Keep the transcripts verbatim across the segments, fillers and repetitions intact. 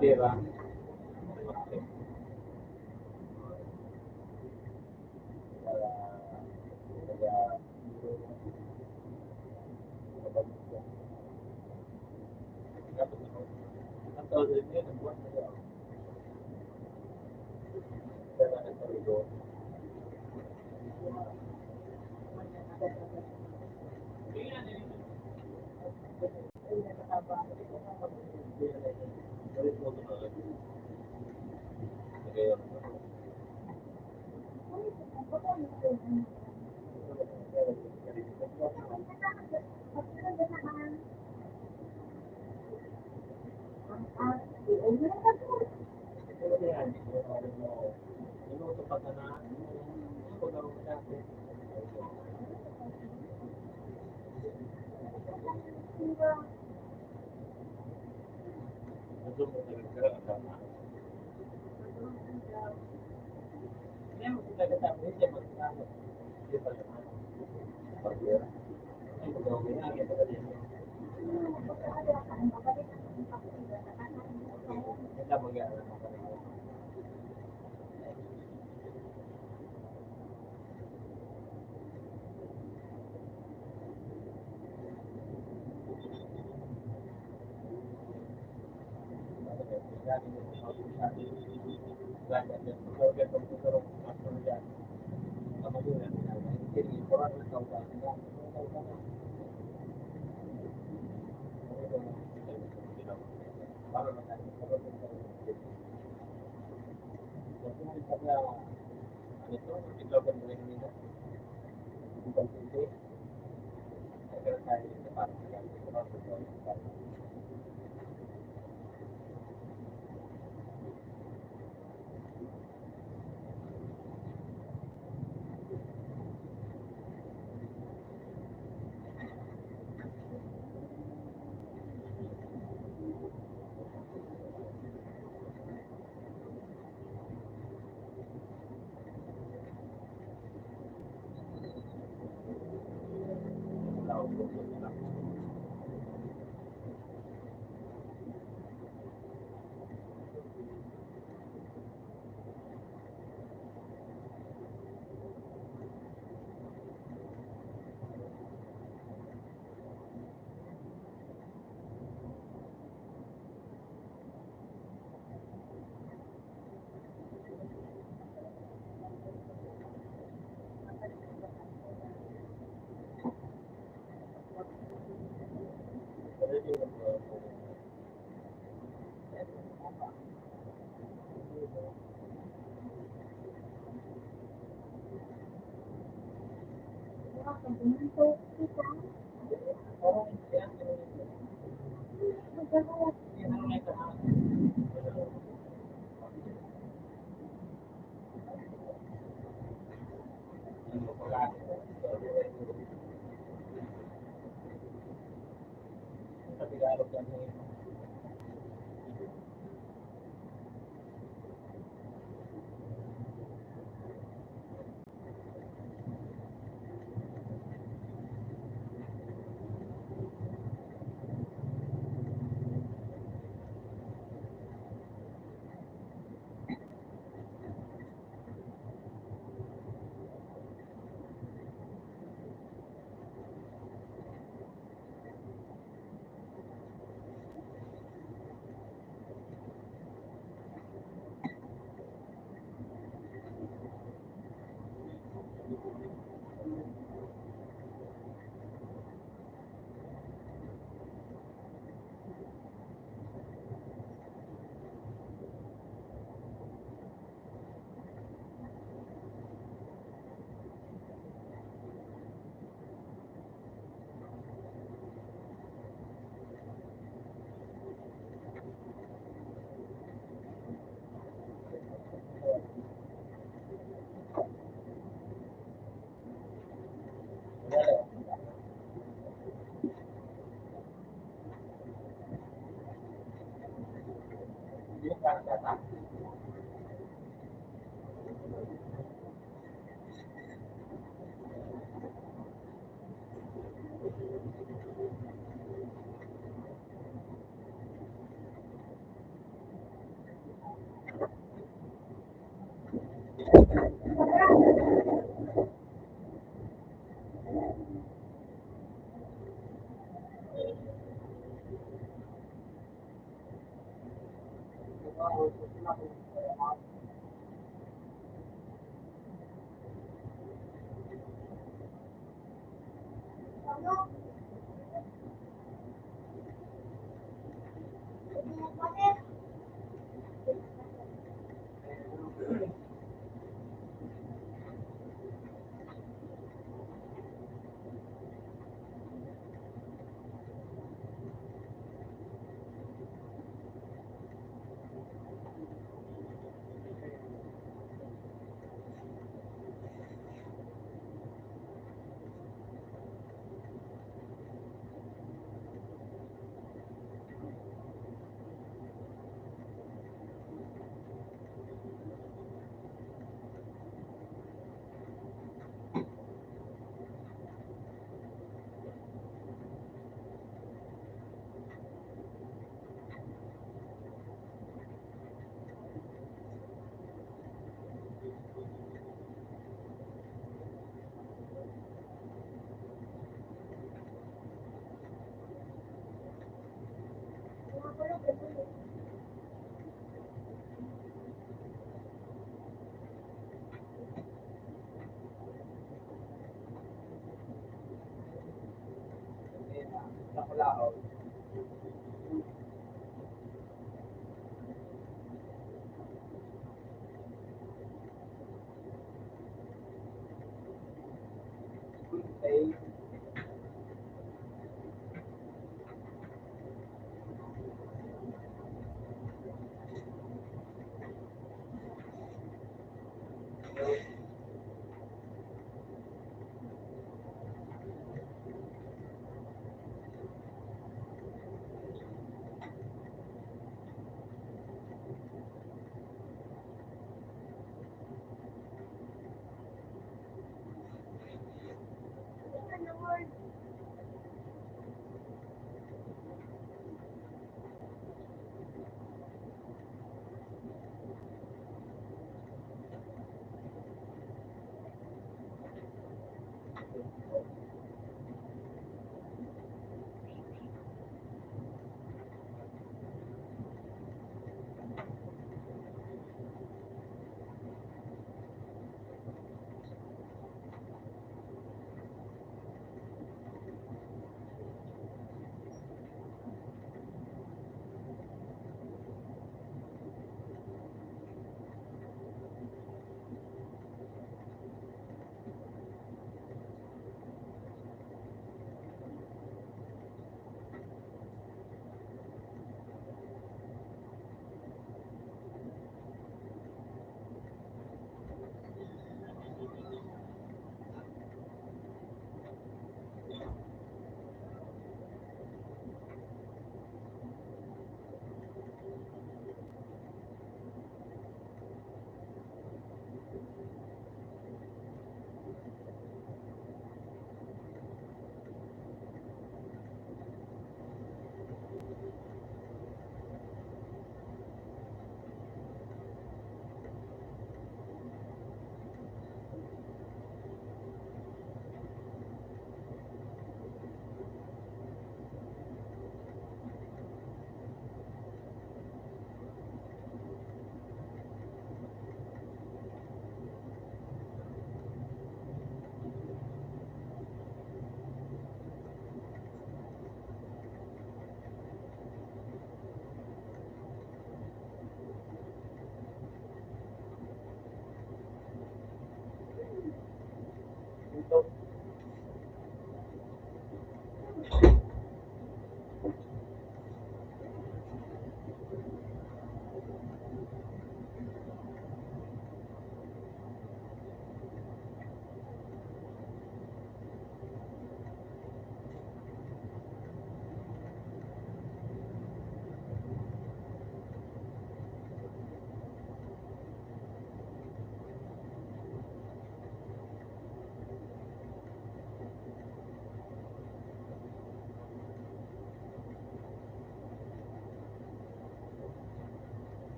Pera.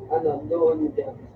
Ano, doon din.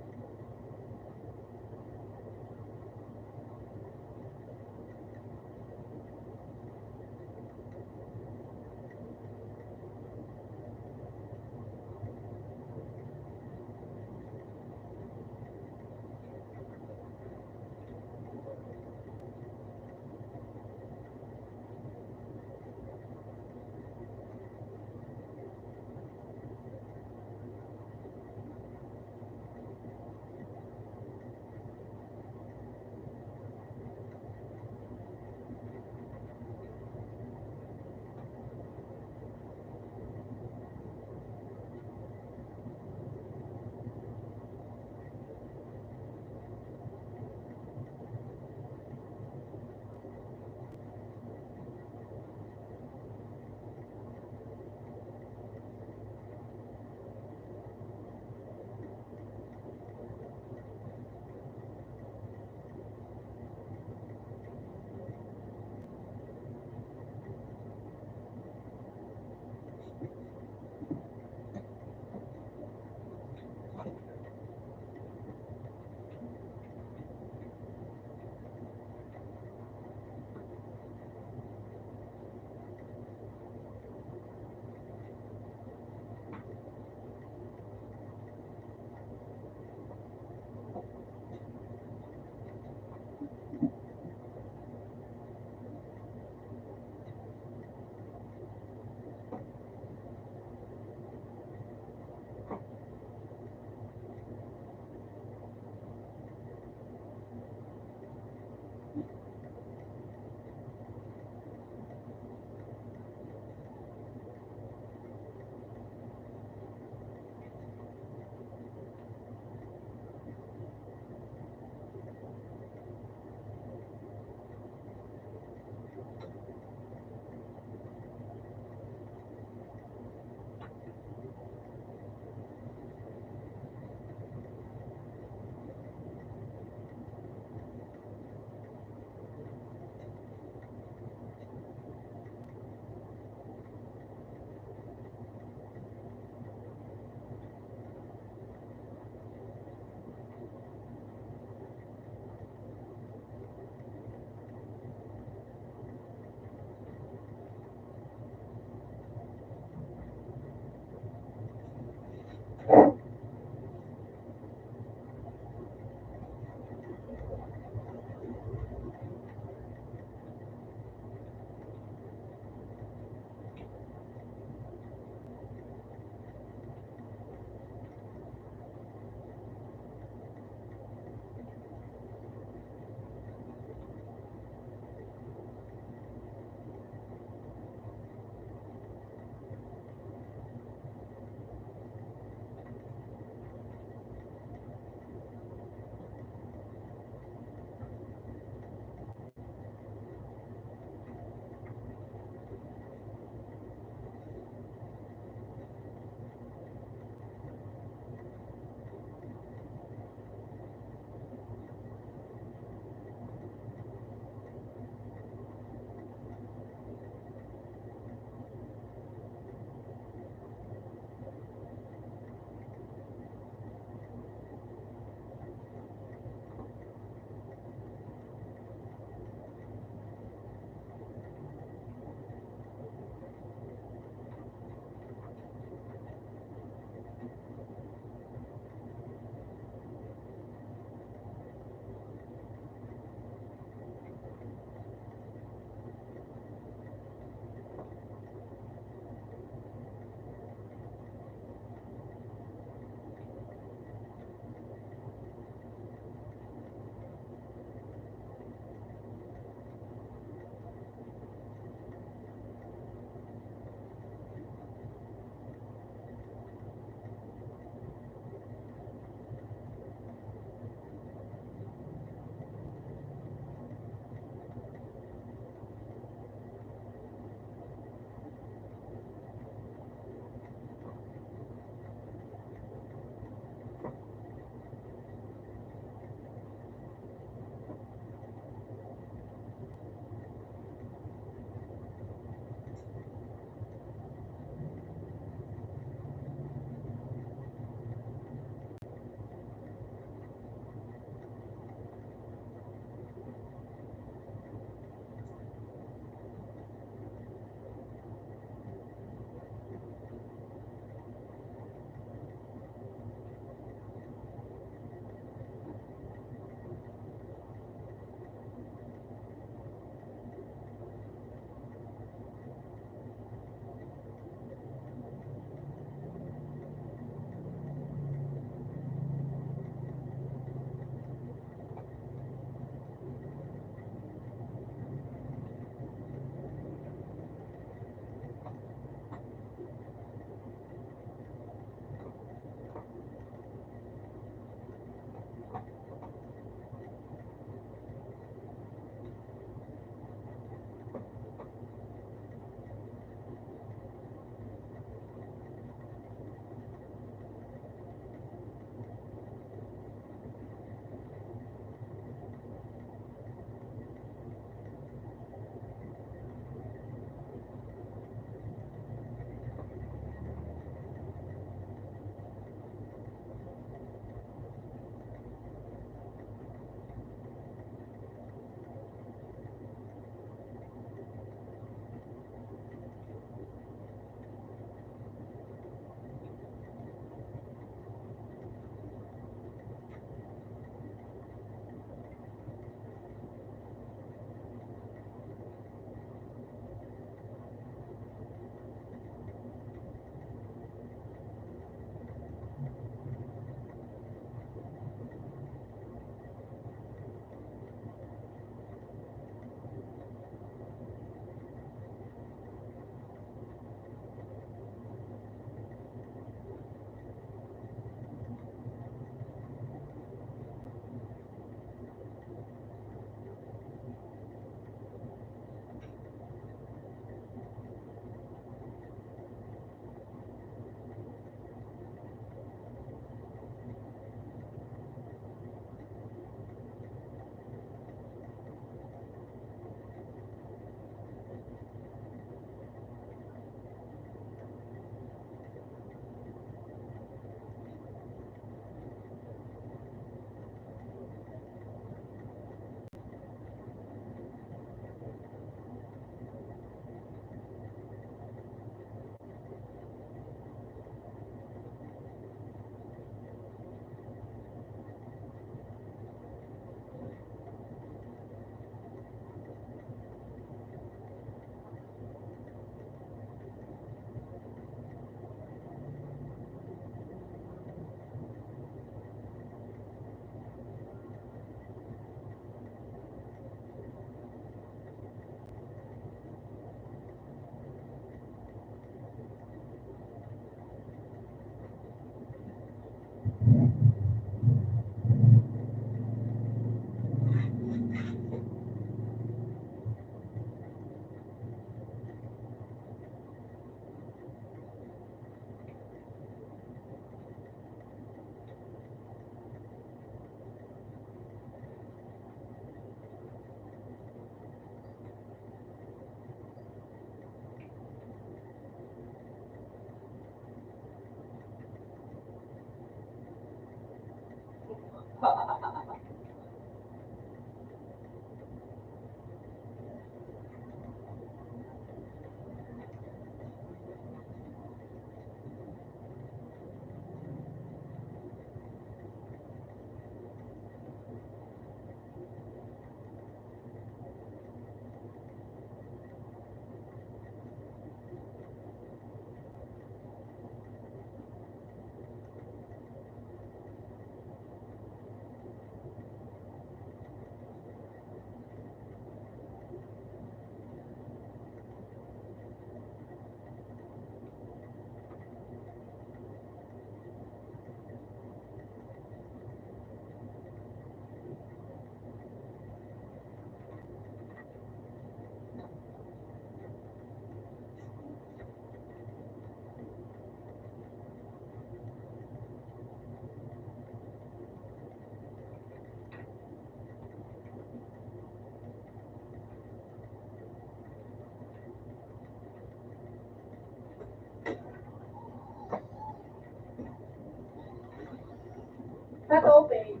Not open.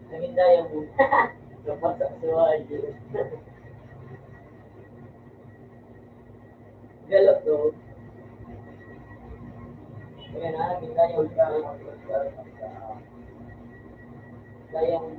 Naging daya mo. Kapag sa suway. Galo to. Kaya na, naging daya mo. Daya mo.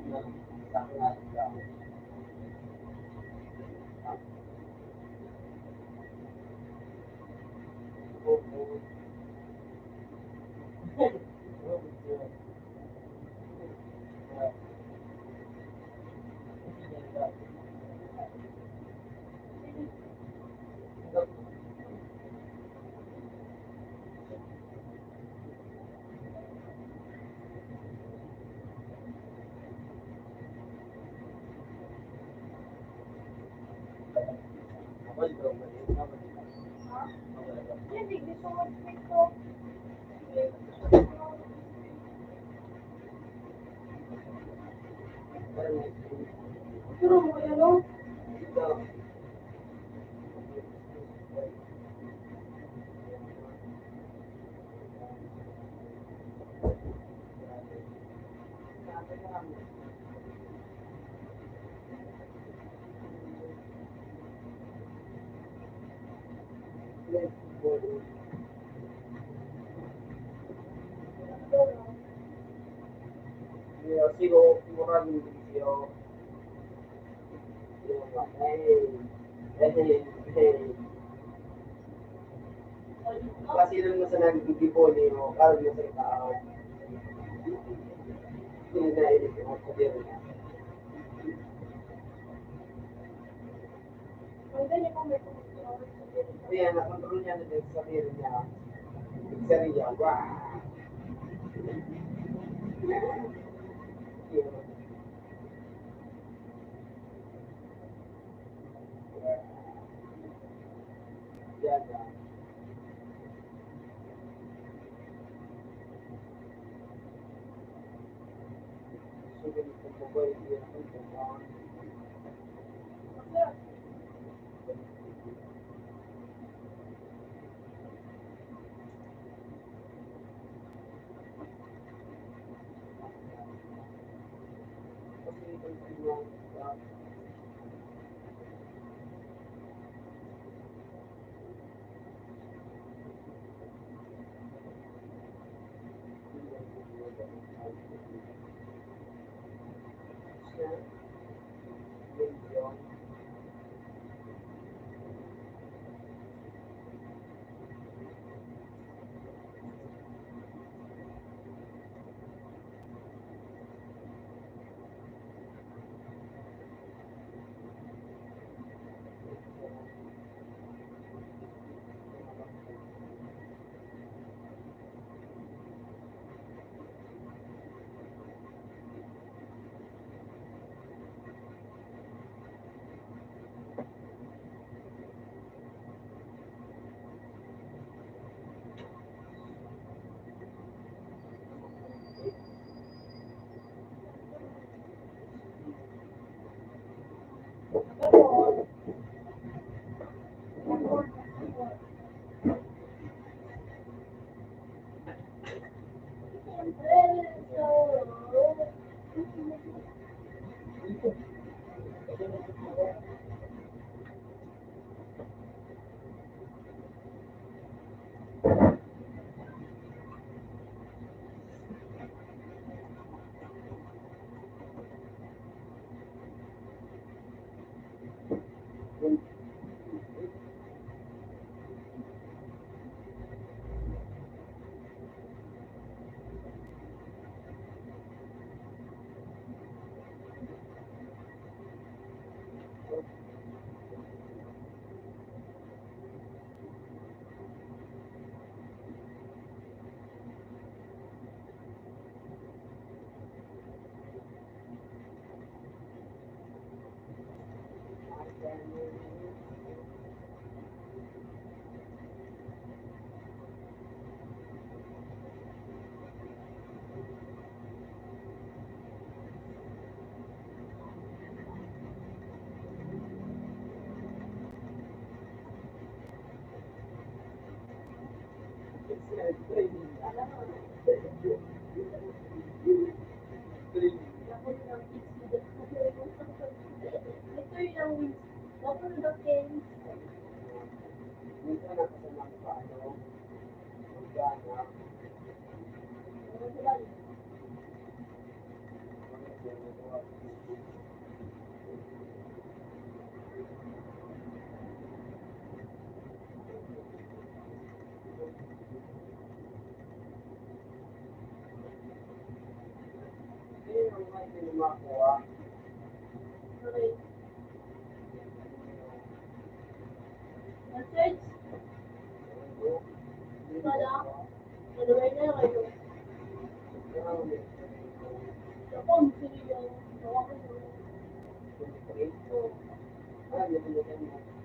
Sigo, sigo kami, sigo. Hey, hey, hey. Kasi lang mo sa nagbibibo ni mo, parang mo sa tao. Hindi na, hindi ko sabihin. Kaya nakontrol niya na din sa sarili niya. Sa sarili niya. Wow!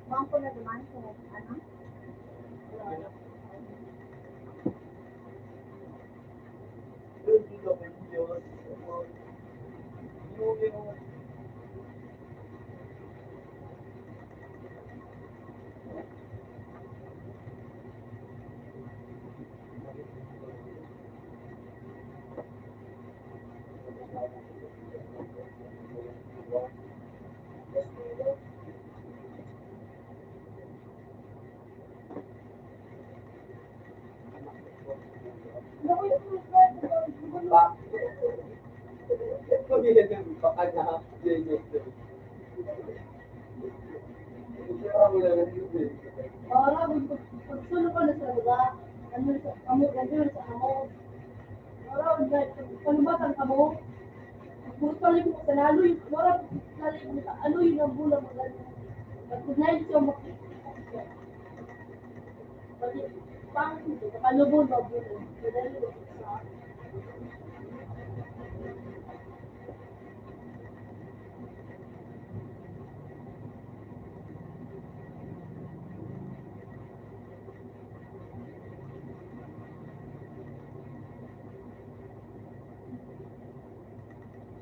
Bangko na naman kung ano. Ora, pagsulo ka na sa lugar, ano sa, kamo, ano sa kamo. Ora, panubatan kamo. Puro talib mo sa laloy, ora, talib mo sa aloy ng bulang mga ano. Pag-, pag-, pag-, pakalubon, mabuhay. Madali mo sa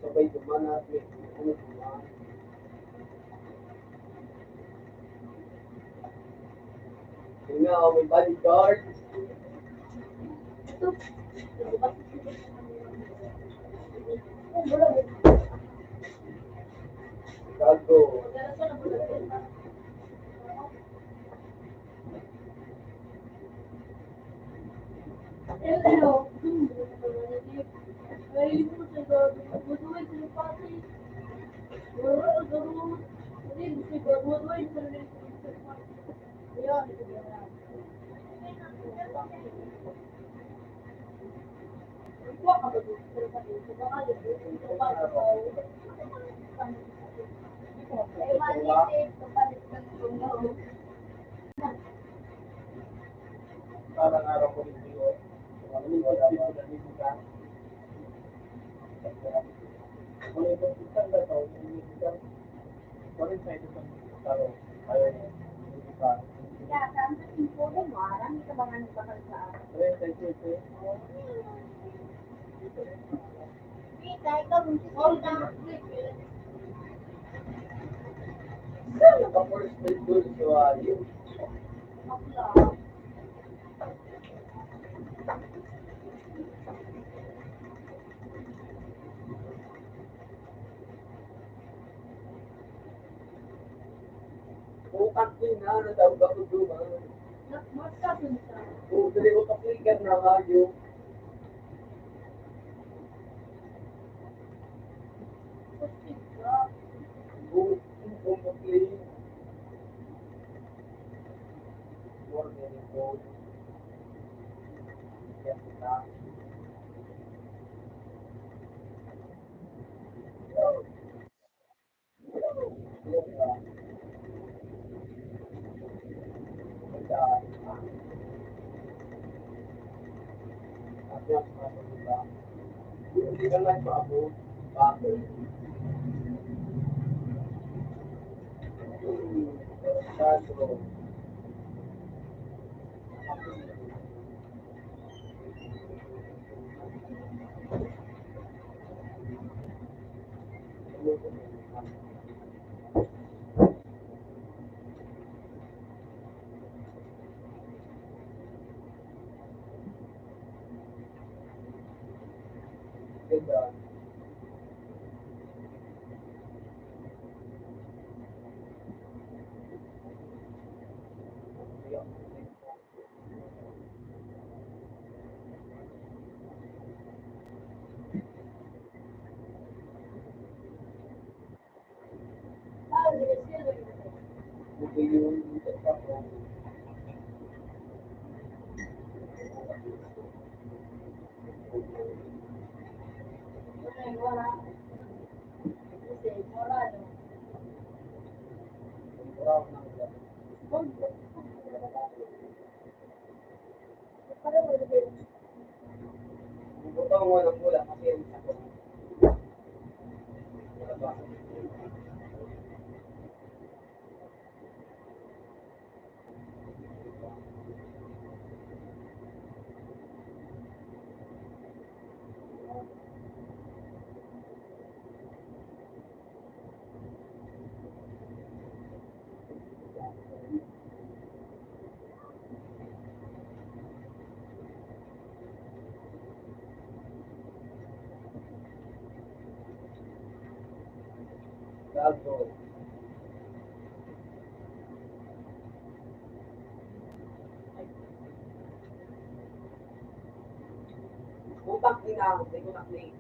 Sabay duman at may ano duman. Yun nga, oh, may bodyguard. Gago. Parang araw ko rin yun. Ano yung pagkakas na nito ka? Ano yung pagkakas na tao? Ano yung pagkakas na tao? Ayaw na. Hindi pa. Kaya, saan sa simpulo mo? Aram, ito ba nga nagpakal sa akin? Treinta y siete. Saan nakapulis na ito sa ayo? Bukan ko na, natawag ako doon. Mas kasunod. Oo, dali ko pa-clicker na kayo. Utak ni na, may utak ni.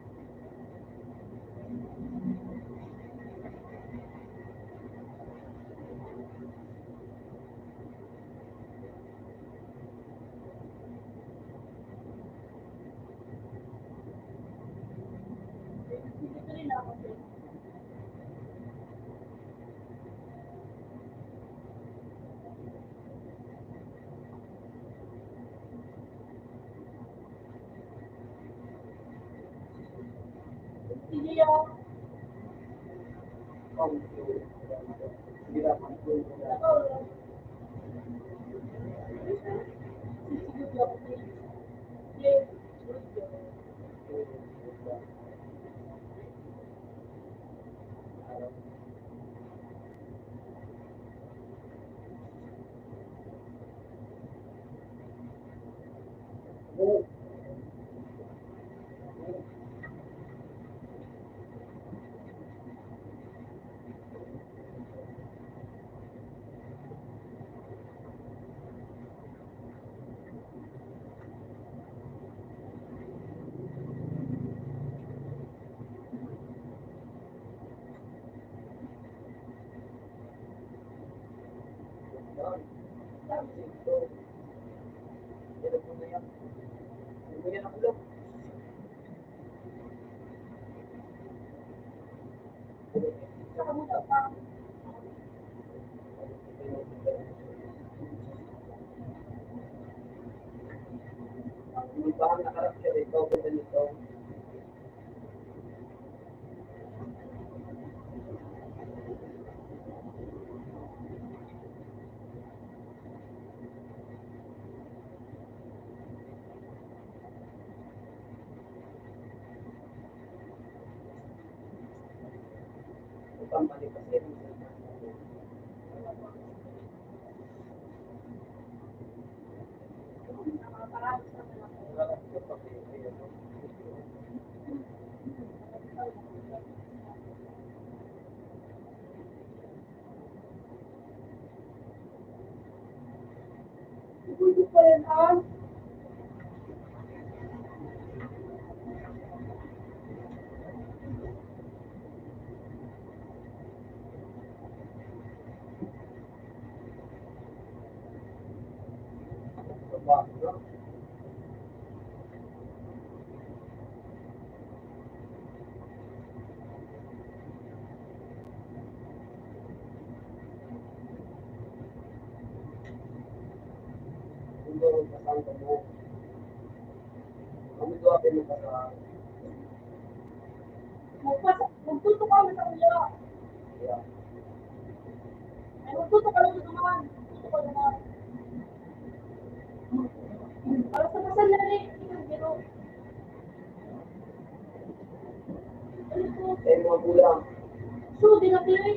Magpasa-, magtutok ka sa ulo. Ay, magtutok ka lang naman. Magtutok ka naman. Para sa kasal na rin, ikaw, pero, ano to? Eh, mga kulang. So, di na pili.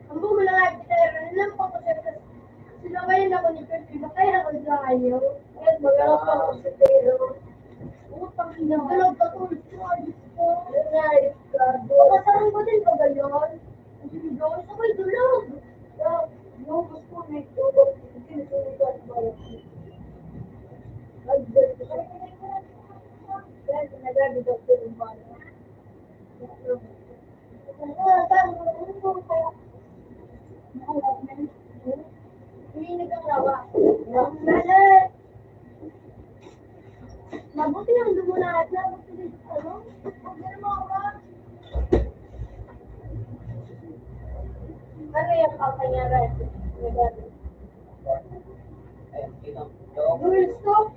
Ang bumalang ay kita, rin lang po ko sa, sinabayan ako ni Pepe, bakaya ako sa ayaw. Ngayon, maghanap ako sa pero. Utang ina. Tulog ka, tulog ka, Diyos ko. Yun nga, Ricardo. Kasama ko din ba yun? Ang sinigaw, sabay tulog. Ya, yung gusto ko, may tulog. Hindi na tulog ka, di ba? Ay, Diyos ko. Kaya nagagawa ko yung mga Mabuti ang dumula at labot ko dito, ano? Pag gano'n mo ako, ano yung kapangyarihan? Gusto?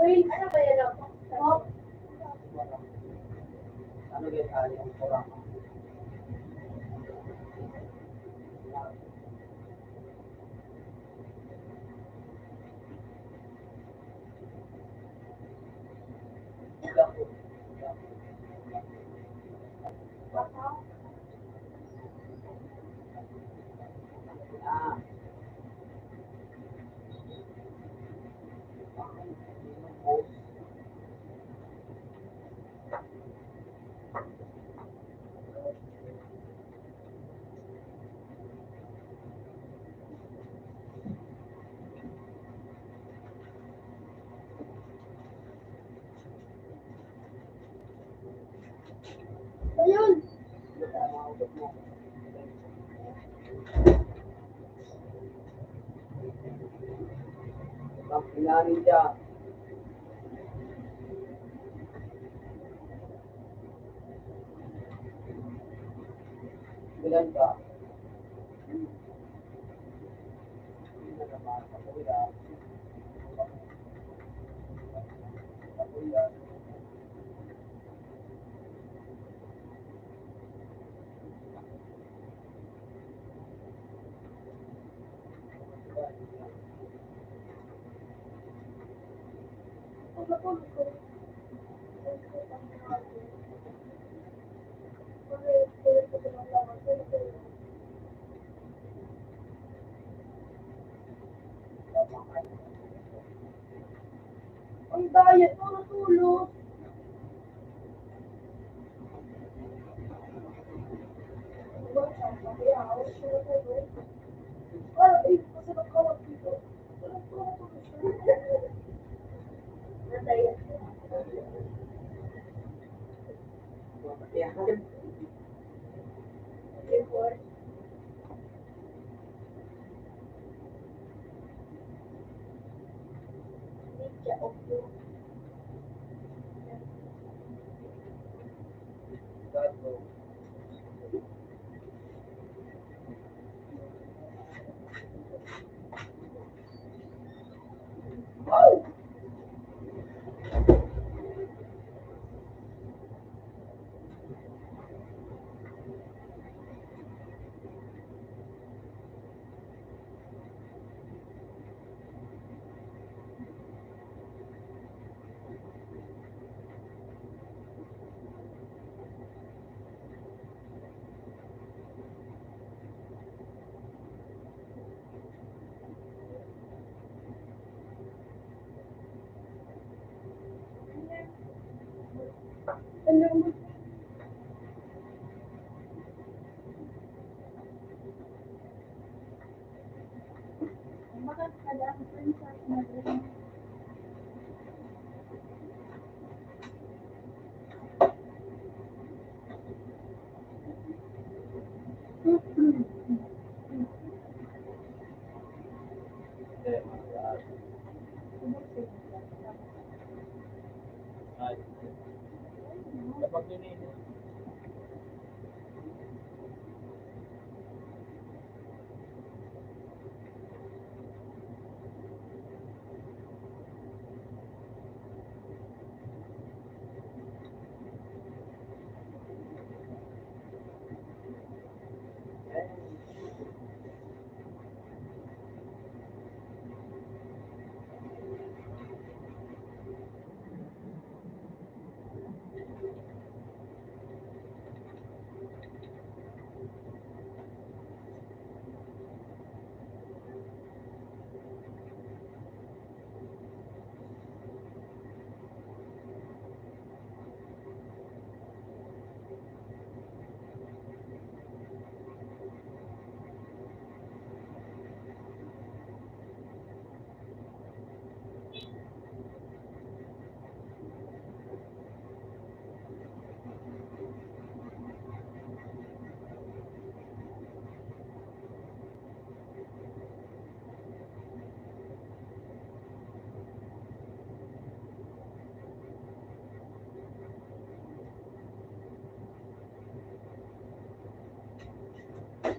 Uy, ano ba yan? Ano ba yan? Ayun. Ang pinari siya. Ilan ka? Ang diet mo, natulog.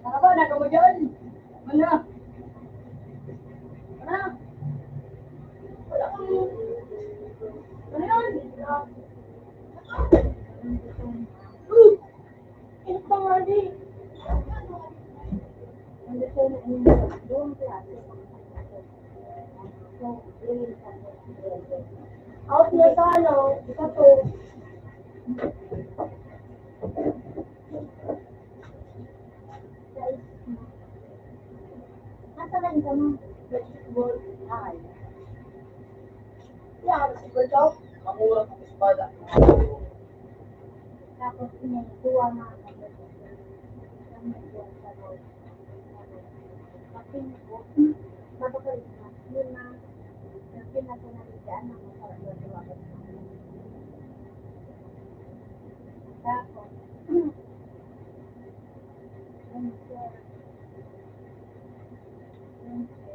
Nakaba na kamo dyan? Ano? Ano? Wala kang, ano yun? Ito pa nga di. Out na sa ano, sa to. Nasa lang ka mo? Basketball. Ay. Yan, basketball ka? Kamura kong espada. Tapos, may duwa na. Kapin ko, mabakal na, lima, na pinapanaligaan ng mga karaguan. Tapos, ano siya? Ano siya?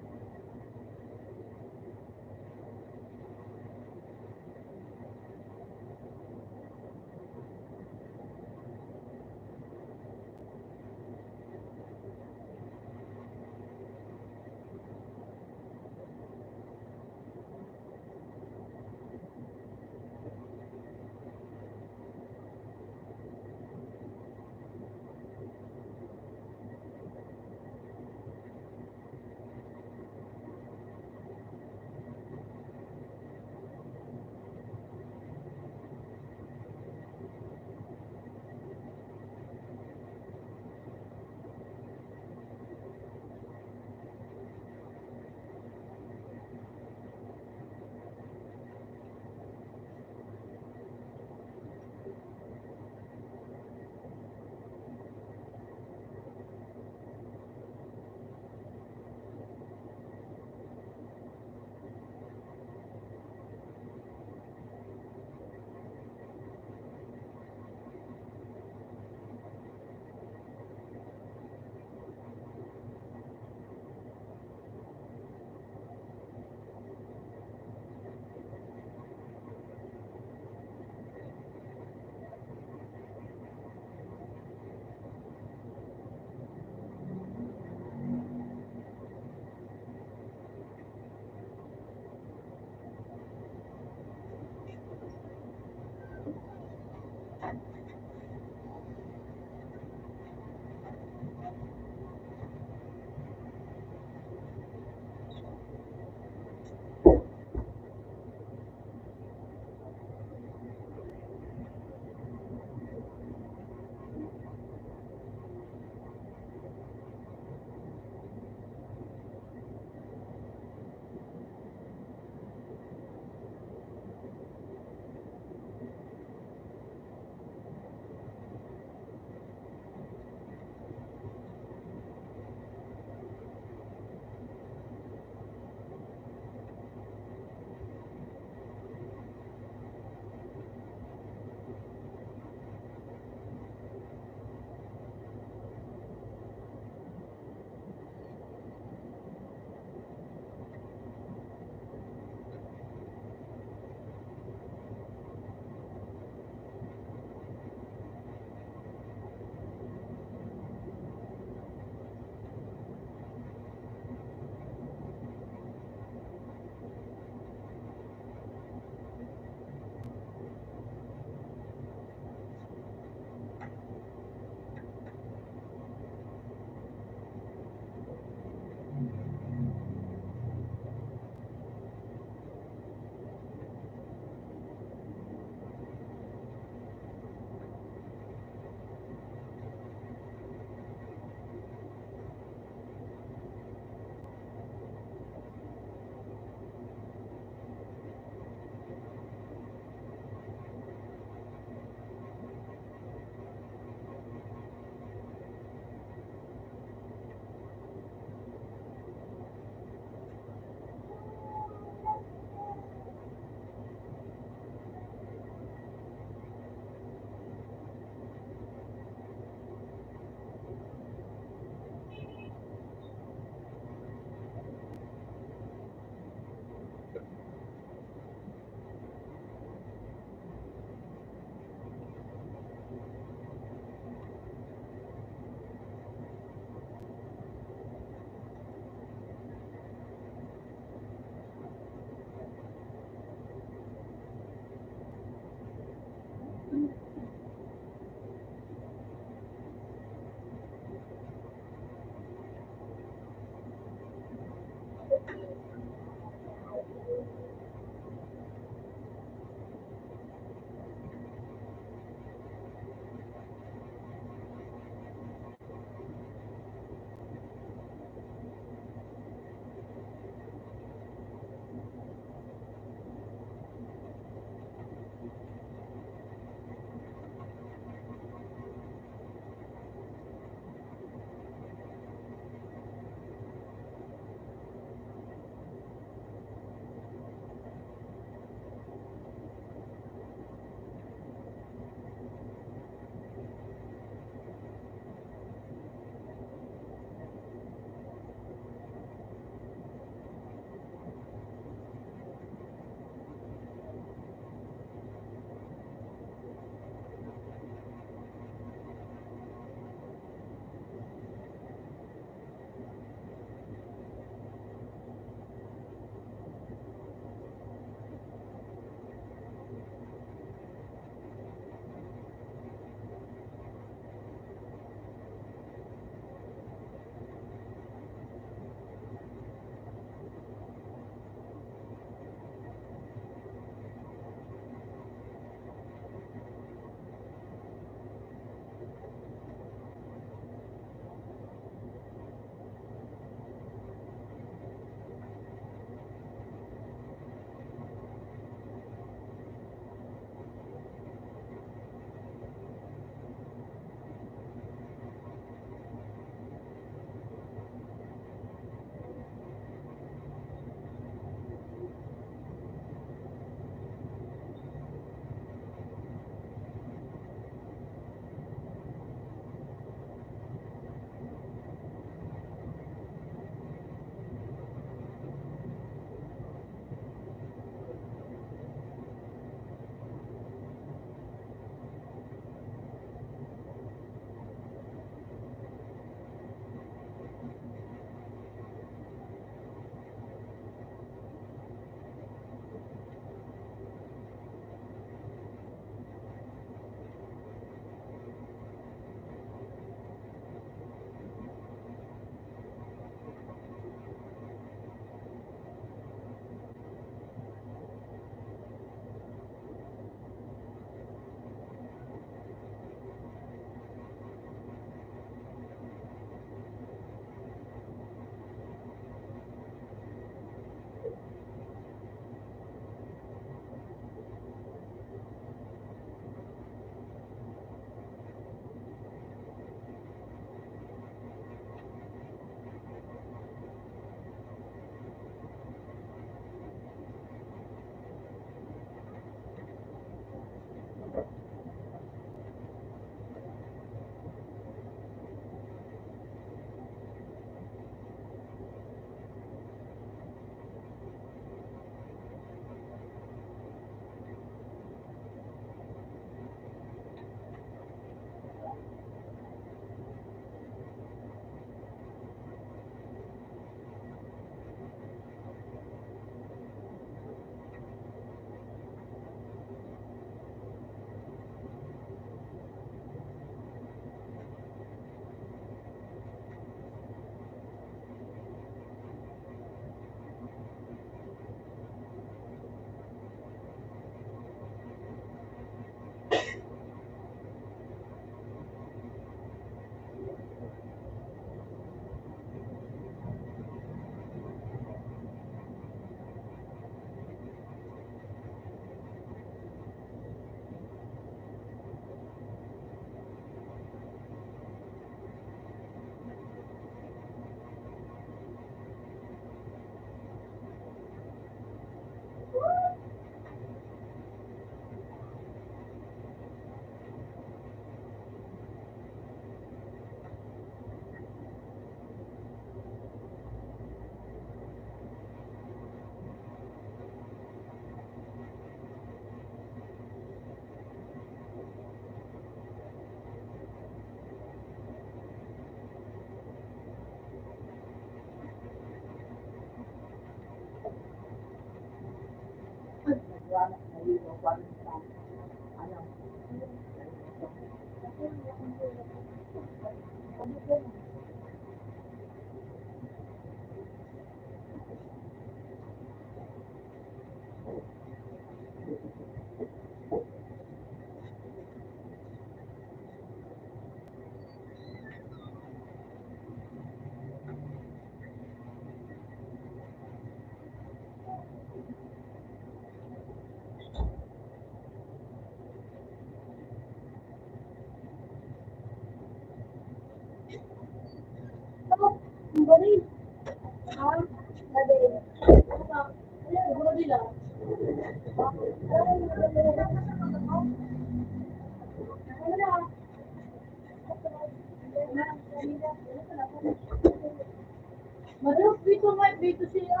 Madurog dito, may dito siya.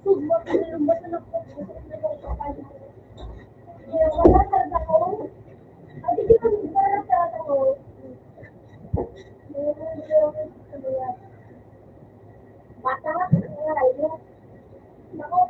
Sugma, pinalumbat na lang po. Wala sa ako. Ate, di ba, wala sa ako? Bata, ay, nako,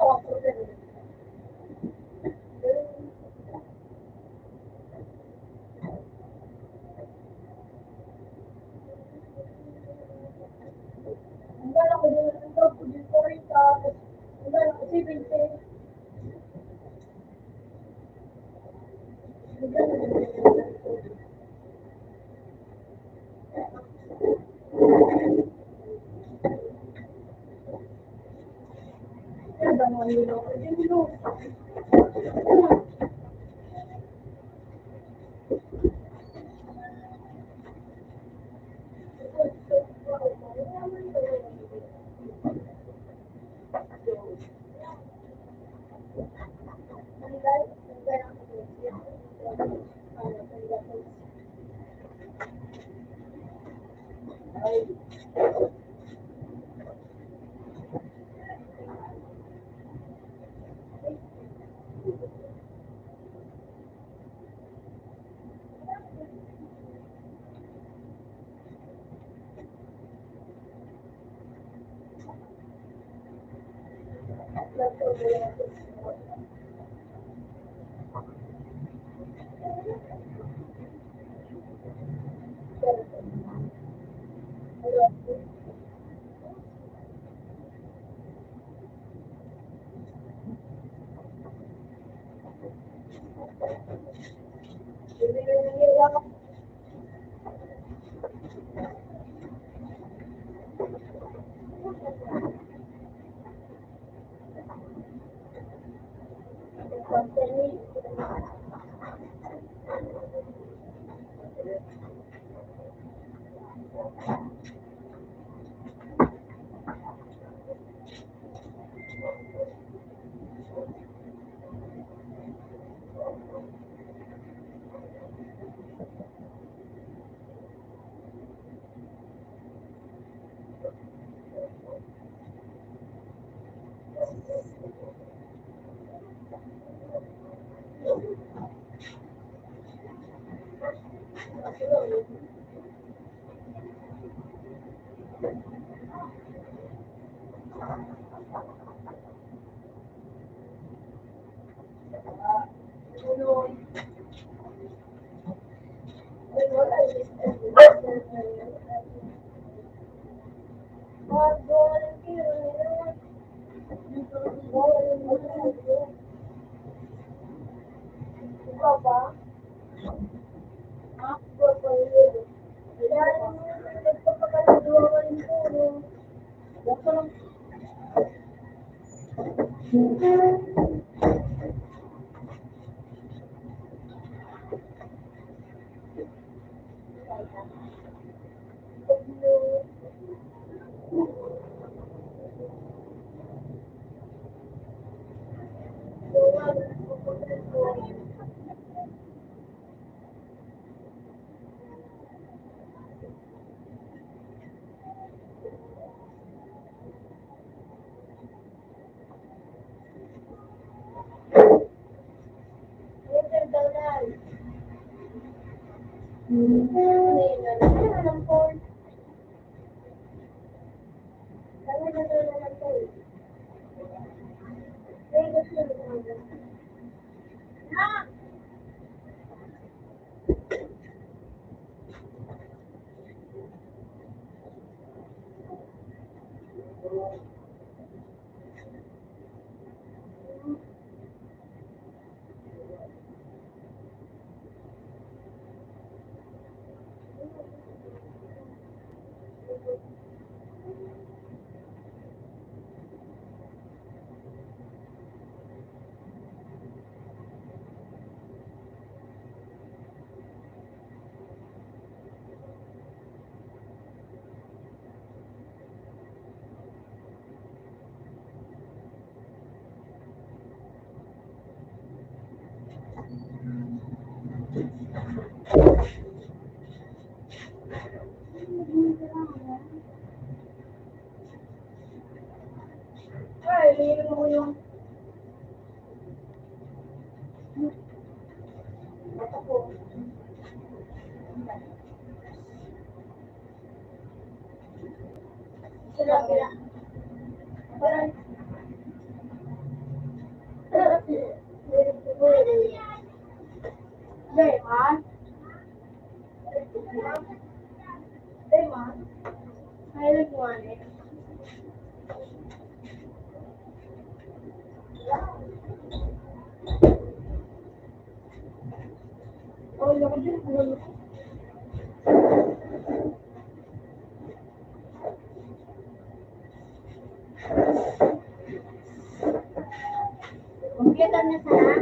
Kompleto na sana?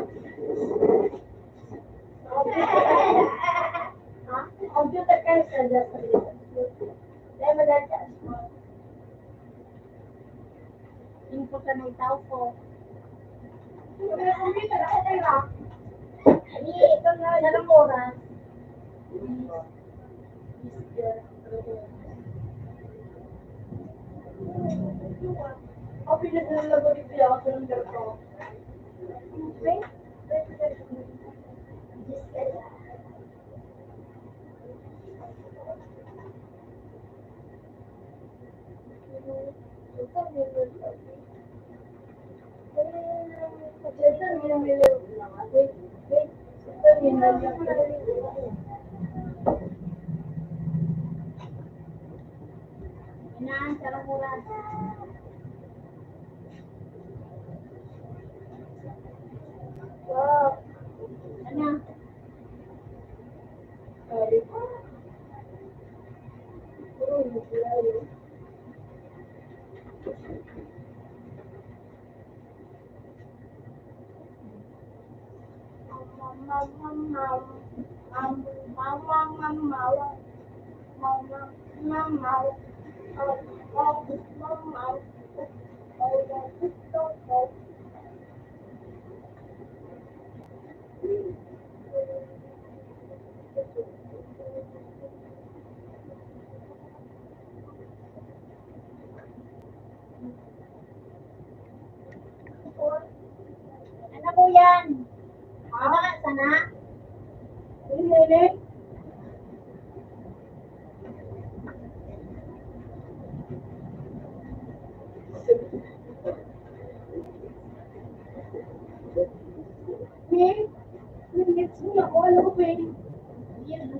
Ha? Computer ka sa dyan. Dahil madali ka. Info sa may tao ko. Sabi ng computer, ako tayo ba? Hindi, ito na, ilang oras? Ang pinaglalagay ko yung number ko. Wow. Ano? Ano po yan? Tama ka sana? Hindi, hindi. Hindi. Hindi, hindi. Ako, ano ko, pwede. Hindi, hindi.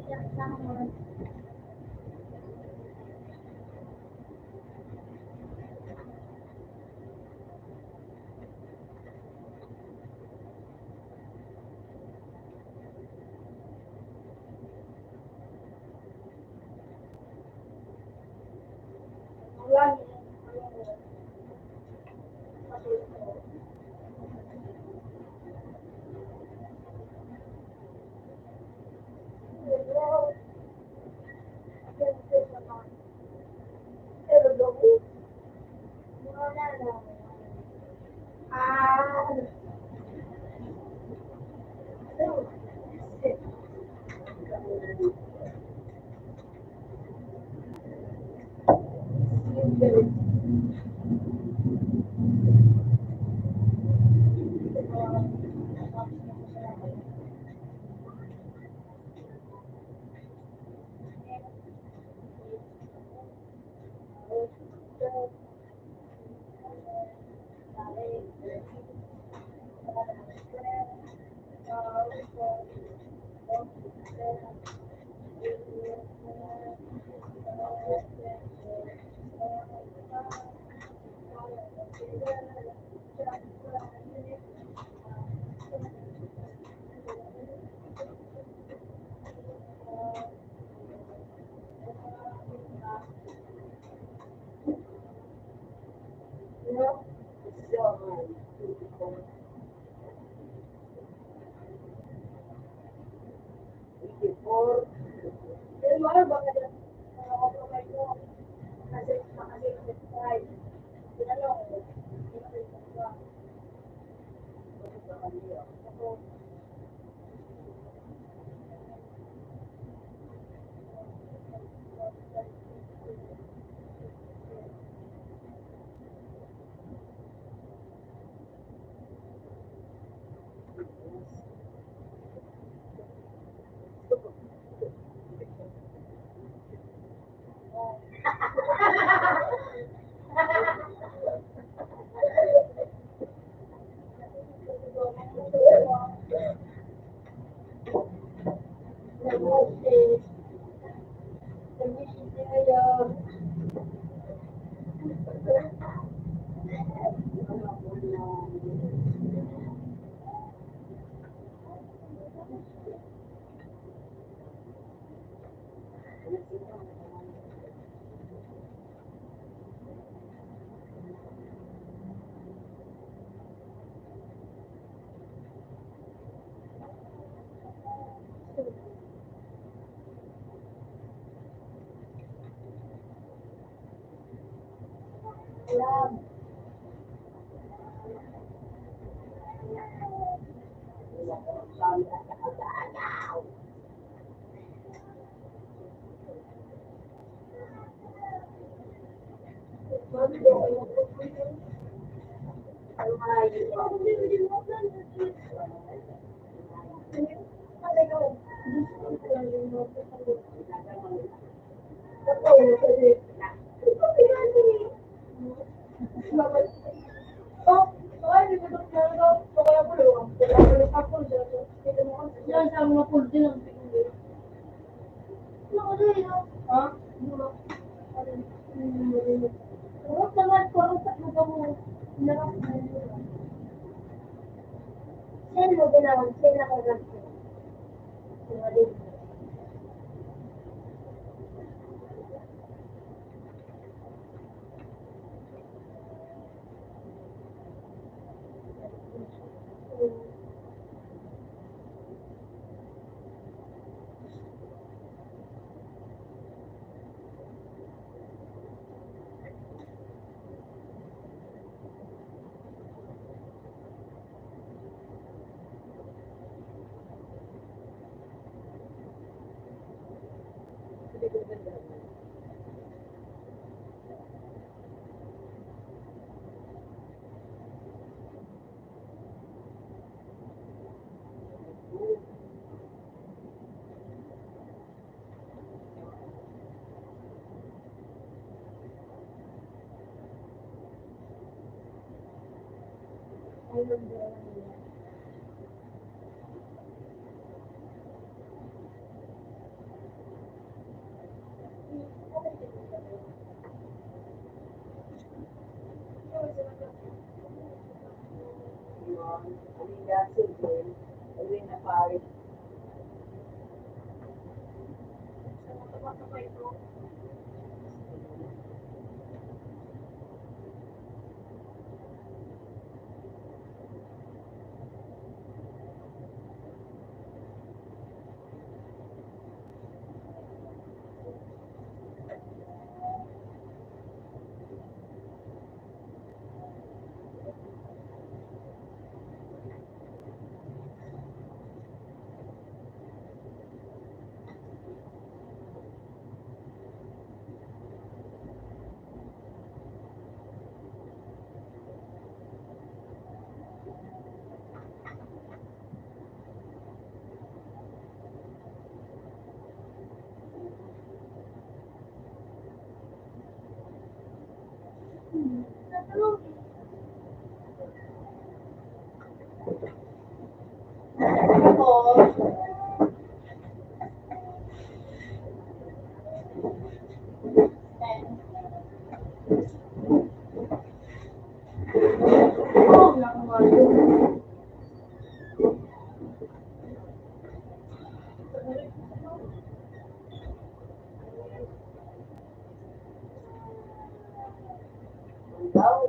Ikaw,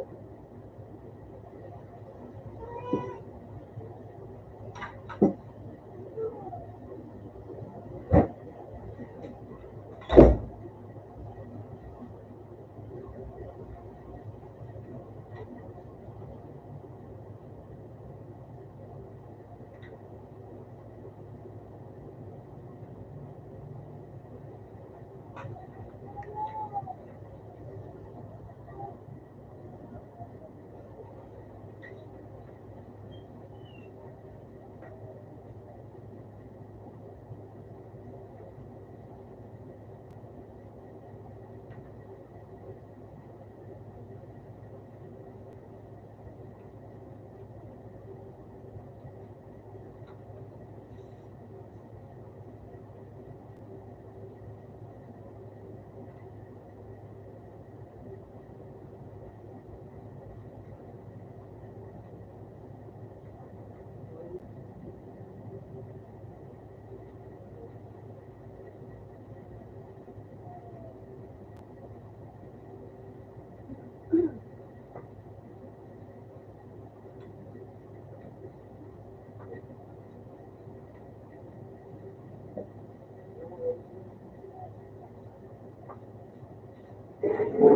Out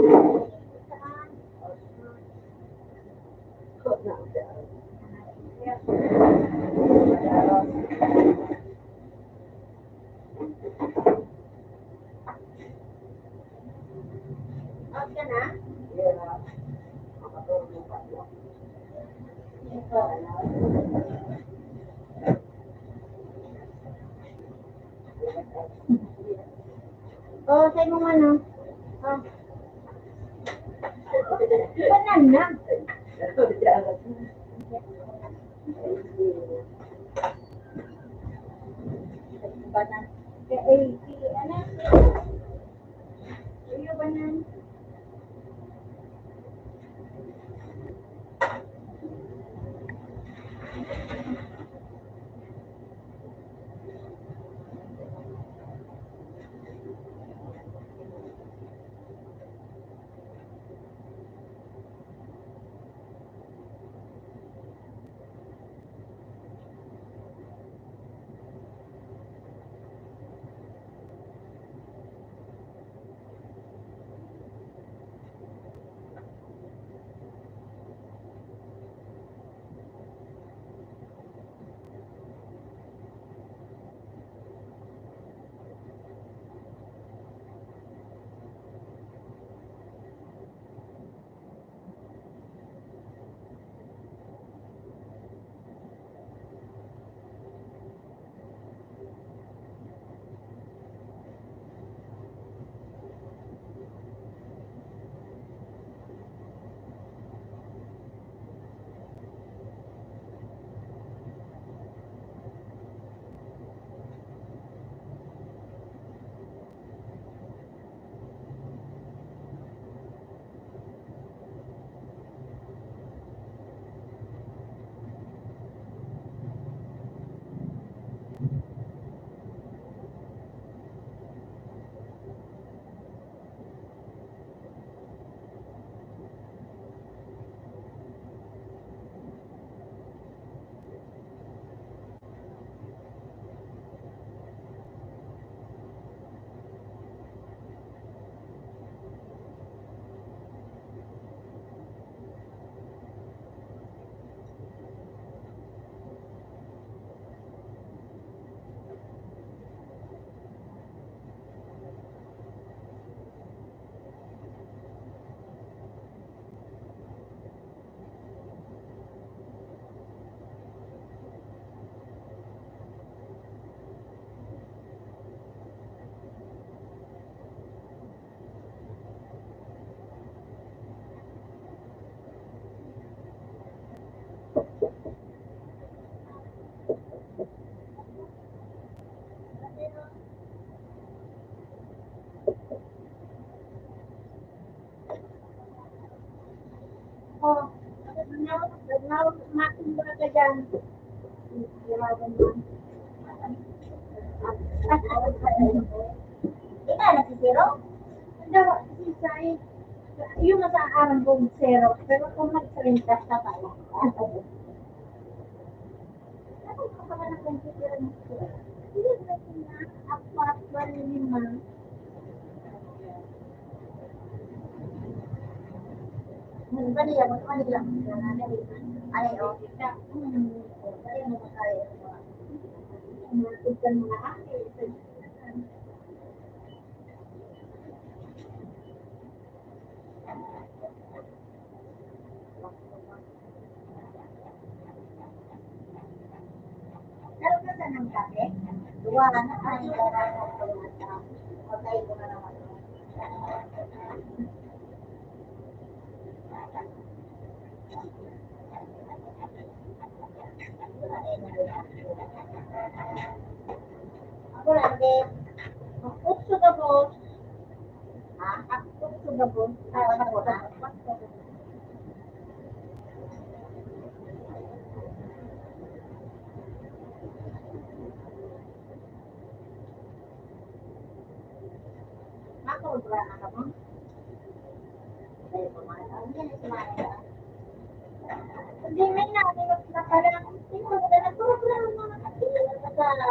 ka na? Oh, sa imong ano? Oh. Banana. Banana. Eh, eh, ano? Iyo, banana. Oh, now, now, makin mo na ka dyan. Ikaw, nagsisiro? Dawa, si Sai. Yung nasa arang kong zero, pero kung nag-trenta ka pala. Ano ka pala ng computer mo? Hindi na, apat, walo, lima. Ano ba niya? Ano ba niya? Ano yun? Hmm. Ano yun? Ano yun? Pero ka sa nang kape? Duwa na tayo. Patay ko na naman. Ako lang din. Ang utso ka, boss. Ha? Ang utso ka, boss. Ah, ano ko na? Ako, wala na ka, boss. Hindi, may namin na pala. Hindi ko na nagpapalala mga kapatid. Nagpapalala.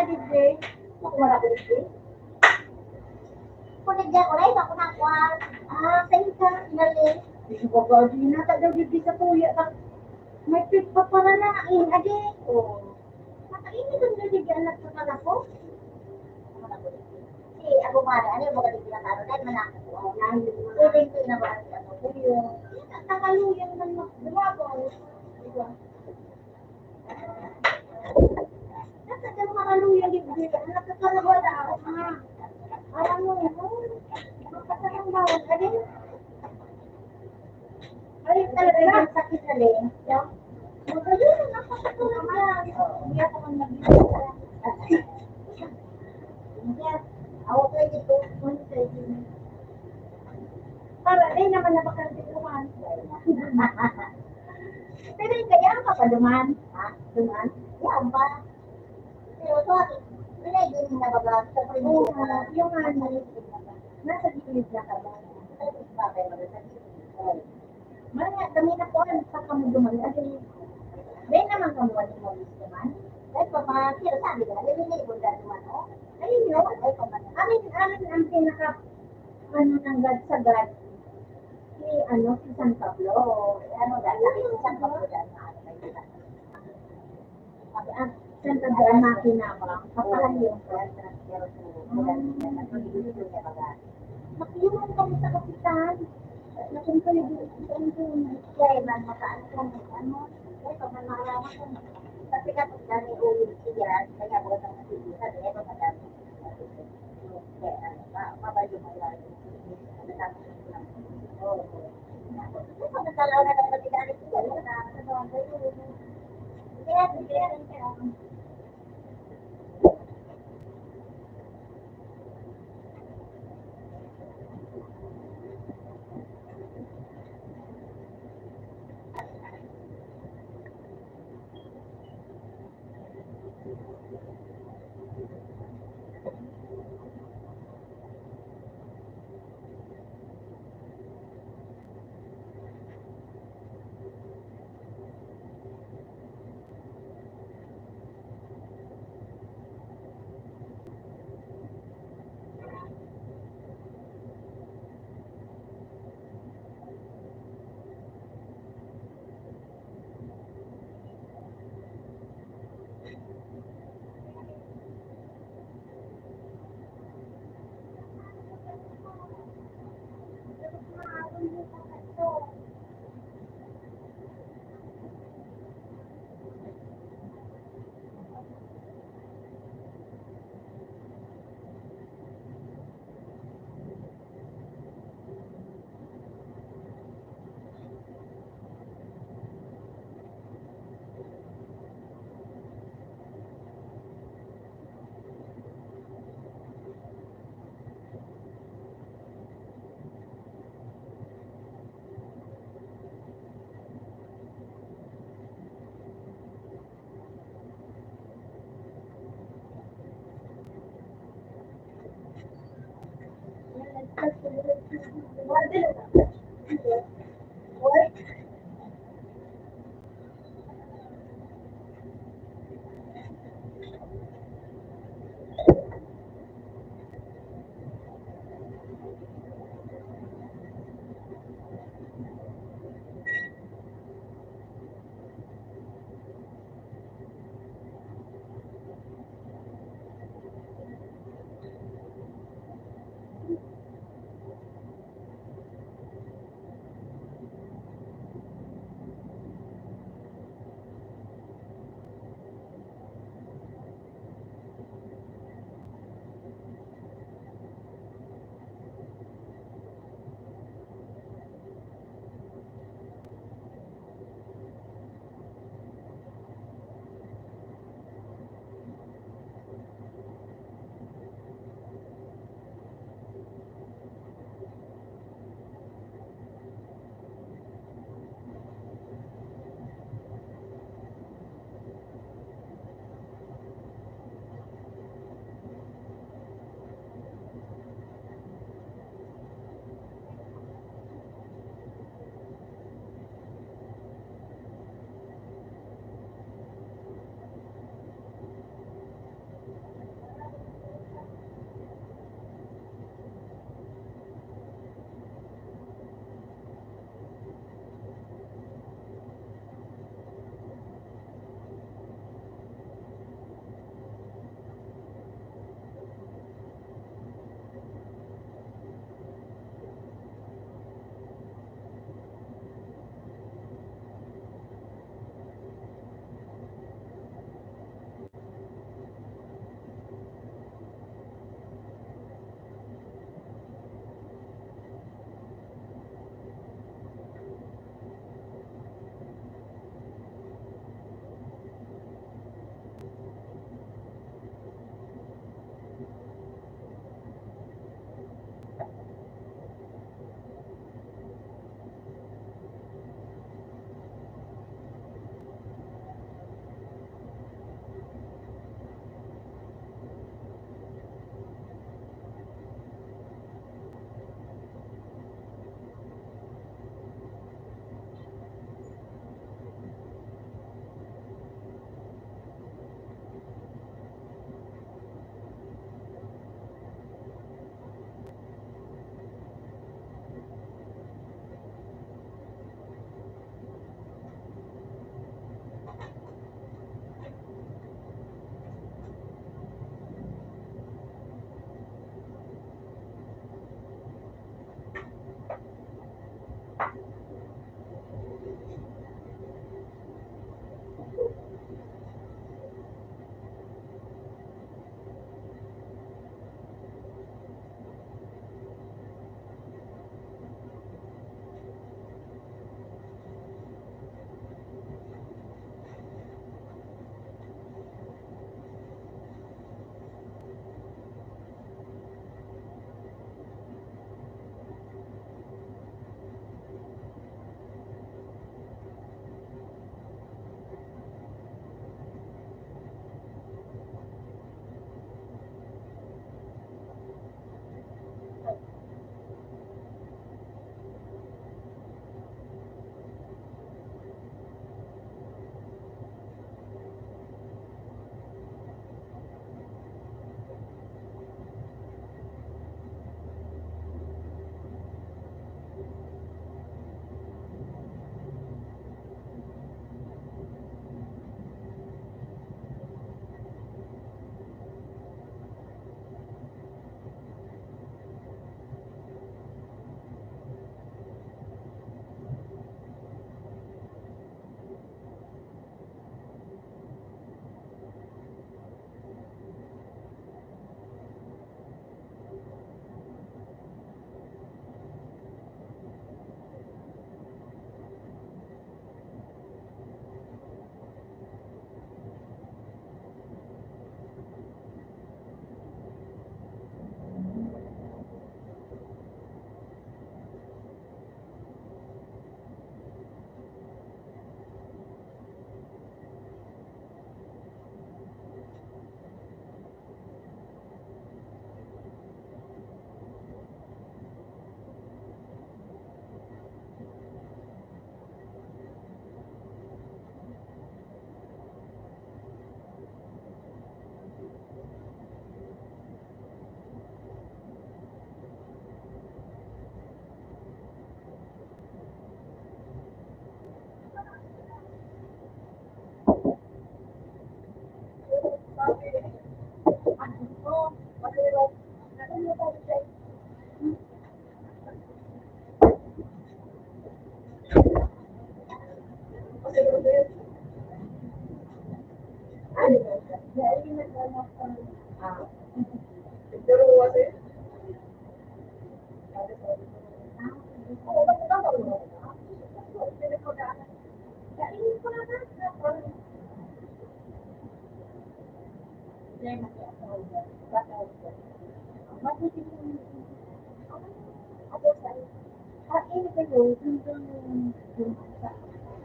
Digdi, makuha na ko digdi. Kung nagdiyan ko, ay, ako na, kuha. Ah, saan ka? Nali. Di ko ba, di na, tagal digdi sa tuya. May pigpapara na, in, adi. Oh. Makainit ang galigyan na sa kalako. Si Abu Mari, ano yung mga digdi na taro? Dahil manakot ko. Pwede ko na ba ang ano? Yung takaluyang man mag-, dumabaw. Diba? Dapat ang mga luya, libre. Ang nagkakarawa na ako, mga alam mo, oh, mapasakang bawal ka din. Ay, talaga yung sakit na rin. Magayon, napasakang naman. Hindi ako ang nag-iisip. Hindi. Ako pwede po, kung pwede. Para, eh, naman na bakang tituhan. Pero yung kaya ka pa duman, ha? Duman? Yan pa. Pero ito, pinay din na baga sa prinsipyo. Oo, yung ano, nasa gilid na ka ba? Sa gilid ba kayo, sa gilid? Oo. Maya, kami na po, ang pagkamuduman na din. Dahil naman kami wala mo gusto man. Dahil pa mga sinasabi na, nalilibon na naman, oh. Ayun yun. Ay, pa man. Amin, amin ang pinaka, ano, ng God sa God. Si, ano, si San Pablo. Eh, ano, dahil si San Pablo, dahil na, ano, kayo na. Sabi, ah, saan ka dyan makinabang? Kapahal yung brand transfer ko. Makiwan kami sa kapitan. Na kung kayo doon, kung doon, kaya man, mataan kung ano, kaya pag may maalaman kung sa pinapagdani o yung siya, kaya mo sa kasibutan, eh, mamadami.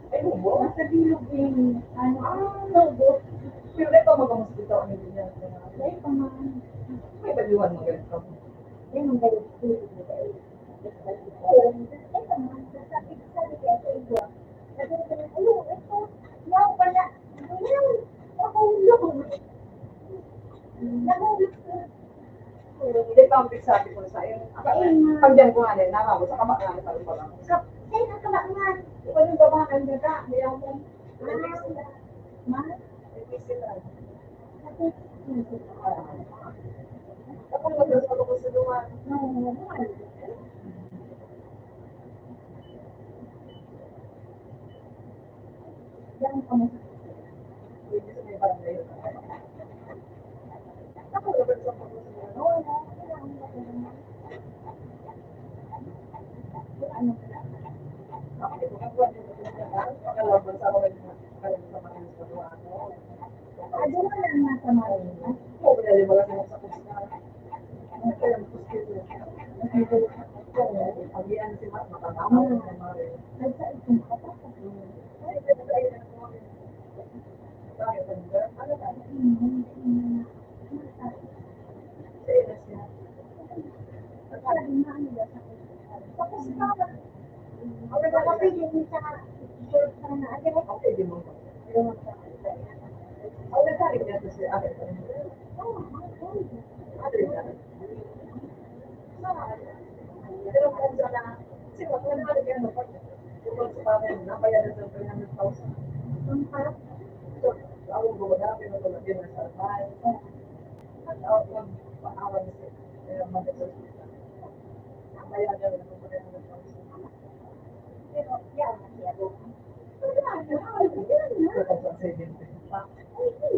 Ay, hubo? Nasa bilog eh. Ano? Ah, hubo. Pero dai pa magkamusta ang ganyan. Dai pa man. May balyuhan mo ganito. Dai man kayo. Dai pa man. Sabi, sabi ko sa iba. Sabi ko, "Ano, ito? Yaw pala." Ayaw. Ako, yaw. Nahulog ko. Hindi pa ang sabi ko sa iyo. Ako, pag diyan ko nga, eh, nakawa ko sa kaba nga, eh, parang baba. Sa, sa inyo, kaba nga. Ikaw yung baba, ang ganda. May ako. Ah, ma? Ako, nagsasabi ko sa luwa. No, no, no. Yan ang kamusta. Pwede sa may barangay. Ako, laban sa pagkakas ng ano, ano, ano, ano, ano, ano, ano, ano, ano, ano, ano, Adi na lang nasa Marina. Oo, wala rin wala siya sa kusina. Ano kaya ang kusina? Pag-ian si Mat, makatama na naman rin. Ay, sa itong kapatid. Ay, sa itong kapatid. Bakit? Ano ba? Sa ina siya. Tapos na, ang nagkakapigil niya sa short sana. Ate, okay, di mo. Ang nagkakapigil niya sa siya. Ate, ate, ate. Pero kung sana, kasi wag na naman, kaya dapat, kung sa bagay, nabayaran ng three hundred thousand. Ang harap. So, ako, gumagana, pinatulog din ang sarapay. At, uh, magpaawa na siya. Kaya mag-, Pero, yan, yan. Wala na, yan na. Ay,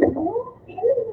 ano? Yan na.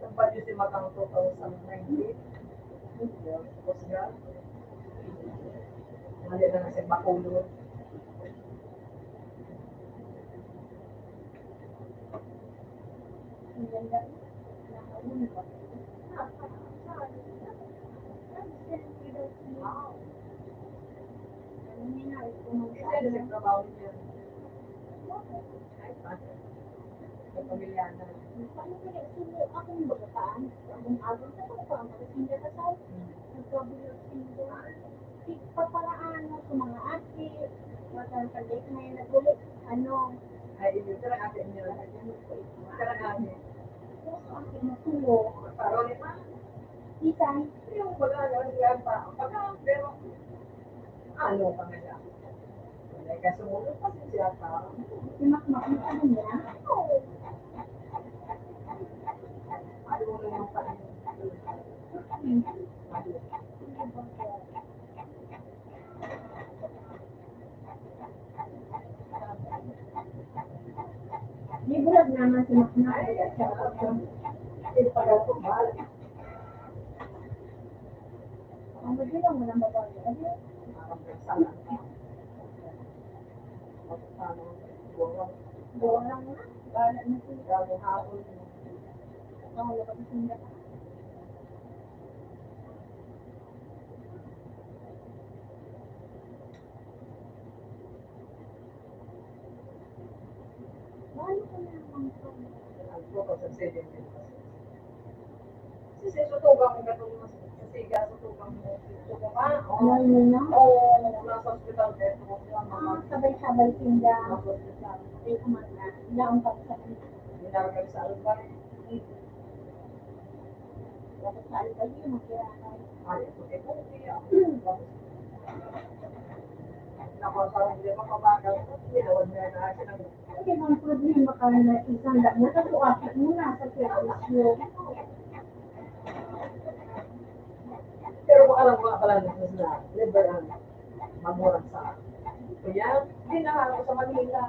Nagpadyo si Matang two thousand nineteen. Tapos nga, mali na nga si Bacolod. Sa pamilya na. Paano kaya sino akong babataan? Akong abang sa pagpapakasinda ka sa nagkabuyo sinda. Di paparaan mo sa mga ate, matang pandit na yun naguli. Ano? Ay, ito na ate niya. Ito na ate. Ito ang pinatulo. Parang lima. Isay. Yung baga, yung pa. Baga, pero, ano pa nga siya? Wala ka sumulog, pasensya ka. Simakmak mo sa kanya? Oo. Ano mo naman pa? May bulag naman si Makmak. Ay, ay, ay, ay. Ay, pala ko, mahal. Ang gusto lang mo ng babae, ano? Parang nagsalang ka. Parang, parang, bahala na sila. Bago hapon. Ang wala pa sila. Ano ko naman to? Ang two thousand seven din kasi. Kasi sa tugang, ang gatong mas, sa siga, sa tugang mo, tugang pa. Ano yun na? Oo, nasa ospital, pero Ah, sabay-sabay sinda. Nasa ospital. Ay, kumain na. Ilaon pa sa kanila. Nilaon kami sa Albay. Tapos sa Albay yun, ang kailangan. Ay, ito, ito, ito, ito. Tapos, naku, parang hindi makabagal. Tinawag na na siya ng Kasi ang problema ka na isang damo, kasi apat mo na sa servisyo. Pero kung alam ko nga pala na, na liver ang magmurag sa kaya, dinala ko sa Manila.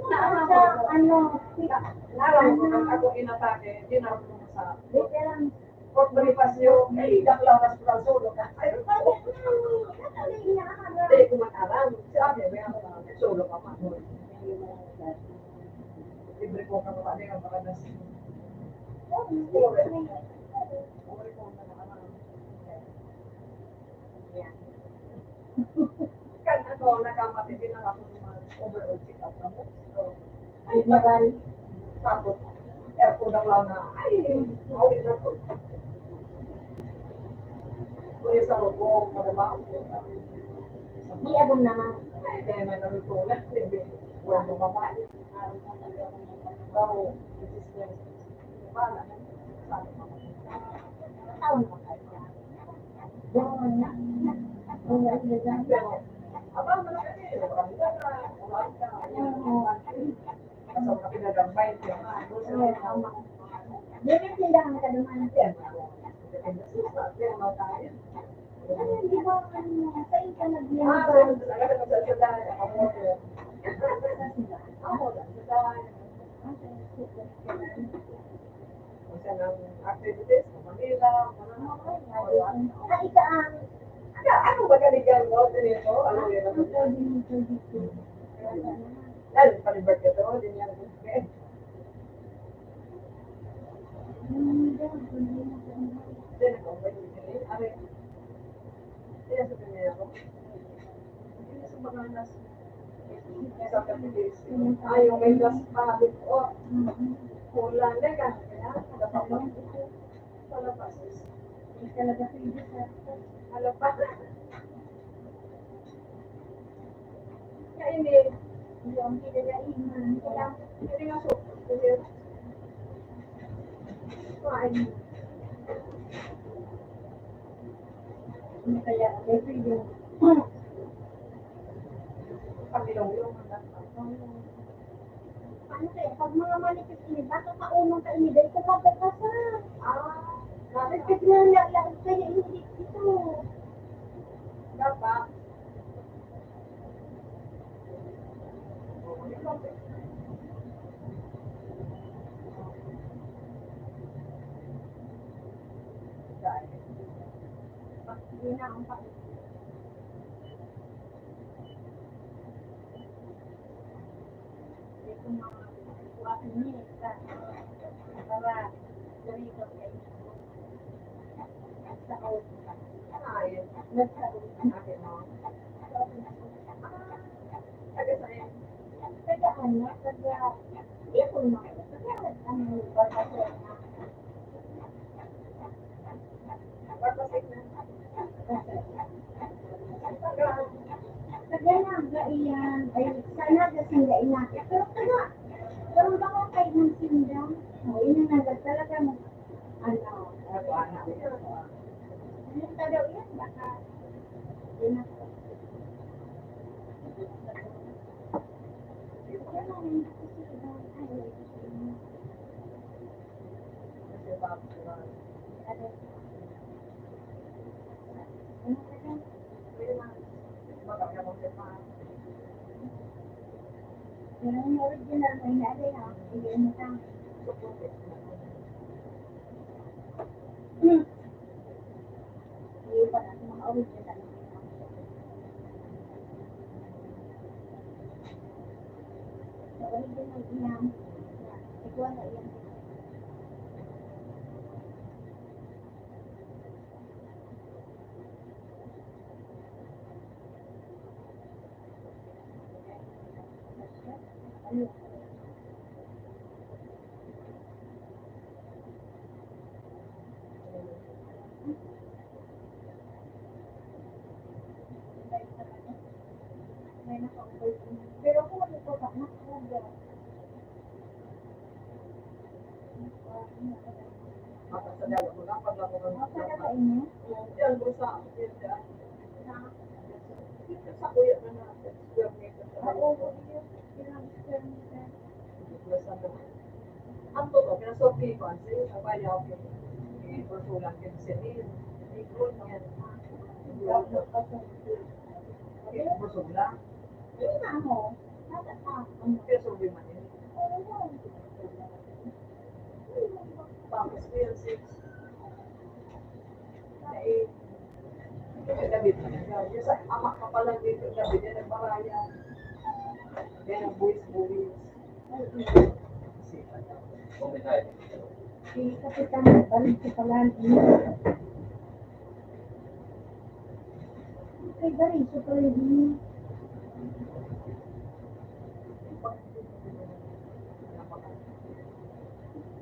Sa, ano, Naaram ko na ako inatake, dinala ko sa veteran. Pag malipasyo, ay, dakla ka sa solo ka. Ay, ay, ay, ay, ay, ay, ay, ay, ay, ko man aram. Si Ate, may ako na, solo ka pa. Libre ko ka pa, di ka makadas. Libre ko ka na aram. Kan ano, nagkamati din ang ako ng mga overall check-up na mo. So, ay, magal. Tapos, aircon na lang na, ay, maulit na to. Kuya sa Robo, madama ako. Di abon naman. Ay, kaya may naluto na. Hindi. Wala nang babae. Araw na talaga. Bawo, this is Wednesday. Wala na. Sabi ko, taon na kayo. Dili tindahan ka duman. Ano, di ba, ano, sa inyo ka nag-, Kung saan ang activities, sa Manila, ano, ano, ano. Ay, saan? Ano, ano ba ka ni Jan Rod? Ano ito? Ano yun? Ang pwede mo, pwede ko. Lalo, pa-birthday ko, di niya. Hindi, nag-open din. Ano yun? Kaya sa kanya ako. Hindi sa mga nas-, sa Philippines. Ay, yung may nas-, pabit ko. Kulang na ka. Kaya, nagpapalabas. Palabas. Hindi talaga pwede sa palabas. Kaya hindi. Hindi, hindi na iman. Kaya, hindi nga so. Hindi. Kumain. Ano kaya, ito yung pagilong-ilong ang dapat. Ano kaya, pag mga manipis ini, baka kaunong ka ini, dahil kumabot ka sa. Ah, bakit? Kasi na, na, na, kaya hindi ito. Dapat. Taga Naga iyan, ay, sa Naga sinda inakit. Pero taga, pero baka kay man sinda. O, ini Naga talaga mo. Ano? Ano, ano? Ano ka daw yan? Baka, yun na. Ano, hindi ko sila, ay, Pero kung ano po, tak na po, Mata sa dalawa ko lang, pag lang ko lang. Mata na kainit? Yan, bro, sa, yan, yan. Sa kuya na na, square meter. Ah, oo, yun. Yun ang square meter. Ang totoo, pinasurvey ko, ang sa'yo, sa bayaw, eh, pursulan, pinsirin. Eh, good yan. Pursulan. Yun na, ano, nasa sa, ano, pinasurvey man yun. Oo, yun. Tapos, yun, six. Ay, kagabi talaga. Yung sa ama ka pa lang dito, gabi din nagbaraya. Yan ang buwis-buwis. Si Kapitan, balik sa palan. Kay Gary, super hindi.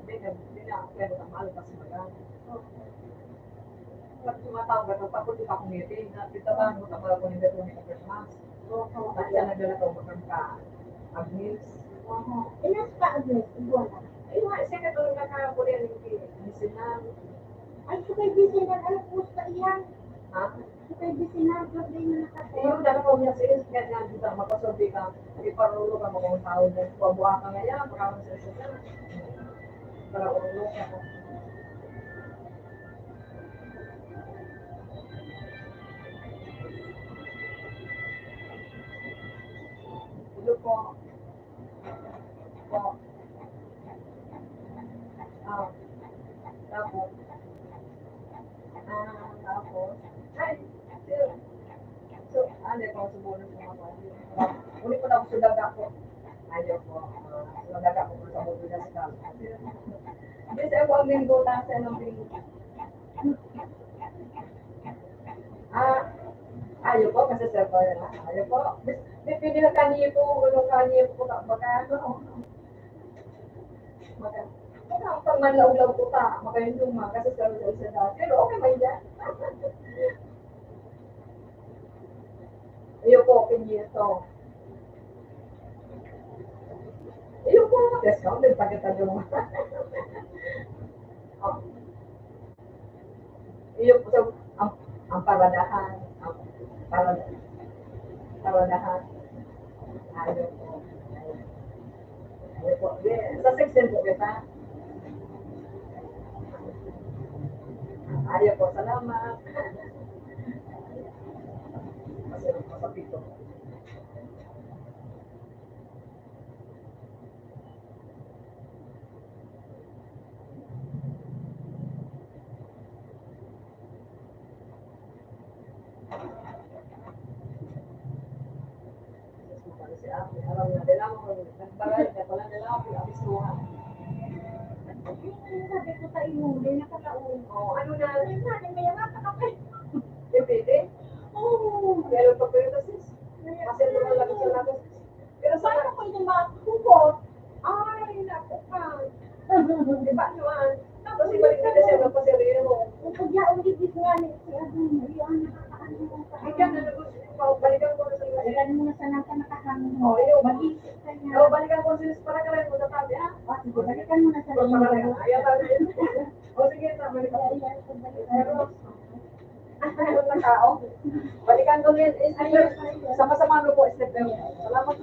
Hindi na, pero mahal kasi magana. Pag tumatawag ako, pag hindi pa ako ngiti, na, pitabahan mo, tabahan ko, hindi ko ni Christmas. At siya nagdala ko, magkang ka, Agnes. Aha. Inas pa, Agnes? Iguana. Ayun nga, siya katulog na kahapon yan, yung ki-, ni Sinan. Ay, siya kay Bisingan, ano, kumusta iyan? Ha? Siya kay Bisingan, grabe na nakatawa. Ayun, dala ko niya sa iyo, kaya nga, di ba, magpasurvey ka, iparulo ka, magkang tao dyan. Pabuha ka nga yan, baka mo sa isa na. Para ulo ka. Hello po. Po. Ah. Tapos. Ah, tapos. Ay, sir. So, ano yung pang subukan sa mga pati? Uli ko na ako sa daga ko. Ayaw ko. Ah, sa daga ko sa buto na sa daga. Hindi, sir, huwag mong buta, sir, ng bingo. Ah, ayaw po, kasi sir po yan, ah. Ayaw po. Bis-, bi-, pwede na kaniyo po, ano, kaniyo po, baka, baka, ano, baka, baka pag manlaw-law po ta, makain yung mga, kasi sir, sir, sir, pero okay man yan. Ayaw po, kaniyo to. Ayaw po, yes, no? Nagpagkatalo. Oh. Iyo po sa, ang, ang paradahan, ang parad-, paradahan. Ayaw po. Ayaw po. Di, sa sixteen po kita. Ayaw po. Salamat. Kasi ang kapatid ko. Alam na, kailangan ko, nagbaray na pala, kailangan ko yung abisuhan. Yung sabi ko sa iyo, may nakataon. Oh, ano na? Ay, sabi, may nakataon. Depende. Oo. Pero pag pero kasi, kasi ito lang sa lakas. Pero saan ako yung makukuha? Ay, naku ka. Di ba, Juan? Tapos ibalik na siya ng pasahero. Ang pagyaon, di, di nga ni, si ano, yun, nakakaano mo pa. Bigyan na, balikan ko na sa iyo. Balikan mo na sa nasa nakahang mo. Oh, yun. Mag-isip ka niya. Oh, balikan ko sa iyo. Para ka rin, punta tayo, ha? Ah, sige, balikan mo na sa iyo. Para ka rin. Ayaw, tayo. Oh, sige, tama. Ay, ay, ay, balikan. Pero, Ang tao. Balikan ko ngayon, eh, slipper. Sama-sama mo po, slipper. Salamat.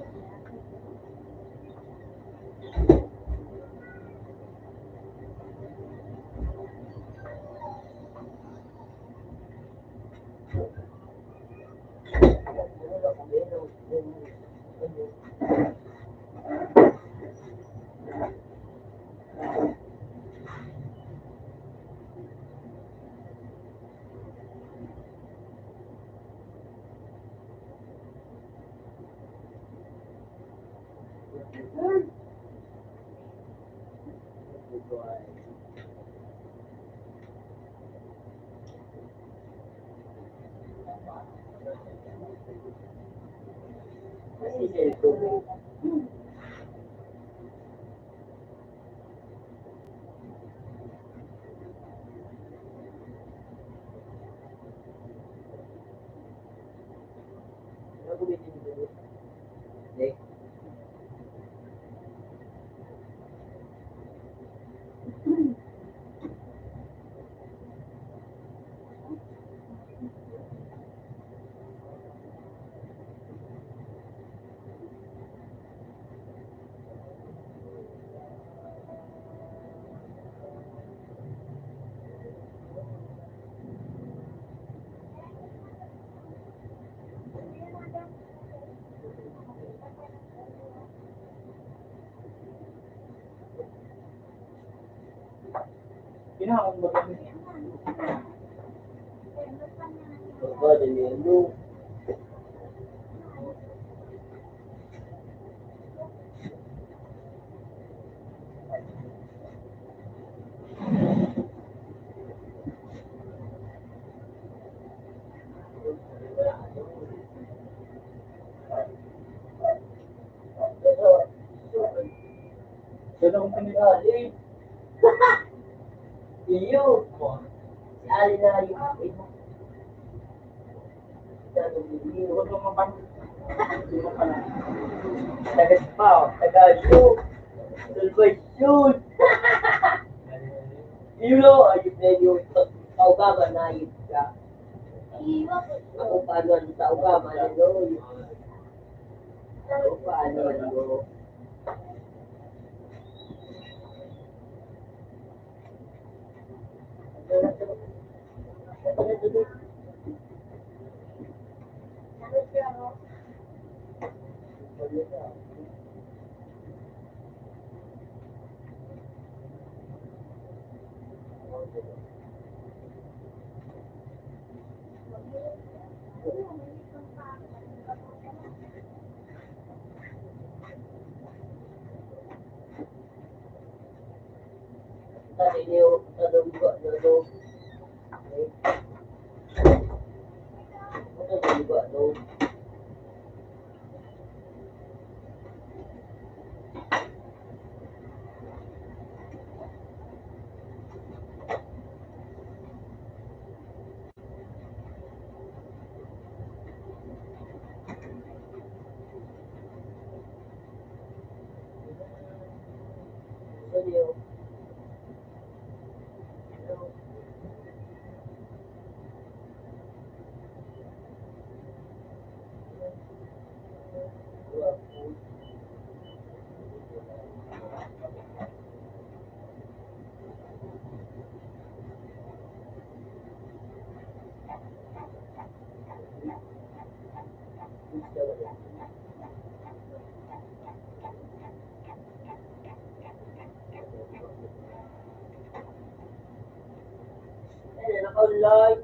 Baba, Daniel, no? Ganun ang pinag-aali. Iyo. Si Ali na yung akin. Taga pa, taga Salvation. Iyo, ayun na yun. Sa Obama na yun ka. Ako pa nun, sa Obama na yun. Ako pa nun, ano. Sa inyo, sa lungga, lalo. Okay. Sa lungga, lalo. Ayan, naka-live.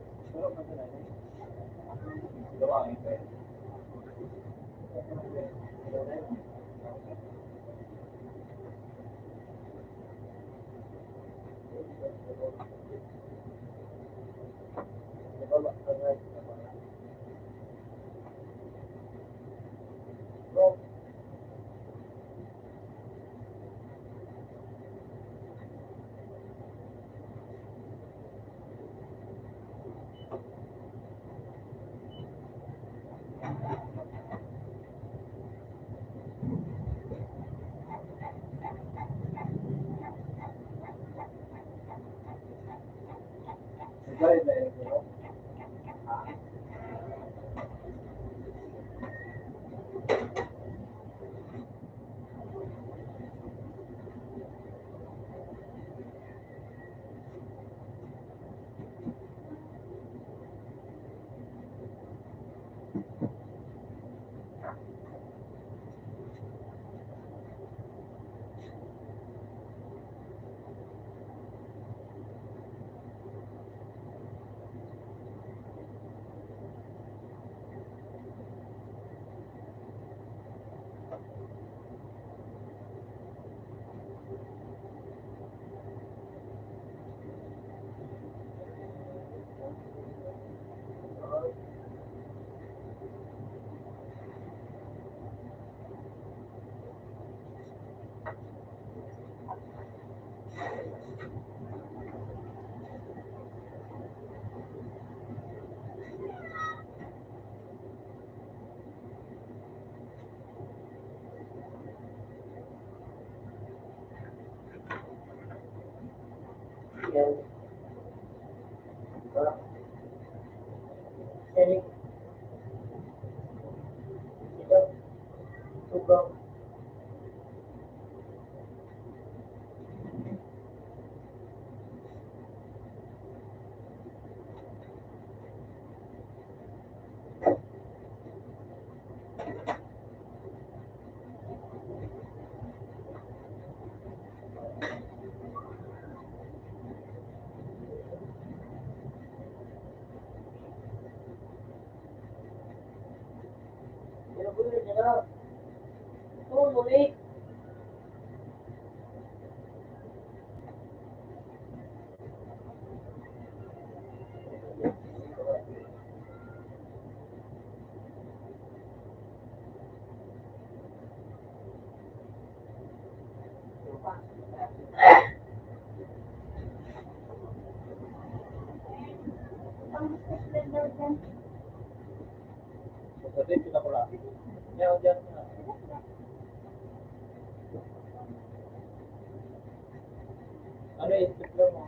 Ano yung explore mo?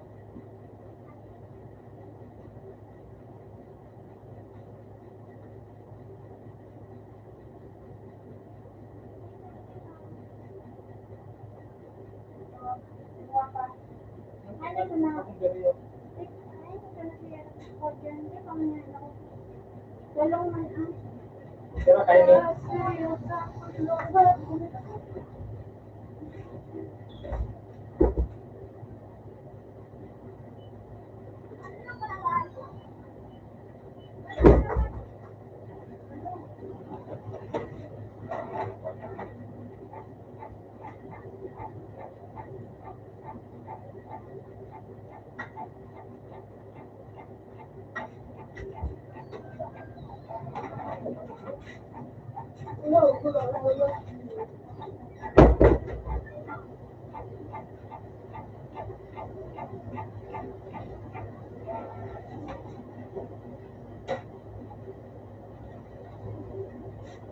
Ano ko na? Walong man ang Pero kayo ni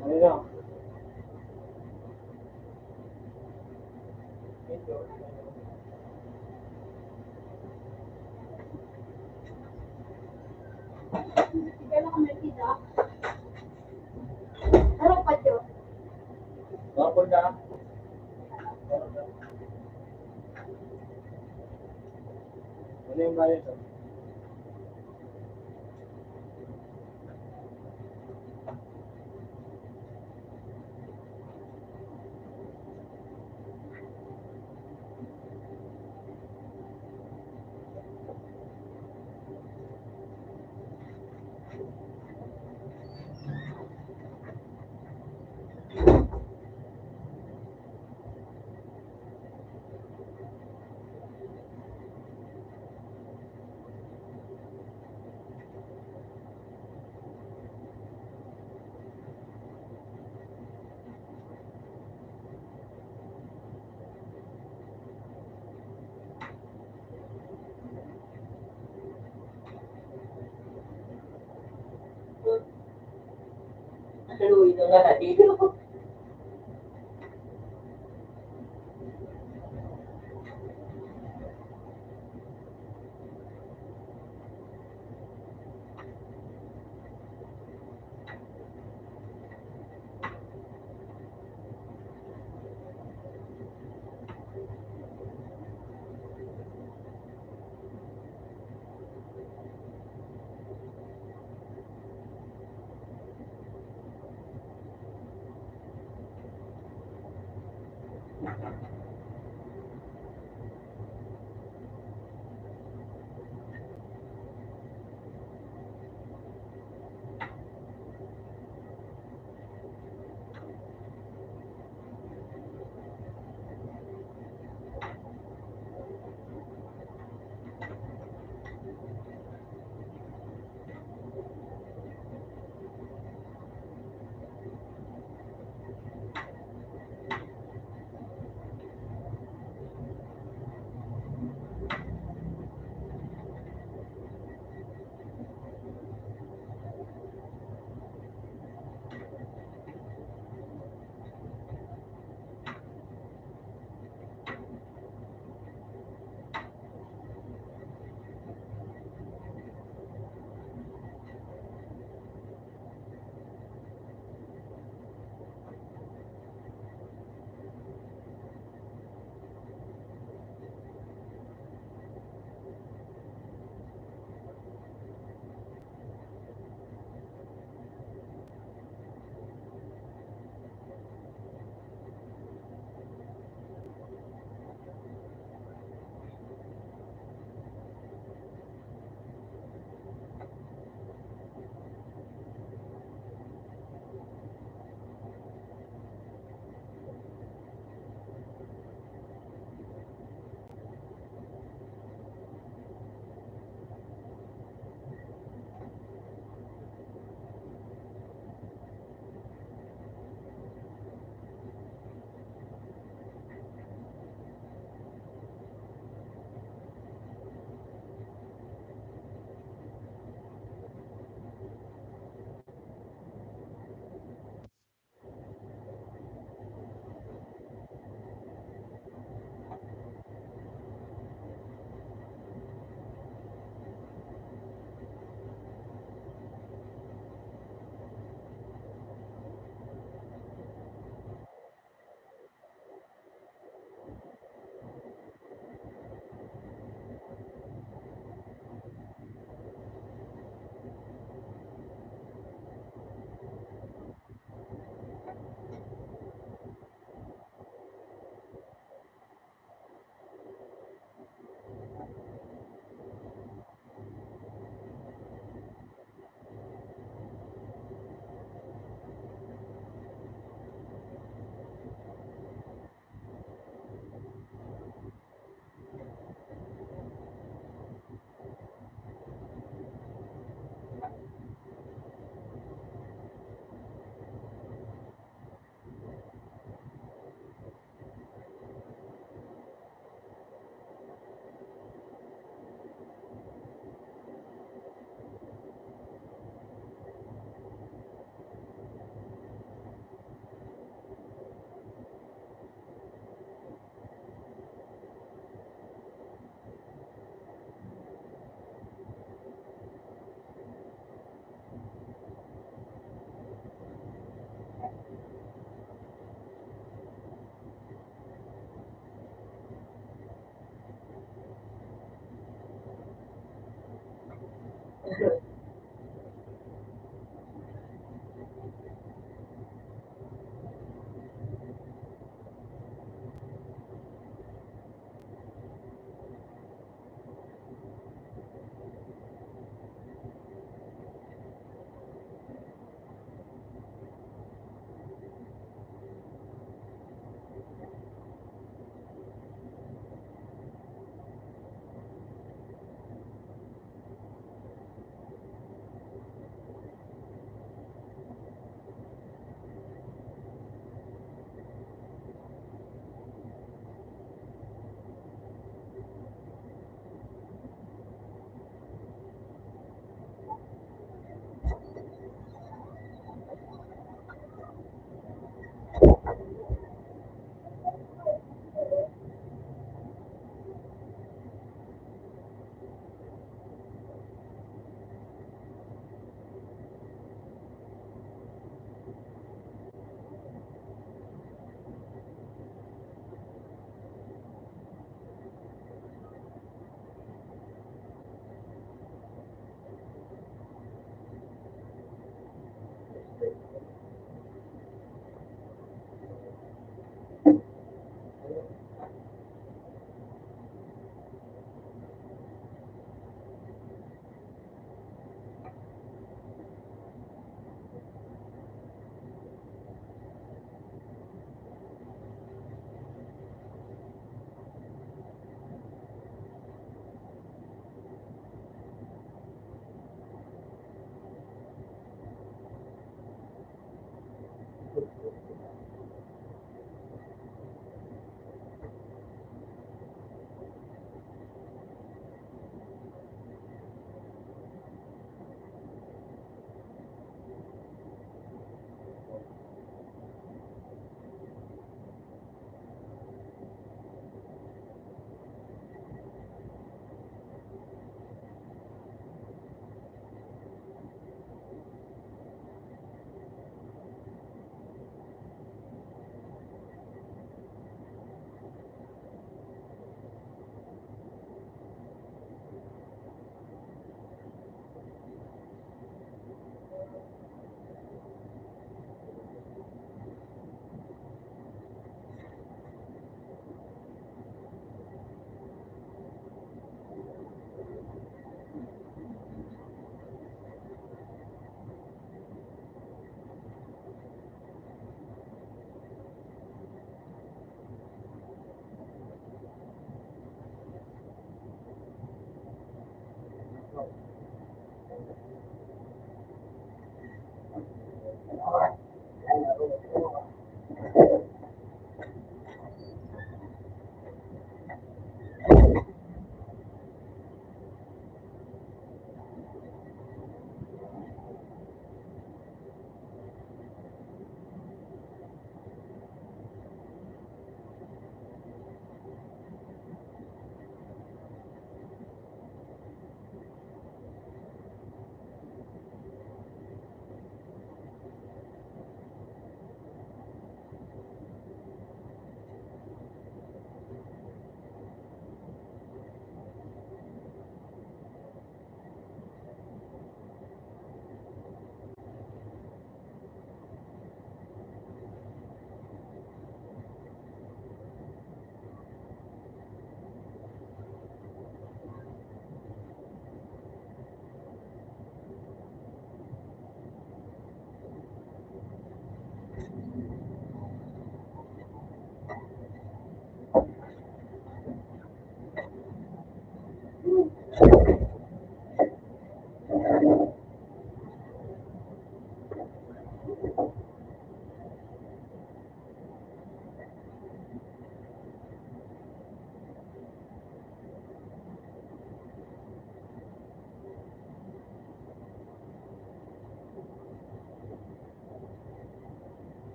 Ano na? Ano yung bayad? Luwi na nga tayo.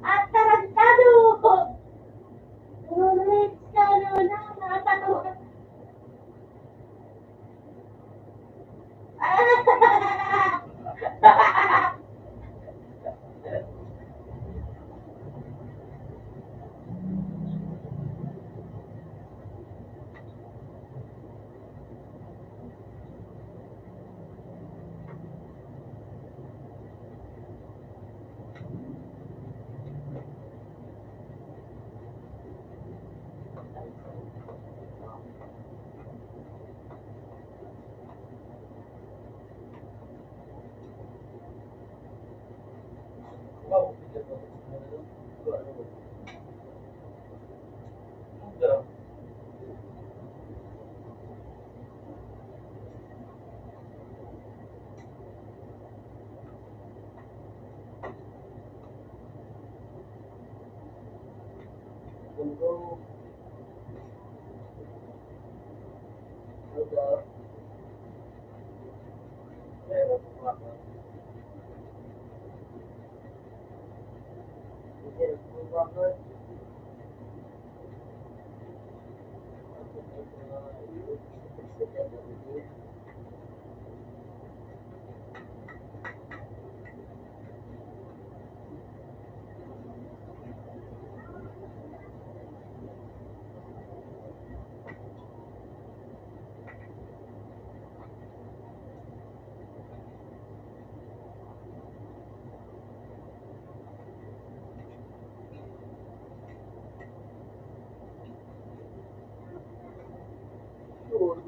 Atarantado! Correct ka na, nakakatawa.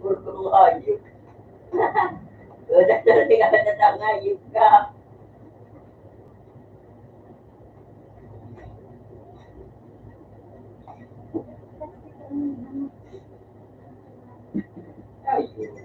Gurgurong hayop. Wala na rin ang hayop ka. Ayun.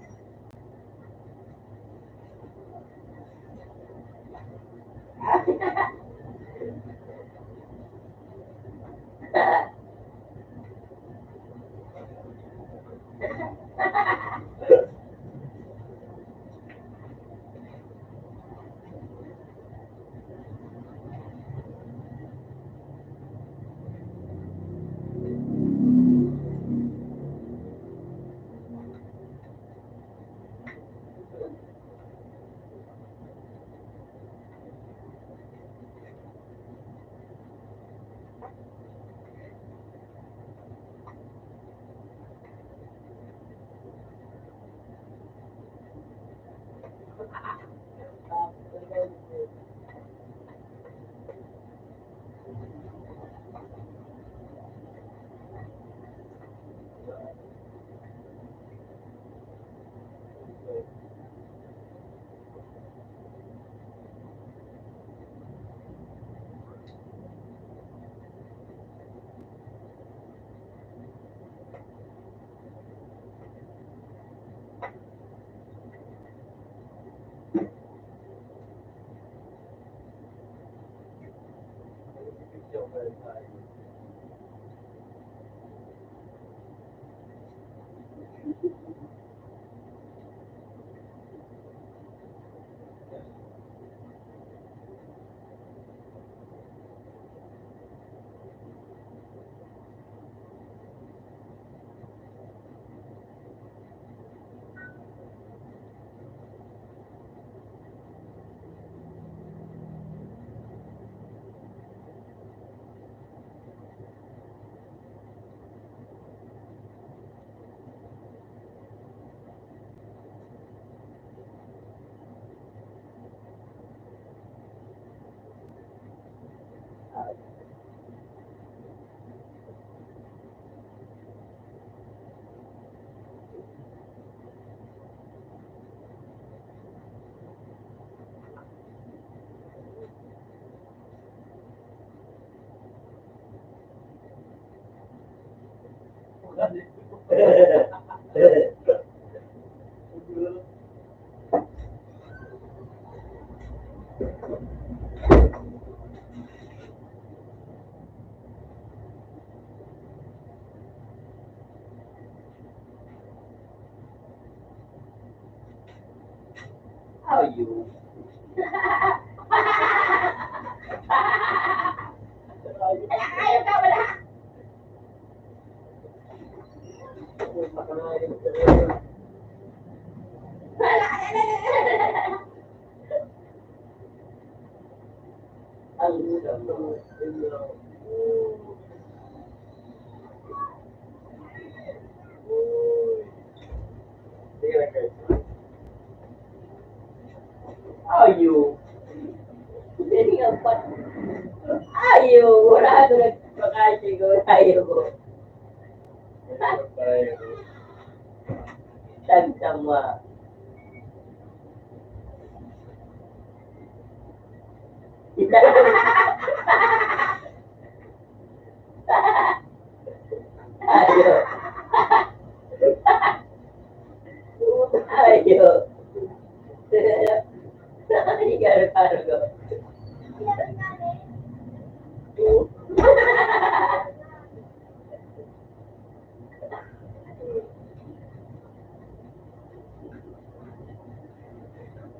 Ayo. Ayaw ka, wala. Wala. Ang Ayo. Ayo. Wala ko nagpakasig. Ayo. Tagtama. Ayo. Ayo. Ay, garo-garo.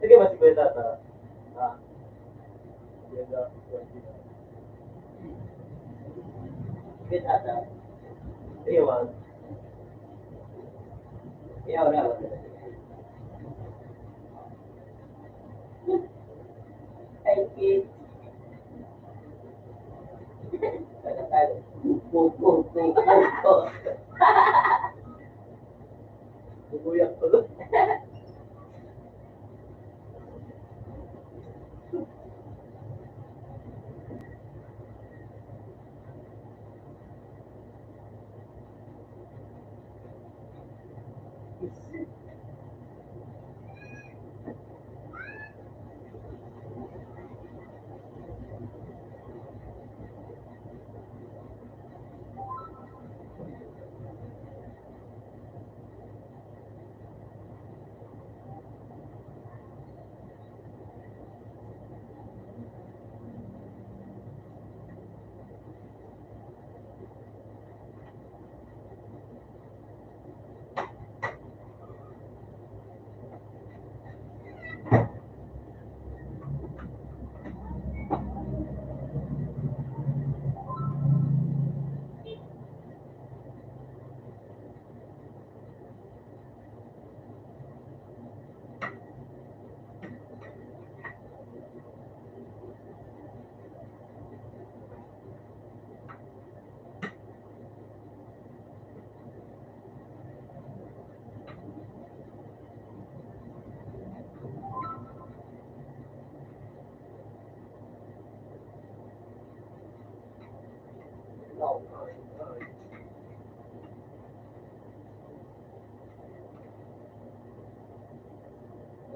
Sige, mas kwenta ta. Ah. Sige, tata. Sige, wag. Sige, wala, wala. Ay, Pete. Pupo, pupo, pupo. Bubuyak ko.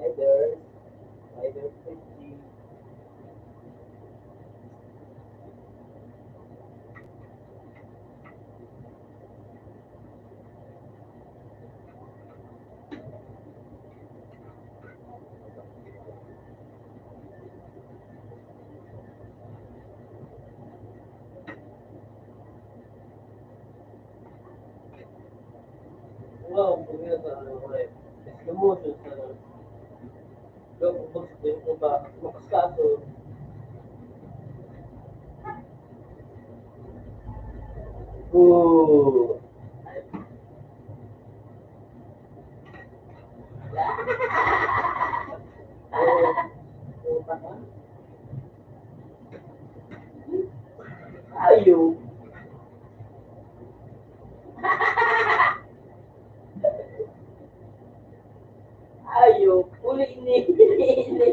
Hi there. Hi there, Christy. Wow, kuya, sa ano, eh, slow motion sa ano. Go, boss, di ko ba makaskaso? Ooh. Ayo. Ayo, uli ini, ini.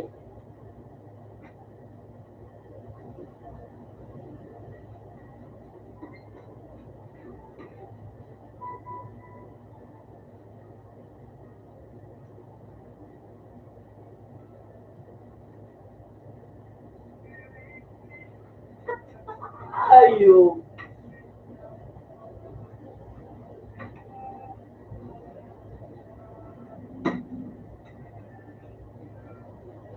Ayo.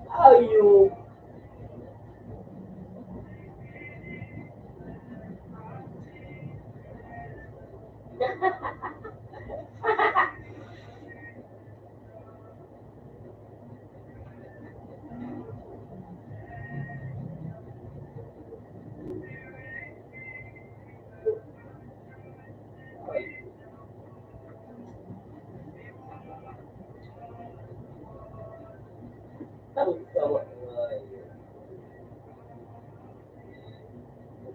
Ayo.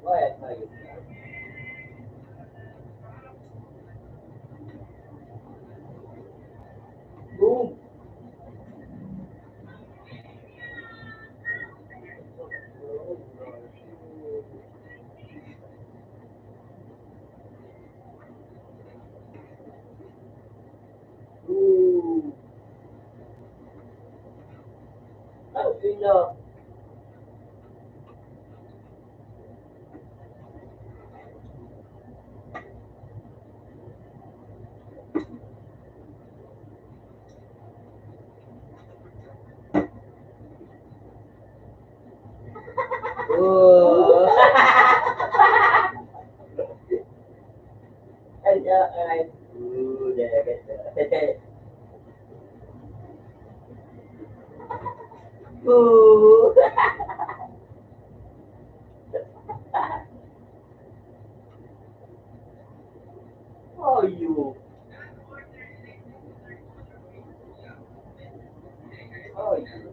Ay, ayos na. Boom! Ooh. Ang ina. Oh. Ano, ay. Ooh, dagat na. Ooh. Ayo. Ayo.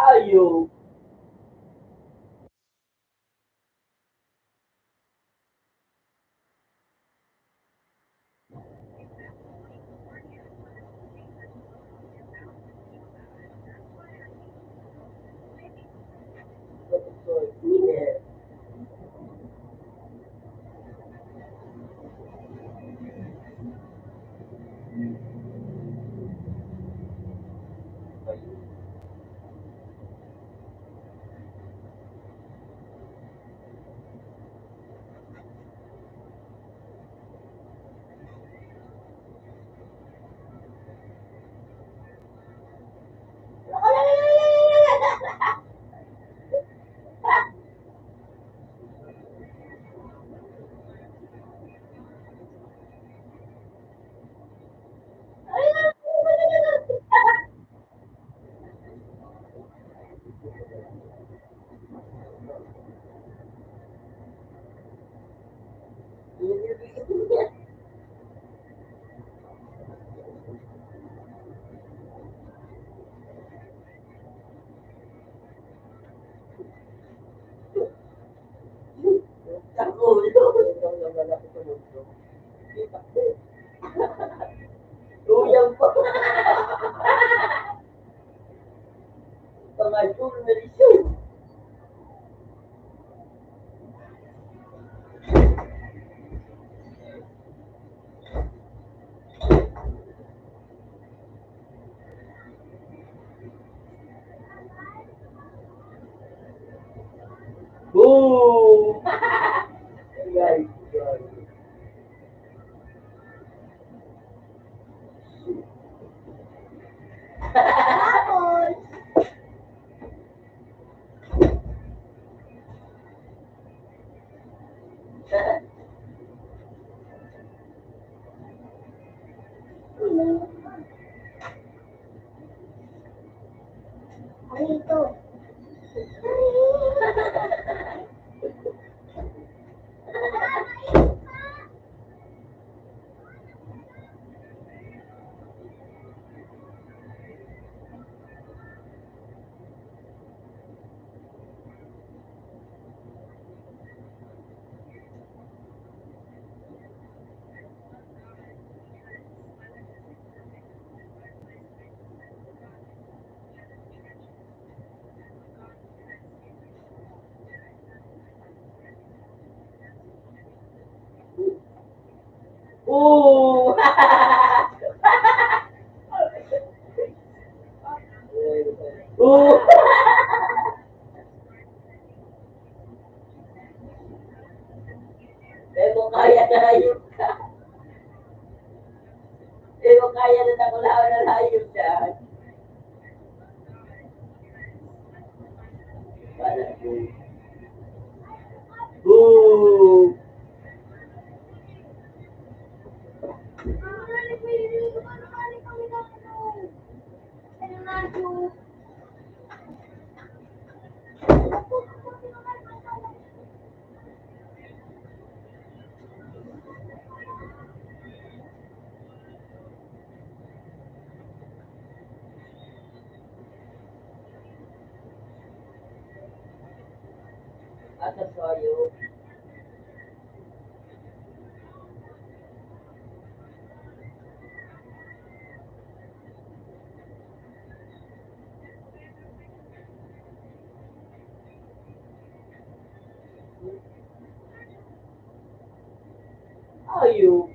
Ayo. Tuyang pa. Pangadto na isyu. Boom! Guys, guys. Oo. Oo. Pero kaya na hayop ka. Pero kaya na takulaon na hayop ka. Para po. Oo. Ata sayo. Ayo.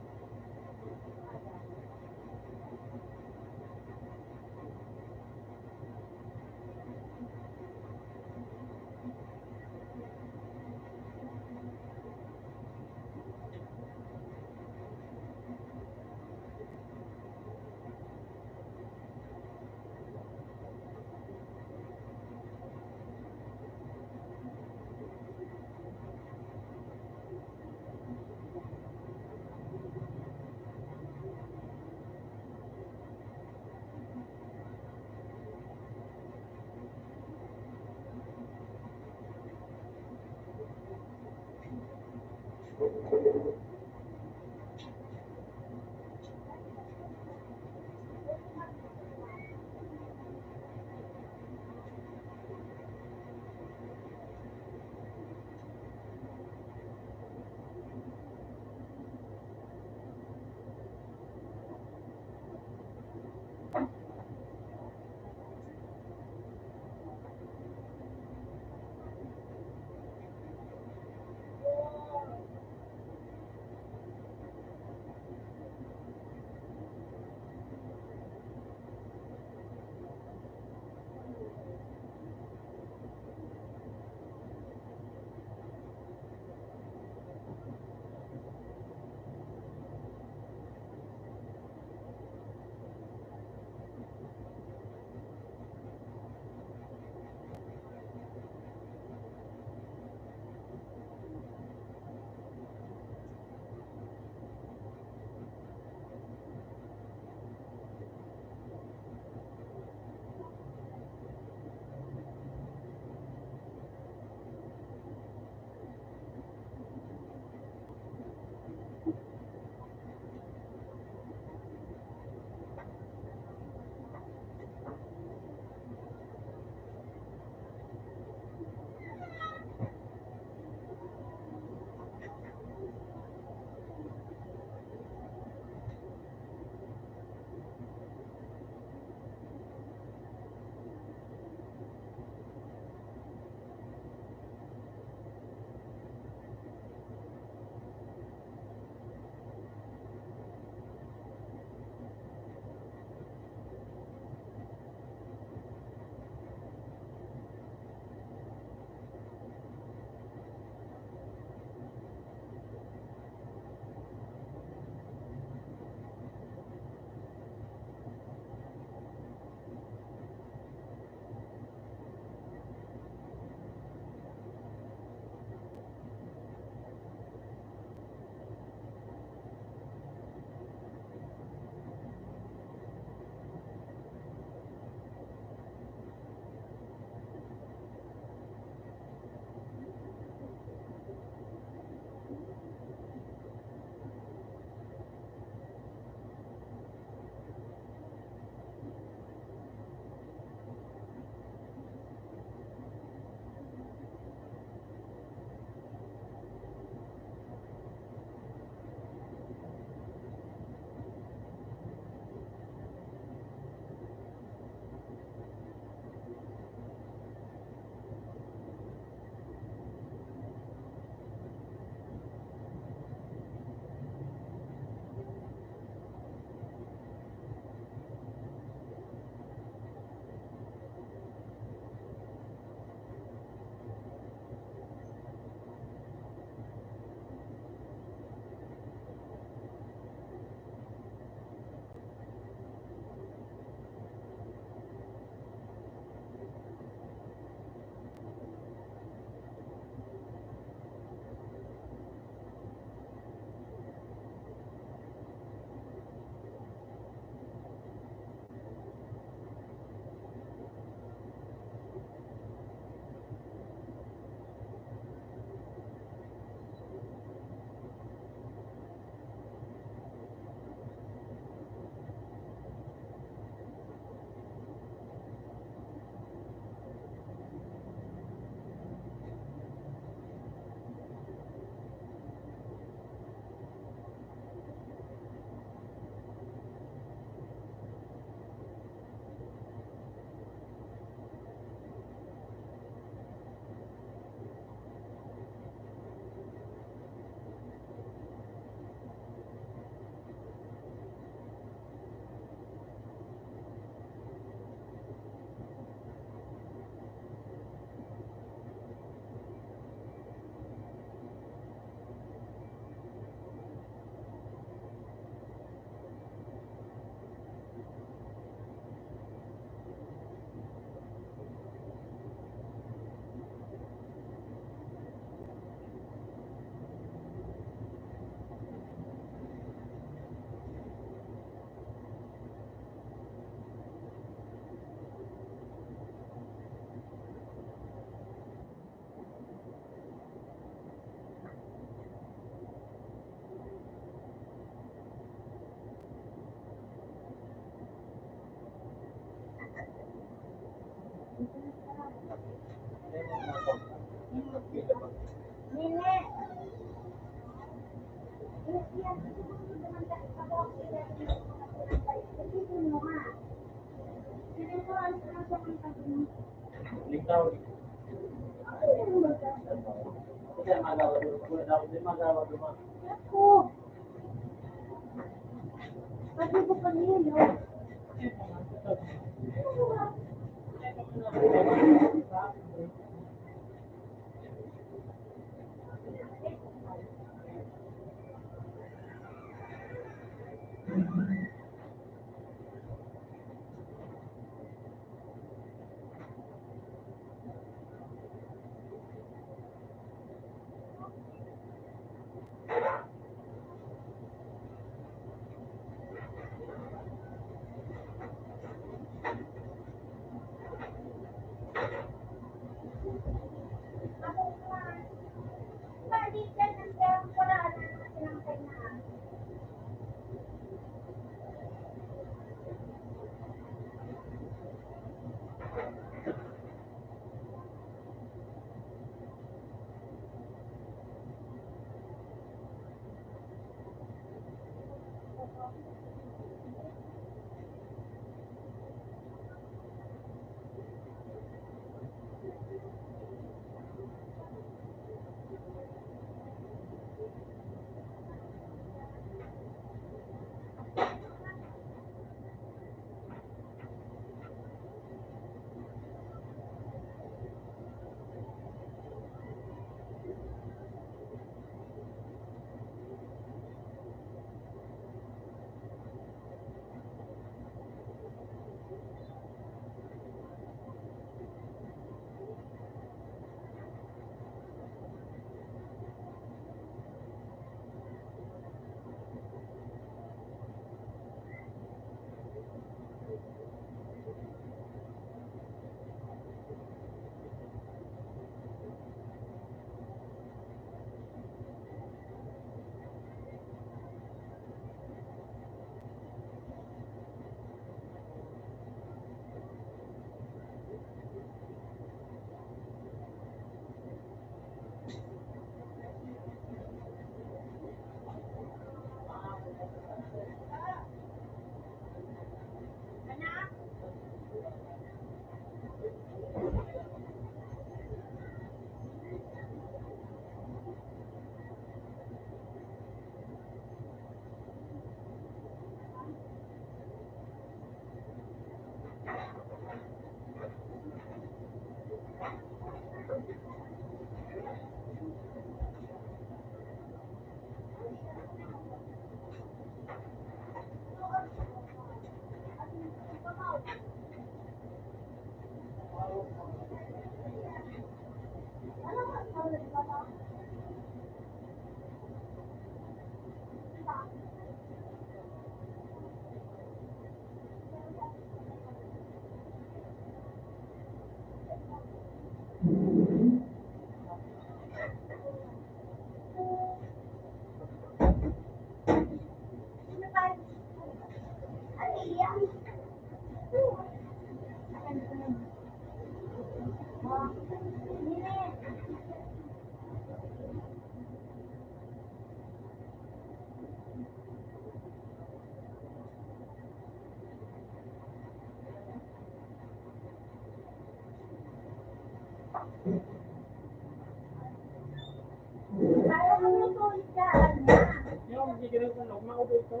Yung gigiran sa loob, maubo ito.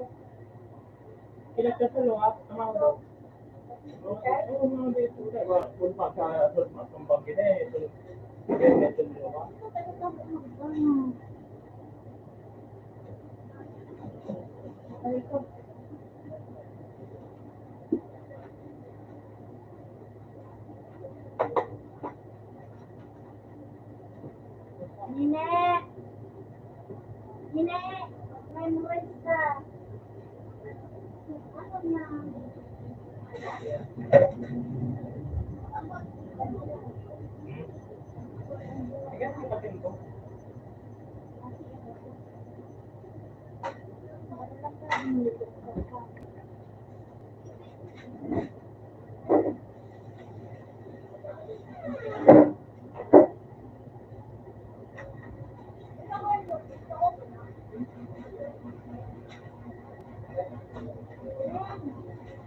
Pinagkasalungat, maubo. Oo, maubo ito. Kung pagka, kung pagka, Nine! Nine! Memorize ka. Ano na?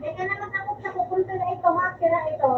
Teka na, matakot na pupunta na ito, ha? Sira ito.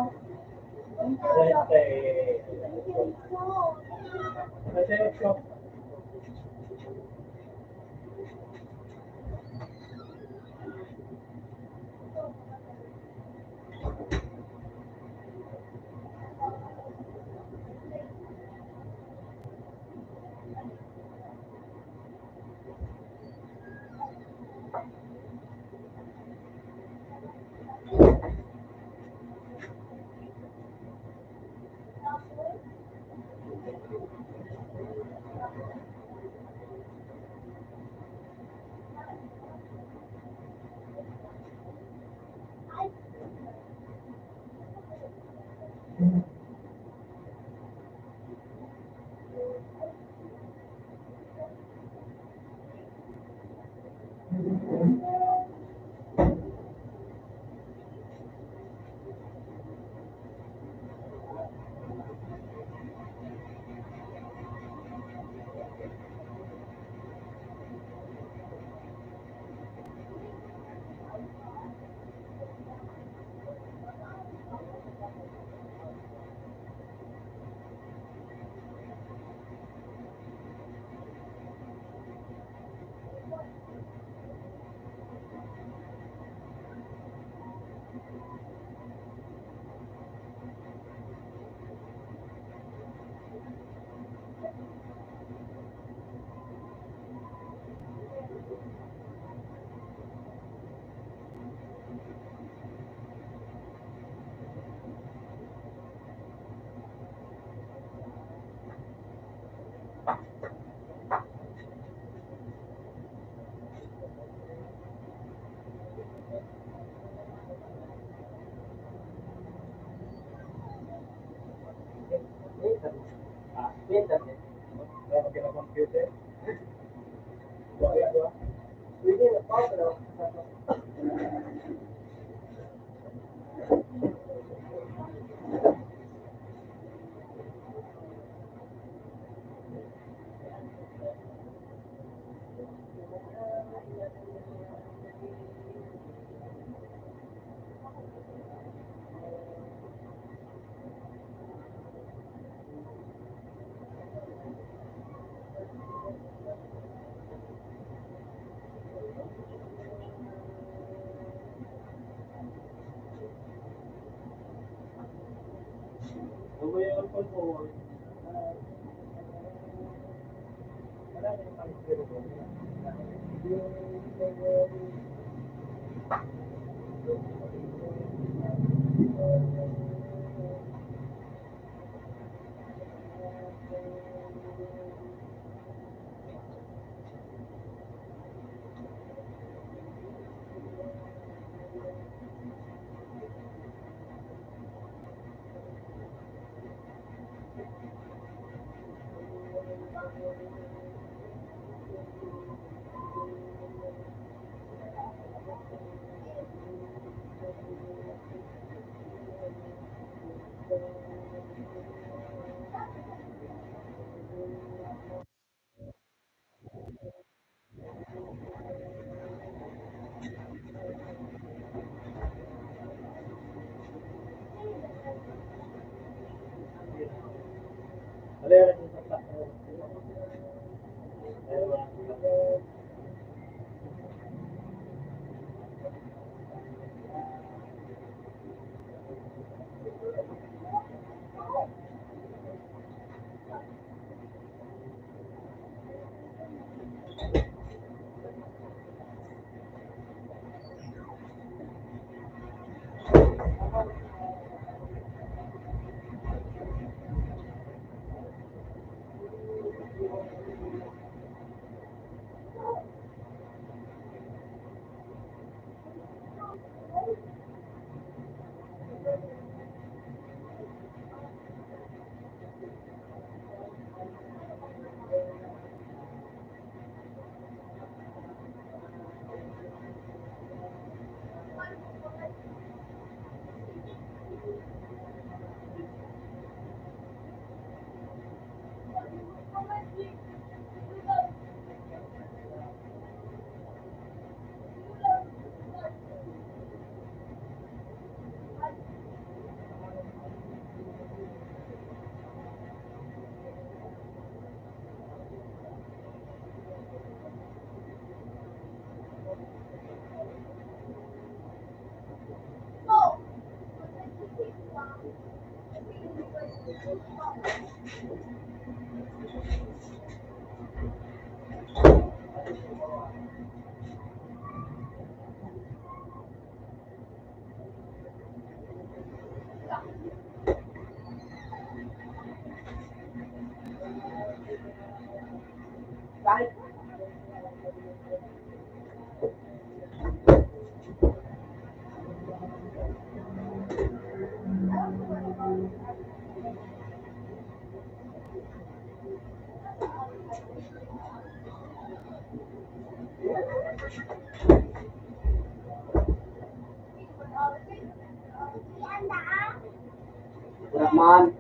Rahman.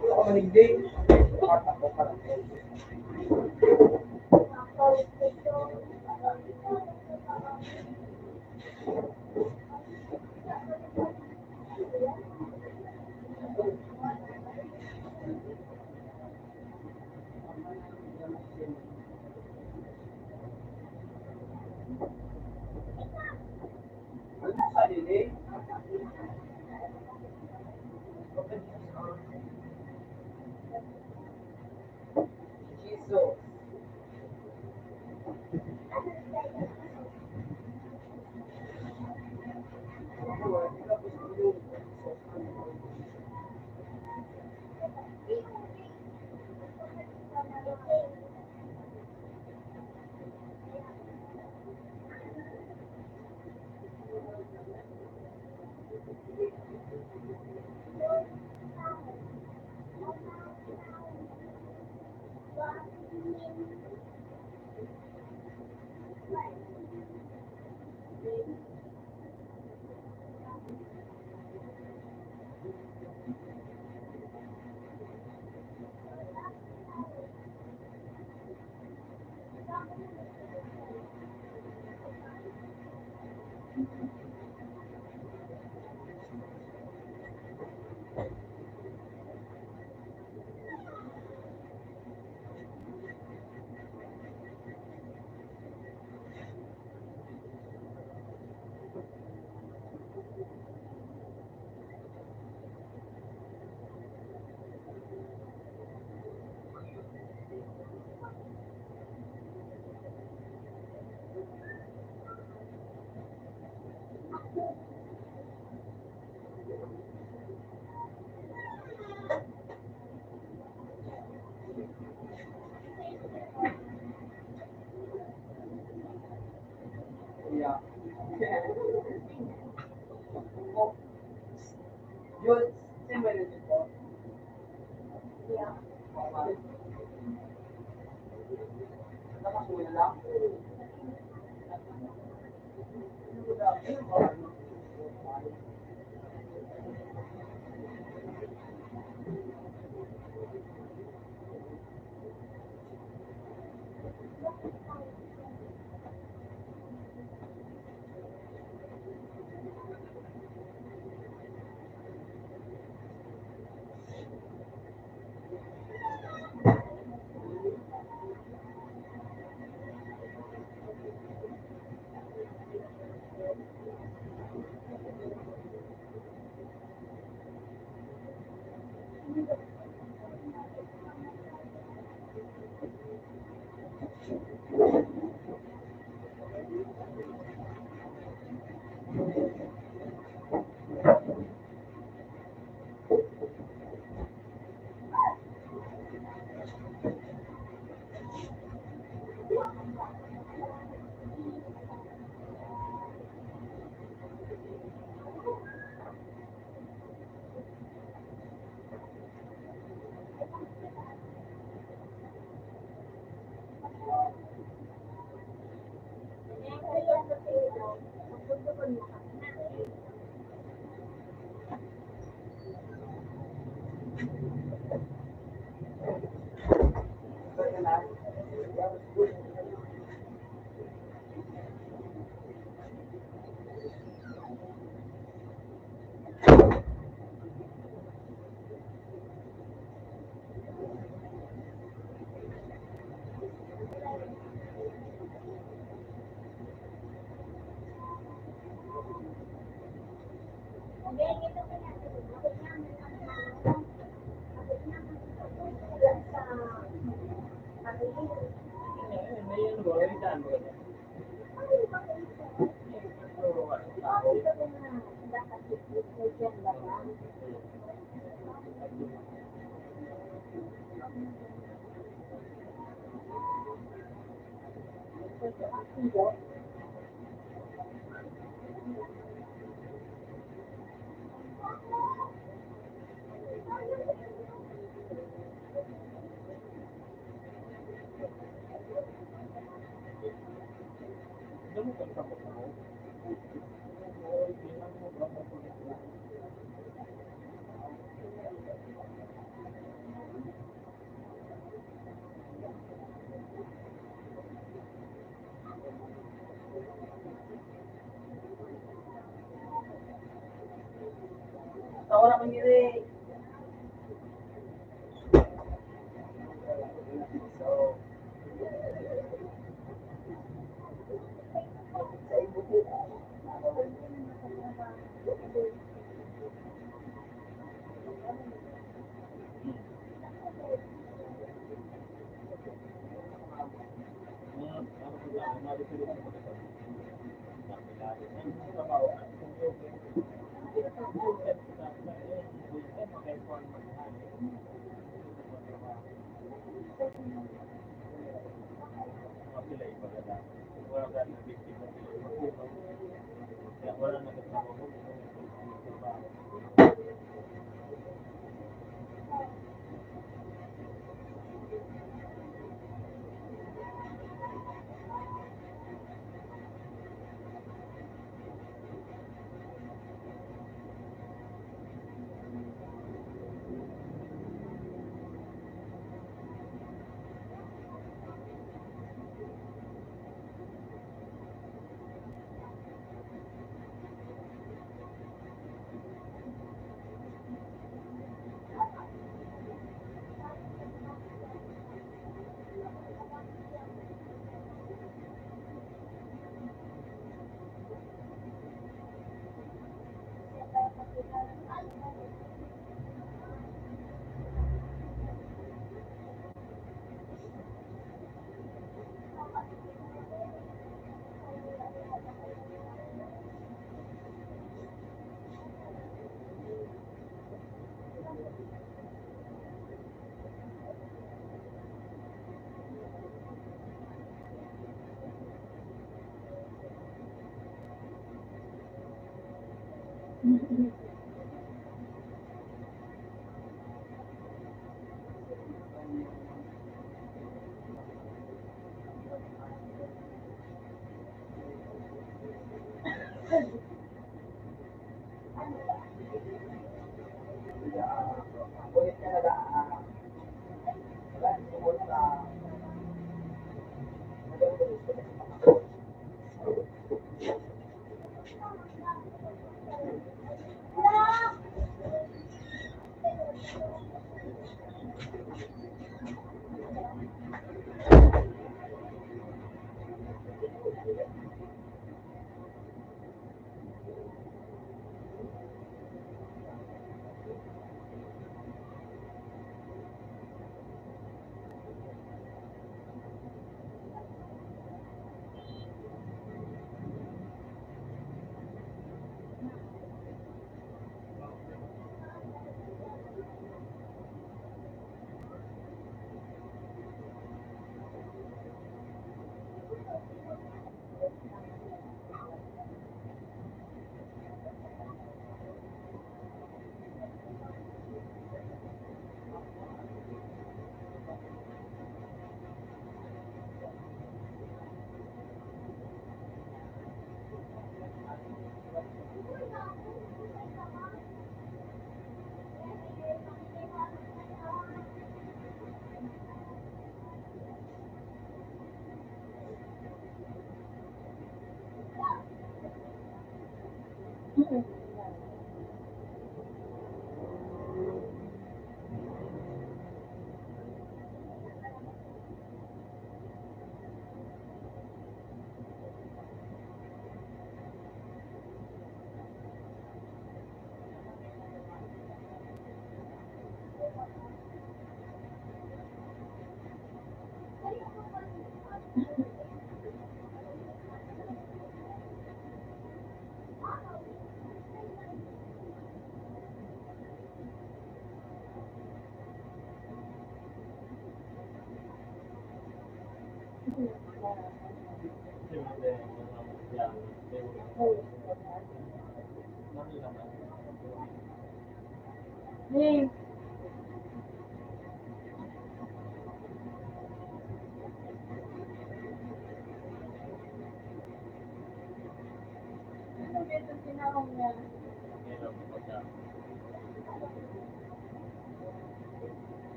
Wala ka manigdi.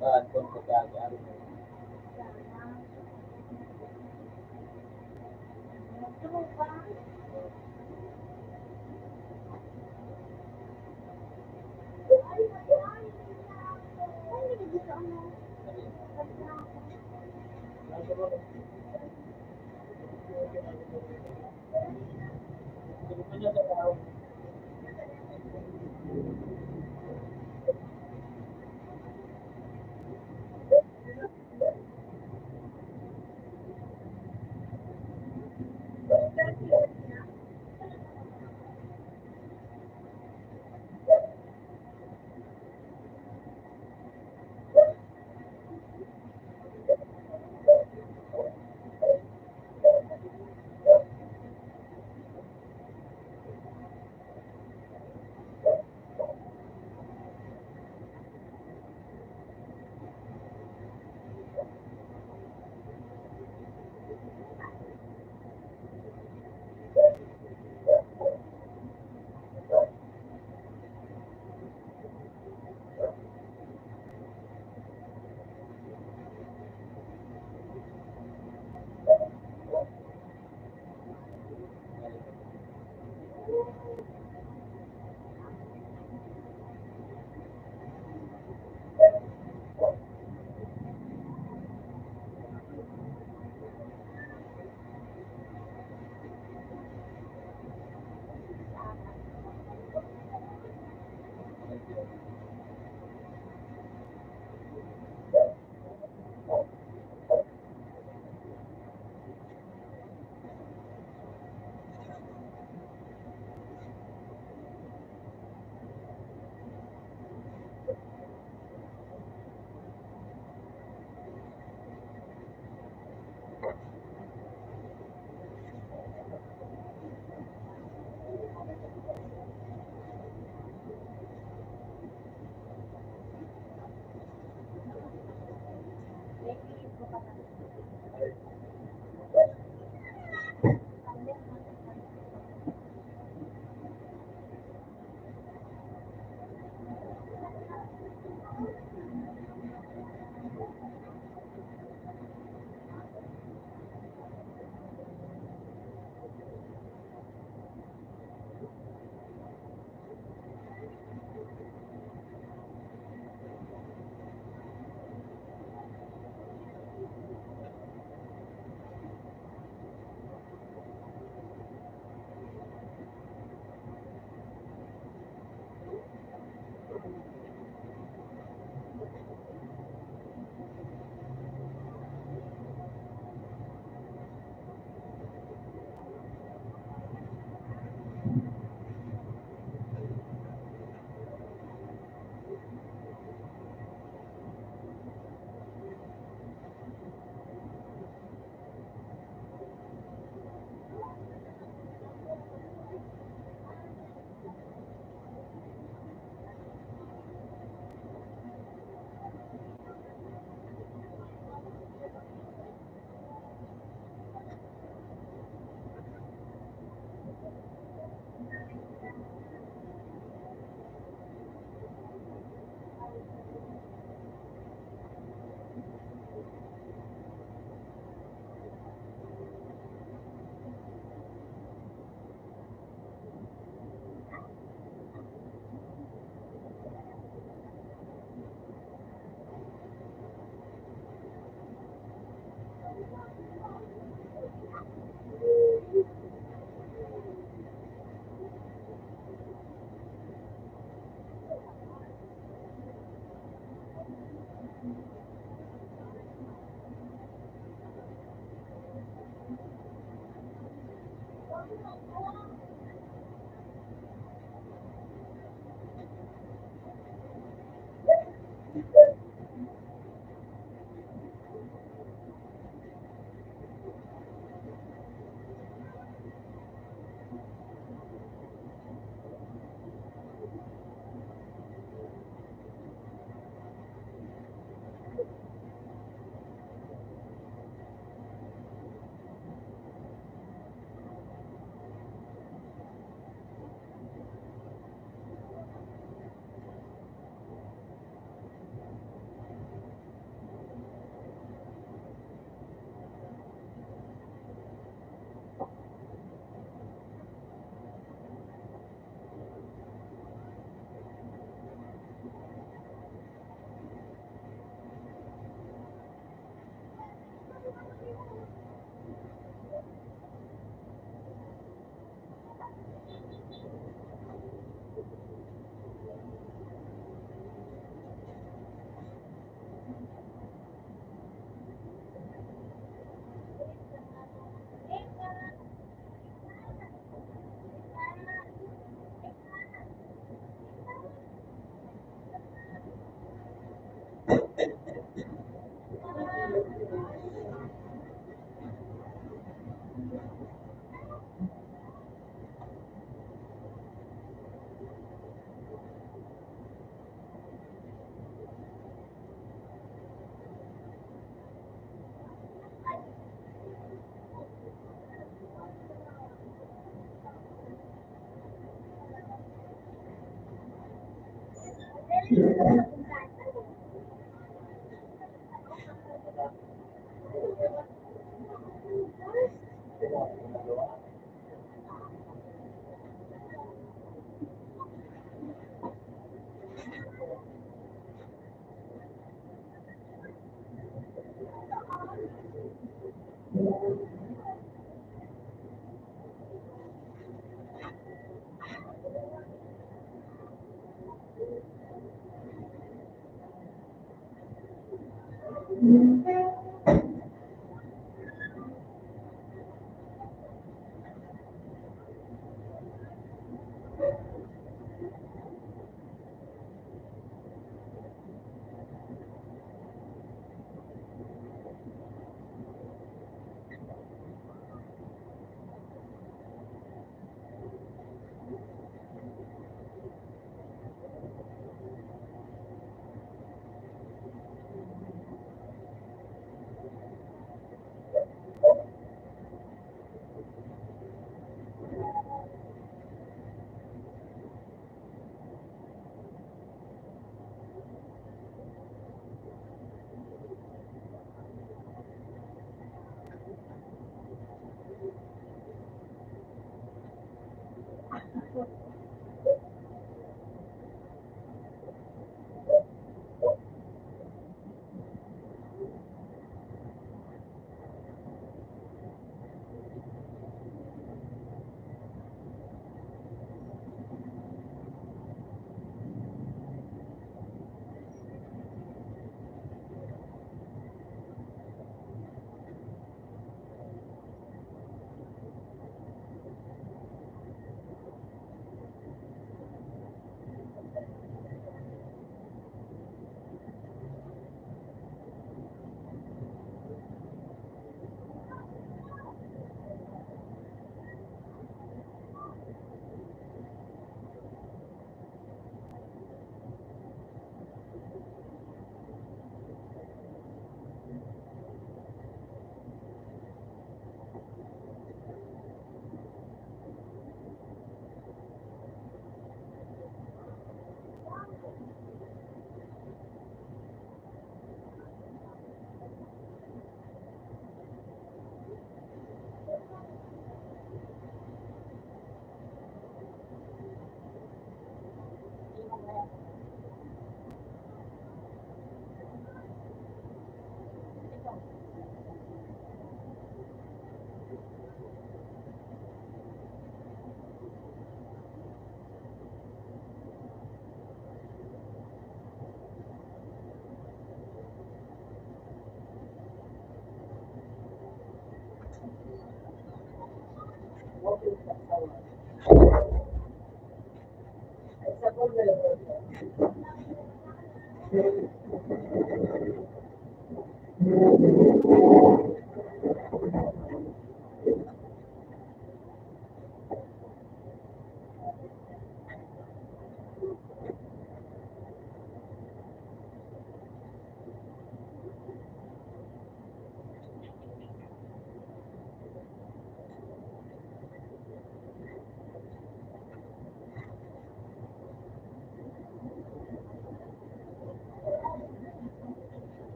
Baad kun pagkaagi-agi mo.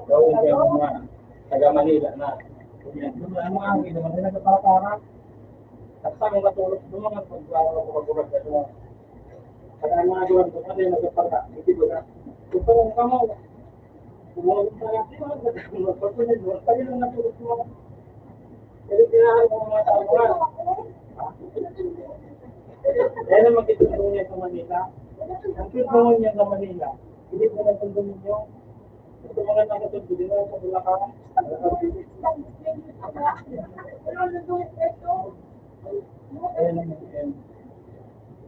Daw yung mga taga Manila na. Yung mga angin naman, yung nagpapara. At sa mga tulog, yung mga pagbawa ko, pagbulag na mga. Kaya mga duwan ko, ano yung nagpapara? Hindi ba na? Gusto kong kamo. Kung mga gusto nga, di ba? Magpasunod mo. Pwede lang natulog mo. Pero kailangan mo mga tao nga. Kaya naman kitulong niya sa Manila. Ang kitulong niya sa Manila. Hindi po natulong ninyo. Ito mga nakatulog din ako sa Bulacan. Ayan, ayan.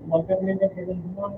Magpapinit ka din naman.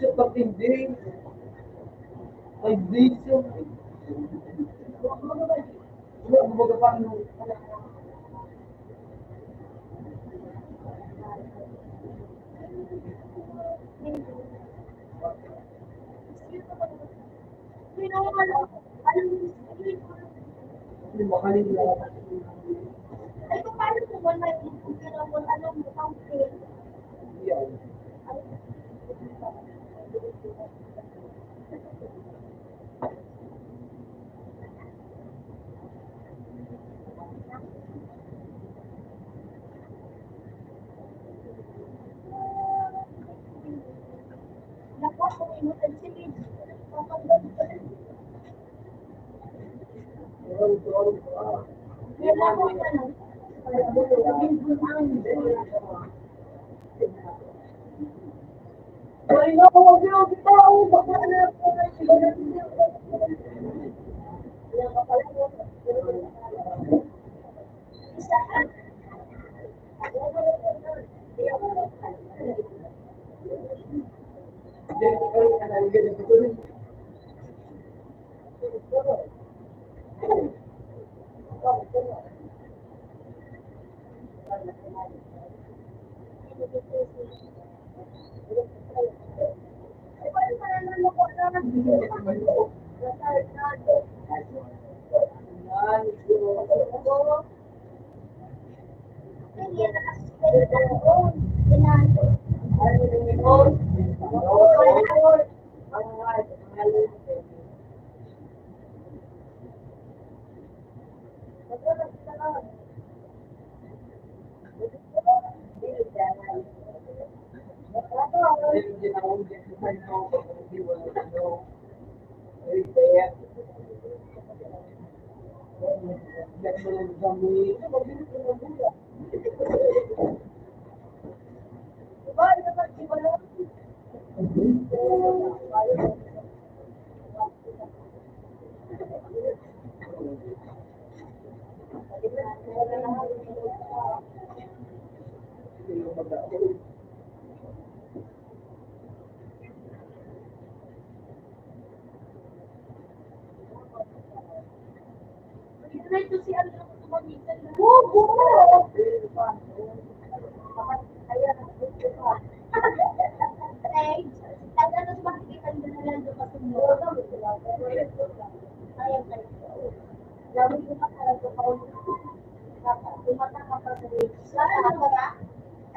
Siya pag-ending. Ay, di siya. Wala, kumbaga, paano?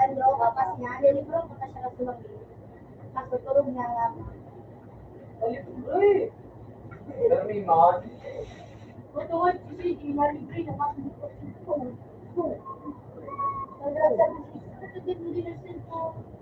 Ano, kapas niya, nilibro ko na siya sa mga. Masuturog niya nga. Ay, pre. Pero may man. Matuwad kasi di malibre na kasi. Nagsasabi siya, "Bakit di mo din ang cellphone?"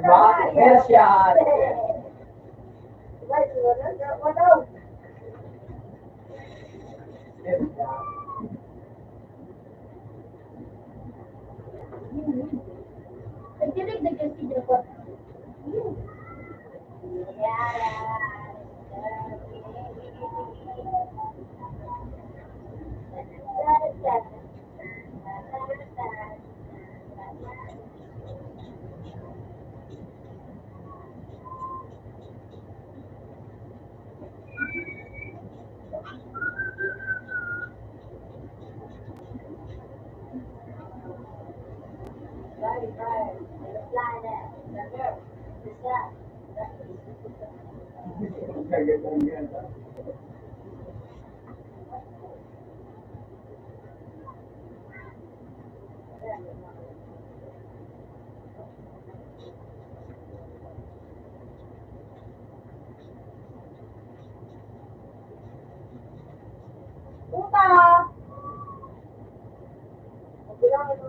Bakit siya?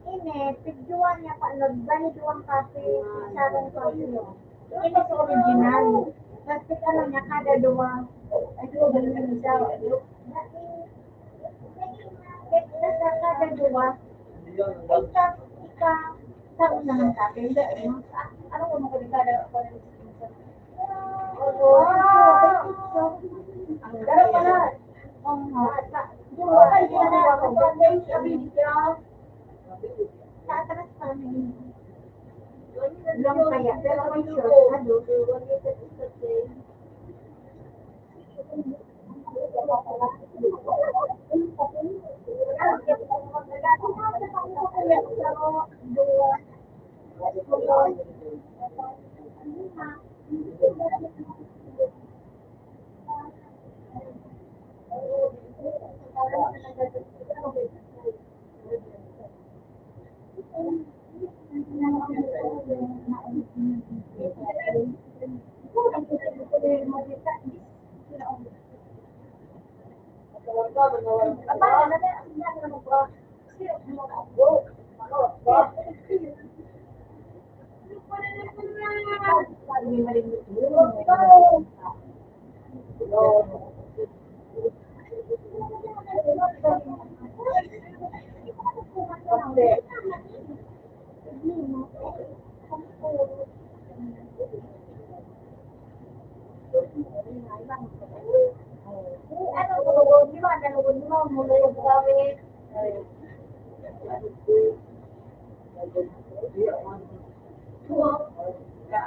Ini, tigduwa niya pa, ano, bali duwang kape, sarong kape yun. Ini sa original. Plastic ano niya, kada duwa. Ay, duwa ba yun yung isa? Basta kada duwa. Ay, ka, ika, sarong naman kape. Hindi, ano? Ah, ano ko, mga kada, ang daraw pala. Oo nga. Duwa, ay, duwa, duwa, duwa. Taas pa naman. Lang kaya, pero may short na doon.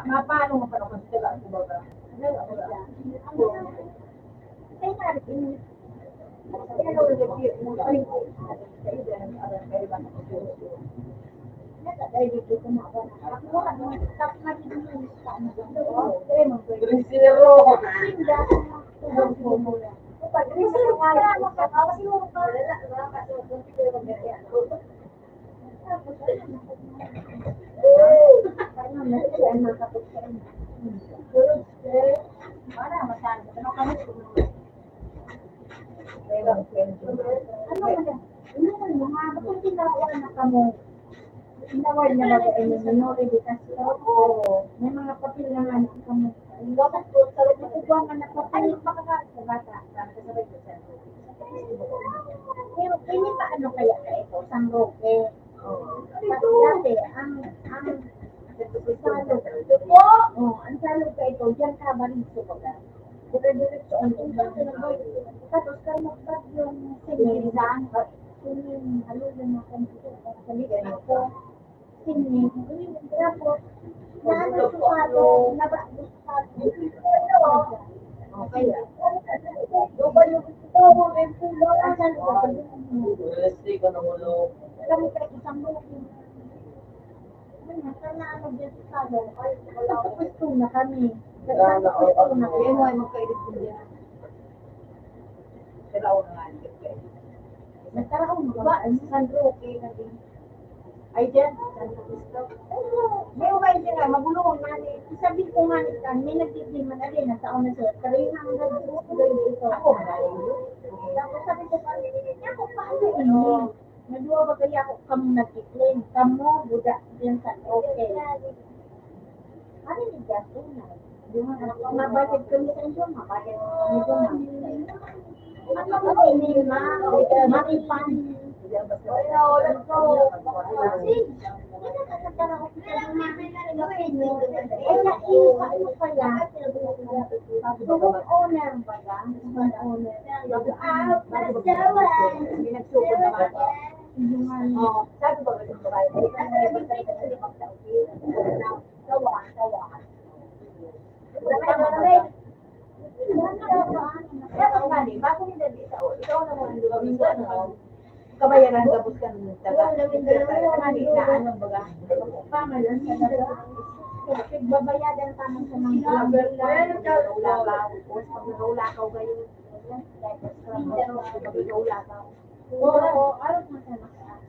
Mapano mo pa kung sila, kumbaga? Three zero. Ano man yan? Ano man yan? Ano man yan? Bakit ginawa na kamo? Inaward na ba kayo ni Nori de Castro? Oo. May mga papel na nga na kamo. Ang dapat po, sa loob ko ba nga na papel? Ay, makakain sa bata. Sabi ko, sabi ko, sabi ko. Pero, pwede pa ano kaya ka ito? San Roque. Oh. Dati, ang, ang, oh, ang salog ka ito, diyan ka, Bariso, baga. Dire-diretso ang tubig. Tapos, kaya magbagyong sinigang, sinigang, halugan na kung ito, sa liit ako. Sinigang. Tapos, naano sa palo, naba-, Okay. Kami kayo isang luto. Ano, sana ano dyan sa salon? Ay, pwesto na kami. Sa isang pwesto na kami. Kaya mo ay magkailit din yan. Sila ako na nga, hindi ko kailit. Nagtaraw mo ba? Ay, sa San Roque, naging Ay, diyan, San Francisco. May umain din nga, magulo nga ni. Sabi ko nga ni Tan, may nagdidiman na rin, nagtaon na siya. Three hundred ito. Ako, magaling yun. Tapos sabi ko, "Paano yun? Ako, paano yun?" Nadua ba kaya ako kamo nagkiklin? Kamo, buda, diyan sa okay. Ano ni Jack? Mabayad kami sa inyo, mabayad kami doon. Ano ba ini, ma? Maripan. Owner ba yan? Owner. Sabi ko, Dapat nga ni, bago nila di sa, ikaw na mo ang lugar, ano, kabayaran gabos kan taga, nga ni, na ano, baga, paman, ang babayadan ka man sa mga ulakaw, o sa mga ulakaw kayo. Ulakaw. Oo, aros na siya nakaas.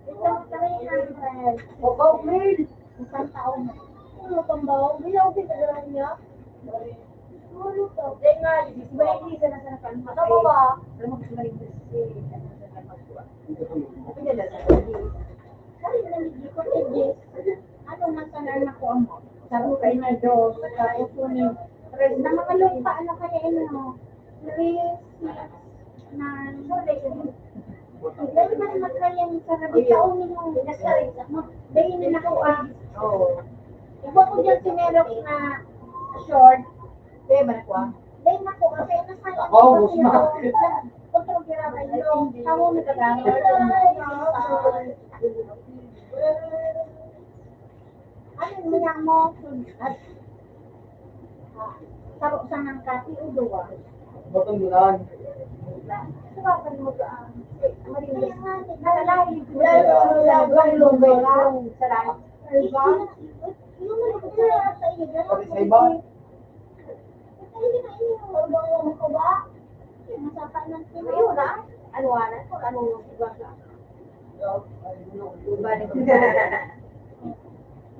Ito, three hundred. Opo, Will. Isang taon na. Ano, pambaon? Bilaw, pinagdala niya? Siguro to. Dahil nga, di ba, hindi ka na sa nakan-, Ano ba ba? Alam mo, gusto na rin kasi, ano, sa nakan-, Ano ba ba? Ay, naligi ko, sige. Ano man sana ang nakuha mo? Sa rupay na dos, sa uso ni tres, na mga lupa, ano kaya yun, no? Three, six, nine. Dahil man magkaya ni Sarah, di ka uminom. Dahil na nakuha. Oo. Iba ko dyan si Merok na short. Kaya ba nakuha? Dahil nakuha, kaya nasayang Ako, ko mas siya. Otro gira kayo. Kamo nagkakakaroon. Ano niya mo? At, ah, saro sa nang kati o duwa? Batong dulaan. Suwakan mo ka, ah, eh, marimos. Nalalahi ko. Sa lahi. Pati sa iba. Ayun na. Ano, ano? Kung anong baga. Balik.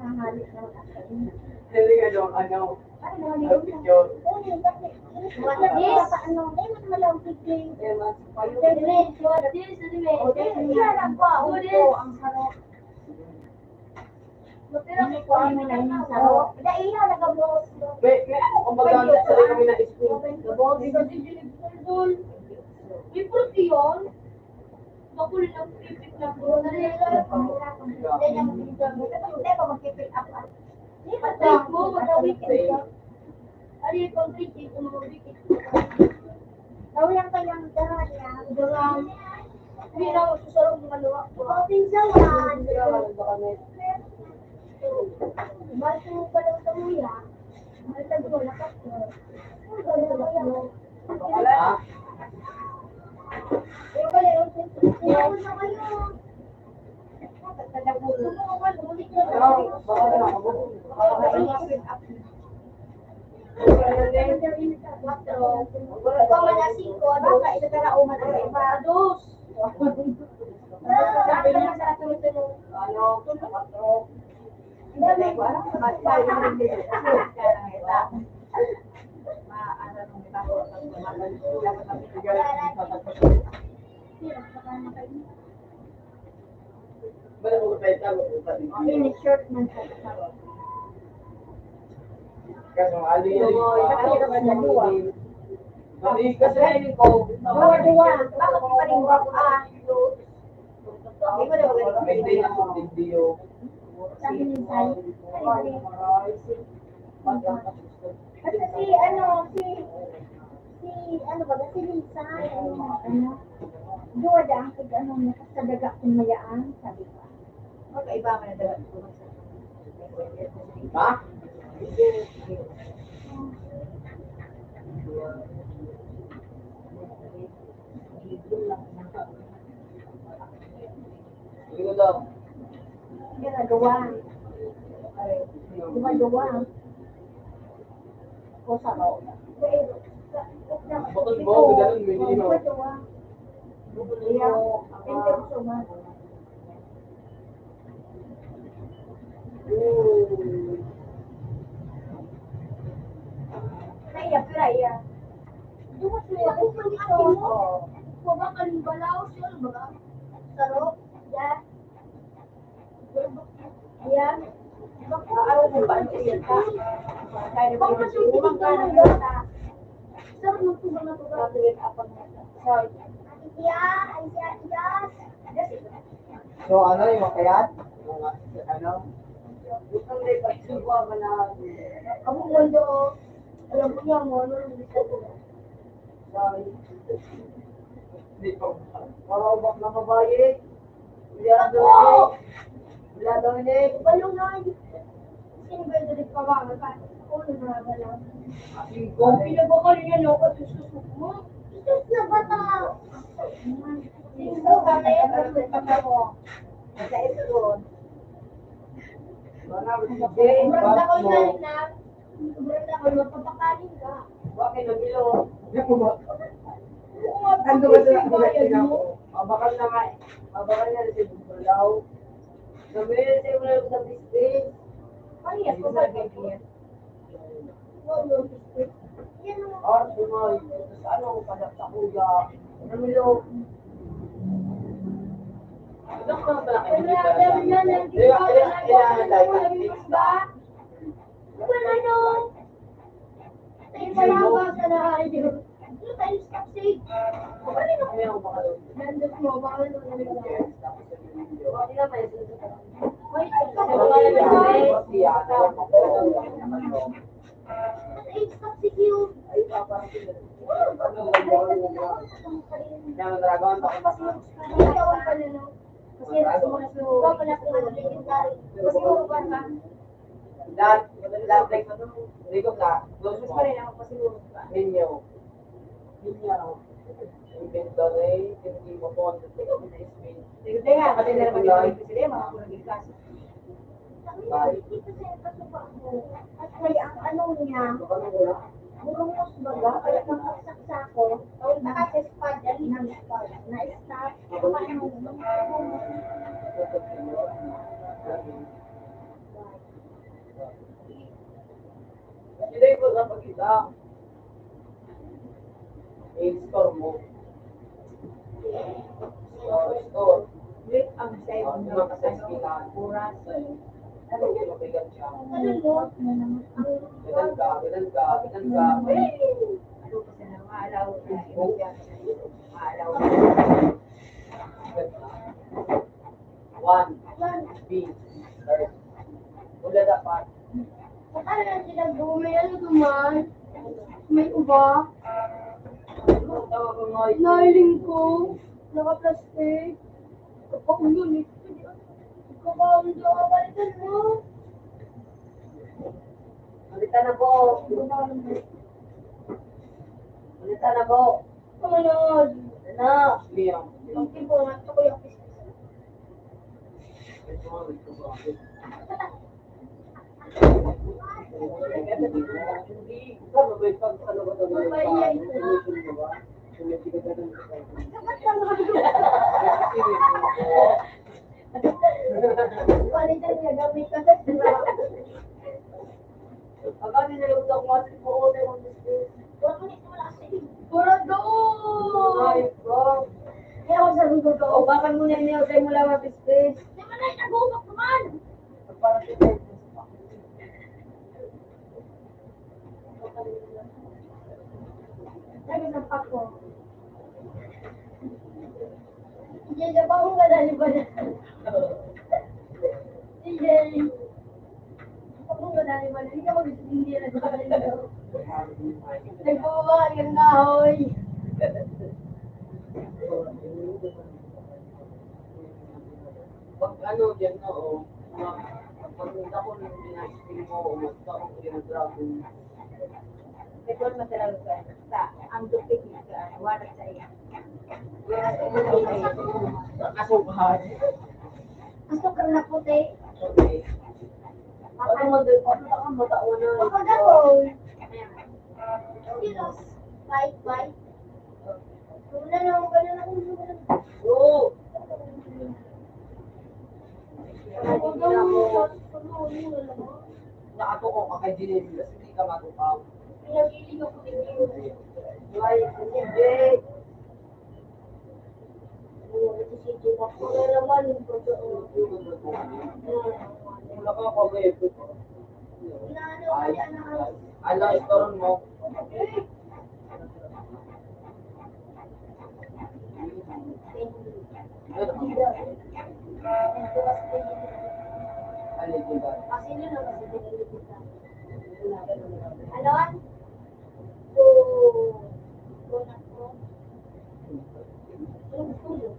Nanghali na ako. Galing, ano, ano? Ano, ano, ano? Picture. Ano, ano, ano? Ano, ano, ano? Ano, ano, ano? Ang sarap. Ano po ang minahing saro? Dai na nagabos. May, may, kumbaga, sa kami na school. Gabos. May protein. Bakul na pipit na po. Dai na magpipit ako. Dai pa magpipit ako. Di ba tayo po? Magawin ka. Ari, pag-reach ito, mga bikit. Gawin kayang dara niya. Dara. Hindi na ako susarong mga luwa ko. Ikaw, pinsawan. Baso pa lang sa muya. Ang tago, lakas ko. Ang ganda ko yan. Wala. Pero pala, yung pinsawan na kayo. Mini short man sa isa. Kaso, ali, ali. Mahirap na duwa. Kasi, kasi, ko, duwa, duwa. Bakit pa rin ba? Ah. Hindi ko na maganda. Hindi na po, hindi yun. Sabi ni Sai, ay, hindi. Basta si, ano, si, si, ano ba, si Lisa, ano, ano, duwa da ang pag-ano niya, sa daga kung mayaan, sabi ko. Magkaiba ka na daga kung mayaan. Ha? Ginagawa. Ginagawa. O sa ko. Bakit mo? Ganun, may ginagawa. Ginagawa. Kaya, kaya. Dumas mo ako, pwede sa ako. Baba ka ng balaw, sir, baba. Saro, yan. Yan. Baka araw mo ba ang siyenta? Kaya naman yung siyenta. Sir, nung tumagal ako, grabe yung apang nata. Sorry. Ate Tia, ay si Ate Jas. So, ano yung makayat? Yung, ano? Gusto nila ipagsuwa ka na. Ako, Mondo, alam mo niya, Mondo, yung gusto ko. Sorry. Hindi pa. Para ubak na babae. Wala daw ni. Wala daw ni. Balungan. Sino ba yung dali pa ba? Ako, nagmamagalaw. Ang pinabakal niya, no? At susok mo. Isus na bata. Isus na bata. Sa ito. Wala, wala. Wala, wala. Sobrang takot na, magpapakain ka. Bakit nabilo? Ano ba sila? Ano ba sila? Mabakal na nga eh. Mabakal na rin sa Bulaw. Sabi nila sa mga sa business. Ay, yes, ko sa business. Oo, business. Yan ang Ah, sumay. Sa ano, padak sa kuya. Nabilo. Ano ka pala kayo? Kaya, kaya, kaya, kaya, kaya, kaya, Ano ba, ano? Tayo pala ang mga kalahain. Ano tayo, stop sign? Nandun mo, baka ano, ano, ano. Ay, stop sign. Yan, dragon. Kasi, kasi, kasi, kasi, Lahat, lahat, like, likod na. Gusto mo? Ninyo. Ninyo. Inventory, hindi mo po. Tingnan nga, pati na naman yung sila, mga kulang yung kaso. Bye. At kaya ang ano niya, burungos baga, kaya ang saksak ko, tawag na kasi spad, yan yung spad, na-stop. Paano? Hindi ko sa pagkita. I-store mo. Store, store. Wait, ang sa'yo. Ang mga kasasbihan. Oras. Ano yung mabigat siya? Ganun ka, ganun ka, ganun ka. Ano kasi na maalaw na yun? Maalaw na. One. B. Third. Wala dapat. Saka na lang ginagawa, may ano naman, may uba. Tawag ko nga. Nailing ko, naka-plastic. Kapaulo nito. Kapaulo, kapalitan mo. Balitan na po. Balitan na po. Ano? Ano? Hindi po, nga, ito ko yung business. Palitan niya gamit ka sa sira. Ang kami nalugtok mo, si Puote, ang business. Wala ko nito, wala kasi. Puro doon! Ay, bro. Kaya ako sabi ko to. O, bakal mo na yun, tayo mo lang mapispis. Di ba na, nag-uubak naman! Para sa business pa. Lagi sa pako. Sige, sa pako ka dali ba na? Sige. Sa pako ka dali ba na? Hindi ka mag-, hindi na dali ba na? Nagbubuhay ang kahoy. Pag ano, yan na, oh. Pag ako nang ginasting mo, o magkaroon yung dragon. Ito ang matalaga sa ang dupit na wala sa iya. Asukar. Asukar na puti. Ano mo doon? Ano ka mo taon na? Pagkagato. Kilos. Bye, bye. Wala na akong ganun akong lugar. Oo. Nakatuko ka kay Ginebra, hindi ka matukaw. Pinag-iling ako ni Ginebra. Ay, hindi. Oo, ito si Ginebra. Wala naman yung pagkaon. Wala ka pag-ipot. Inaano, Ay, kaya na ay, ay, lang, ito mo. Alon? So, so na po. Tulog, tulog.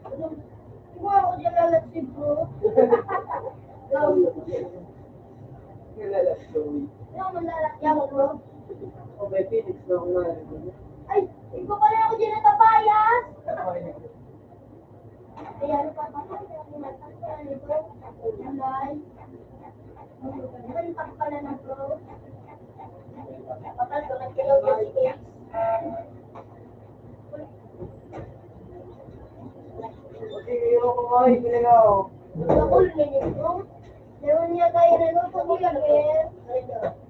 Tulog. Di ba ako dyan lalatsi, bro? Kilala ko, Joey. Ano ang manlalakyan mo, bro? O, may Phoenix na ako na. Ay, ikaw pala ako dyan natabayas. Ay, ano pa ba? Ano pa pala na, bro? Kapal ko, nagkayaw dyan si Ace. Sige, ako, ay, ginayaw. Kapal na yun, bro. Meron niya tayo na luto ko lang, eh.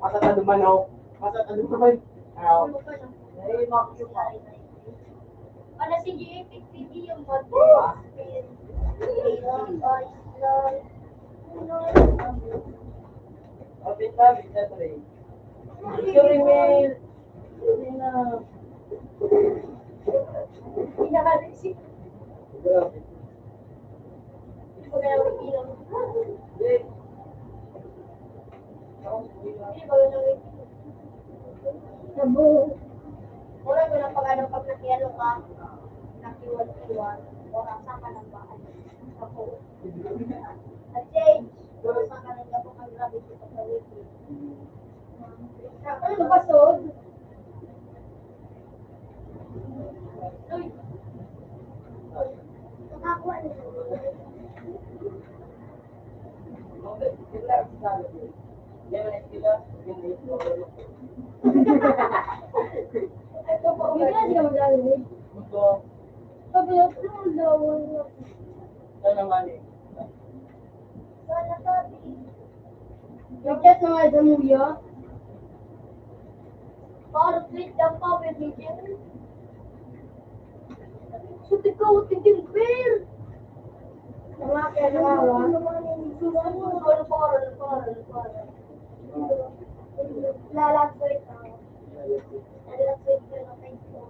Masa ka duman, oh. Masa ka duman. Ah. Ano pa na? Ay, Max, yun pa. Para sige, ipigpigi yung bote. Ah. Ay, ay, ay. Kapit na, kapit na, pre. Sorry, Mel. Sorry na. Pinaka-sexy. Grabe. Hindi ko kaya mag-inom. Hindi. Hindi ko kaya mag-inom. Nabu. Mura ko lang pag ano, pag nakiano ka, nakiwan-kiwan, oras sa ka ng bahay. Ako. At change, oras sa ka ng gabong ang grabe ko sa paligid. Ano ba, Sod? Uy. Nakakuha na. Ito po, hindi na sila mag-alala. Sabi niya, "Ano ang lawan niya?" Ito naman eh. Nag-chat na nga ito, Muya. Para treat lang pa, pwede dyan. Suti ka, uti din, Ber. Tama, kaya naman, ah. Susunod, ano pa, ano pa, ano pa. Lalag ko ito. Lalag ko ito, ano pa ito.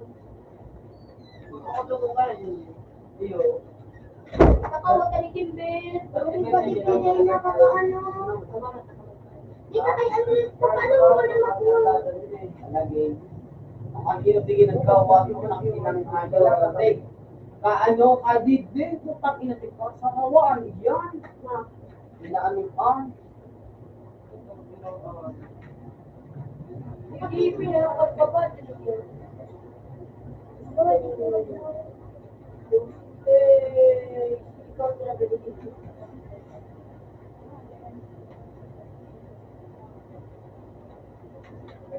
Kakawag ka ni Kimbel. Ang pati pinay na kakaano. Di ka kay ano, paano mo na makuha? Lagi. Ang hirap, sige, nagkawag mo na kinang ano, ate. Kaano, kadidi, putang ina, tika, sa kawaan, yan. Inaano ka?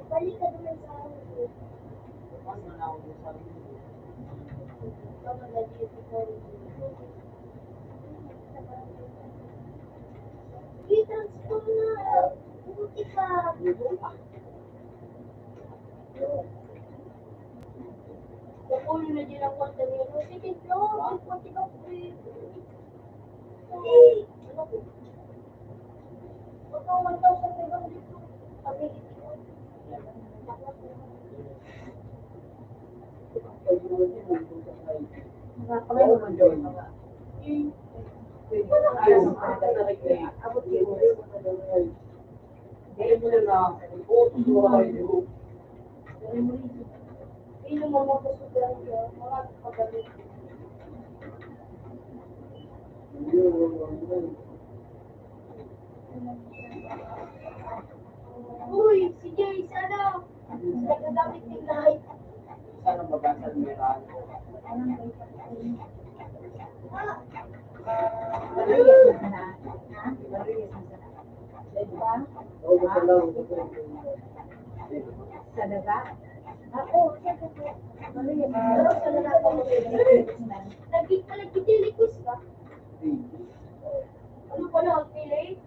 Balik ka naman sa akin. I-transform na. Buti ka. Nakulo na din ang kwarta niya. Second floor, ang kwarta ka, pre. Hey! Ano po? Ito, one thousand five hundred po. Sabi ni Tito. Mga pangalaman daw yung mga. Abot yung mga daw. Dahil mo lang na, utos mo ba kayo? Dahil mo rin. Sino mo magkasugal ka? Mga pagdating. Uy, si Jay, sana. Nagagamit din na. Sana mabasa nila. Sa daga? Ako, sa daga. Pero sa daga, nagkit-, nagkitilikos ka? Ano pala, ang pili?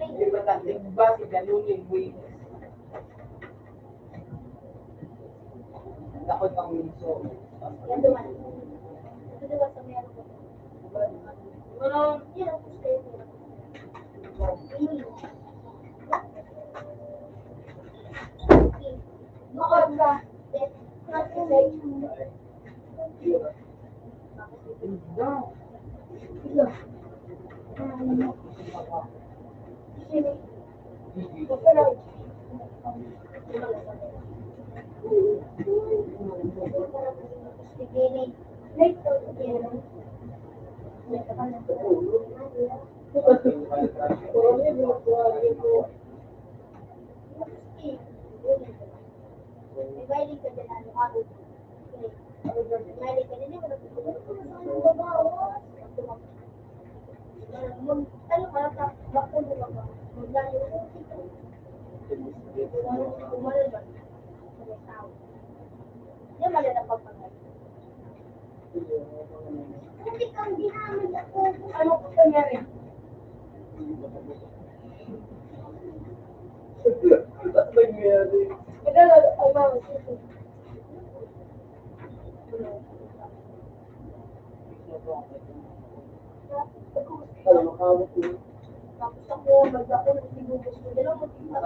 Di ba, di ba si Galuning Wings? Takot ang minso. Yan naman. Ito naman sa meron ko. Ano? Yan, gusto ko. Noon ka. Ano po nangyari? Ano nangyari? Tapos ako, magbakal, sinubos ko, gano'n, magkita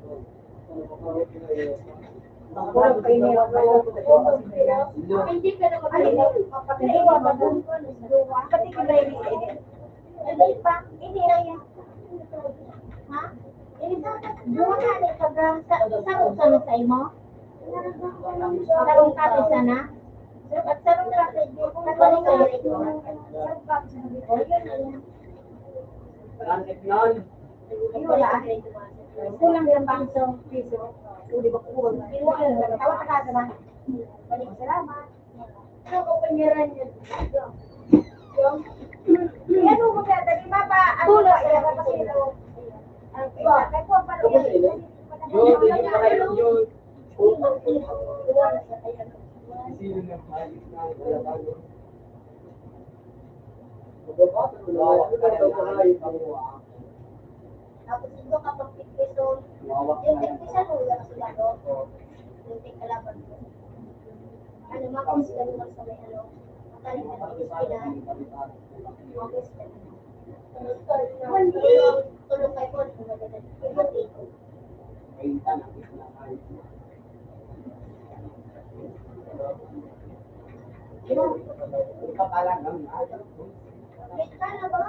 ko. Hindi ka na mapapagawa. Pati ka ba, hindi pa, hindi na yan. Ha? Duha na ni taga sa, sa, sa, sa imo? Sarong kape sana? At sarong kape, di, sarong kape. Sarong kape. O, yun na yun. Langit nun. Ay, wala. Kulang ng piso, piso. O, di ba, kulang? Kinuha yun. Tawag ka na naman. Balik, salamat. Ano ko panyaran yun? Yung, yan mo ba, dali, mapa, ano ba, yan, mapa, sino? Ang isa, kaya po, parang yan. Yun, yun, yun, yun. Sino na, ayos na, wala tayo. Mababasa ko na, wala tayo. Tapos ito kapag fifty pesos, yung fifty sa luya, kasi ano, yung tigkalaban ko. Ano, mapos ka naman sa may ano, matalim na fifty na. Mapos ka naman. One day, tulog kayo po, tulog kayo. One day. May ka na ba?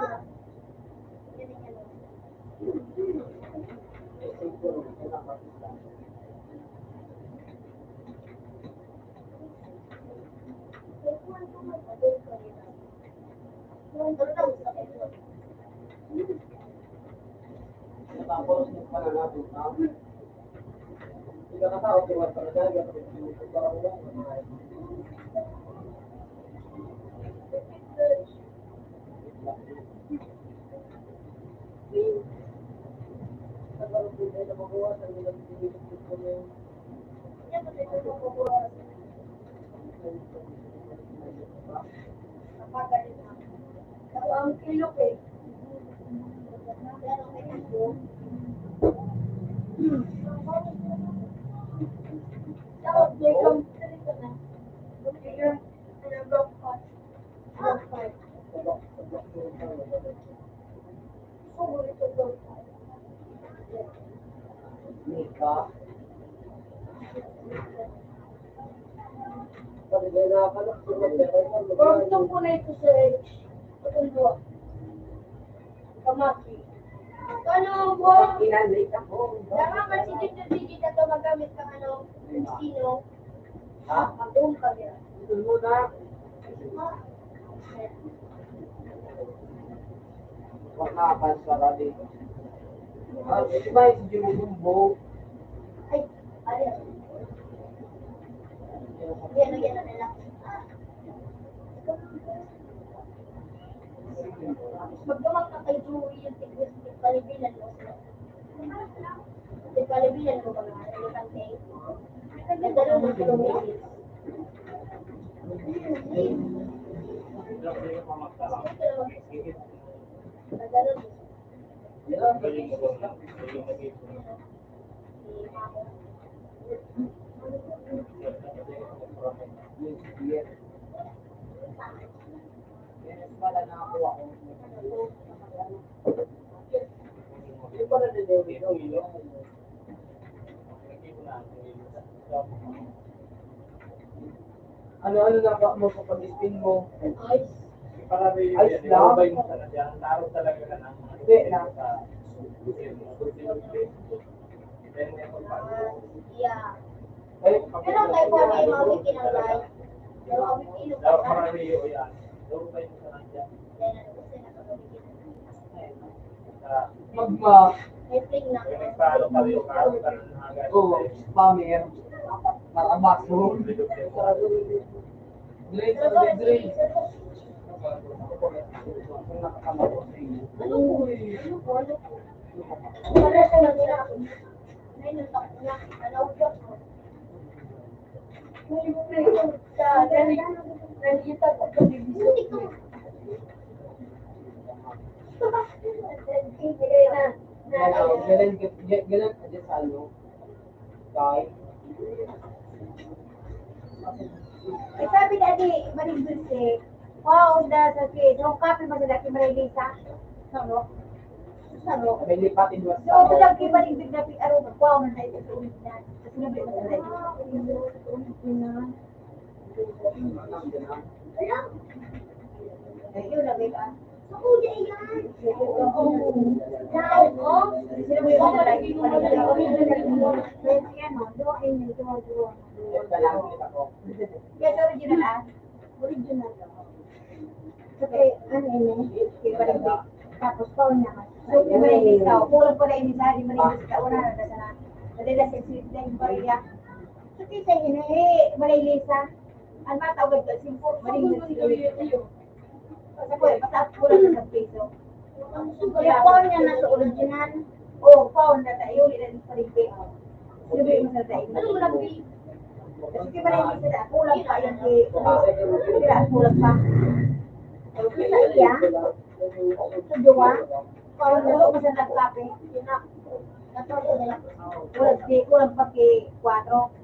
Kurang tong kunay ko sa Ito po. Kamaki. Ano po? Ilan late ako. Dapat man si Tito Digit na to magamit ng ano, sino? Ha? Ang buong kamera. Ito muna. Wala ka sa radio. Ah, ito ba yung Jimmy Bumbo? Ay, ay. Yan, yan, yan, yan. Magdamag ka kay Joey yung tigil, palibilan mo sila. Palibilan mo ba nga, elegante? Nagdalo mo sa Romelis. Nagdalo mo. Ano-ano na ba mo sa pag-spin mo? Ice. Ice lang? Hindi na. Yeah. Ay, pero tayo po may mga kinalay. Pero ang pipino ko, parang iyo yan. Magma. May fling na. Oo, spammer. Marabaso. Dre, dre, dre. Ano po? Ano po? Ano po? Wala siya nagkira. May nagkakuna. Ano po? Galing, galing, galing, galing, galing, Ay, sabi na di, Maring Dulce, wow, na sa si, no, kape ba sa dati, Maring Lisa? Saro. Saro. May lipatin mo. So, ito lang kay Maring Dulce na pig-aro, wow, na tayo sa ulit na. Kasi nabi mo sa dati. Ay, yun, labi ka. Sa kuya, iyan. Oo. Lahat, oh. Original, no? Duha, yun, duha, duha. Yes, original, ah. Original. So, kay, ano, ini? Kay Barangay. Tapos, paon niya. So, kay Barangay, ikaw. Kulang pala ini sa akin, Barangay, sa una, na, na, na, nadala sa exhibit na yung pariya. So, kita ini, eh, Barangay Lisa. Ang matawag ka, simple, Barangay Lisa. Sa kuya, pataas ko lang sa piso. Kaya paon niya na sa original. Oh, paon na tayo, ilan yung paripe. Sabi mo sa tayo. Ano mo lang, Bi? Kasi di ba na yung isa na, kulang pa yung ki-, sila, kulang pa. Sa iya, sa duwa, paon na to, basta nagkape. Yun na. Kulang, di, kulang pa ki kwatro.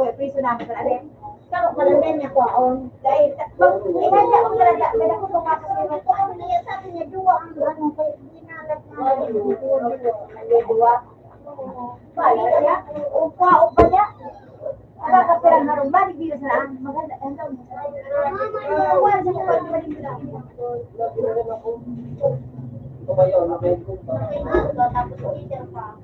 Uy, piso namin sa arin. Saro ka lang din niya kwaon. Dahil, ta-, pag, eh, kaya ako talaga, may ako pumasok yung kwaon niya, sabi niya, duwa ang ano, kaya ginalat na ang duwa. Balik kaya, o kwaon pa niya. Baka pirang harong, balik dito sa ang maganda, ang dami. Ang kuwan sa kuwan, balik dito. Tapos, teacher pa.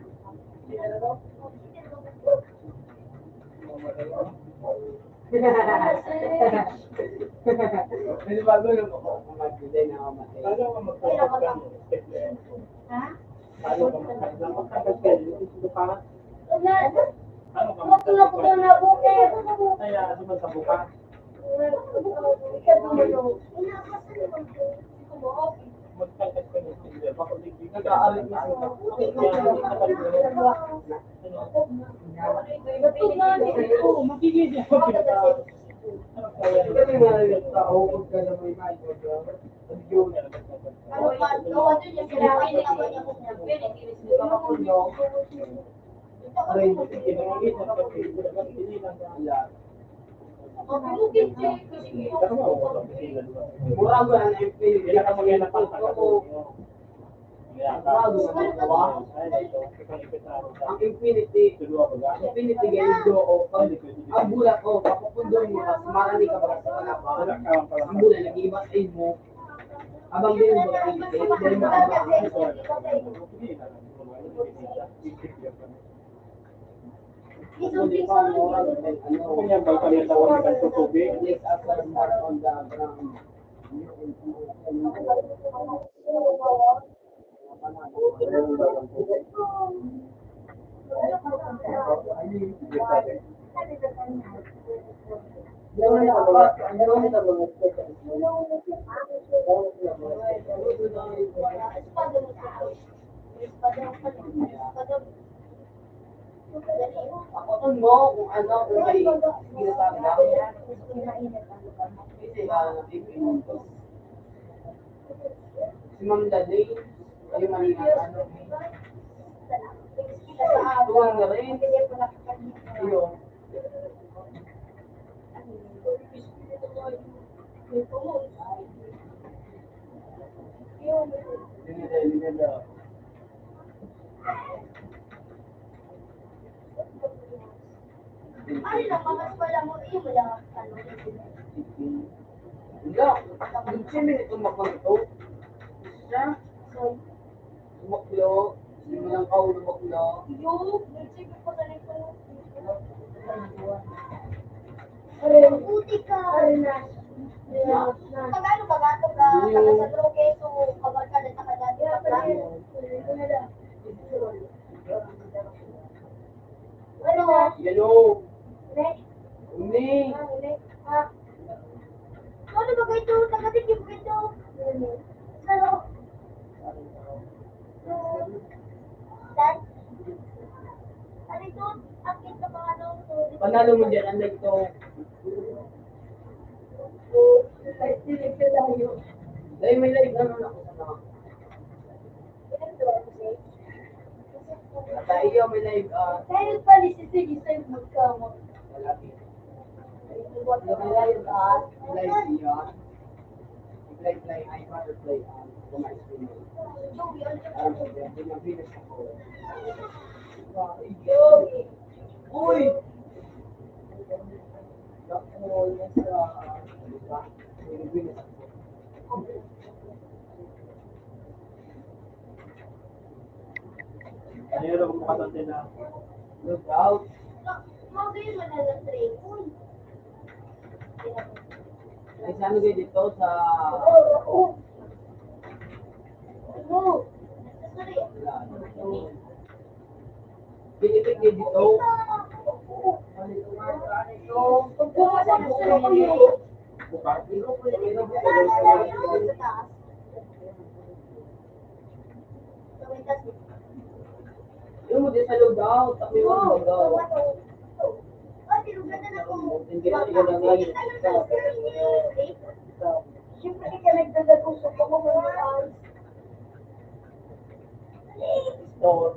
Panibago na po ako kung mag-delay na ako matay. Paano ka magpapagkano? Ha? Paano ka magpapagkano? Paano ka magpapagkano? Kaya, ano man sa buka? Mura mo ang M P. Mura mo ang M P. Ang infinity, infinity gay do o pag ang bulat o papupundo Mas marami ka ba sa anak? Ang mula nag-iba sa imo. Abang din mo ba ang dahil makabang ang Kanya ba kami tawag ng tubig? Ako mo kung ano, kung may ginagawa. Kasi, ah, si Ma'am Lade, yung Manila, ano, tuwang na rin. Iyo. Ay, napangas pala mo, eh, wala, ano, Wala. Hindi siya may itong makonto. Siya. Tumaklo. Hindi mo lang kaulo bakla. Yung, nag-check ko sa nito. Puti ka. Tagalog ba gato ka? Taga sa Roque, so, kabarkada na ka dati. Ano? Yellow. Uli. Uli. Ah, uli. Ah. Ano ba ito? Taga-Bicol ba ito? Pero, dad, ano ito? Akit na mga ano, so, Panalo mo dyan, ang nagto. Dahil may live naman ako sa mga. At iyo, may live, ah, Dahil pa ni Sisi, isa yung magkama. Wala, eh. May live, ah, live yan. Play, play, I rather play, ah, kumain sa inyo. Parang sabi, hindi na finish ako. Uy! Ako, yes, ah, di ba? Hindi na finish ako. Ano yun, kung makatante na? Look out. Ay, sa ano kayo dito? Sa... Pinipig kayo dito? Bukas? Yung mo, di sa load out. Ako yung load out. Hindi, hindi, hindi, hindi. Siyempre, ikaw nagdadagos sa pamumunuan. Store.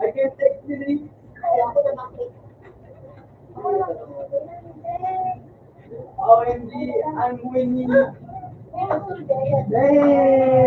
I can take this. O M G, ang Winnie. Hey!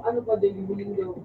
Ano pa din yung window?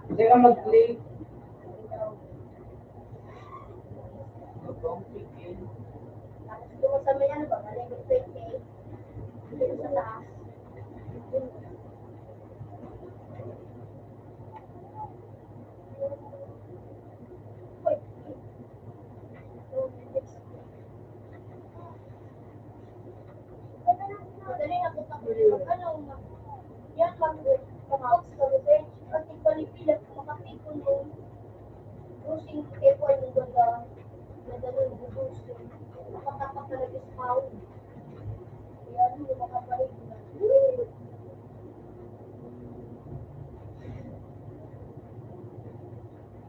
Hindi ka mag-click. Madali na kita, ano, yan, mag-, mag-out sa revenge, pati palipilat, makatipon mo. Losing, eh, po, yung ganda, ganda ng losing. Makatakot talaga sa tao. Kaya, ano, makapalipilat.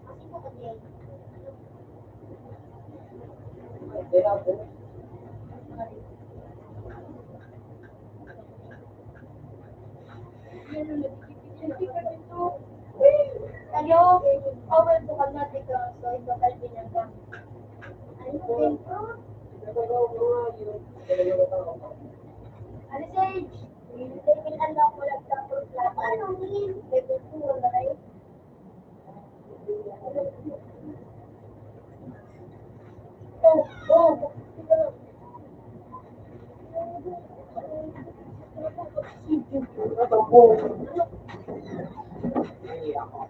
Kasi po, kasi, Tayo, over to Kalmate Cross, so ito, Calvin ang gamit. Ano po? Ano, Sage? Hindi, pinanlo ko lang sa plano. Ano, Min? May gusto mo ba kayo?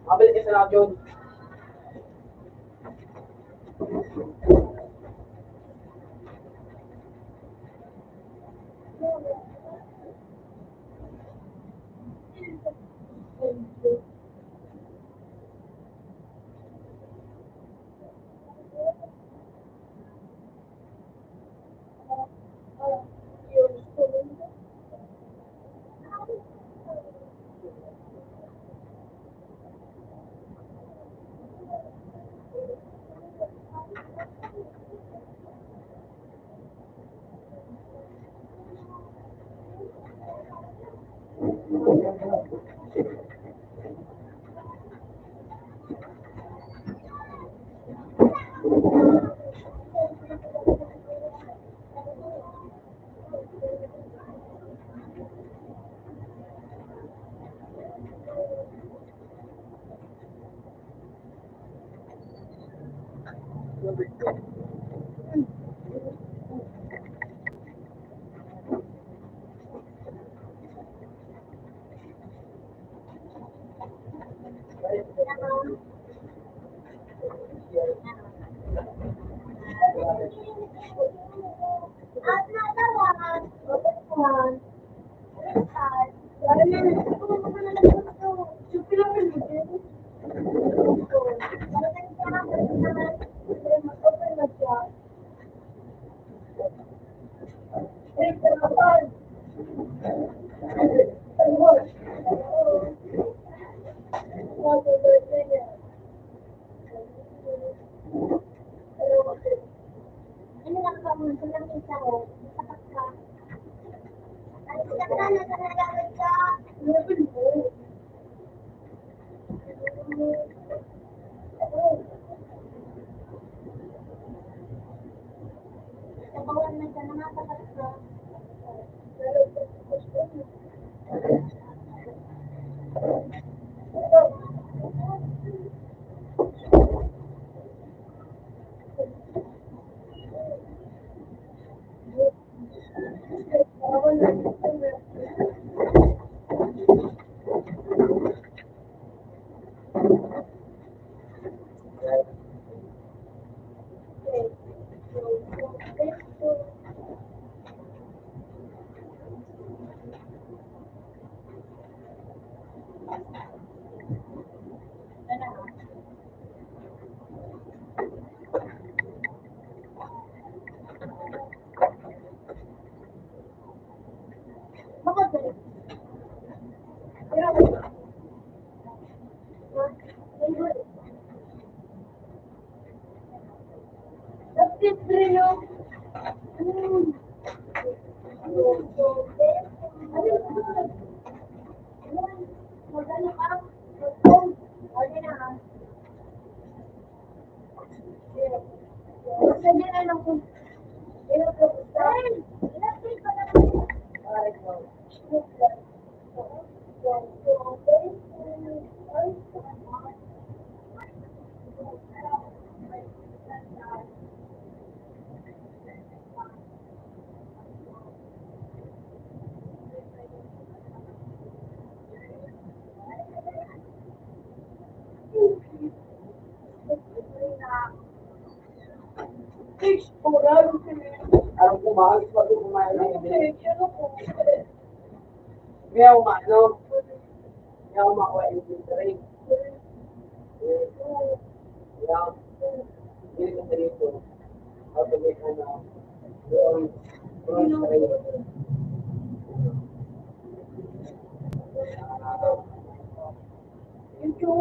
Mabalik ka sa radyo. Alam ko ba? Gusto ko kumain ng ibilin. May ako maano? May ako makuha yung drink. Ayan. Hindi ko sa ito. Pag may ano, doon, doon sa ito. Ito.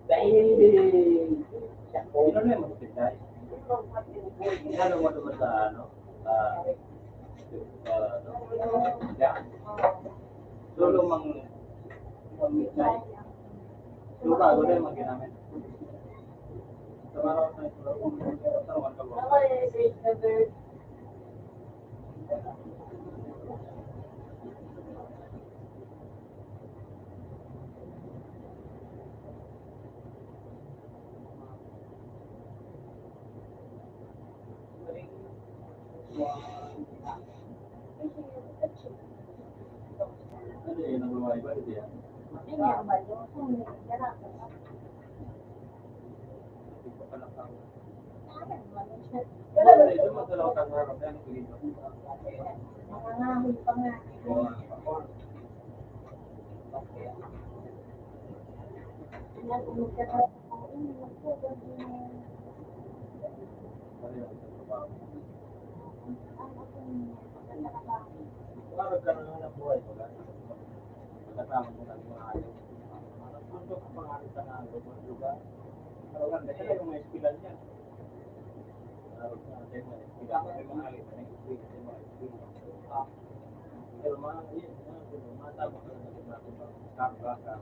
Dahil siya po. Sino na yung magpipintay? Ano mo naman sa ano? Sa, sa, ano? Siya? Solo mang, mang midnight. Solo ka, wala yung mga ginamit. Sa mga sa mga Pangarap ka na nga ng buhay, wala na. Pagkatapos mo ng mga ayaw. Ang gusto ko, pangarap ka na ng lugar. Pero wala, kasi yung mga eskwela niya. Pangarap ka na tayo, mga eskwela, may mga ayaw, may mga eskwela, may mga eskwela. Pero mga, yun, mga, mga tama ka na, mga, mga, mga, mga, mga, mga,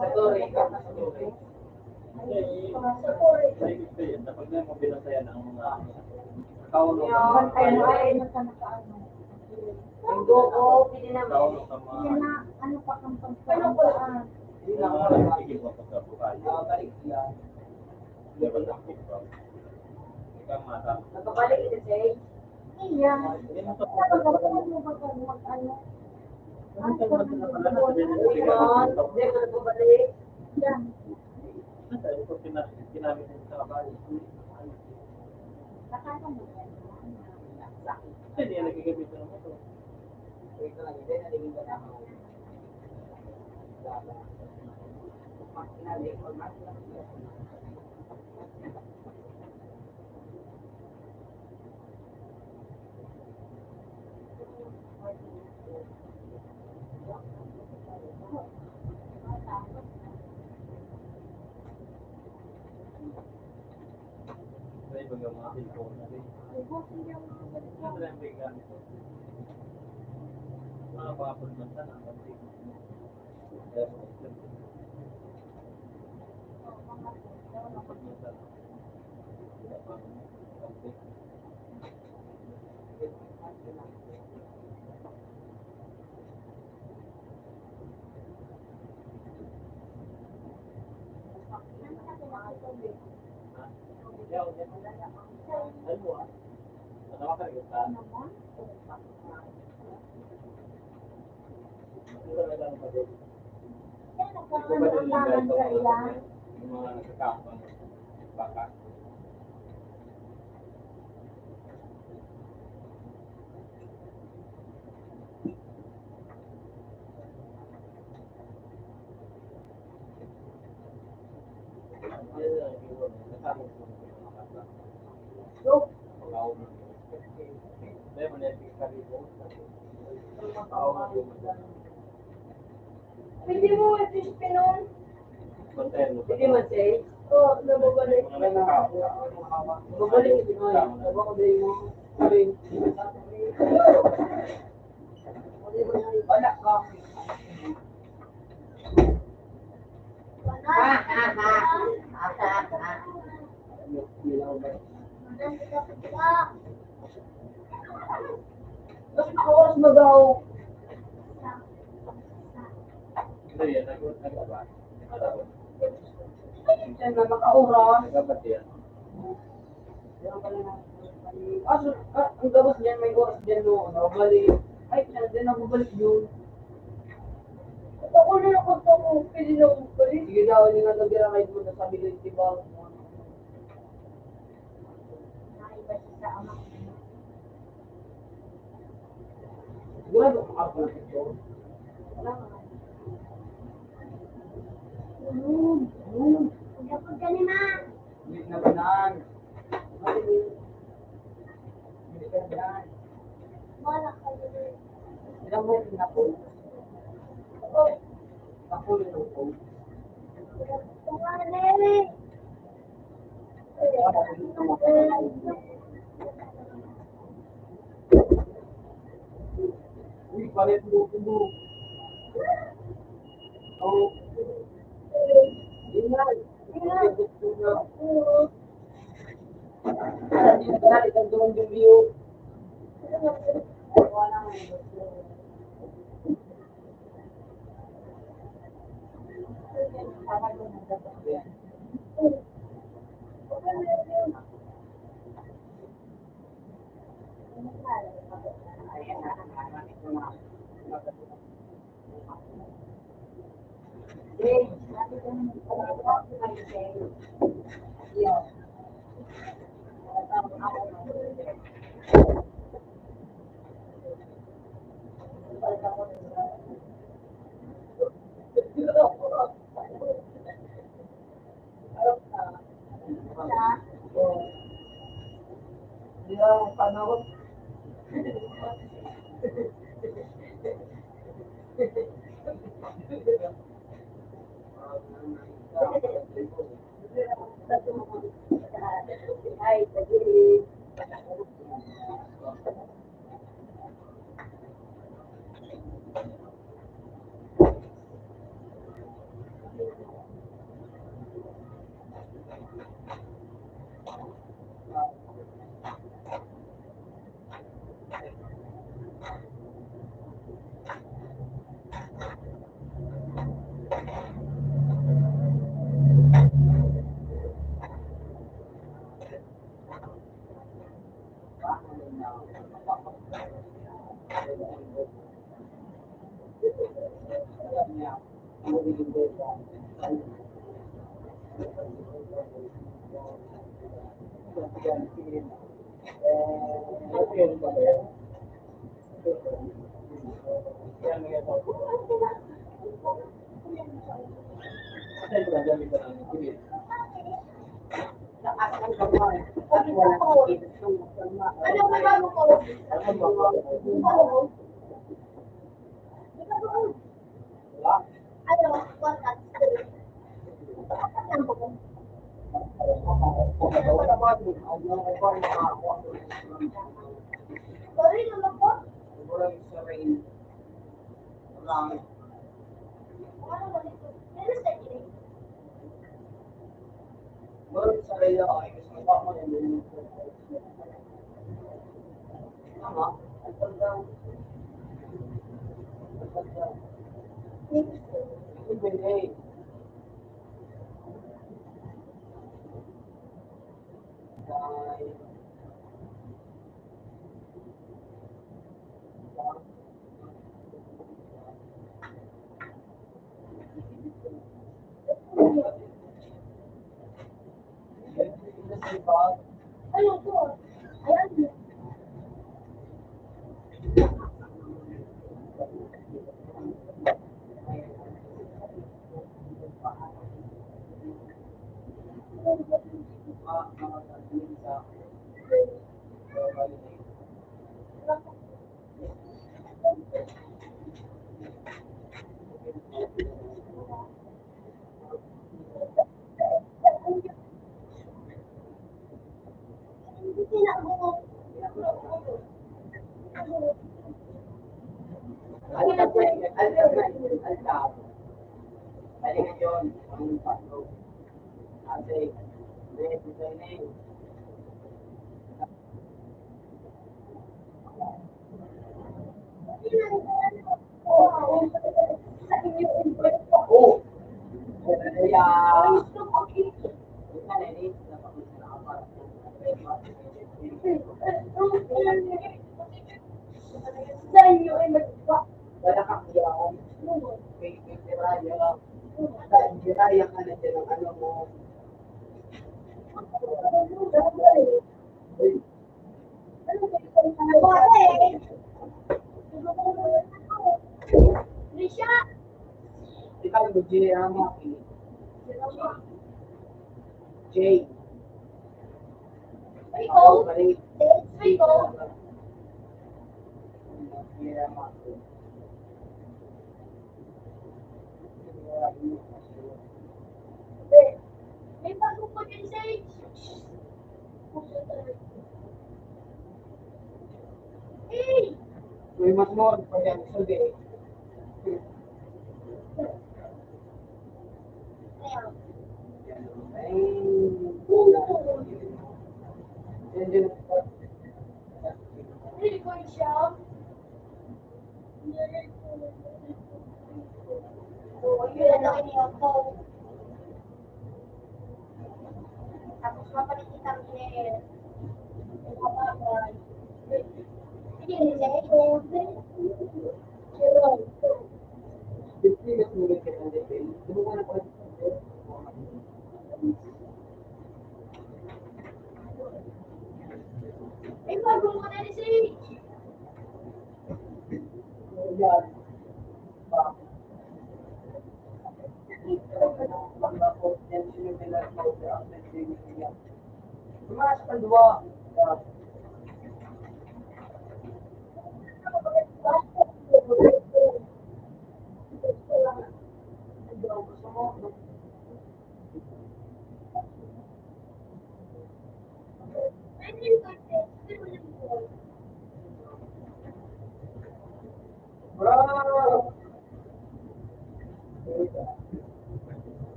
Sa Torre, sa Torre. Sa Torre, yan. Kapag may mga binasayan ang mga tao, no? Yan, ay, ay. Ang buko, pili naman. Tao, no, sa mga, yan na, ano pa ang pagkain? Hindi na ako nagkikita sa buhay. Ah, balik yan. Hindi ba nakikita? Ikaw, mata. Nagkabalik ito, Jay. Iya. Talaga, ano ba, ano, ano? Ano ba, ano ba, ano ba, ano ba? Hindi, ano ba, balik? Yan. Ano, ito, pina-, ginamit ng trabaho. Nakakano yan? Hindi, yan, nagigamit na naman ito. Ito lang, hindi, nalilito na ako. May mga mga cellphone na rin. Ano na yung gamit ko? Mga pangapon man sana, ang pansin. Kaya nagkakaroon ng tangan sa iyan. Yung mga nagkakapang baka. Pwede mo ito ispinon? Pwede man siya eh. Oo, nababalik. Nababalik ito na eh. Nababalik mo. Wala ka. Mas oras na daw. Hindi, yan. Nag-, nag-, Yan na, nakaura. Nagabati yan. Ah, so, ah, ang gabos niyan, may oras dyan, no? Ano, bali, ay, siya, dyan ako balik yun. At ako na yung punta ko, pwede na akong balik. Sige daw, hindi nga nag-ride mo na sa Bilin, di ba? Naiba siya sa ama. Sigurado ka, Apple, ito? Wala nga. Yun, yun. Ang gapag ka ni Ma. Hindi na ba na? Hindi ka na. Wala ka yun. Ilang mo yung pinapos? Oo. Ako yung pinapos. Wala na yun eh. Wala na yun. May mas more pa yan. Sabi. Really good job. Oo, yun ang laki niya. Tapos mapalit kitang iner. Hindi, hindi, hindi. Ay, bago mo na ni Sage.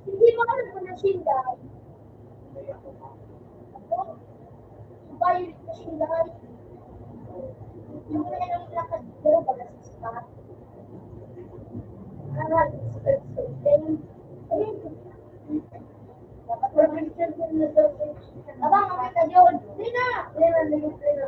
Hindi mo alam kung nasaan dahil. Bayo na siya dahil. Yung may nang lakas ko, baga sa spa. Ah, sa spa. Dapat provincial din na sa. Aba, makita yun. Hindi na! Hindi na, hindi na, hindi na.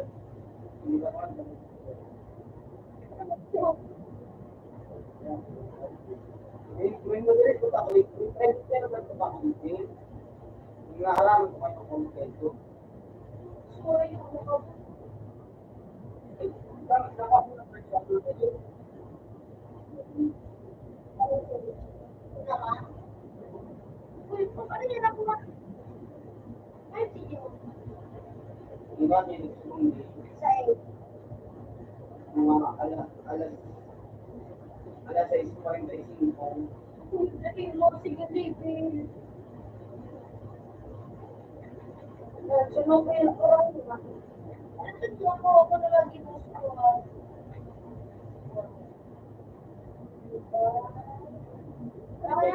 Di ba, may nagsusundi? Mga alas, alas, alas sais kwarenta y singko. Uy, dali mo, sige, baby. Sunod ko yung oras, di ba? Ano, ako, ako na lagi mo sa oras. Ay,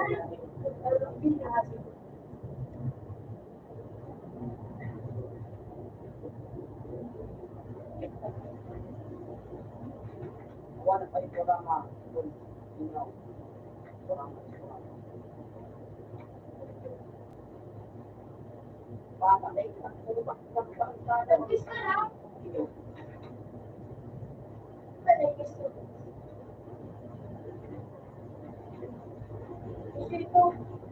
Ito,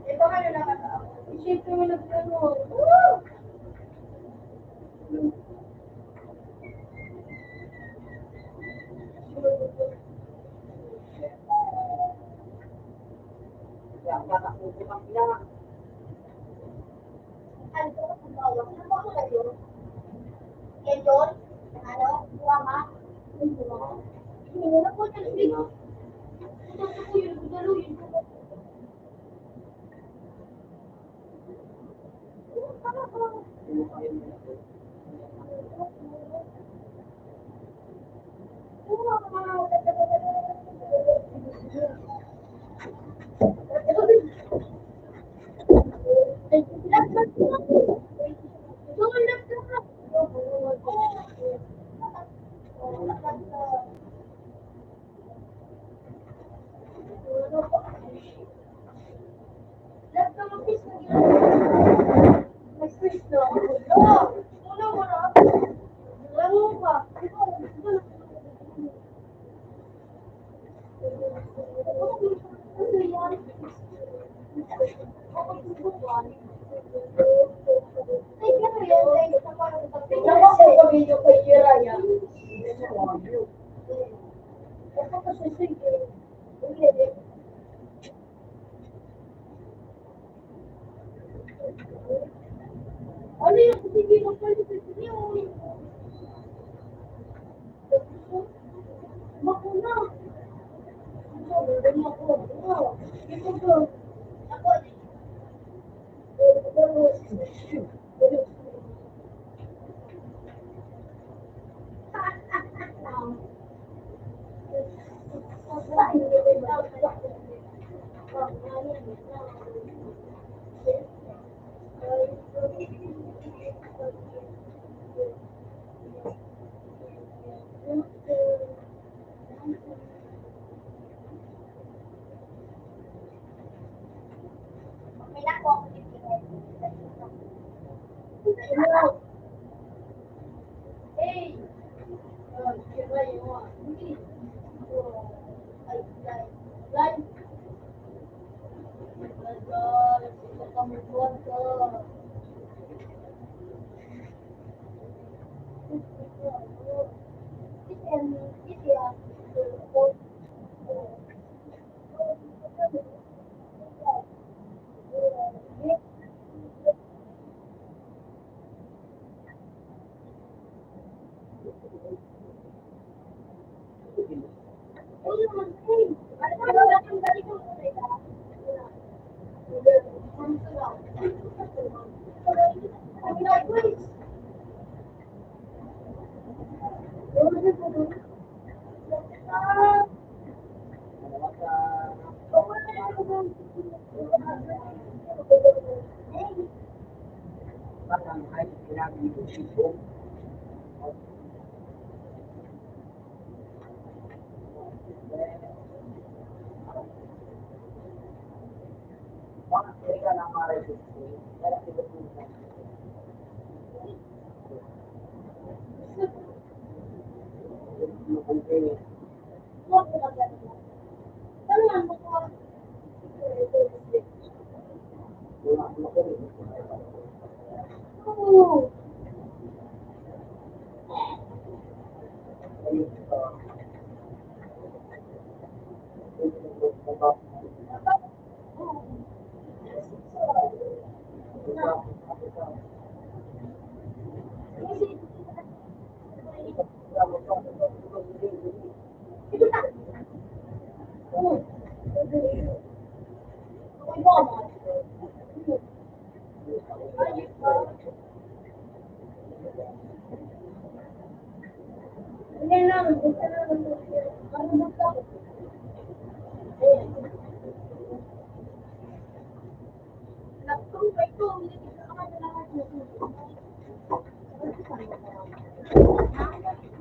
ito nga na lang. Ito yung nagplano. Woo! Yan, tatakbo ko lang yan. Ano to? Ang bawang. Ano ba ako na yun? Yan yun? Ano? Kuha ka? Hindi na po. Ito po yun. Galo yun.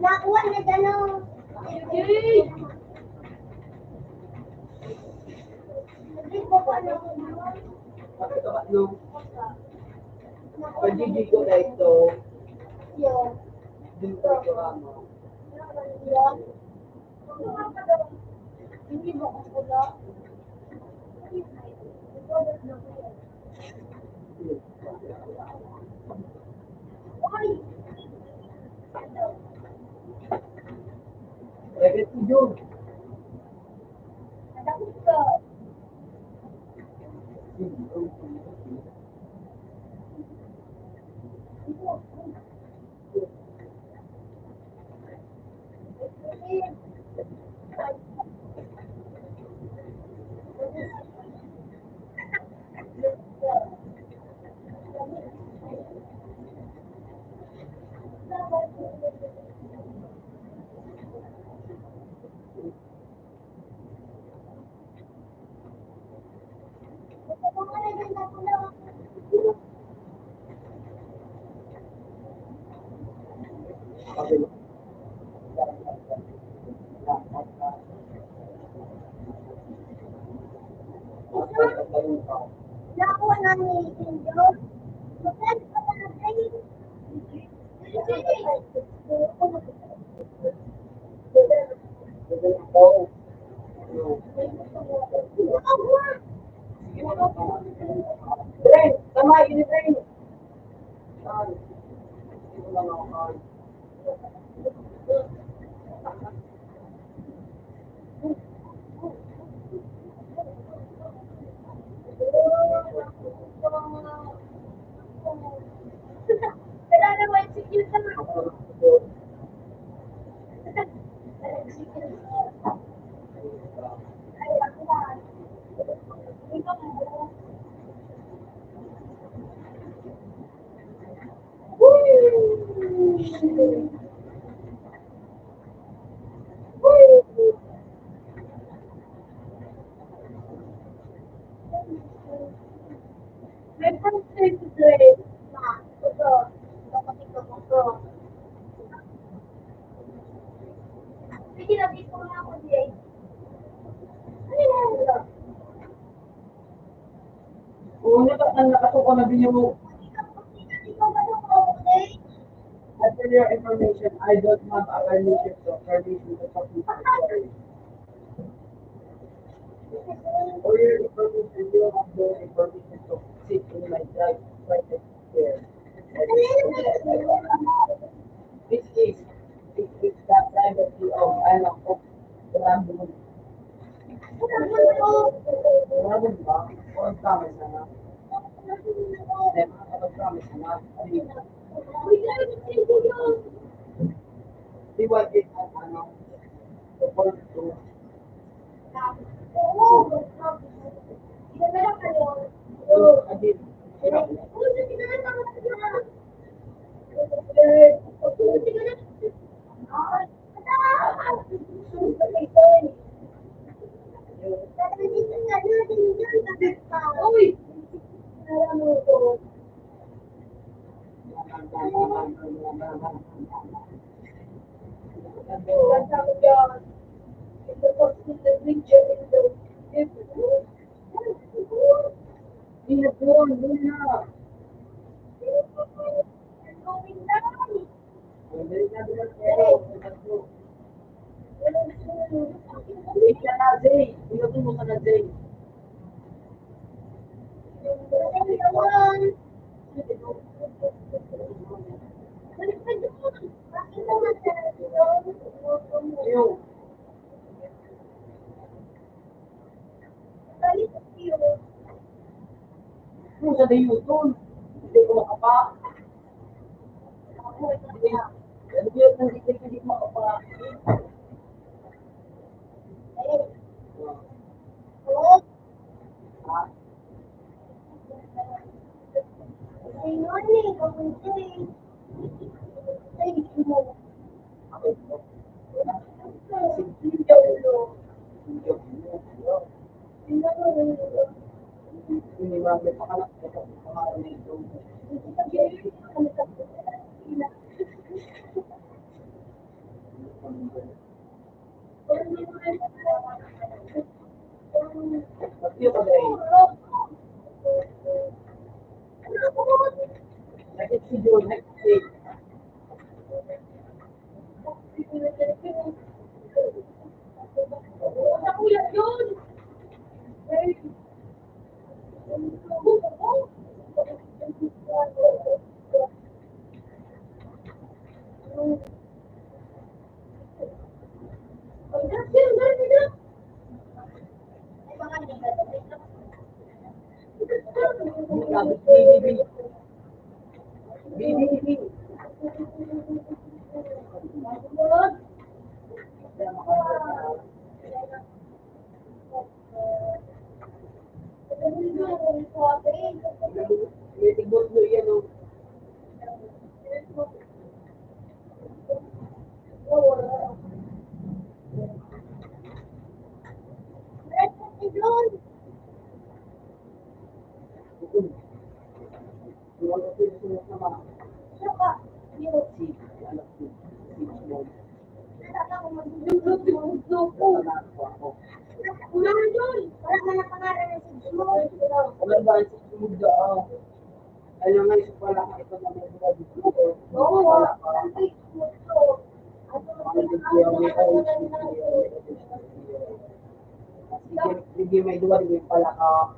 Nakuha na dyan, oh. Pagkakaba, no? Pag-G G ko na ito, dito ko ano. Drink! Tama, ini-drink! My birthday today. Ma, ito. Kapatid ko, ito. Sige na, dito na ako, Jay. Ano yan? Oo, naka-, ang nakatuko na binuo. As for your information, I don't have a permission to, permission to talk to you. For your information, you have no information to sit in my drive, private chair. This is, this is the privacy of, ano, of the Dragon. Dragon ba? O, promise na nga. Then, ano, promise na nga. Ano yun? Di ba, di, ano, o, o, o, o, again. Uy! Hindi ka na, Jay. Hindi ka na, Jay. Yung. Kung sa dayo, tol, hindi ko makapa. Hindi, hindi, hindi ko makapa. Sige, may duwa, di may palaka.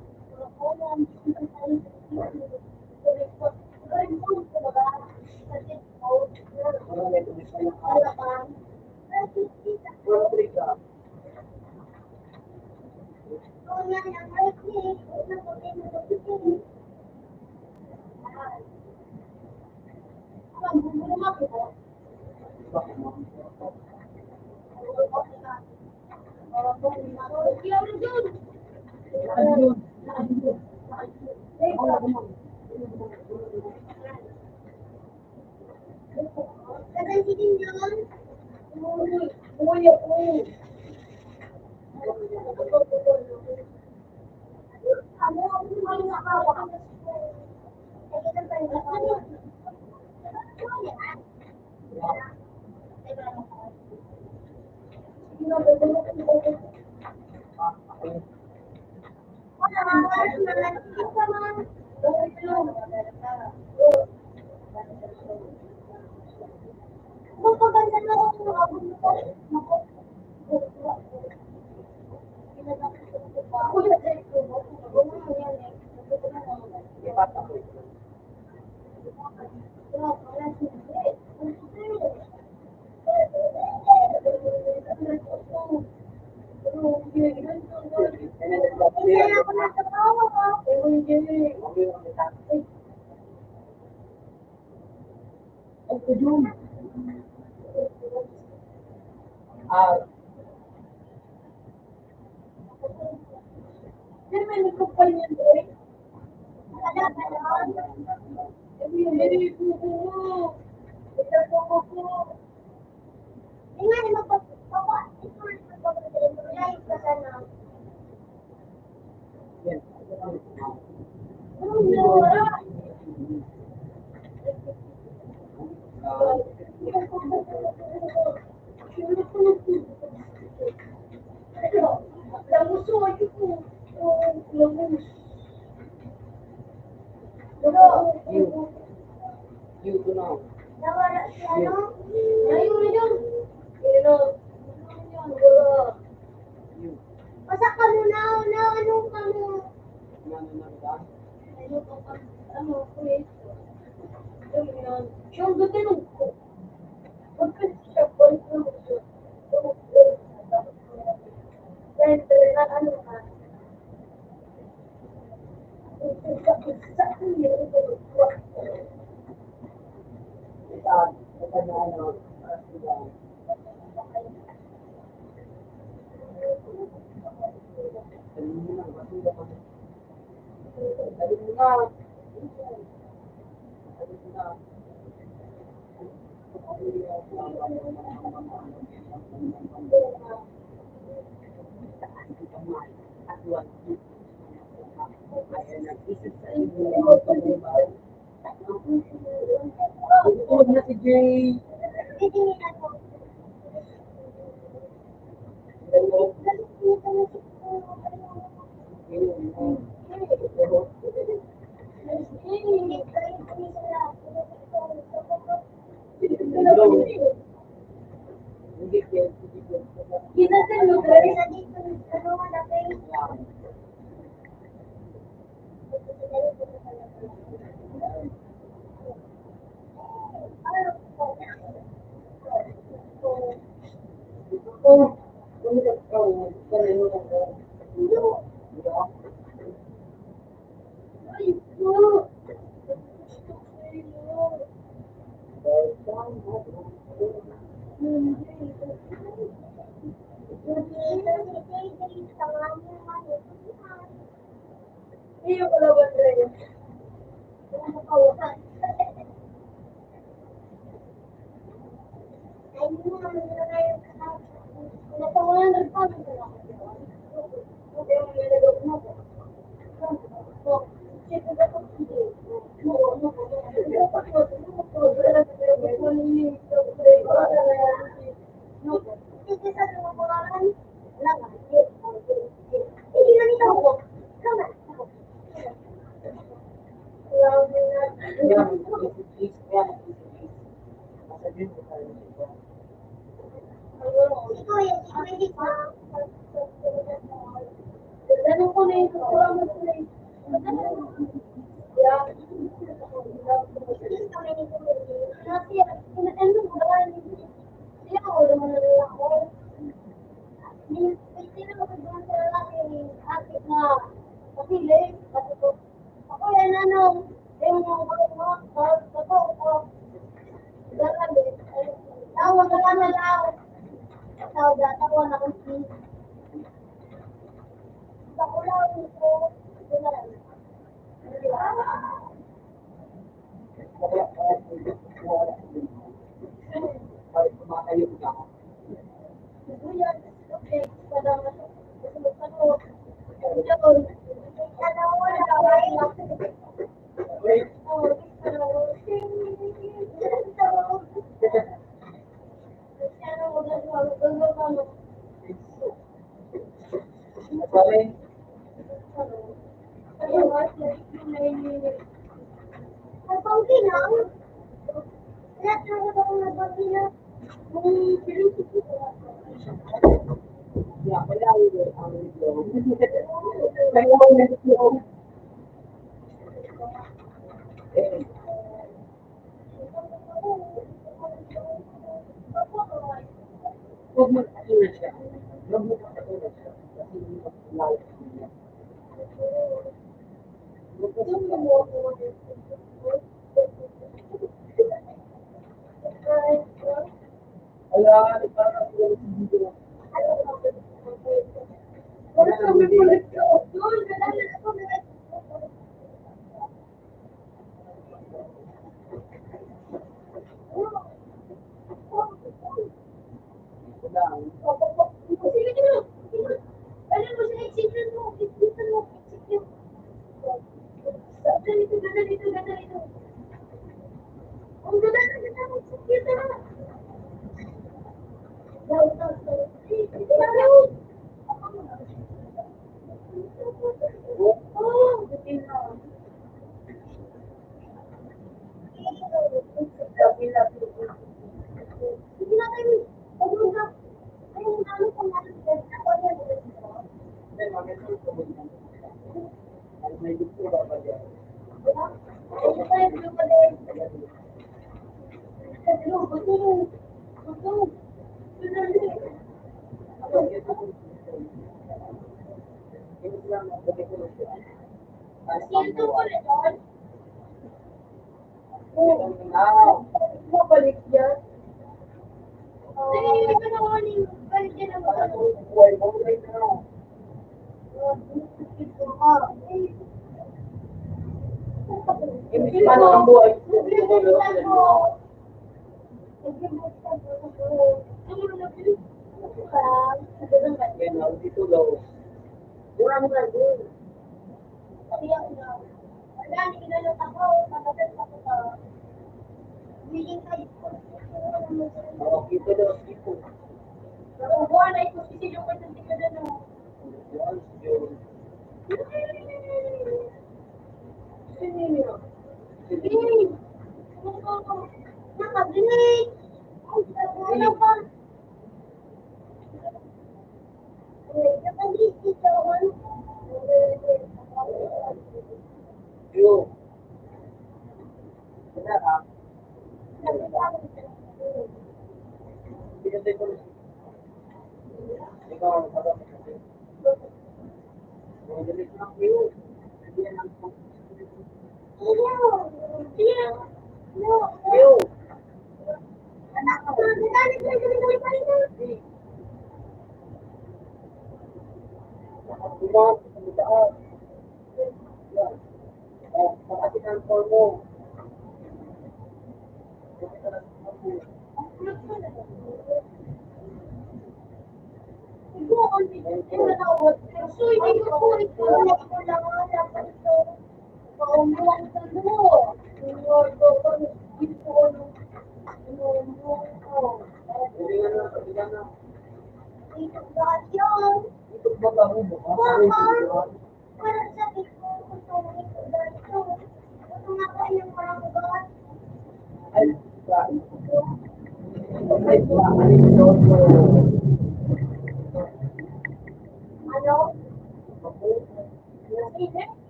Ah, Ako yan, ano, yung mga, mga, mga, tawa ka lang na lang. Tawa ka, tawa na kung sino. Sa ulan ko, ulan. Mabalik yan. Hindi pa na ang buhay. Dito daw. Mura mo na din. Sabi ako na, wala, inalok ako, pagkatapos ako sa meeting kayo. Oo, kita daw, kita. Pero buwan na ito, sisi yung pagdating ka na, no? Buwan, yun. Sino yun? Sino? Nakabili. Ay, ano pa?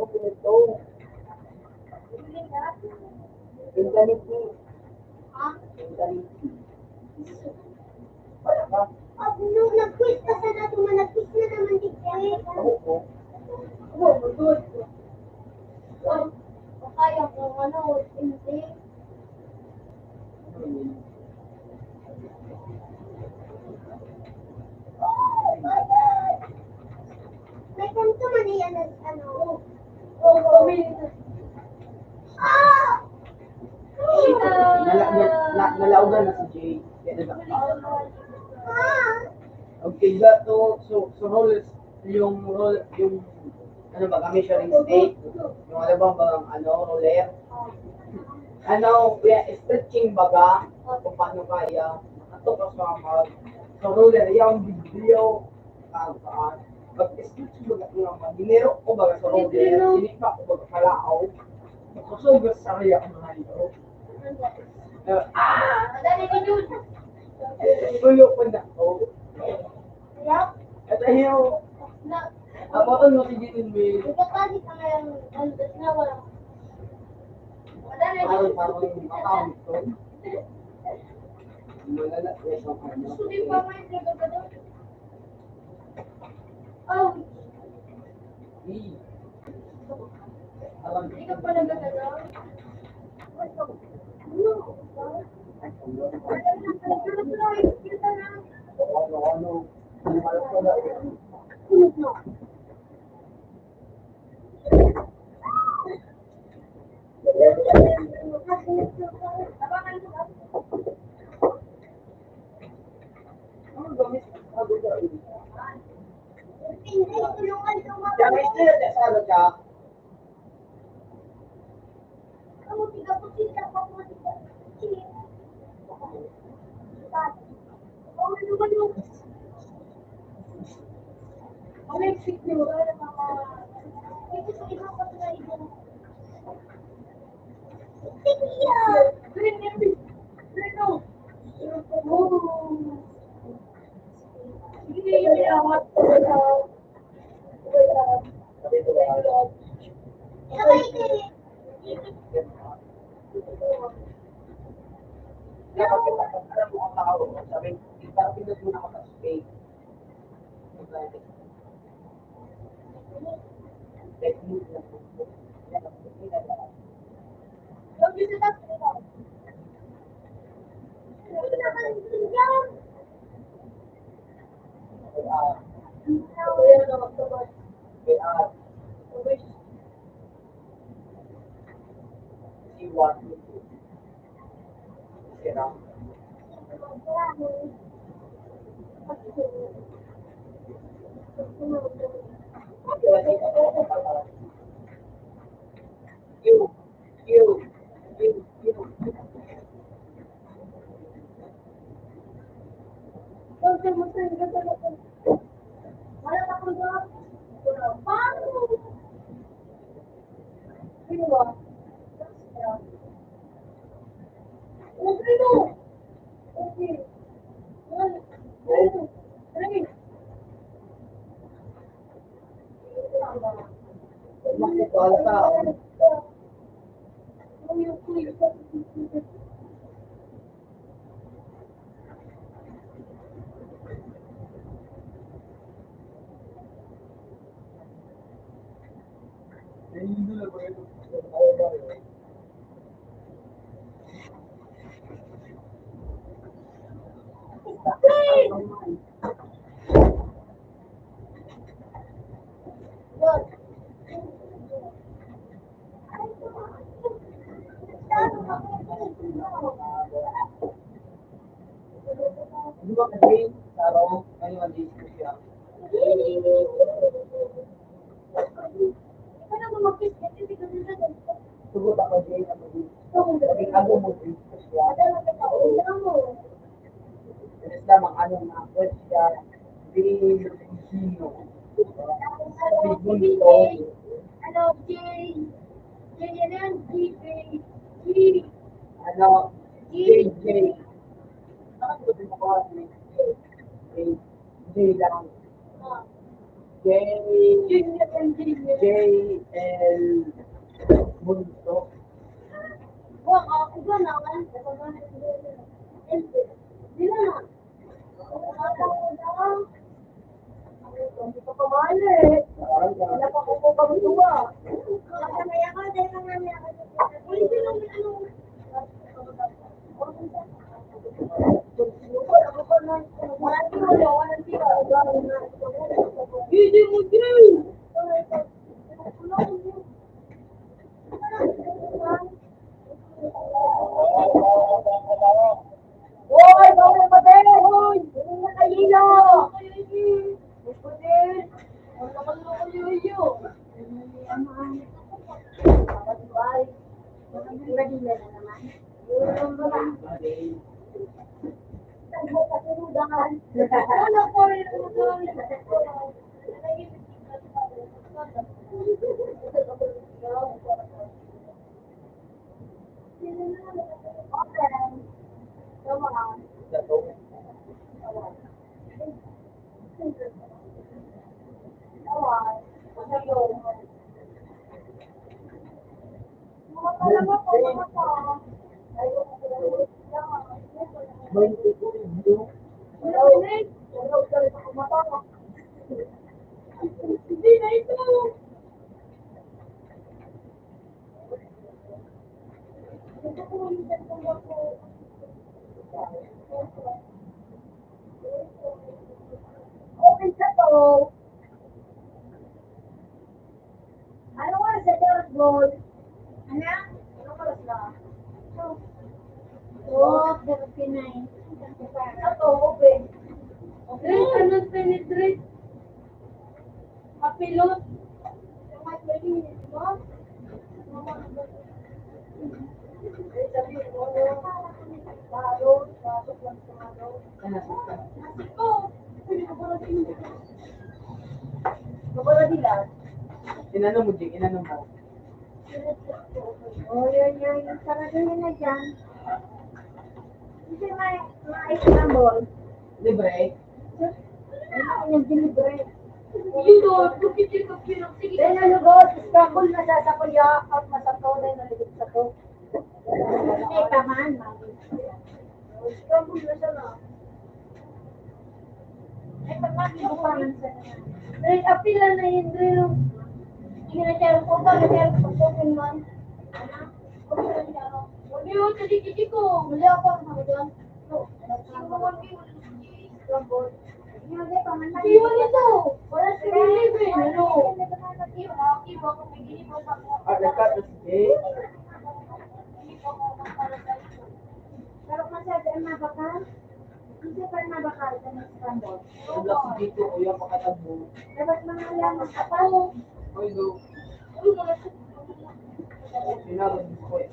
Ito. Infinity. Ha? Infinity. Wala ka? Pag nung nag-quiz ka sana, tumalagkis na naman, teacher. Oo po. Oo, good. Well, kaya ko, ano, hindi. Hmm. May kanto man yan, ano, oh, oh, oh. Ah! Nala-, na-, na-, nalaogan na si Jay. Kaya nagkakita. Ah! Okay, gato, so, so, roller, yung roll, yung, ano ba, kami siya rin stick, yung, alam ba, bang, ano, roller? Ano, kaya stretching baga, kung paano kaya, ato ka sa mga, sa roller, yung video, ah, ah, pag-stretching baga, yung mga dinero ko baga sa roller, sinipa ko baga palaaw, kusog sa kaya ang mga ito. Ah! Ulo ko na, oh. At ayaw. Apoton mo si Jinin, may. Ikaw kasi pa ngayon, ang das na wala. Parang, parang matawag ko. Malala, yes, okay. Gusto din pa ngayon, nagkakadot. Oh. Hey. Alam. Hindi ka pa nagkakadot? Ano, ano? Di ba kasi, sa araw, may mga disco siya. Sugot ako, Jay, ako, Jay. Sabi, ako mo, disco siya. Bilis lamang, ano, na, siya. Di, sino? Ano, J, J, J, J, J, ano, J, J. Bakit ko din ako, J, J lang. J L Bunso. Hoy, bawal pa tayo, hoy! Ano na kayo? Hoy, ano na kayo? Ano na kayo? Open sa to. Ano oras sa Dortmund? Ano? Ano oras na? Twelve thirty-nine. Sa to, open. Open, ano, penetrate? Kapilot. Inano mo, Jing? Inano mo? Oh, yun, yun. Yung sarado yun na dyan. Hindi, may, may tambol. Libre? Yung delivery. Yun, oh, bukit yung kapirang. Sige. Dahil nalugod, scramble na sa sakuya, at masato, dahil nalugod sa to. Hindi, tamaan, mami. Scramble na siya na. Ay, pag mami, bukangan sa na. Dahil apila na yun, Dre, no? Hindi na siya, kung ba na siya, kung man. Ano? Kung ba na siya, no? Huwag niyo, sige, sige ko. Mali ako, ang mga dyan. Iwan ito. Wala sa relief eh. Ano? Ah, nagkatas eh. Pero masyado ang mabakal. Hindi pa mabakal sa mga scramble. Ang laki dito, kuya, pakatagbo. Dapat mga lang ang kapal. Ay, no. Sinarap ko eh.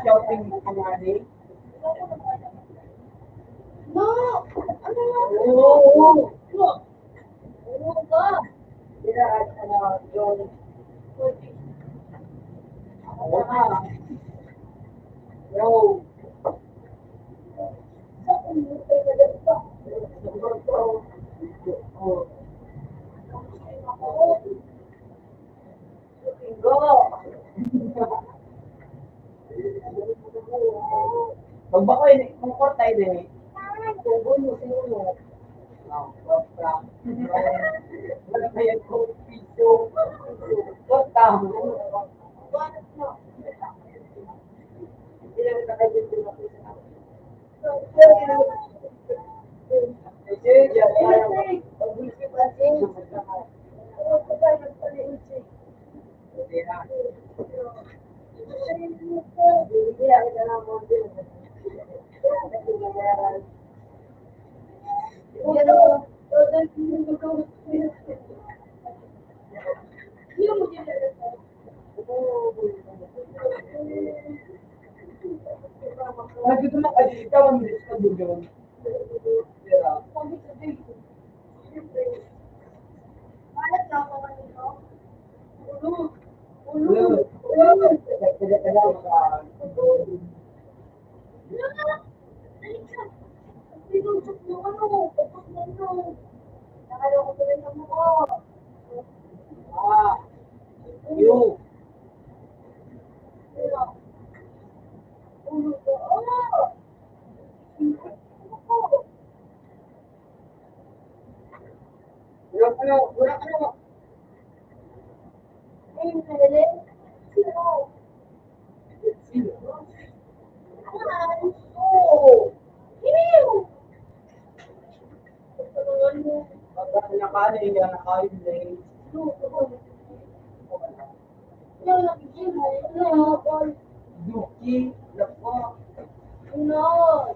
Shopping mo pa nga, eh. No! Ano nga? Oo! No! Ano ba? Sila at, ano, yung Wala. Yo. Magbako ini, kung kwarta ini. Kung gulo, siguro. Ah, kwarta. Wala pa yan, kung piso. Kwarta. Lagi ko na kasi ikaw ang gusto ko doon. Ano? Ano? Nakalo ko tuloy sa mukha. Ah. Yo. Ano? Ano? Ano? Duki, lapa. No.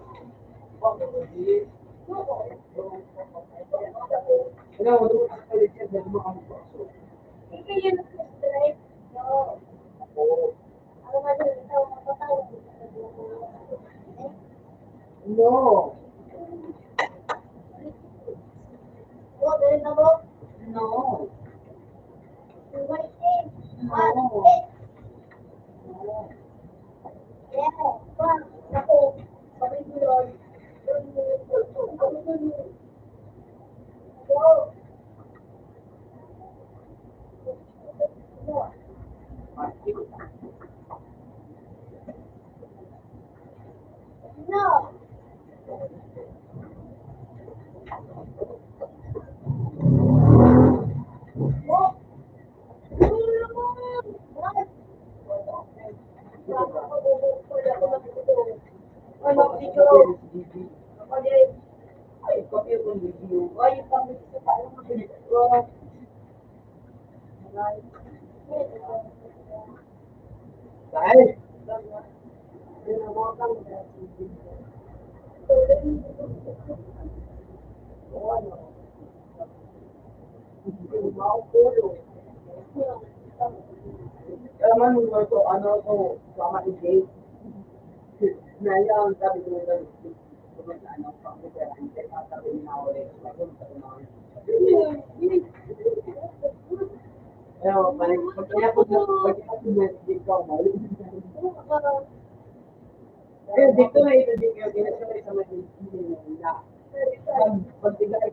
No. No. No. Dahil, kaya man, ito, ano to, sama ni Jake. Na yan, sabi ko, Pero, balik, pagkaya ko na, pagkaya ko na, ikaw, balik. Eh, dito na ito, dito na ito, sa mga hindi na. Pag, pag tiga-,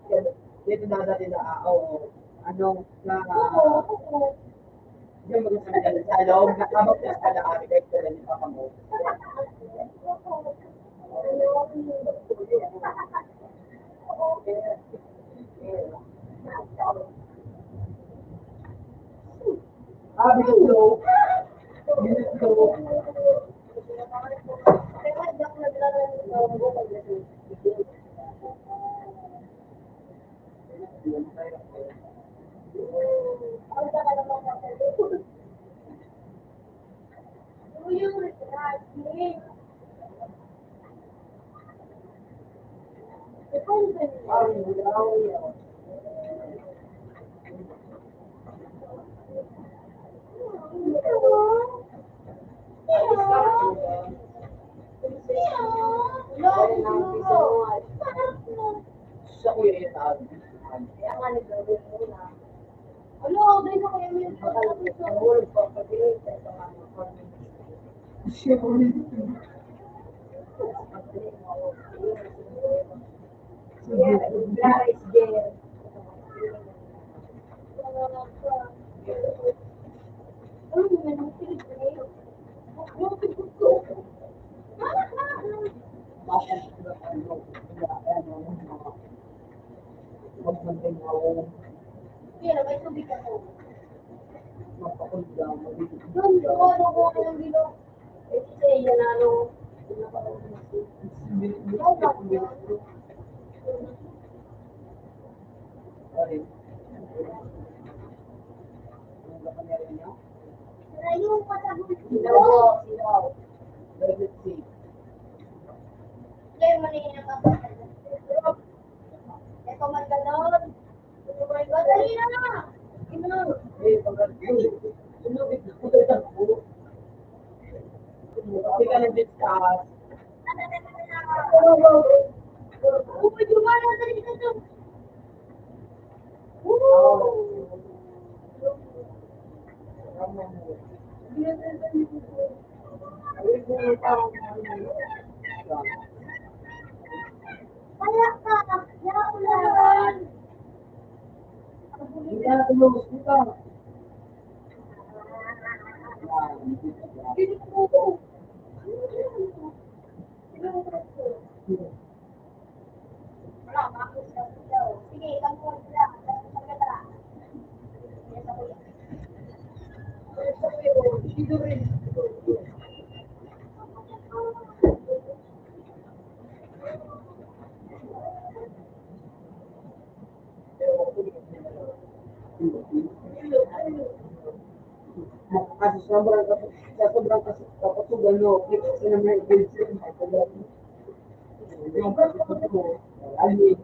dito na dati na, ah, oo, ano, na, yung mga sandali sa loob, nakabak na sa daan, kahit wala niyo pa kamo. Ah, dito. Dito. Sa kuya, eh, tawag. Kaya nga, nagdadala ko na. Ano, dahil ako yung may pagkakita. Siya ulit. Yeah, it's there. Doon, doon, doon, doon, doon. Ito sa iyo na, ano, Sinaw, sinaw. Kaya mo na yun ang kapatid. Ito man ganon. Madali na! Hindi ka nag-discuss. Kaya ka, Ano, hospital? Kasi sobrang, sa sobrang kas-, kapatid, ano, fix na may attention. Yung kapatid ko, ano,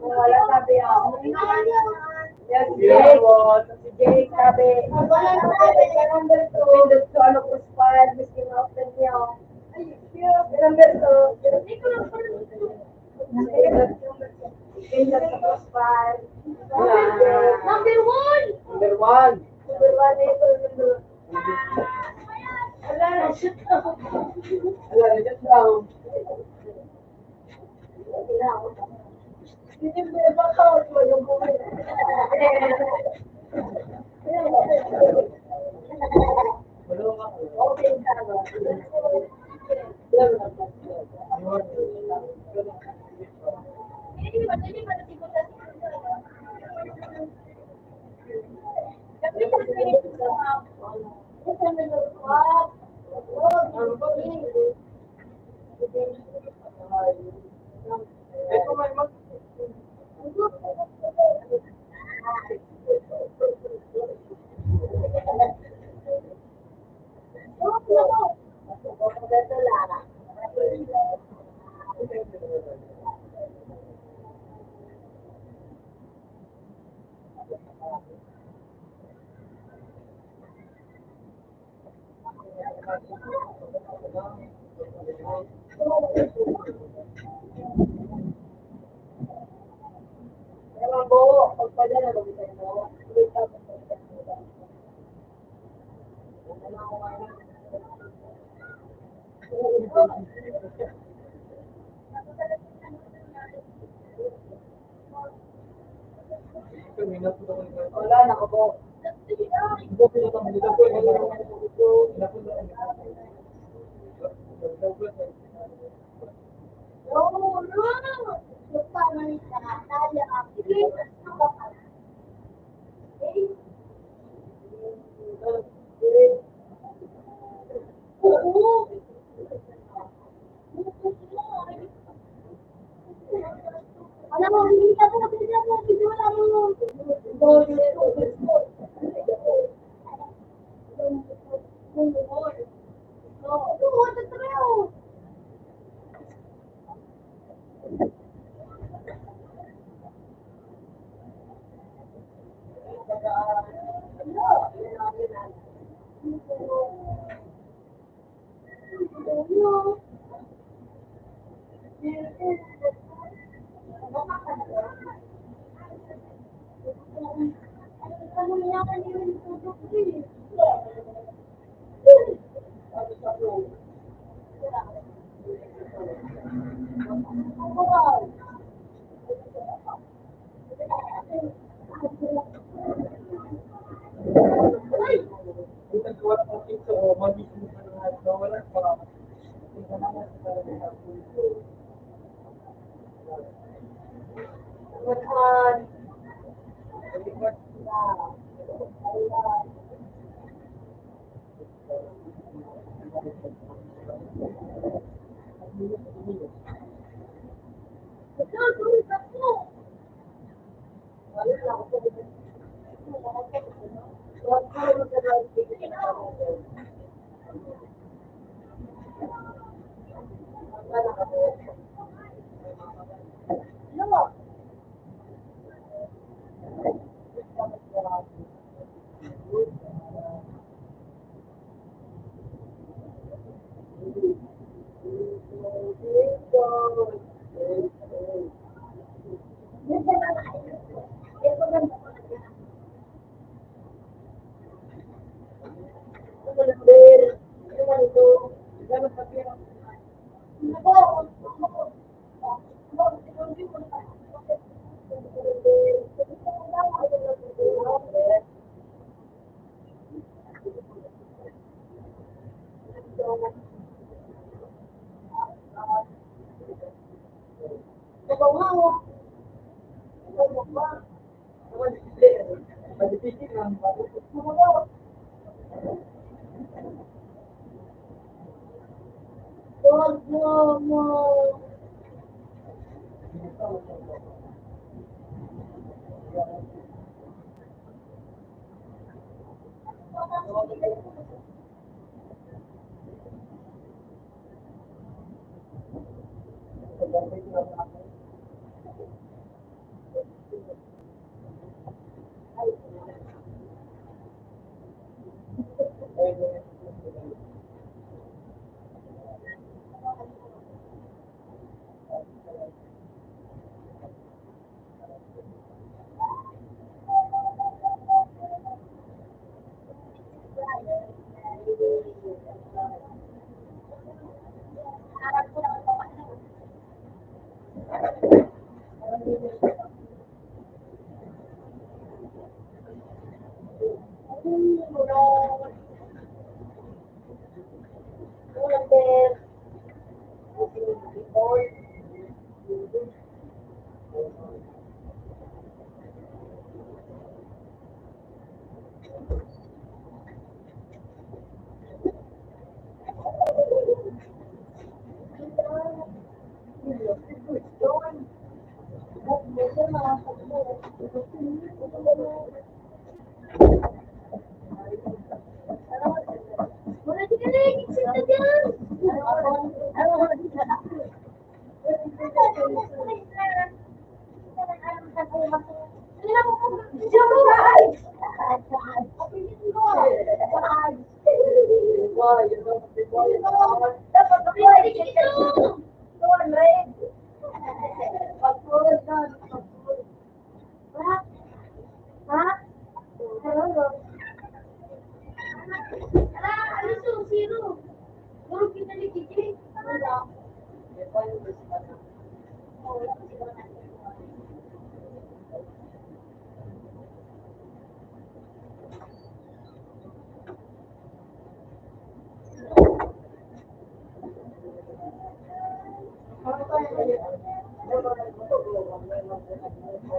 Wala sabi ako. Yes, yes. Si Jake, sabi, "Wala na sabi, sa number two, pindot ko, ano, crossfire, miskin out na niya." Number two. Pindot sa crossfire. Number one. Number one. Number one. Wala na, shut down. Wala na, shut down. Wala, nako po.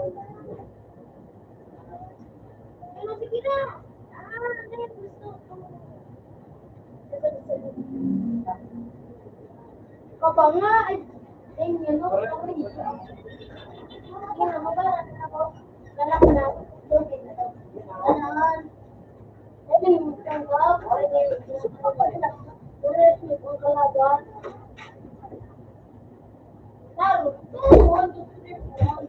Pero sige na. Ah, ano yung gusto ko? Baba nga, ay, ay, yun, no? Ay, yun, mababa na ako. Lalaki na. Lupit na to. Ganon. Ay, may tanggap. Ay, may gusto ko. Wala yung kalaban. Naruto. One, two, three, four.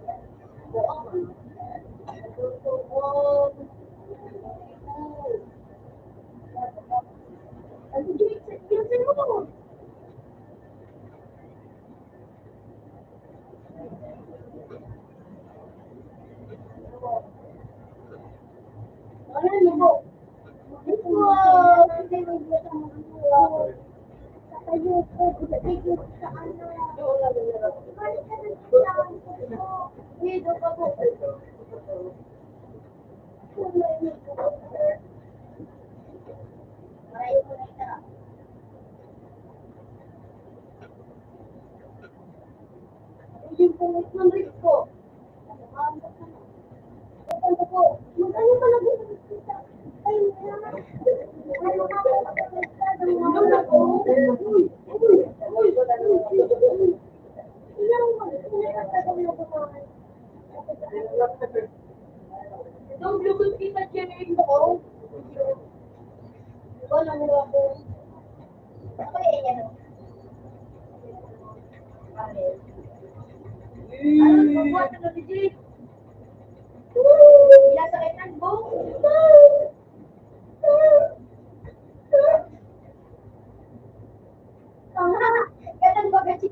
Ang sige, yun sa'yo. Yung pungit ng rip ko. Ano po? Magkano pa nag-iisip? Ay, itong Bluetooth kita, Jerry, ko. Ikaw lang, ako. Ako, eh, yan. Ano, magbuhat na, Luigi? Woo! Pinasakitan ko. Tama. Ganun ba, Luigi?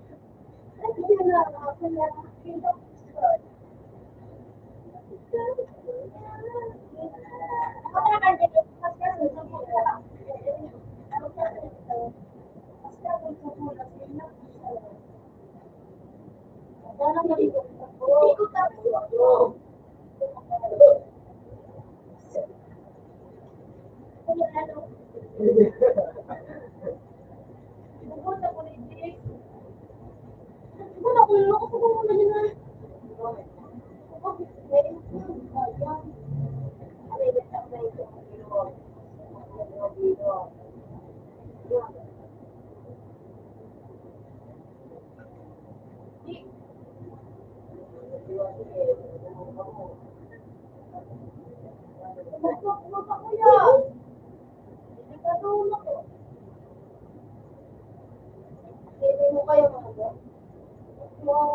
Pwede mo kayo, mga boss. Mga,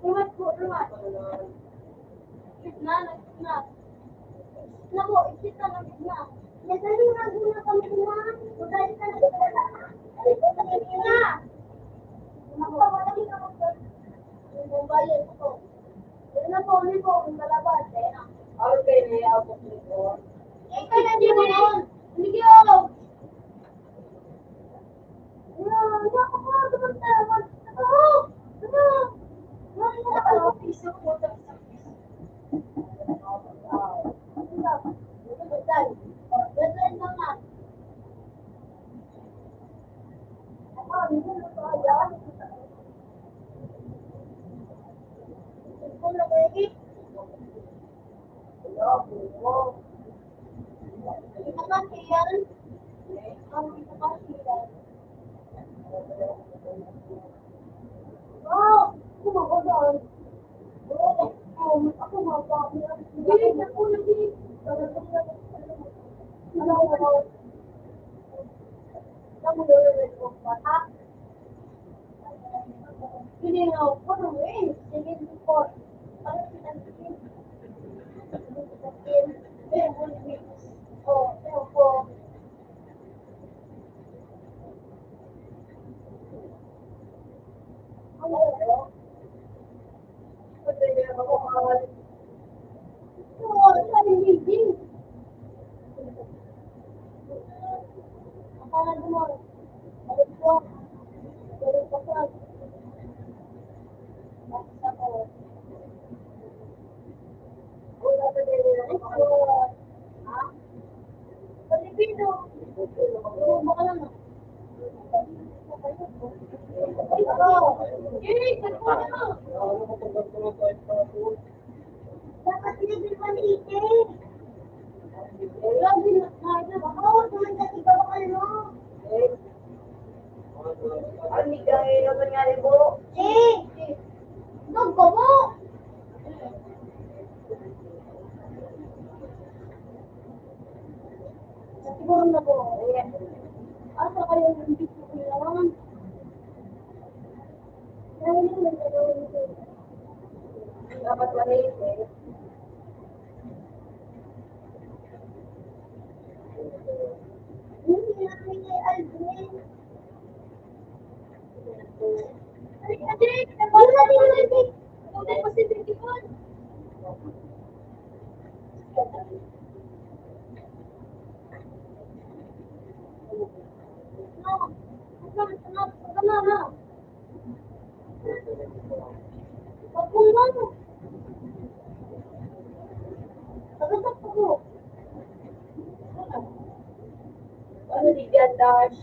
rumat po, rumat. Gitna, gitna. Gitna po, gitna, gitna. Nagdali na, gitna kami, gitna. Nagdali ka na, gitna. Gitna. Magpapatay ka, magpapatay. Yung bayad ko. Yun na po, yun po, yung lalabas, eh. Okay, may abot nito. Eh, kaya di mo yun. Hindi ko. Wala, wala ako pa, wala pa, wala pa. Oh, wala. Wala na ako. Piso ko, piso. Wala. Wala. Wala. Dapat hindi pa ni Ite. Grabe na, grabe na. Baka huwag naman sa tigabakal mo. Ang ligay na nangyari po. Eh, nagkamo. Siguro na po. Asa kayo yung bisyo ko yun? Dapat wala yun eh. Yung sinabi ni Aldrin. Ay, Aldrin, nabasa mo na yun. Tunay mo si Bibigol. Ano di dyan, Dash?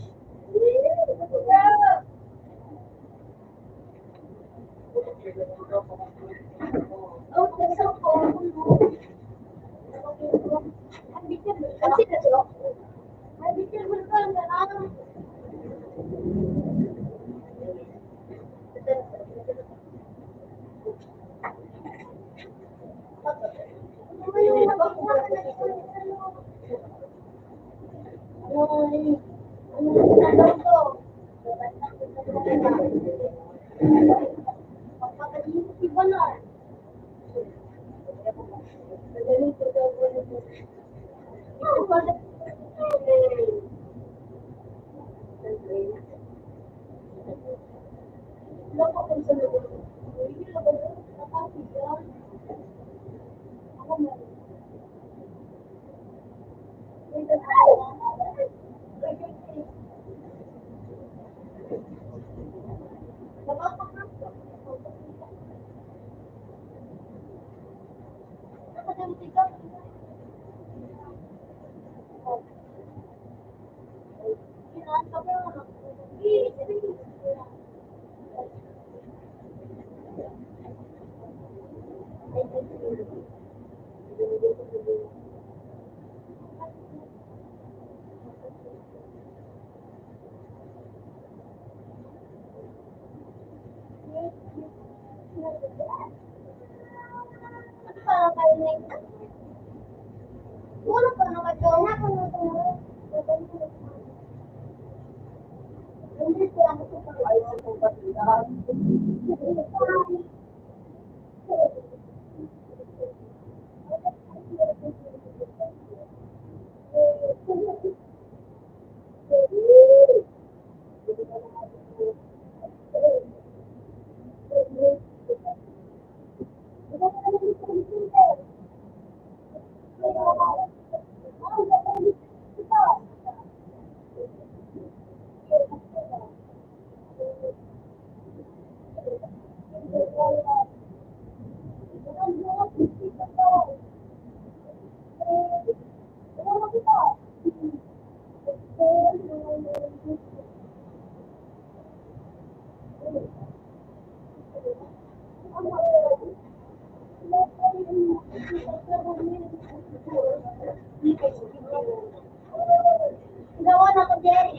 Gawa na ko, Jerry.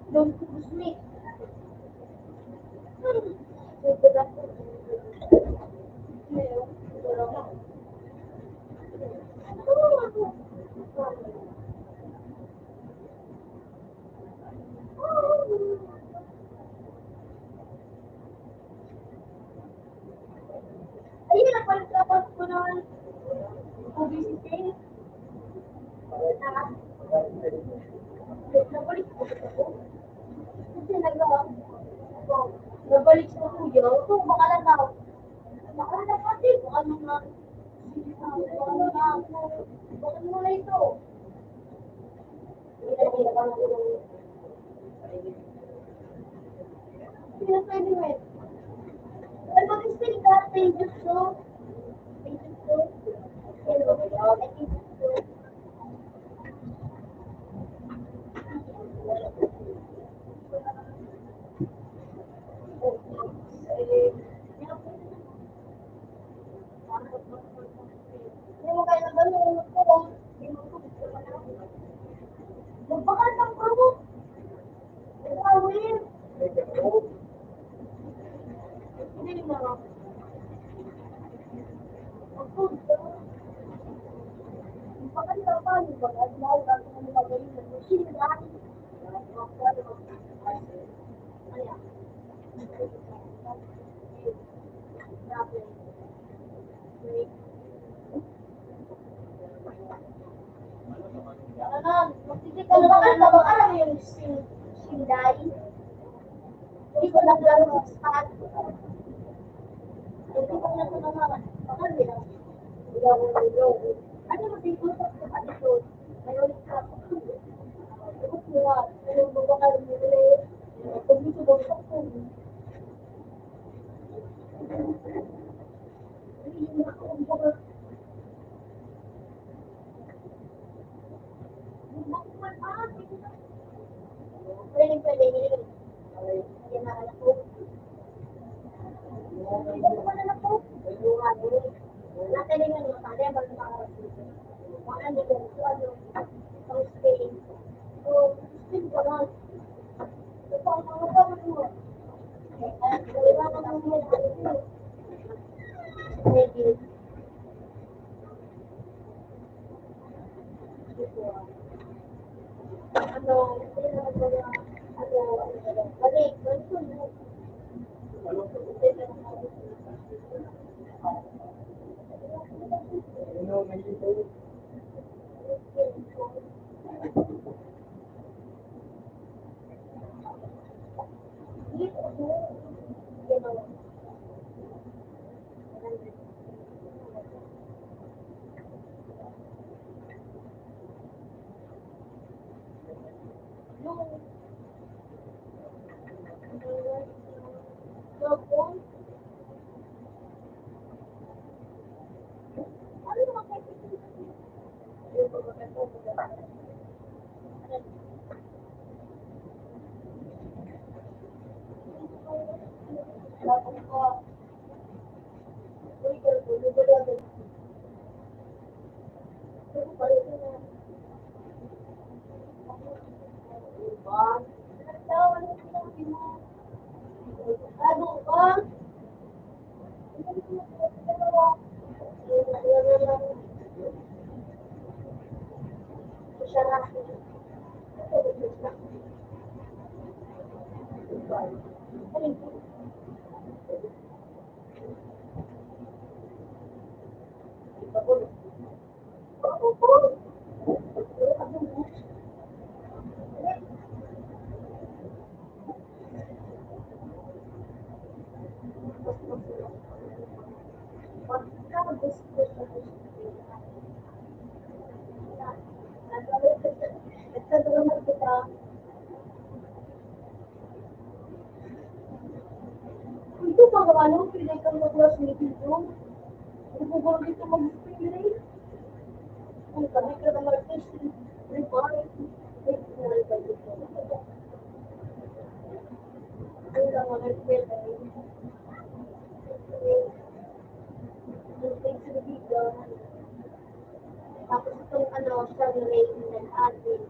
Don't push me. Ayun na pala, dapat ko naman publicity. Nabalik ko sa ako. Kasi nag-, nabalik sa kuya. Ito, baka lang ako. Baka lang ako, baka lang ako. Baka lang ako ito. Ano, magtitipon ka na ba? Alam mo yung sin-, sinday? Hindi ko lang lalo sa spot. Hindi ko lang ito naman. Baka nila. Ano, magtitipon ka na ba? Mayroon ka. Ano, baka nila. Kung gusto mo, Ito, mga ano, pinay kang naglas ni Tito. Ang gugulo dito mag-spray. Ang kami ka na mag-test, reply. Ang mga reply. Ang thanks sa video. Tapos itong ano, siya ni Ray and Alvin.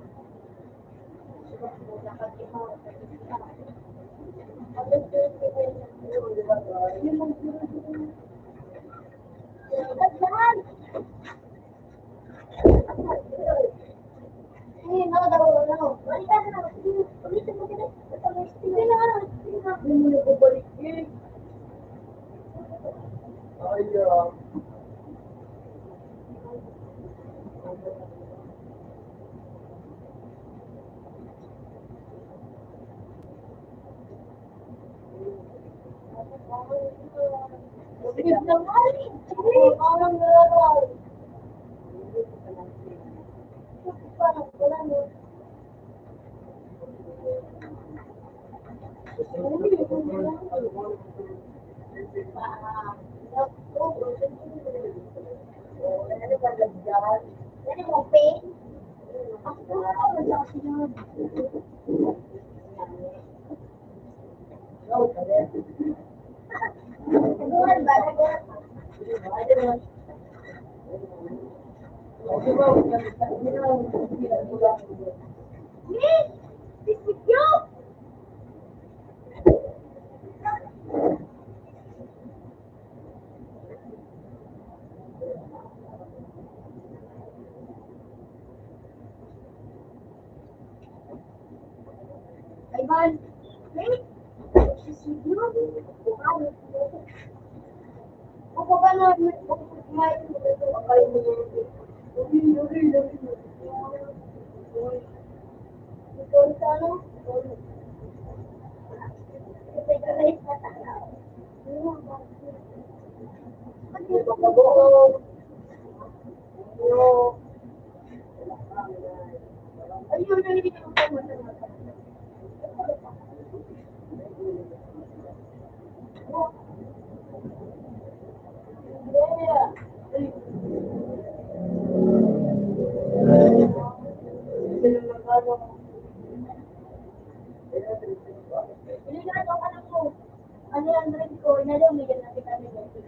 Ano yan, Renzo? Inalo mo yan na kita ni Renzo.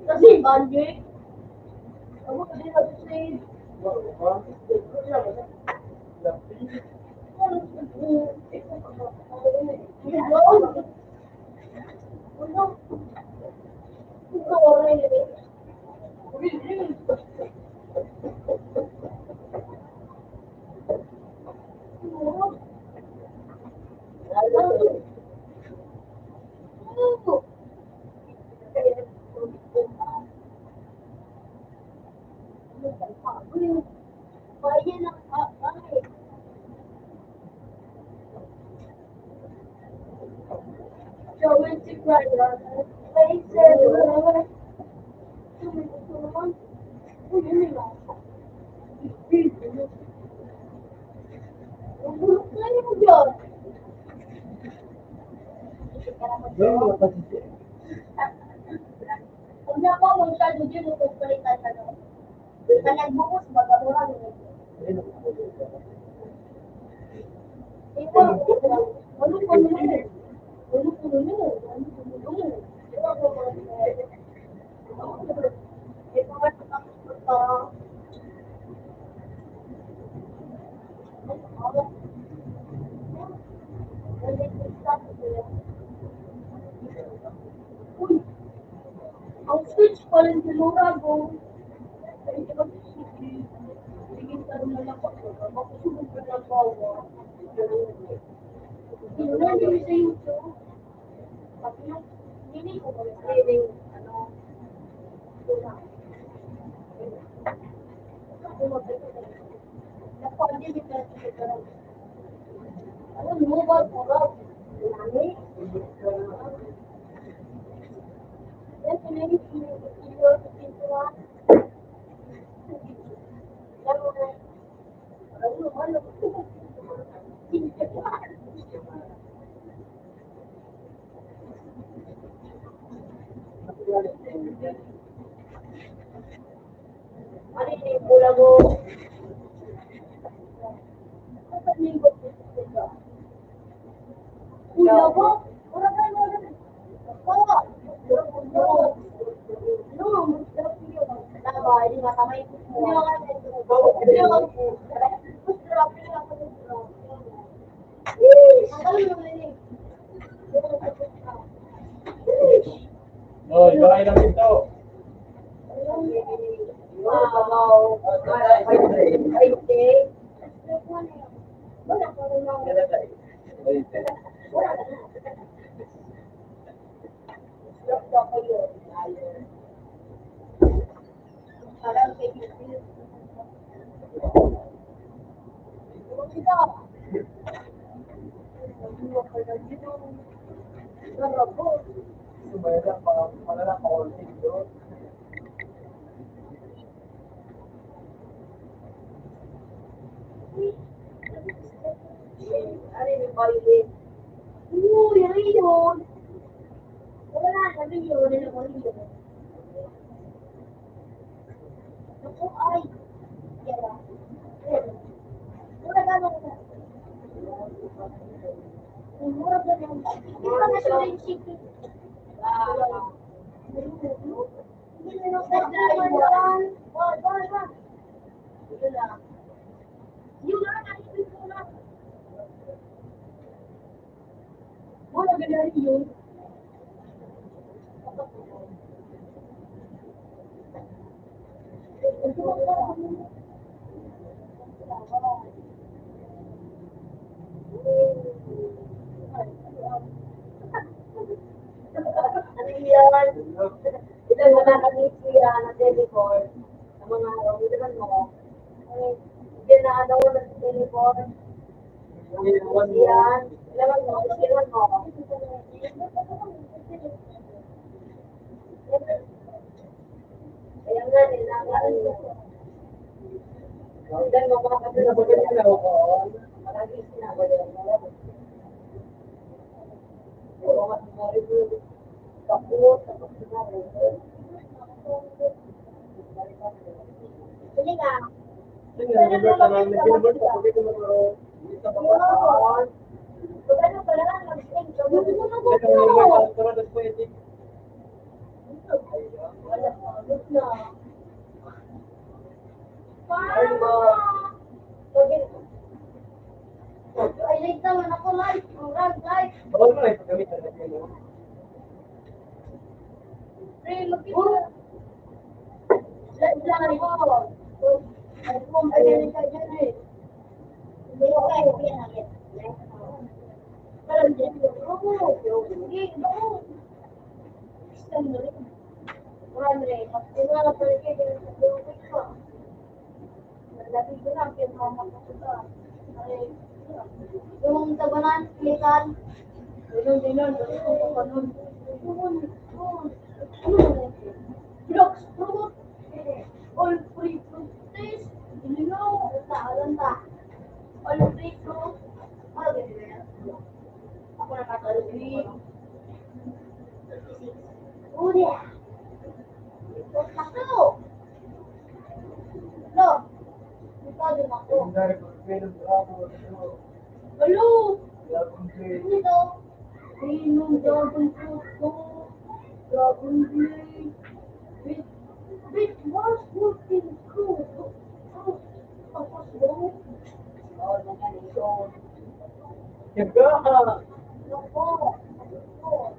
Kasi, Banjik, ako kasi nag-save. Bayan ng bahay. Joel si Brian. Ay, sir. Uy, yun yun. Ang bulok na yun dyan. Huwag na ako masyado dyan, magpapalitan na lang. Pag nagbukas, magawa. Ito, ano ko nun? Ano ko nun? Ano ko nun? Ito, ano ko nun? Uy! Ang switch pa rin tinurago. Sige, sa mga lapak ko, makusubog ka na ba? Hindi sa YouTube. Pati yung hindi ko mag-training, ano, ako mag-, ano, mobile ko, right? Nani? Yan, pinili, pinili, pinili, pinili, Oy, bahay lang ito. Wow. Uy, ano yun? Wala na, ano yun? Ano yun? Naku, ay. Yan. Mura ba naman? Mura ba naman? Hindi pa na siya yung chicken. Ah. Hindi na nagdadrive yan. Ba, ba, ba. Yun lang. Yun lang, nakikita ko lang. Wala, ganyan yun. Ano yan? Ito yung mga kanisi, ah, na teleport. Sa mga araw, ito naman mo. Ay, yan na, ano, na teleport. Yan. Kailangan mo, kailangan mo. Kaya nga, kailangan mo. Kailangan mo, mga kapatid, na ba ganyan, oo. Palagi sinabi mo. Oo, mas mahal ito. Kapot, kapot na rin. Sige nga. Ay, late naman ako, live. Ang live, live. Bawal mo na ipagkami sa live mo. Pre, mag-, live lang ako. Ay, kung pwede rin ka dyan eh. Hindi ko kaya, hindi na yan. Parang dyan, bro. Hindi, bro. Gusto mo rin. Wala na rin. Pag tinawag ko rin kayo, hindi ko. Dati ko na, pinamamakuta. Ay, yung tabanan, kitan. Ganun, ganun, ganun, ganun. Yun, yun. Ano yun? Blox fruit. All free fruit taste. Hindi na ako, tahalan ta. All free fruit. Ano, ganun na yan? Ako na, Catholic. Unya. Ito. Lo. Ito din ako. Hello. Ito. Inom dragon fruit ko. Dragon Blade. Wait, wait, what's working fruit? Tapos, Yaga! Yun po. Yun po.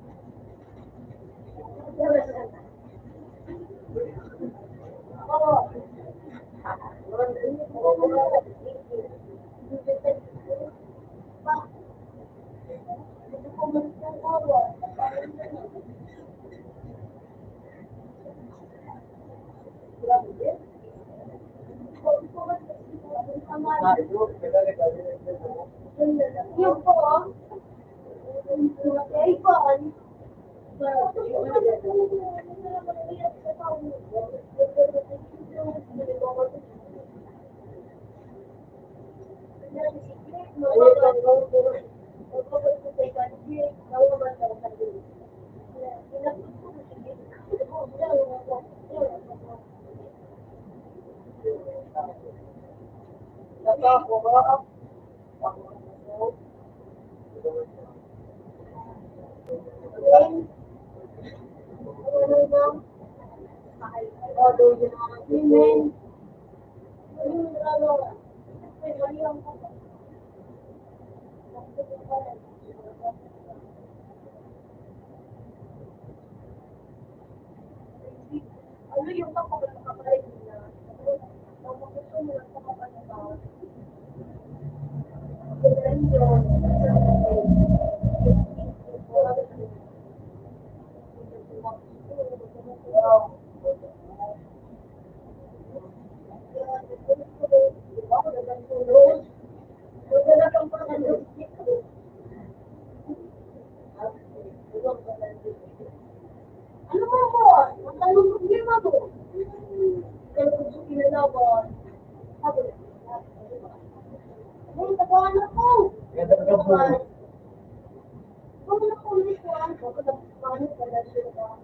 Ano mo po? Ang tanong, problema mo? Kaya ko gusto kinalaban. Sabi, "Ay, tabangan ako." Kaya talaga po. Kung ano po, may kuwan, kung ano po, may kuwan.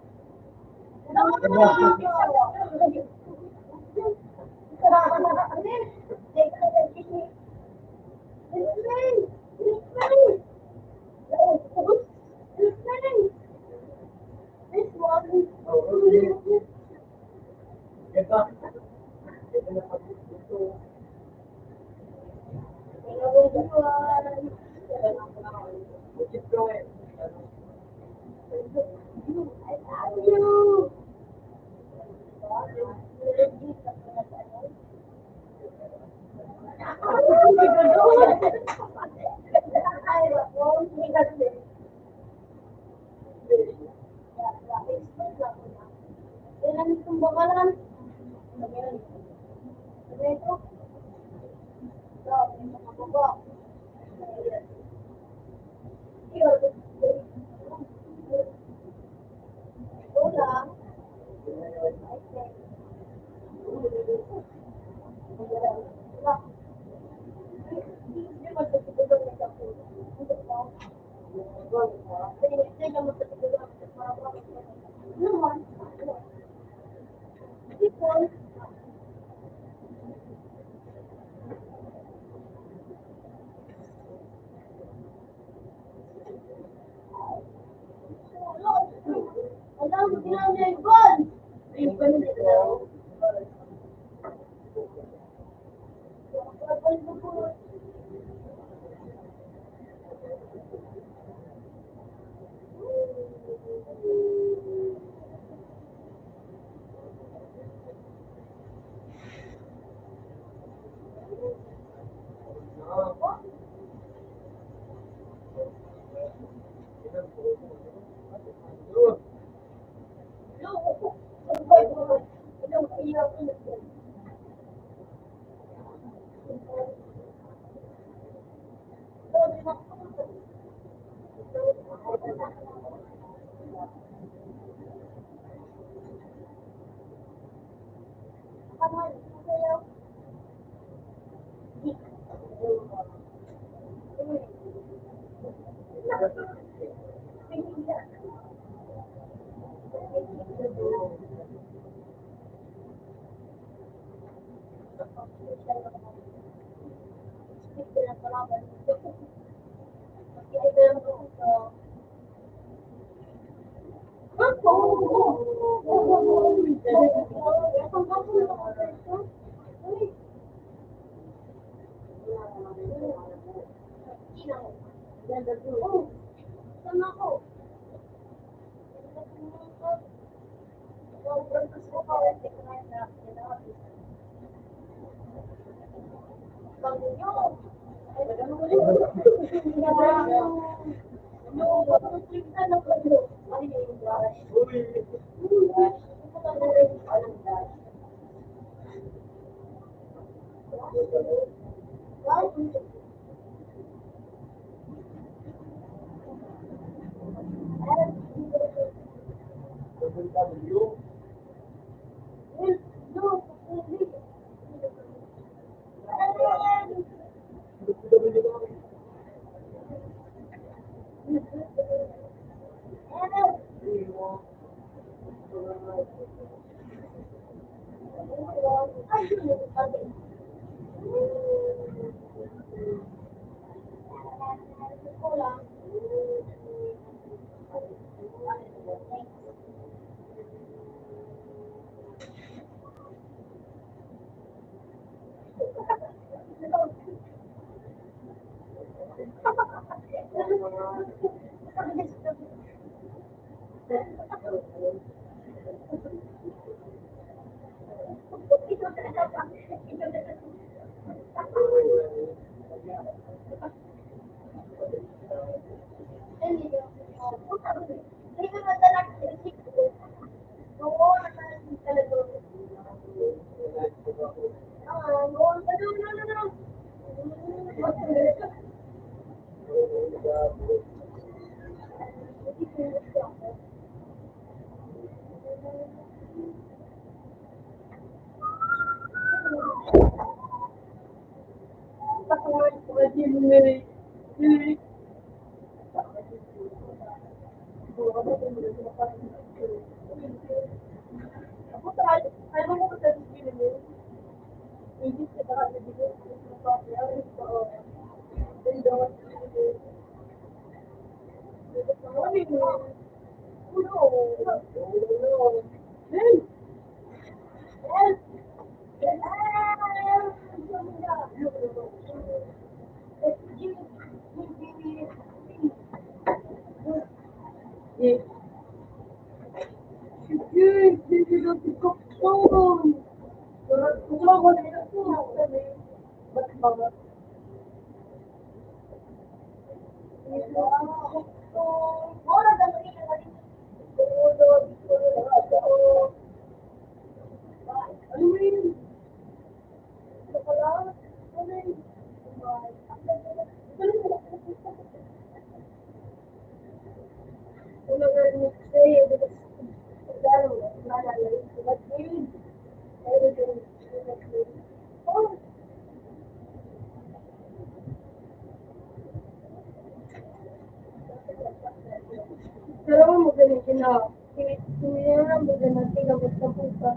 Pero mo ganito na, pinira mo ganito na, tigabot na po ka.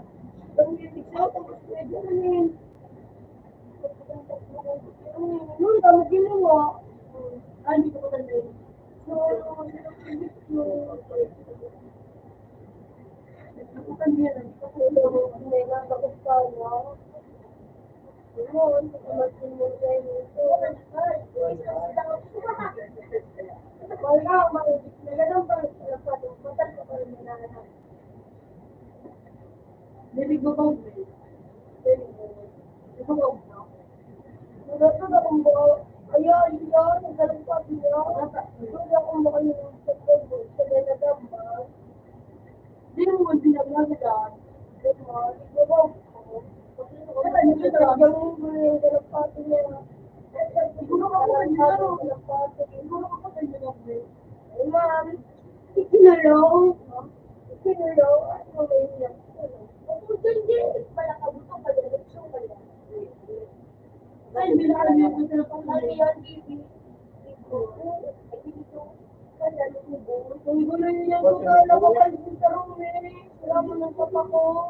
Ang bibig sa ako, mas pwede naman. Nun, tama ginawa. Ay, hindi ko pa tanggay. So, hindi ko pa tanggay. May nagbabaw, eh. Nagbabaw na. Nagbabaw na akong buhok. Ayaw, ayaw, nagbabaw pa din ako. Nagbabaw na akong buhok. Sa may nagamba. Di mo man din ang nagdaan. Di mo, nagbabaw. Siguro ako, siguro ako, siguro ako, siguro ako. Ma'am, ikinulong, ikinulong, at mamahirap. Ang puso hindi, pala kabuto, pala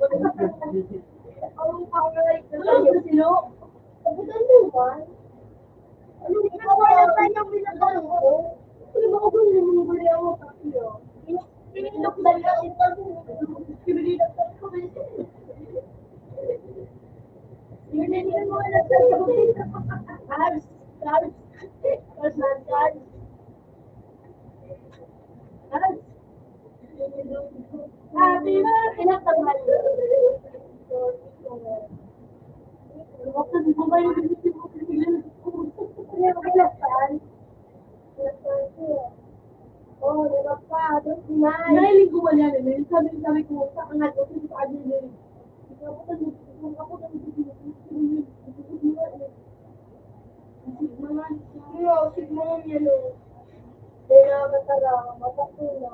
Ang pangalay ko sa'yo. Kabutan mo ba? Ano, ikaw wala pa yung pinagano ko? Ano ba ako yung muli ako sa iyo? Tinilok ba niya? Pinilok ko. Pinilok mo na sa iyo. Guys, guys. Guys, guys. Sabi na, kinakabahan. Oh, di ba pa? Doon si Nay. Nay, linggo ba niya? Sabi, sabi ko, sa kanal ko, sa kanal ko. Sigma, sigma, sigma yan, oh. Kaya matala, matapuna.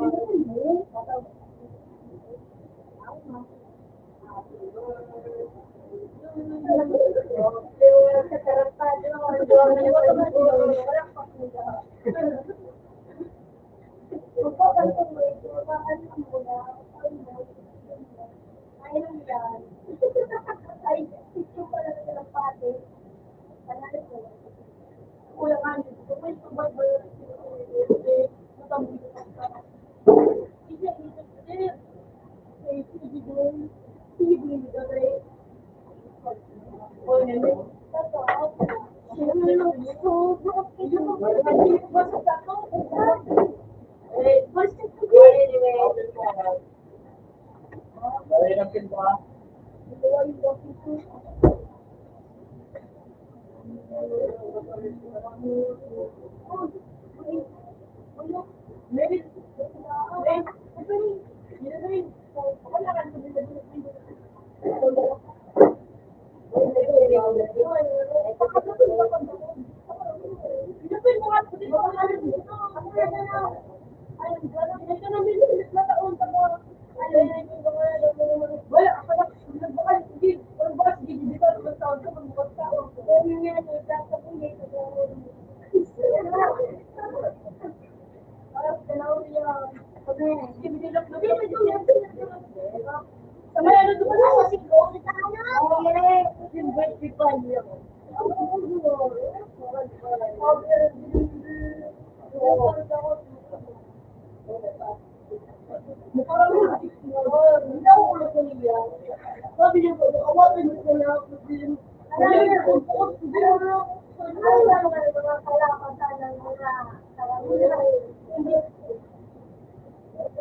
Sabi niya po, awatin mo na ako din. Alam niya po, siguro, siguro, ang mga kalapatan ng mga karamihan, hindi.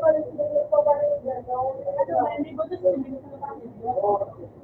Ano, hindi ko gusto, hindi ko gusto.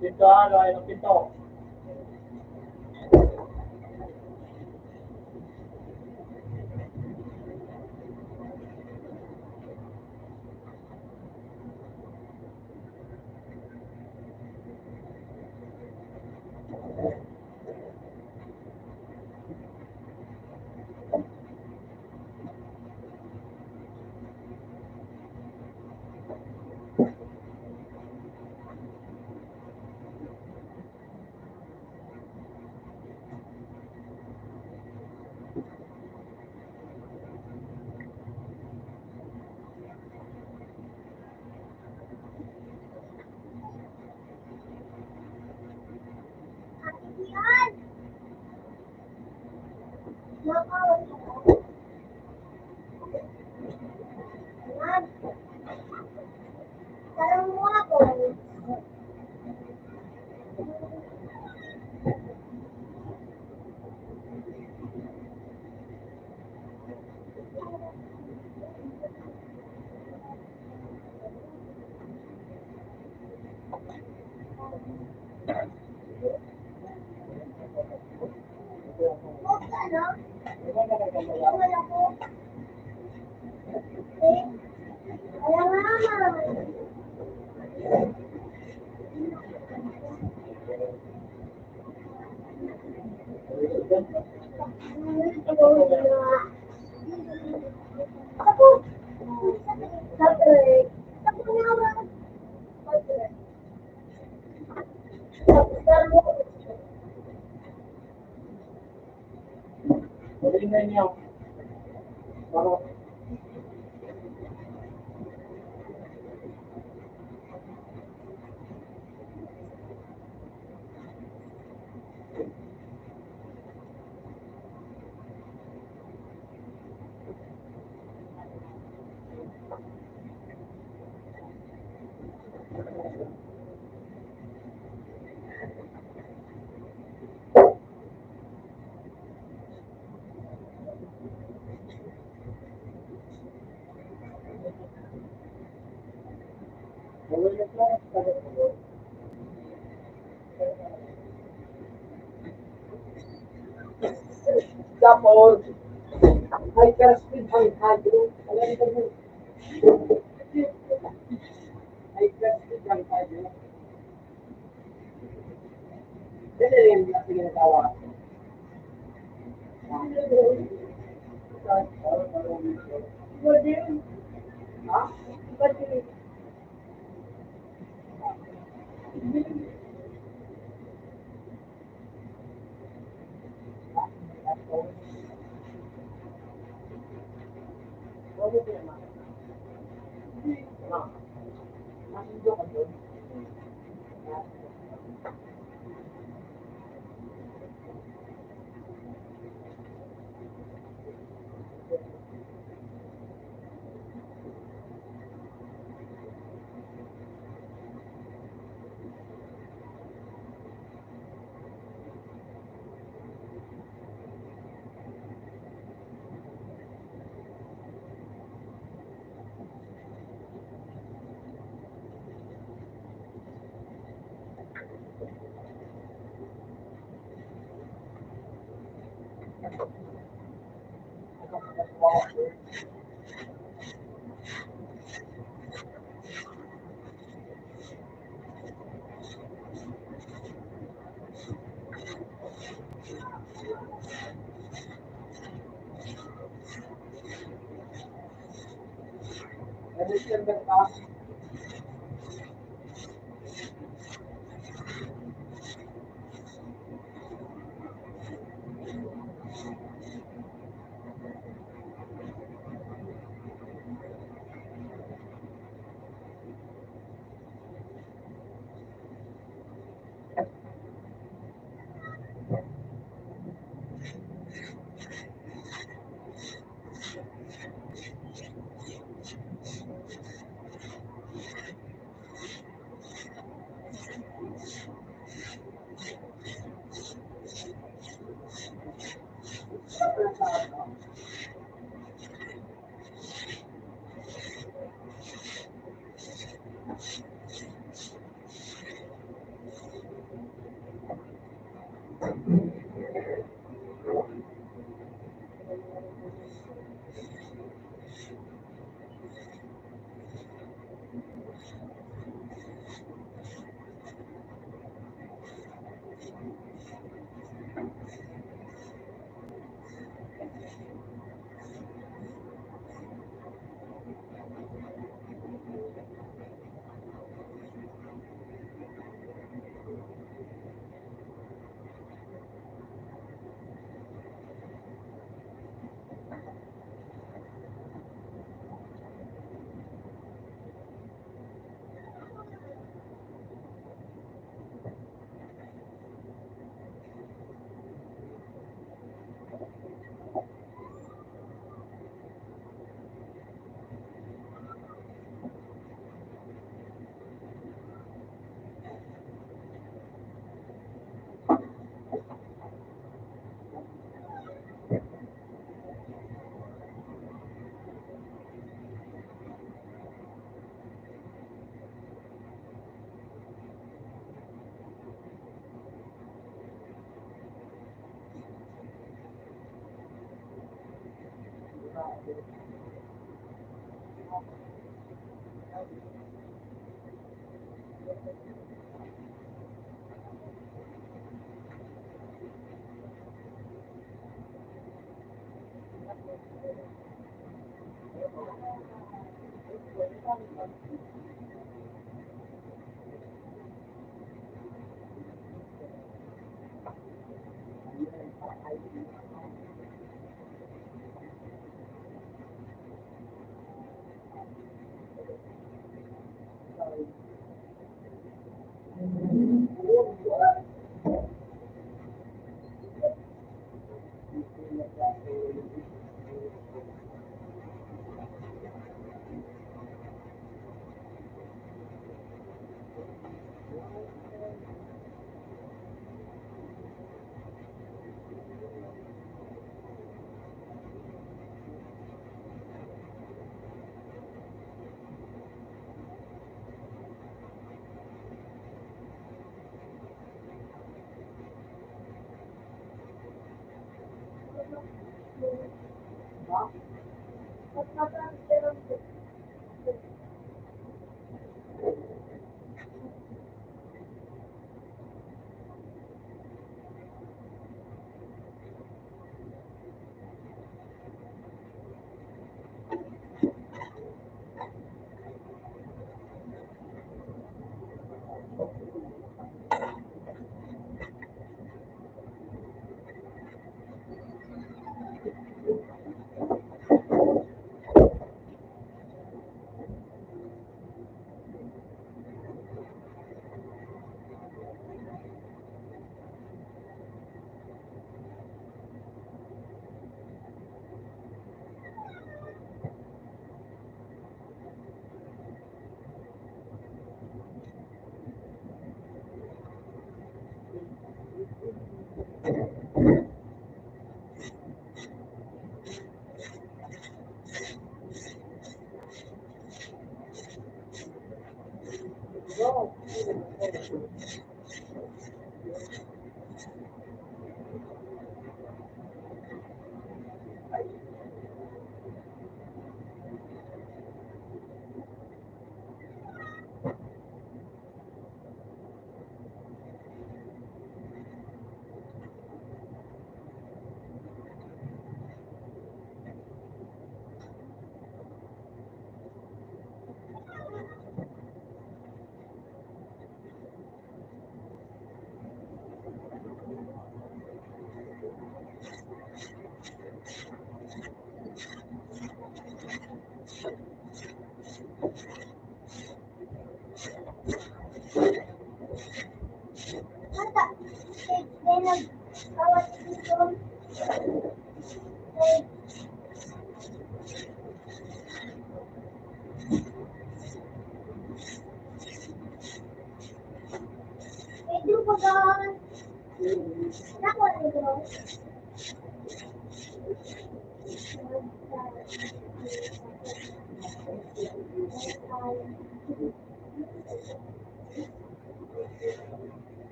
Pinto, ano, ay, pinto. Tapos, ay, karas din ang tayo. Alam mo, ay, karas din ang tayo.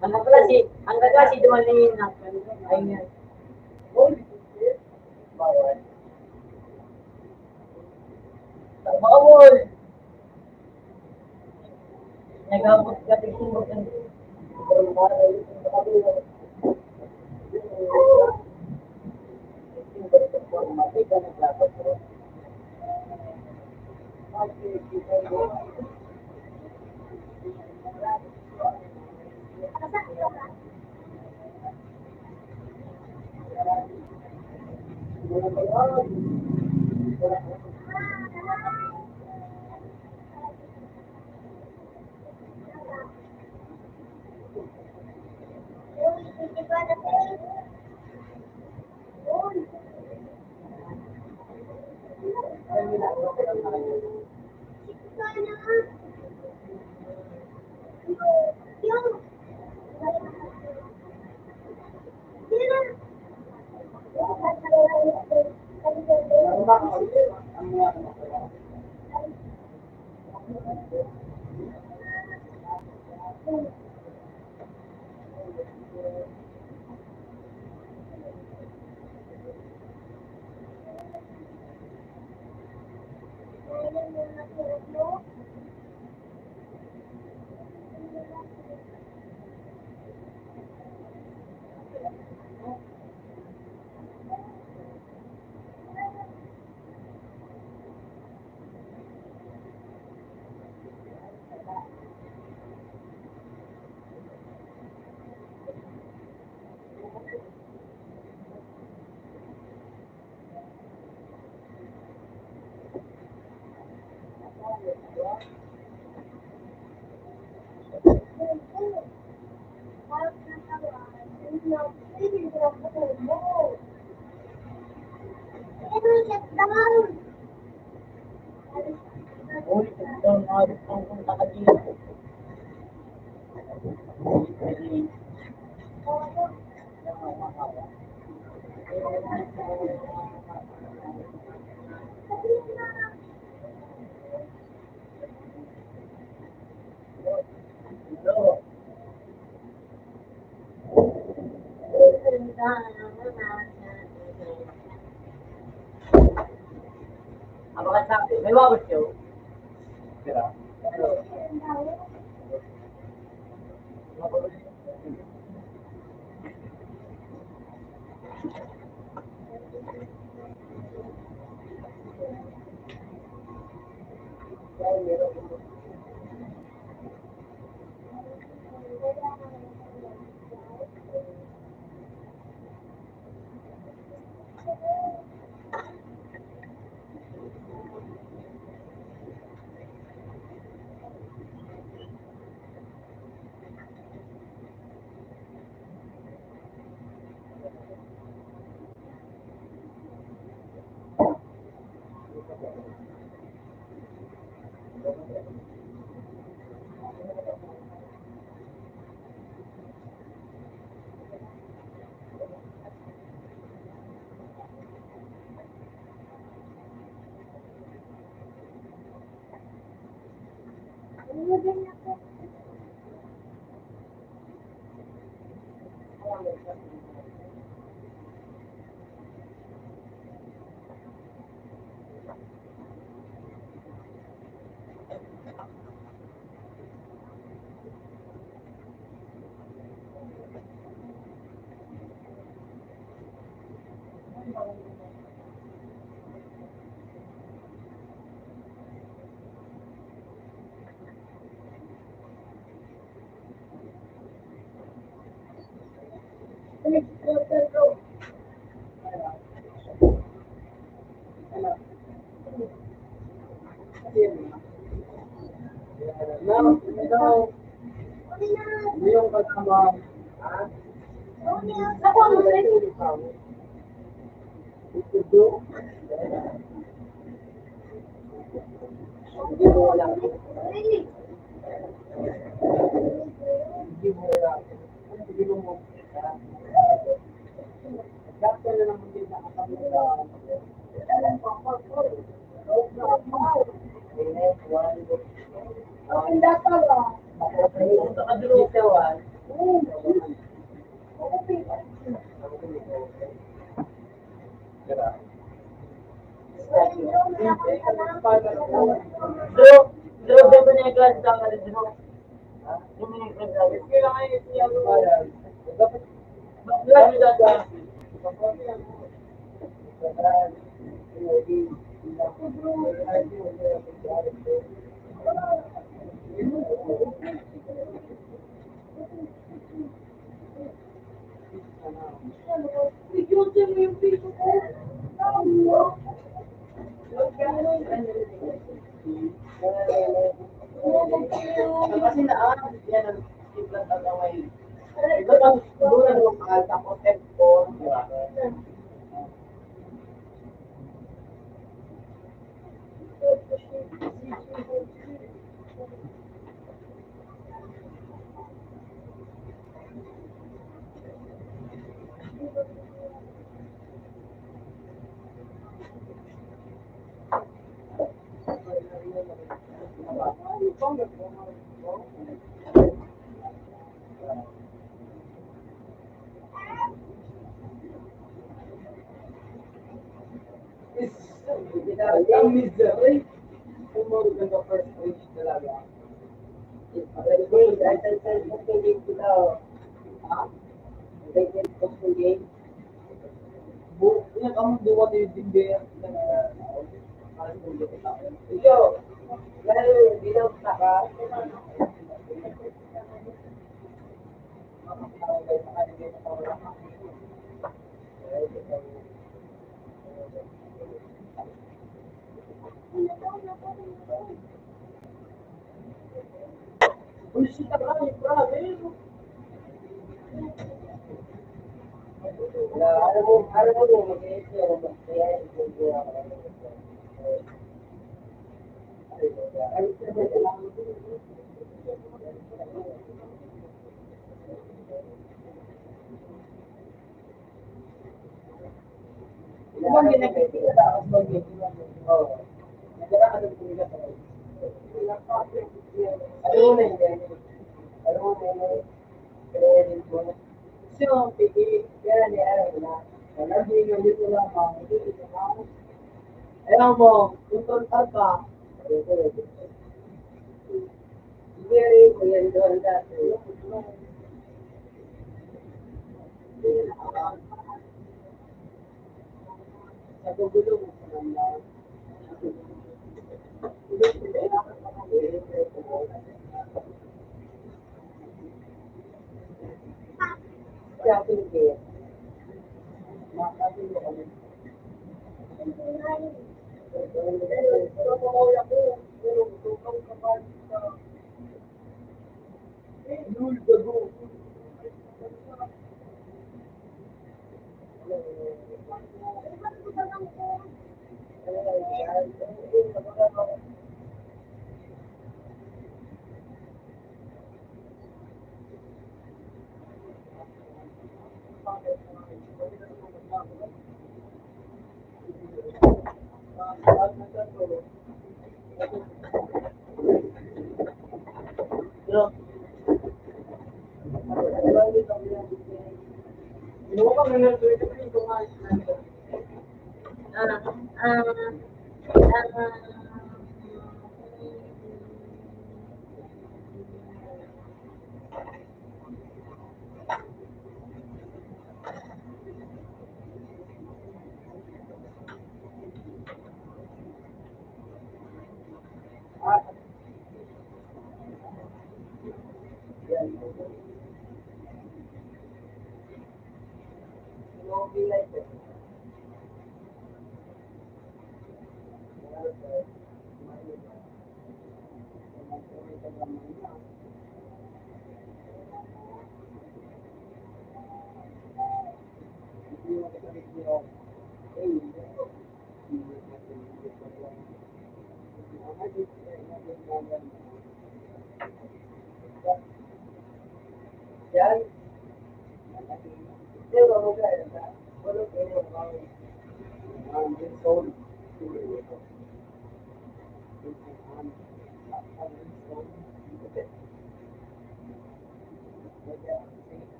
Ang kaklase, ang kaklase duman ni na. Ayun nga. Bawal. Nagabot ka, tigtindog ka. May wabas kayo.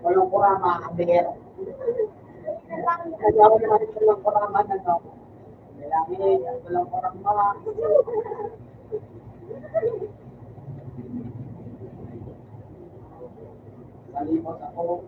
Walang kurama, aber. Kaya ako naman walang kurama na to. Kailangan, walang kurama. Salimot ako.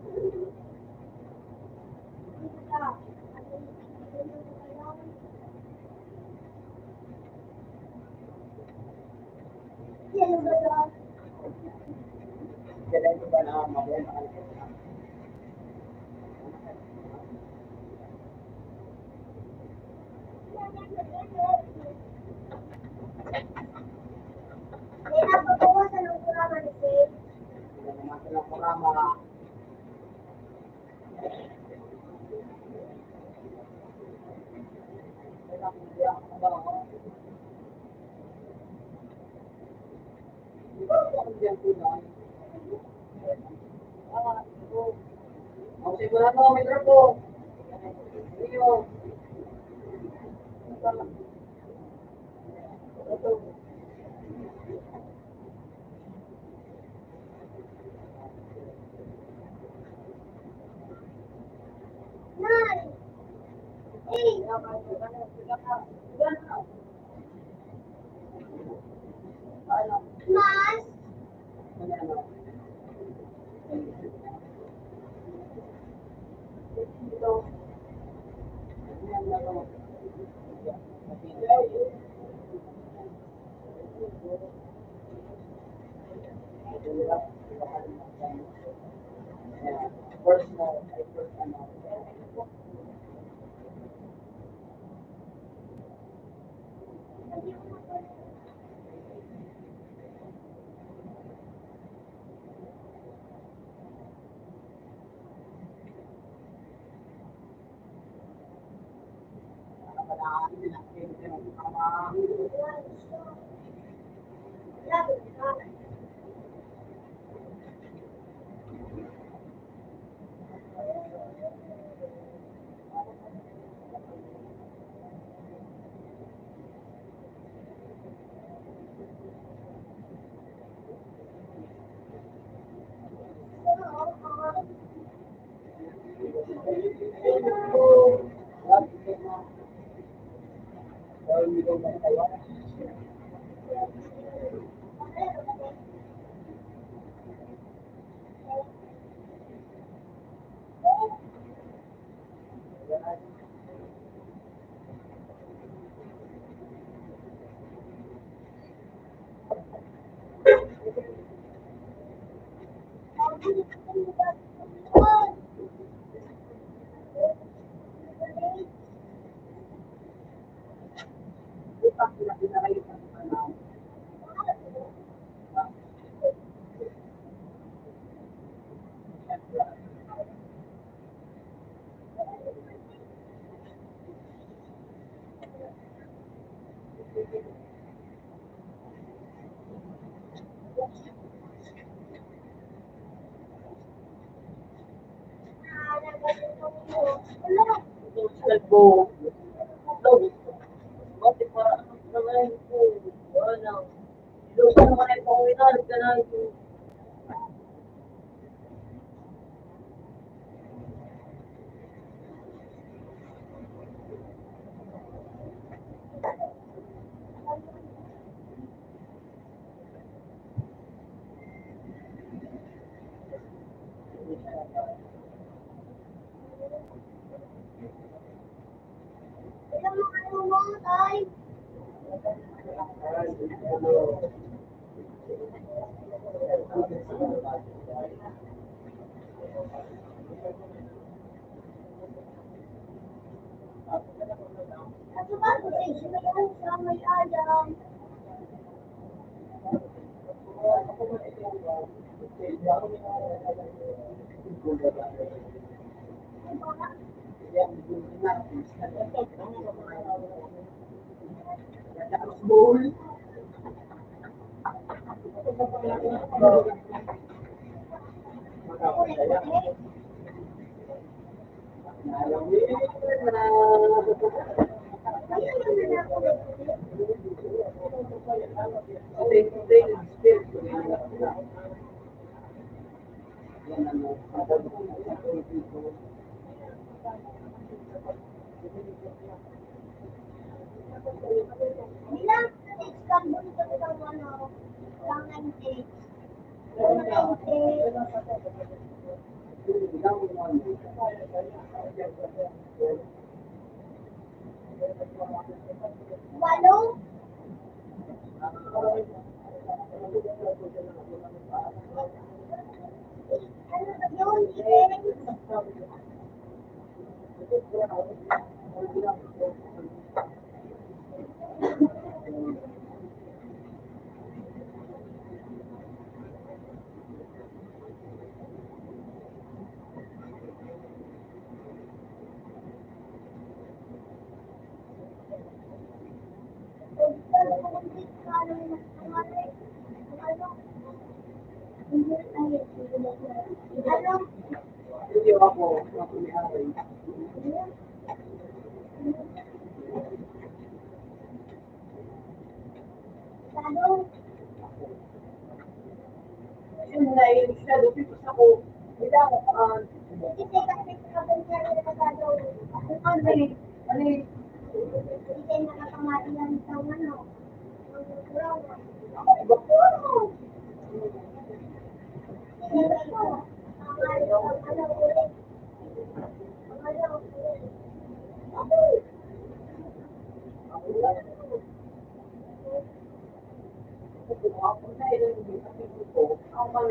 Ano,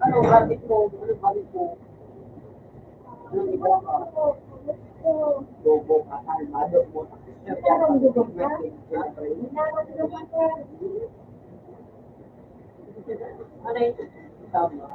ano habit mo? Ano habit mo? Ano ikaw ka? Bobo ka, kalmado mo. Nararamdaman ka? Nararamdaman ka? Ano yun? Tama.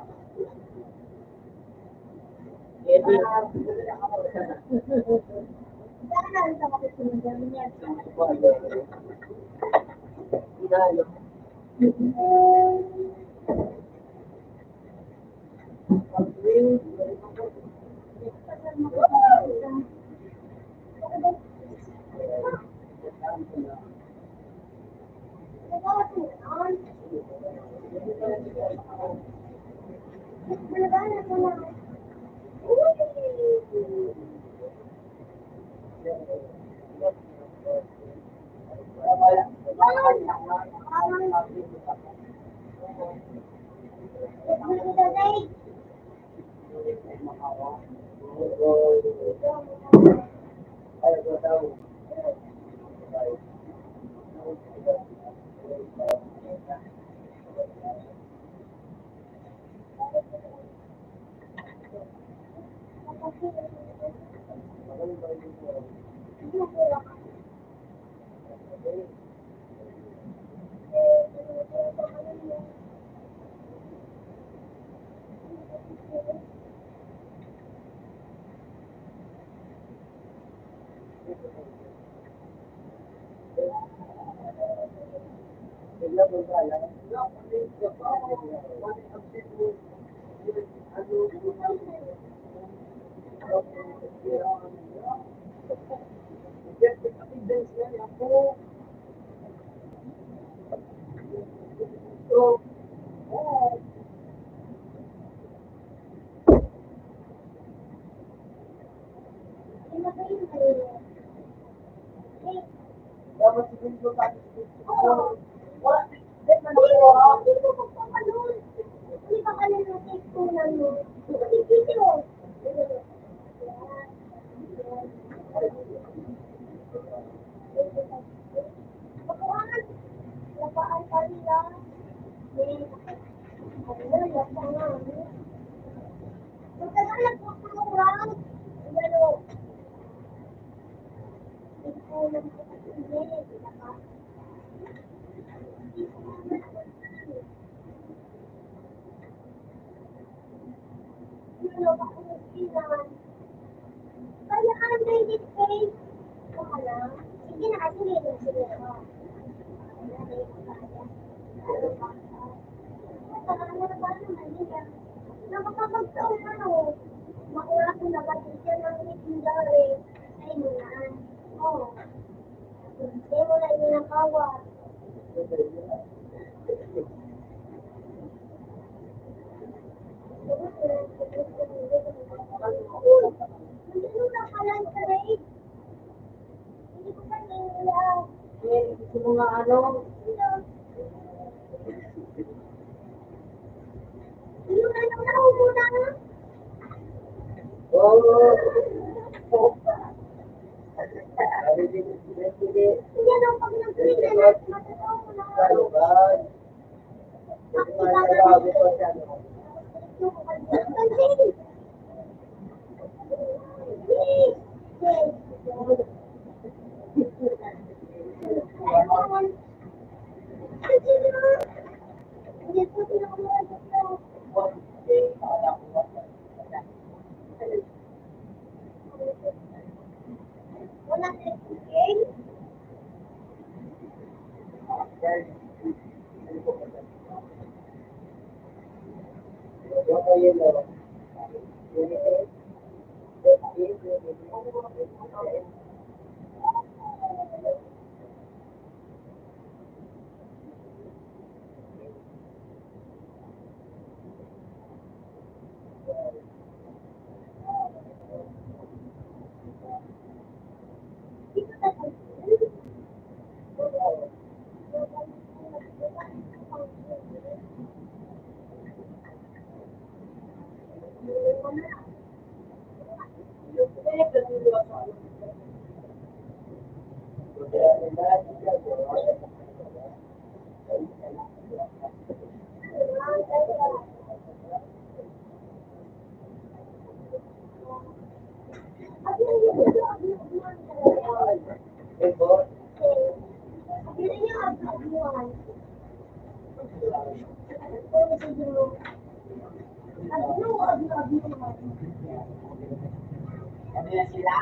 Ano na sila?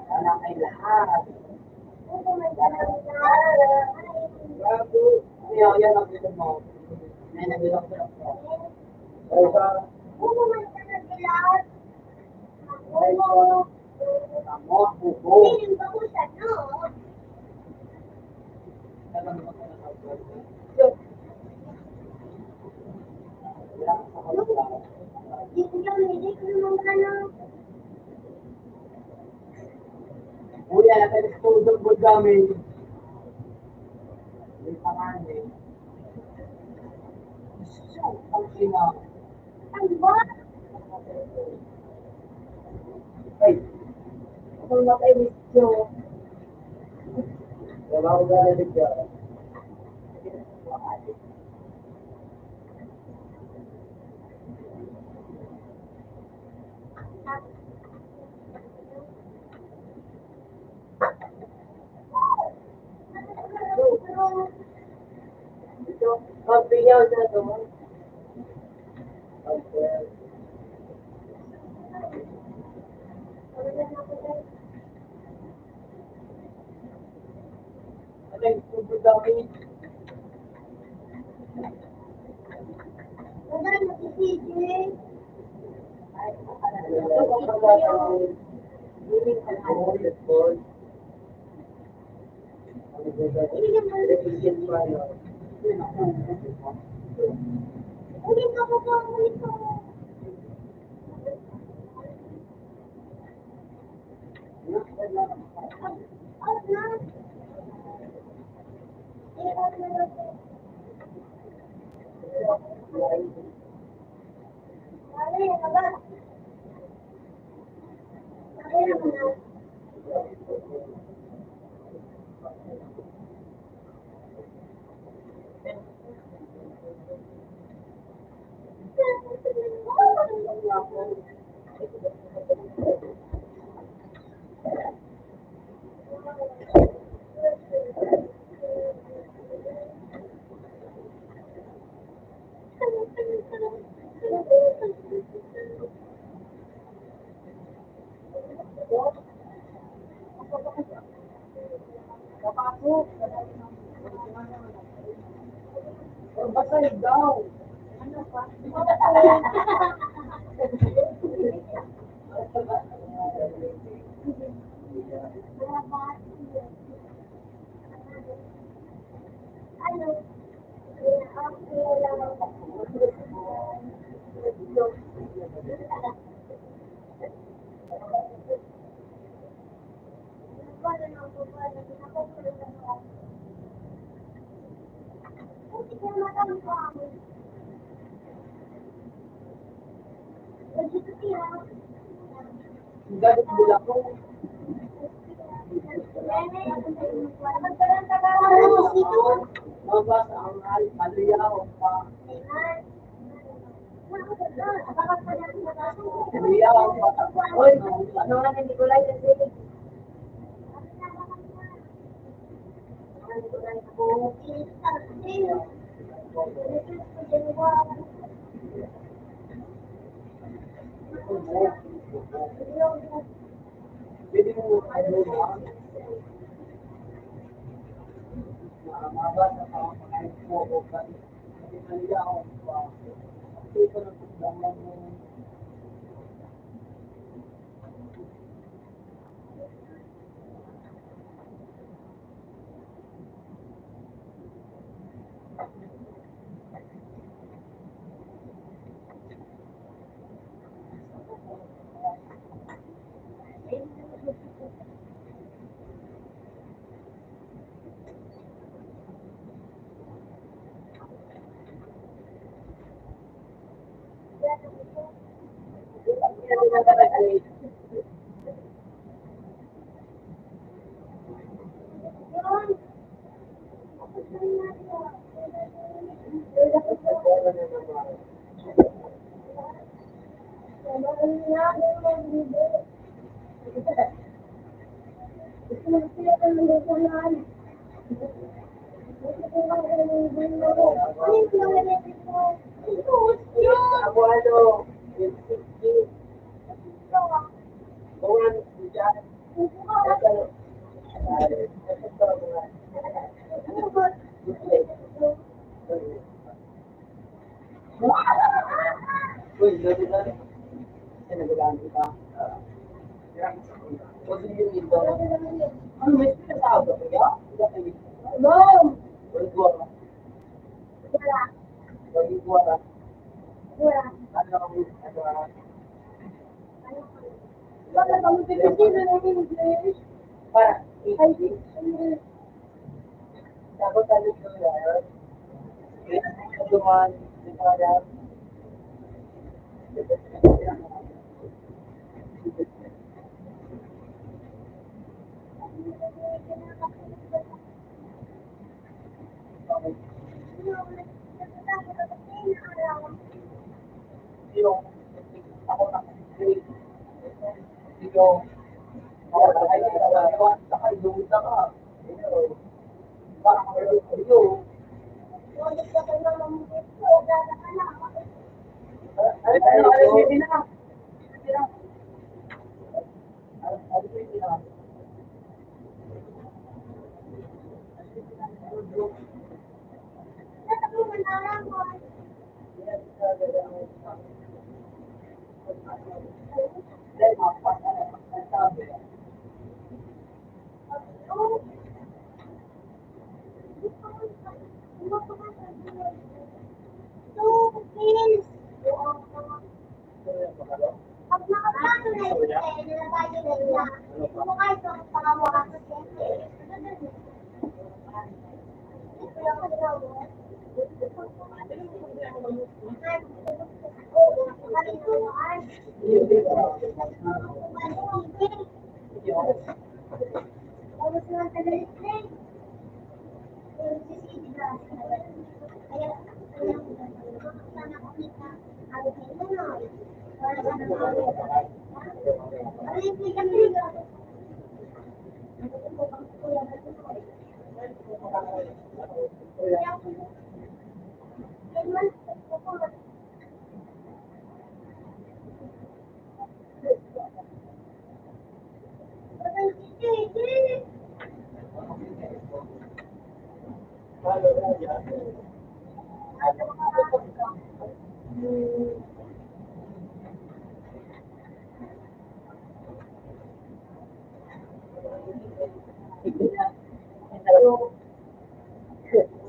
Wala kay lahat. Bago. Ayaw, yan ang gusto mo. May nagulong sa ako. Ay, ba? Ay, ba? Amo, bubo. Uy, anak, ay, nagtulog ang bulgami. May panganay. Ang ina. Ay, ako matay, medyo. Trabaho ka na, medyo. Kapasok. Basay daw. Galit mo lang ako. Mabasa ang al-, aliyaw pa. Aliyaw pa. Oy, ano nga ni Nicolay kasi?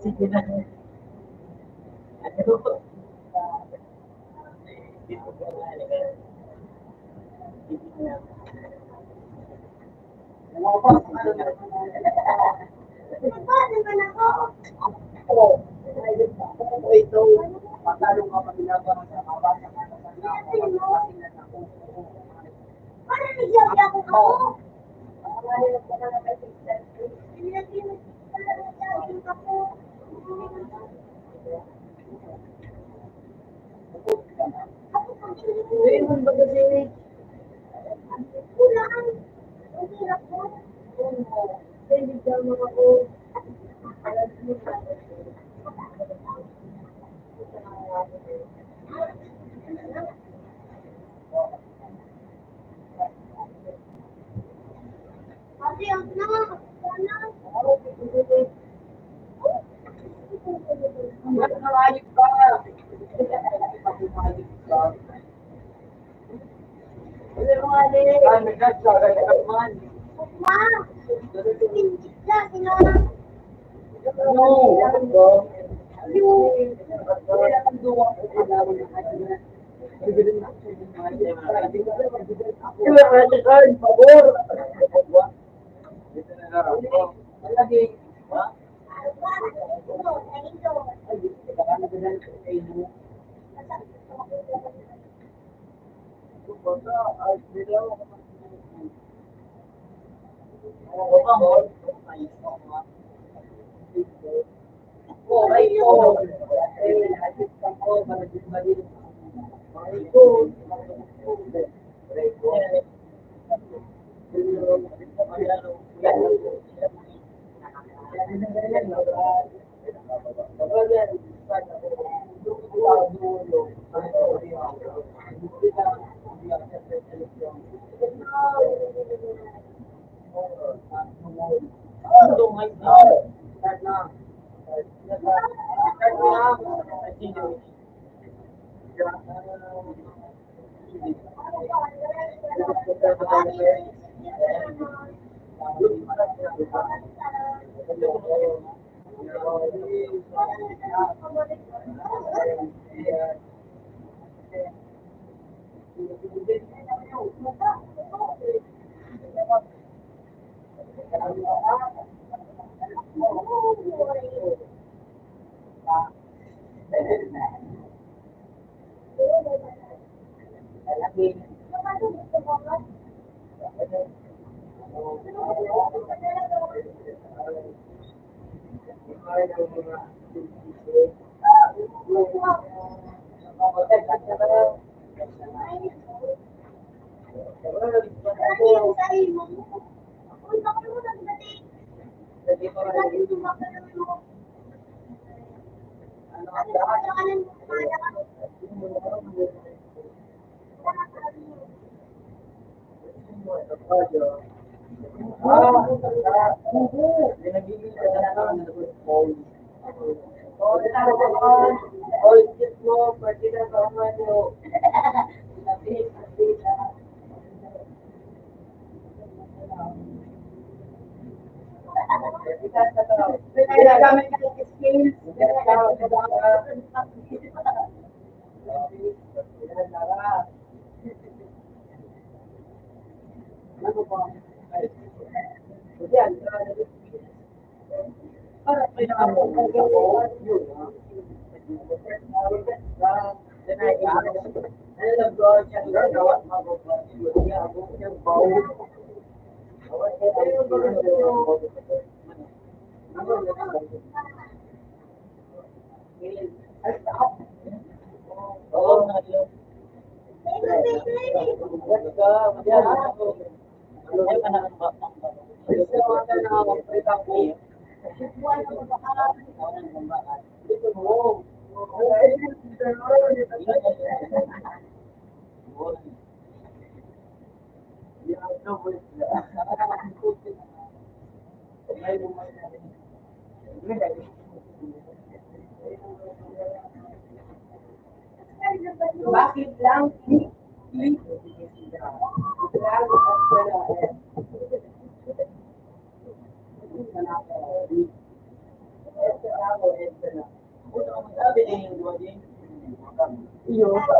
Sige na. Bakit lang? Iyo, sa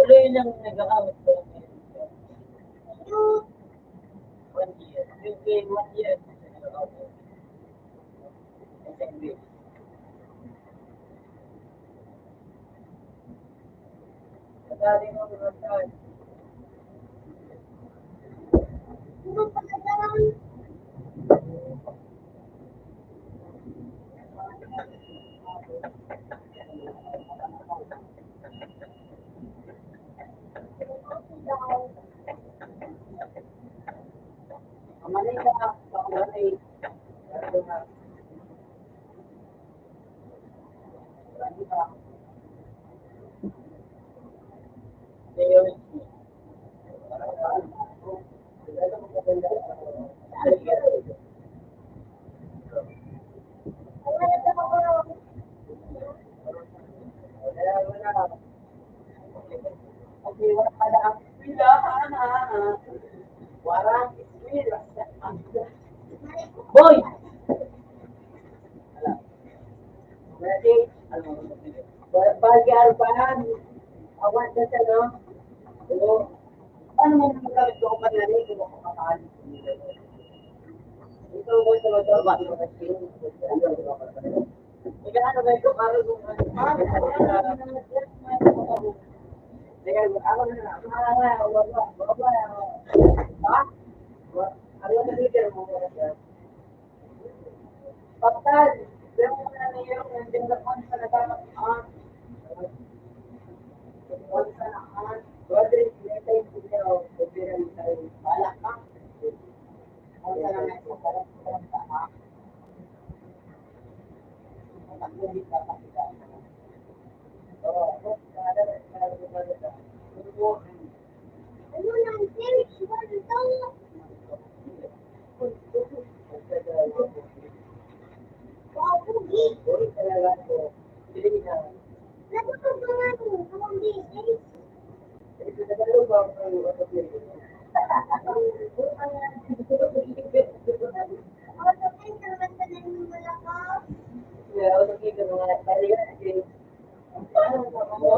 Tuloy lang nag-aawat ko. One year. Yung kay one year. Sa English. Madali mo, madali. Boy! Bagyar pa yan. Awat na siya, no? Oo. Paano mo magkakit ko kung mangyari kung makakakalit? Ito ang gusto mo ito. Ika ano ba ito? Parang kung ano? Teka, ako na. Ha? Ano na dito? Pagtan, pero kung ano yung nandiyan na kung sa nagkakakuan, kung sa nakuan, Rodrigue, may time ko niya, o, pwede rin tayo, balak ka. Kung sa nang nagkakakuan, ha? Ang hindi ka pakita. Oo, kung sa nagkakakuan, ano nang search mo nito? Wow, pogi. Ano ka ba nga mo? Ang business? Ano ka naman sa nagmumula ka?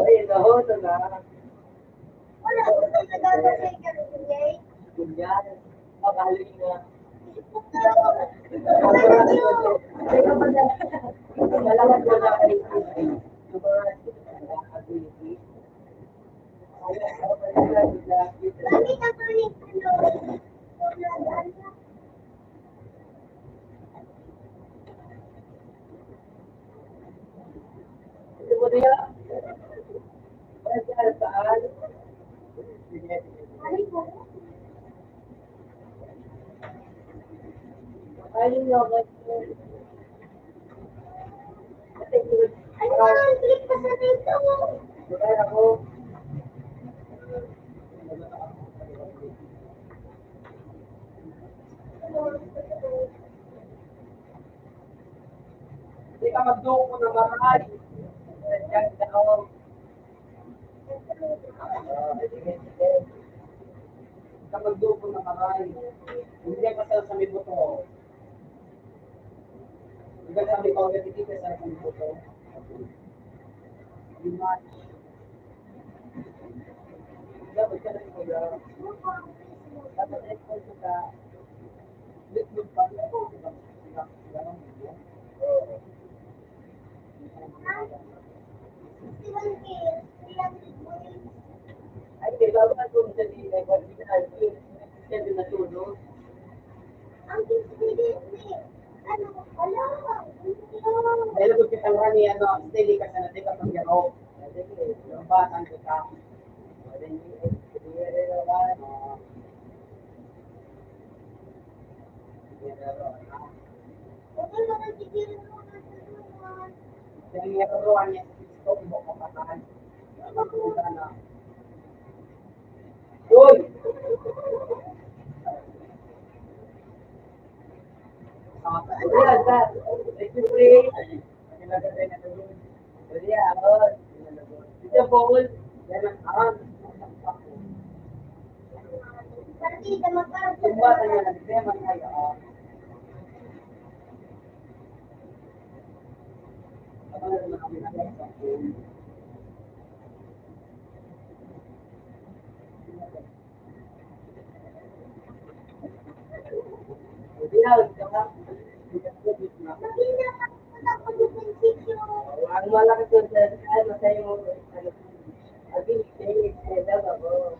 Ay, nahoto na. Wala ko na nagkakasay ka rin, Jay. Ganyan. Mabalik na. Malaman ko na kayo. Yung mga ability. Bakit ang ulit, ano? Ay, parang trip pa sa dito. Di ka magduko na maray. Diyan ka, oh. Di ka magduko na maray. Hindi ka sa, sa may buto. Di ka sa may pagkakikita sa may buto. Di match. Dapat ka na rin kaya. Dapat na rin kaya. Ay, di ba, bago ka kung sa di, like, what we can do, siya din natulog. Ang pinipili, ano, wala, ano? Dahil kung kitang rani, ano, steady ka sa natin, kapag yan, oh. Yung batang kita. Uy! Ah, thank you, pre. Ang malaki ko sa, ano, sa'yo, ano, sabi, eh, eh, daw ako.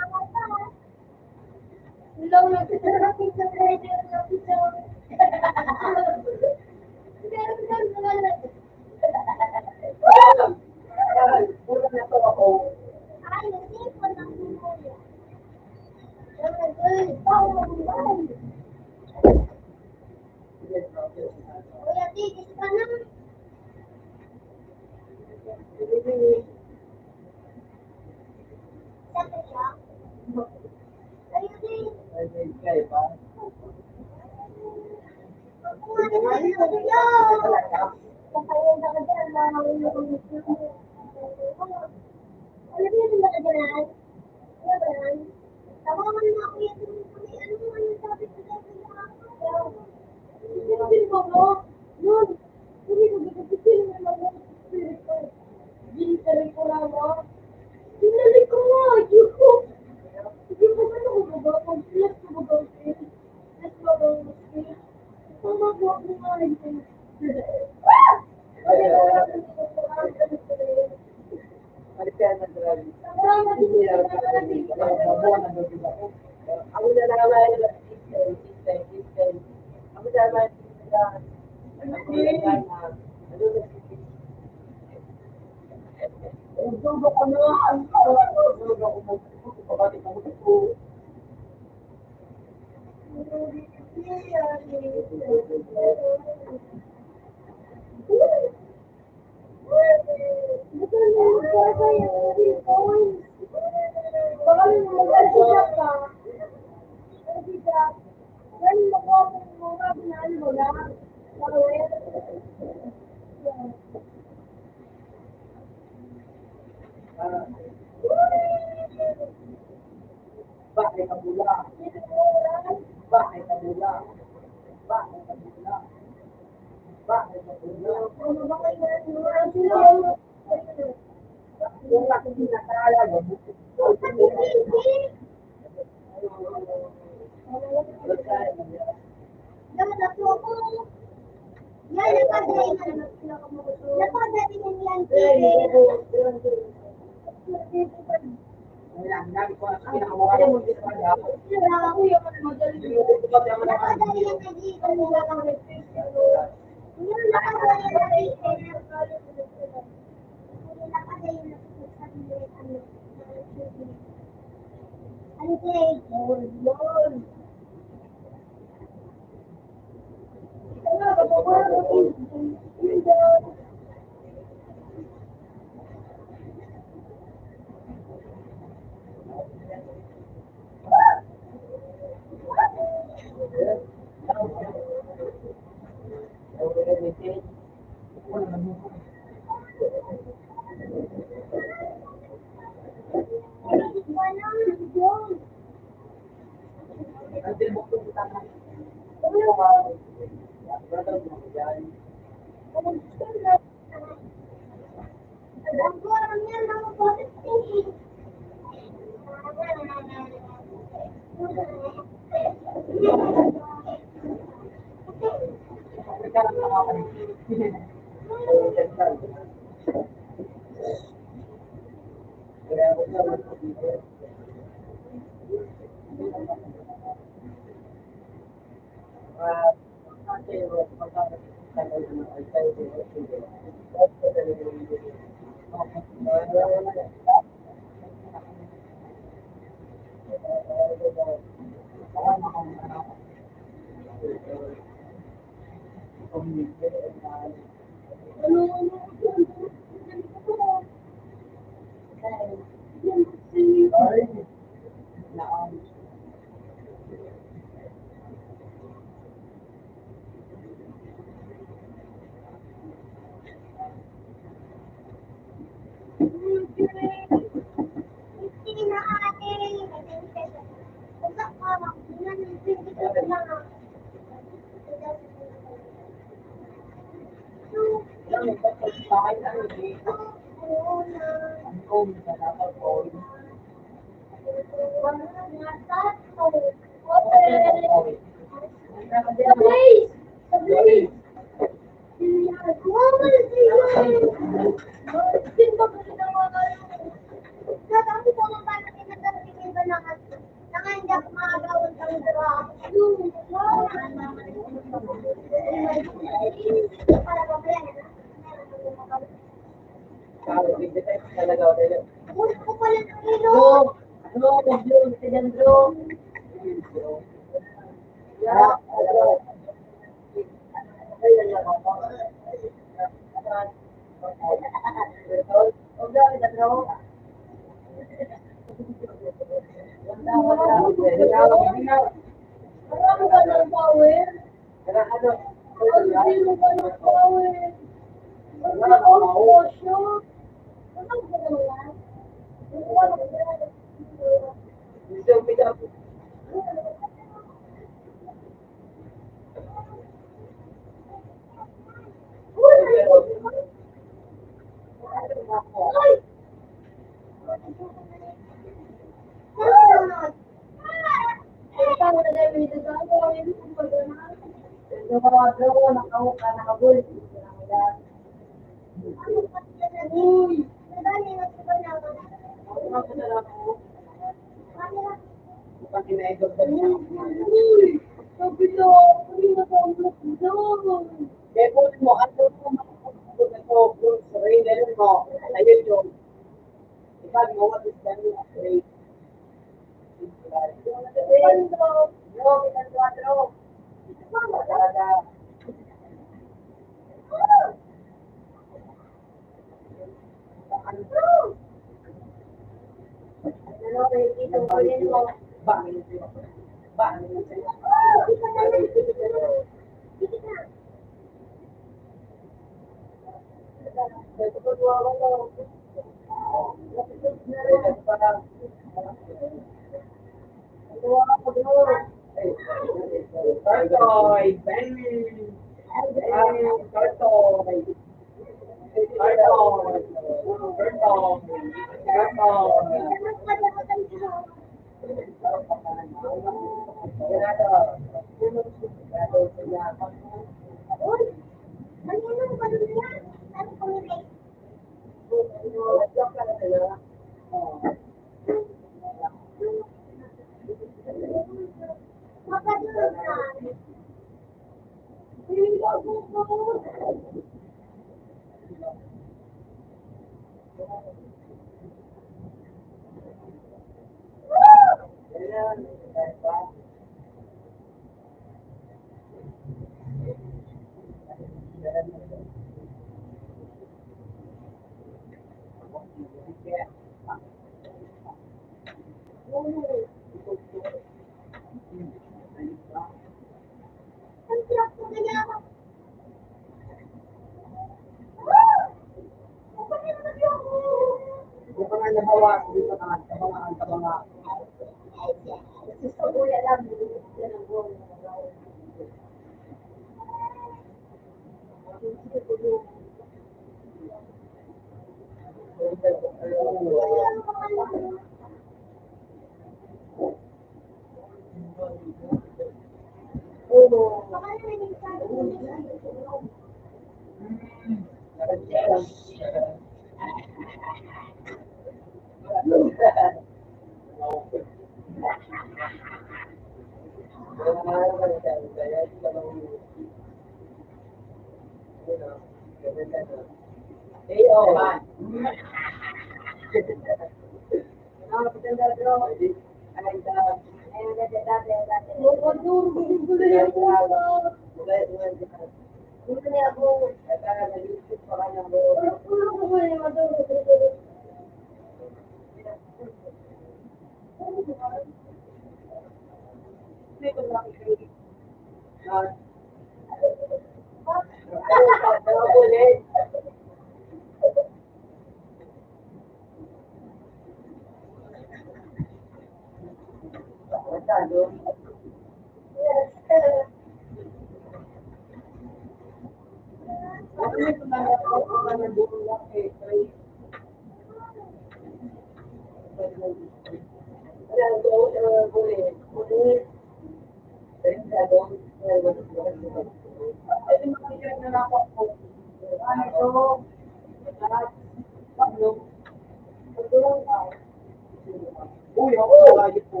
Uy, ako, malayo po.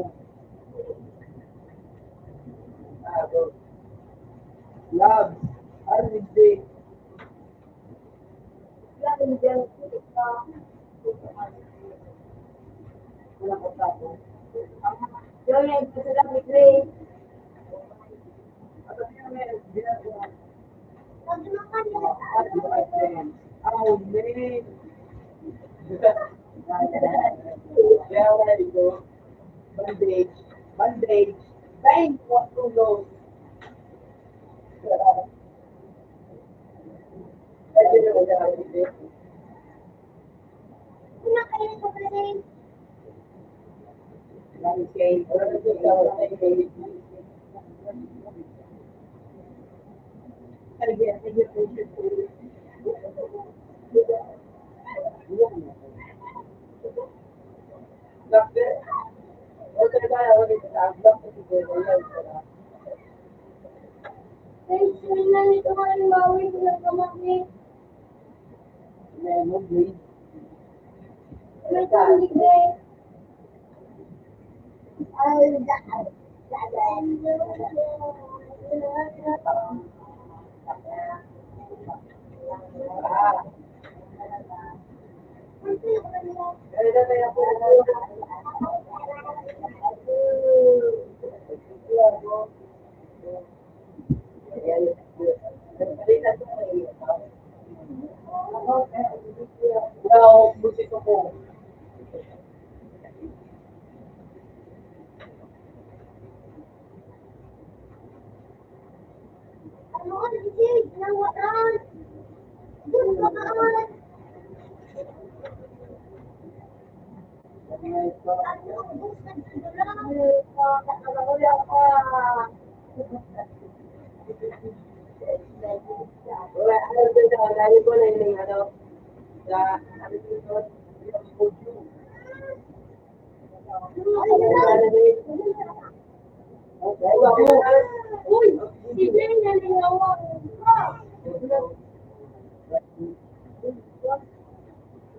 Love, R D J. Amen. Bandage. Bandage. Bang! What to lose?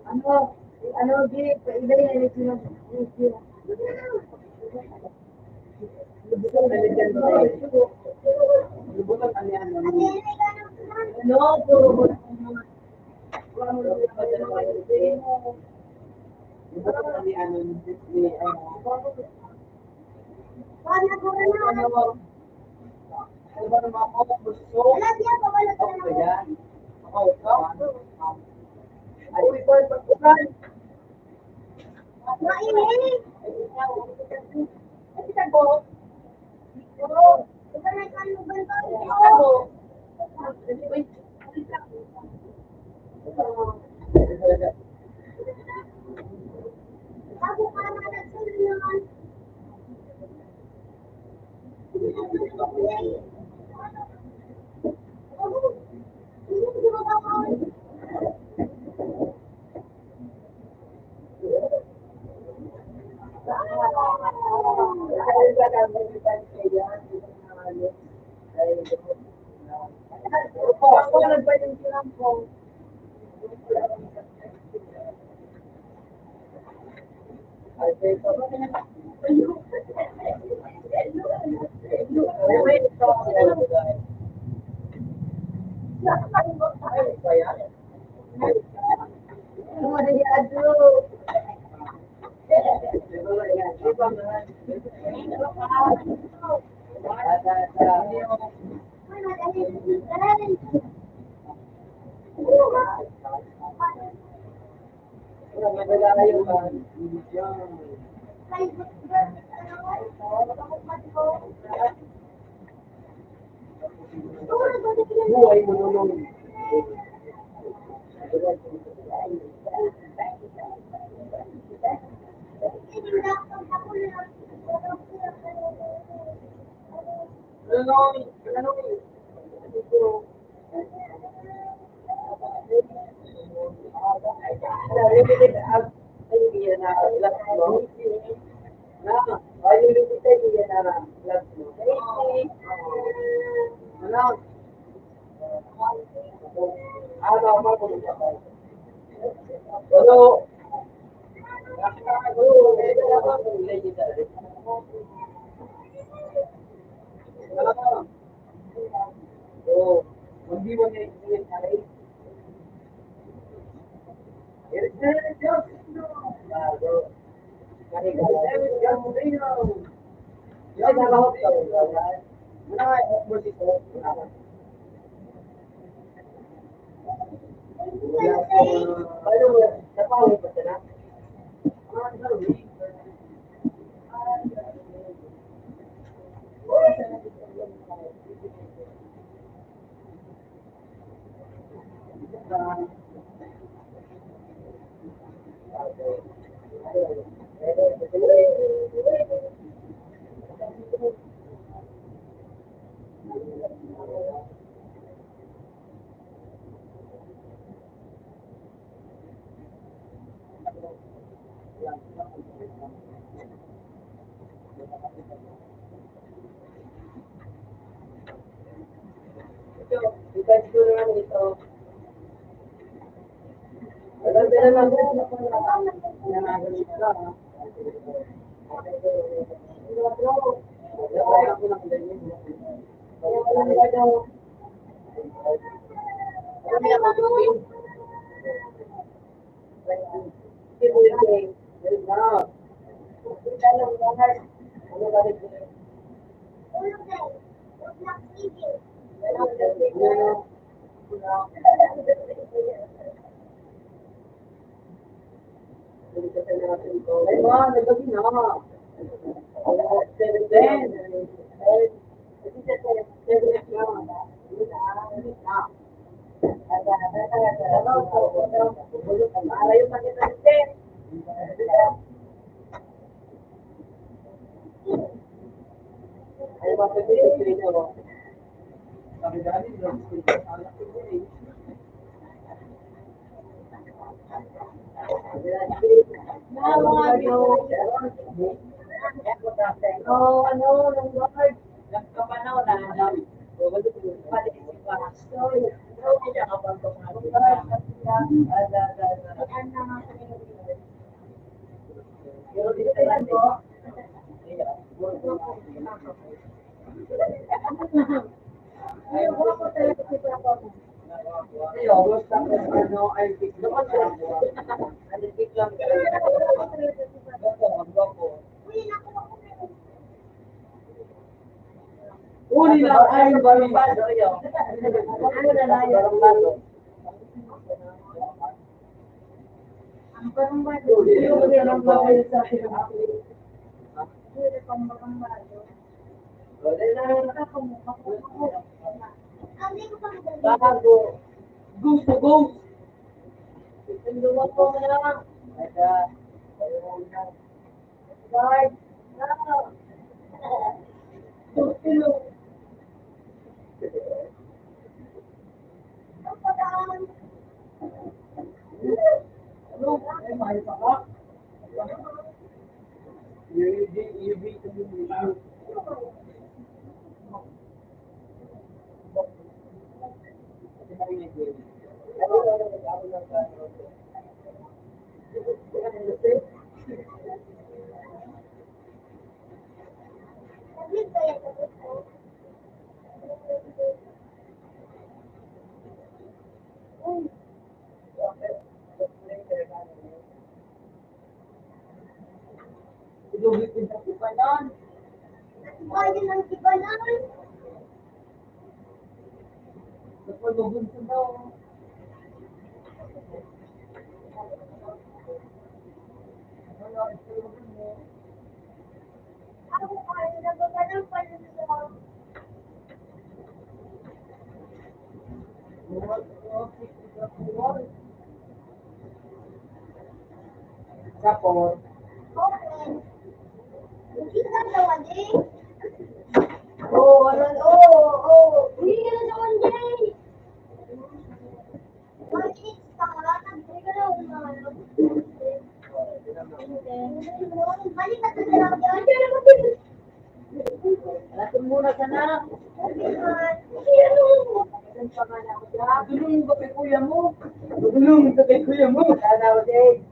Ano, ano, di, paibay na rin sila. No, puro mo. Yan na, relax mo. Na, ayun yung kita, yan na, relax mo. Ano? Ano, ano, ano? Ano? Uli na ang barimbado. Ang barimbado. Uli na ang barimbado. Bago. Ghost to ghost. Ang duwa ko na. Lord. Tulog. Ano? Ay, mahal pa ka? Ilubig yung tatipanan. Bayan ng tipanan. Kapag mabunso daw. Ano, ito yung mo. Sapot. Oo, ano, oo, oo. Hindi ka na sa one day. One day, sa kalatag, hindi ka na umaano. Alas muna sana. Dulong ka kay kuya mo. Dulong ka kay kuya mo. Sana ako, Dave.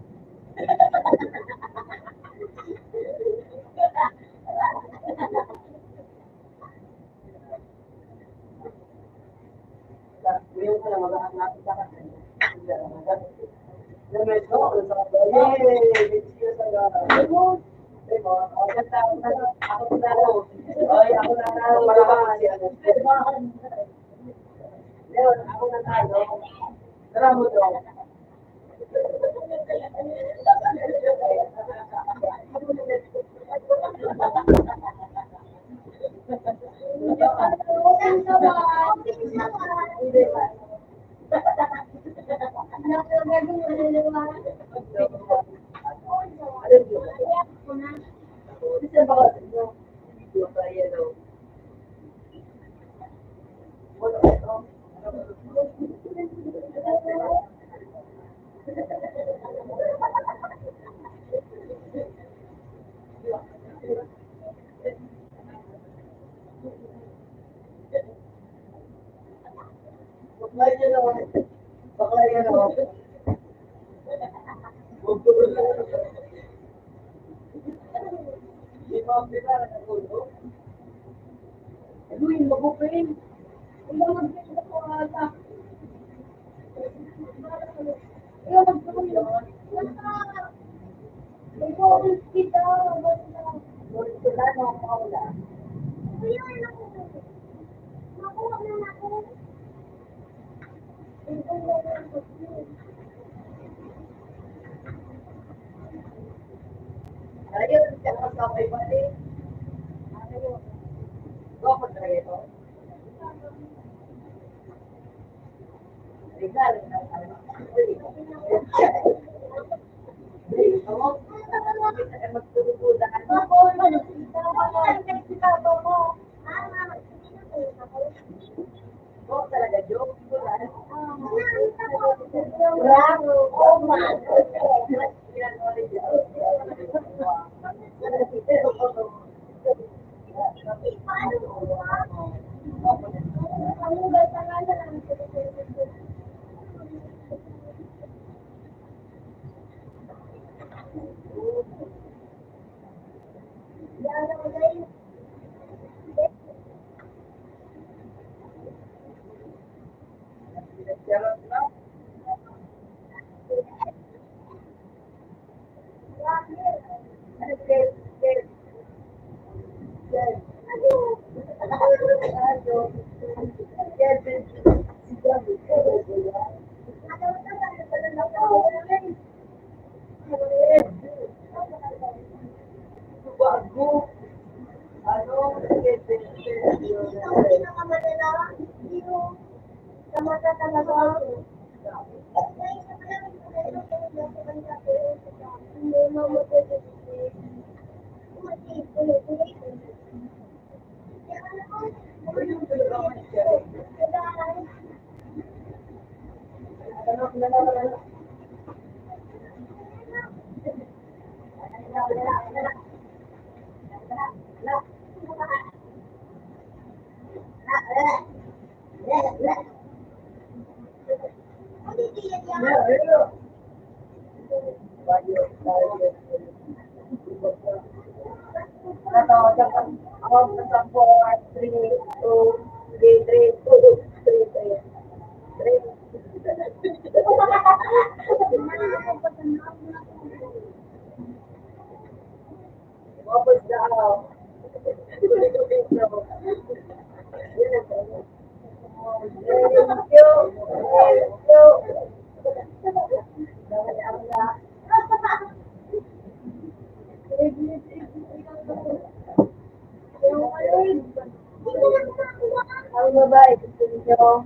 Bakla yan, oh. Bakla yan, oh. Di ba, di ba, nagulog? Ano yung mag-open? Ang mga magkita ko ata. Yung mag-open. Nag-open kita, basta. Nag-open sila, no, Paula? Ayun, naku. Nakuha na ako. Ayun, siya ang magpapay-balik. Ayun. Guwapo talaga ito. Regal. Uy. Uy, ito mo. Magtutuda ka. Ang babae, gusto niyo?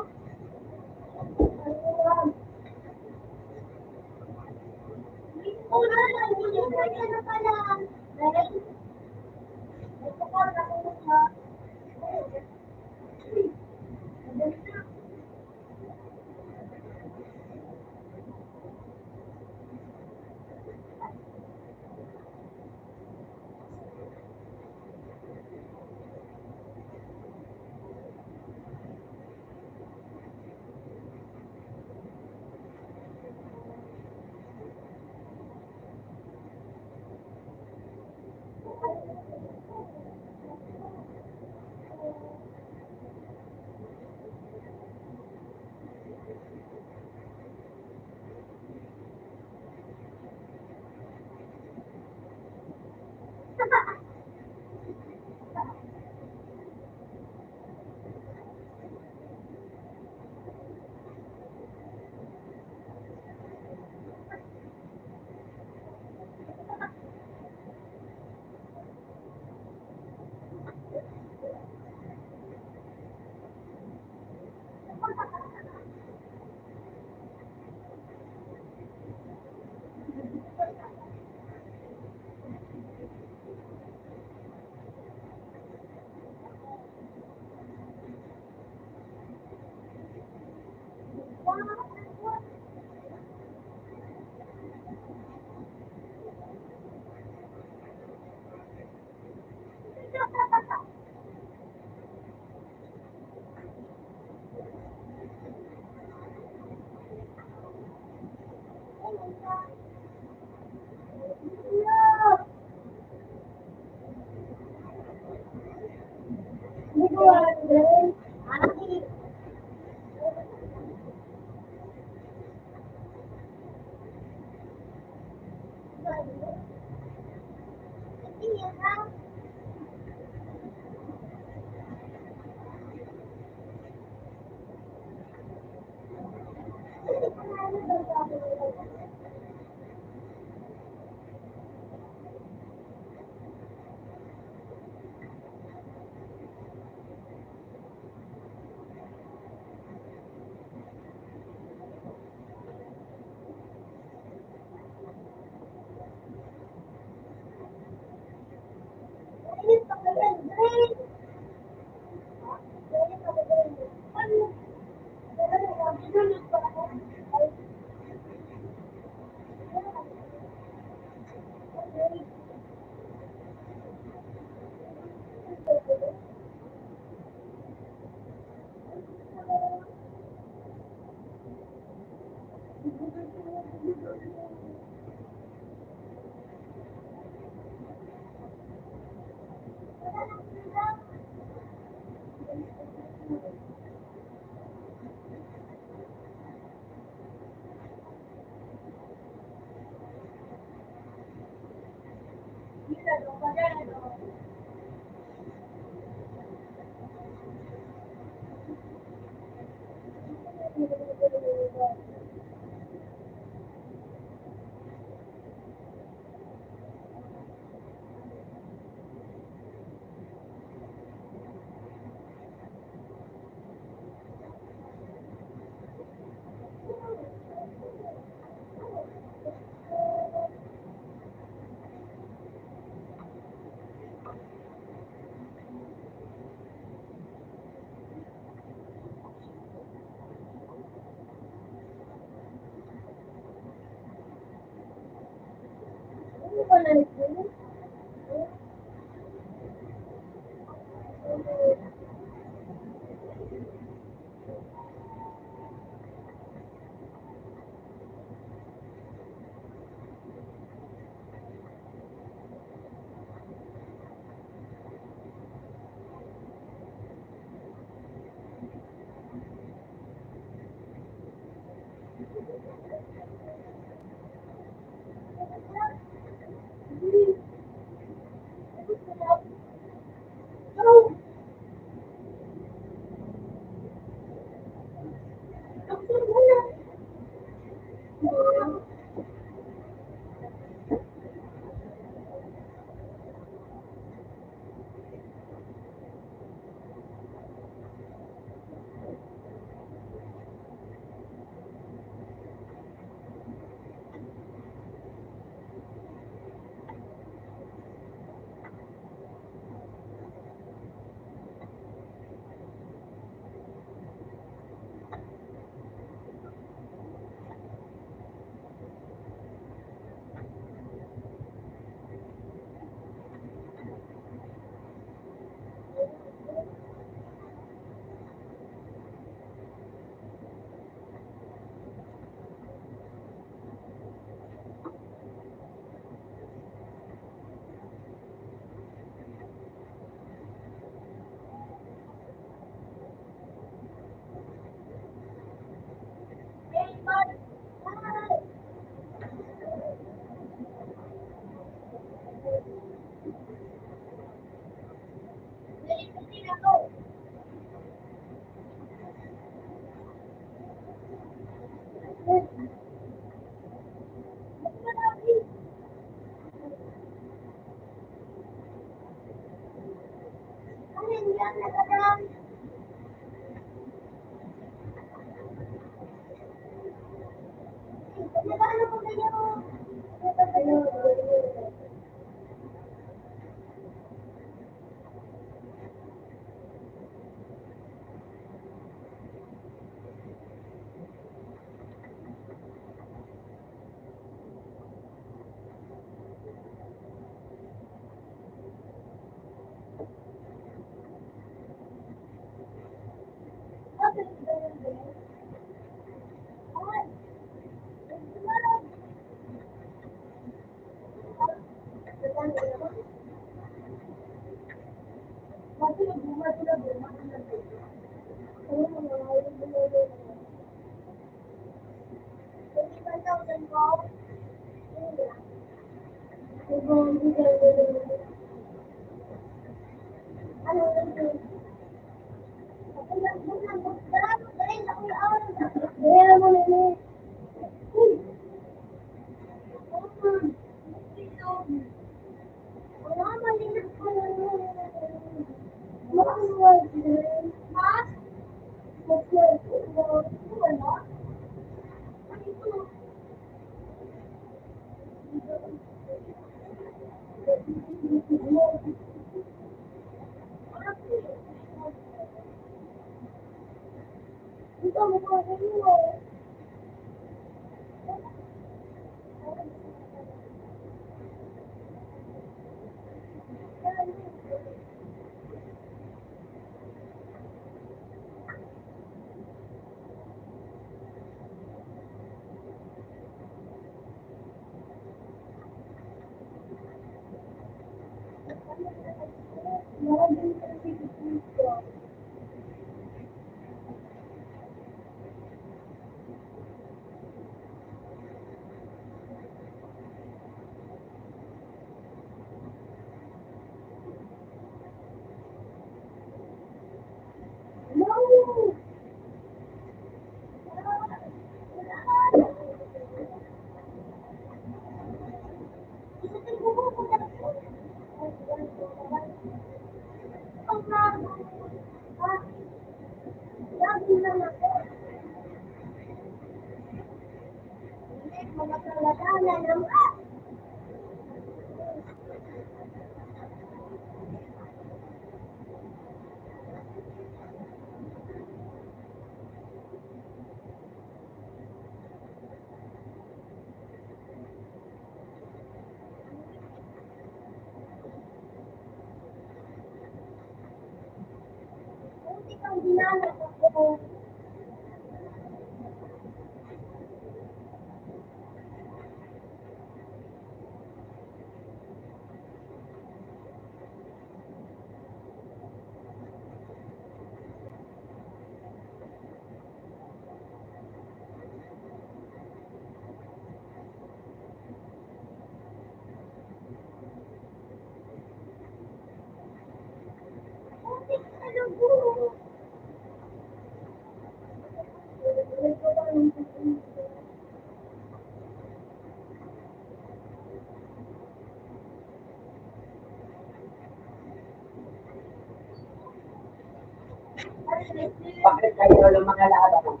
Bakit kayo lang mga lahat ako?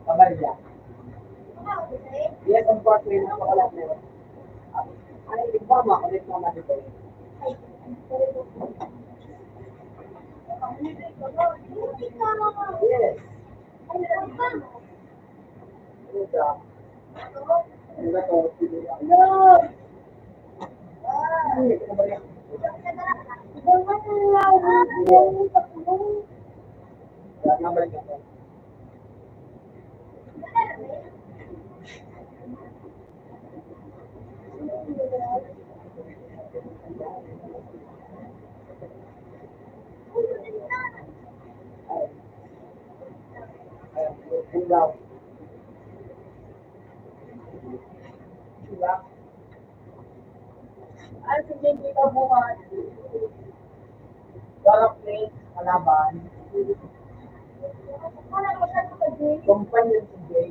Kabarya. Yes, of course, may mga wala meron. Ay, iba mo ako, may mga dito. Yes. Ano ba? Diba? Ay, sige, hindi ka bukas. Darapin, kalaban. Kumpanya si Jay.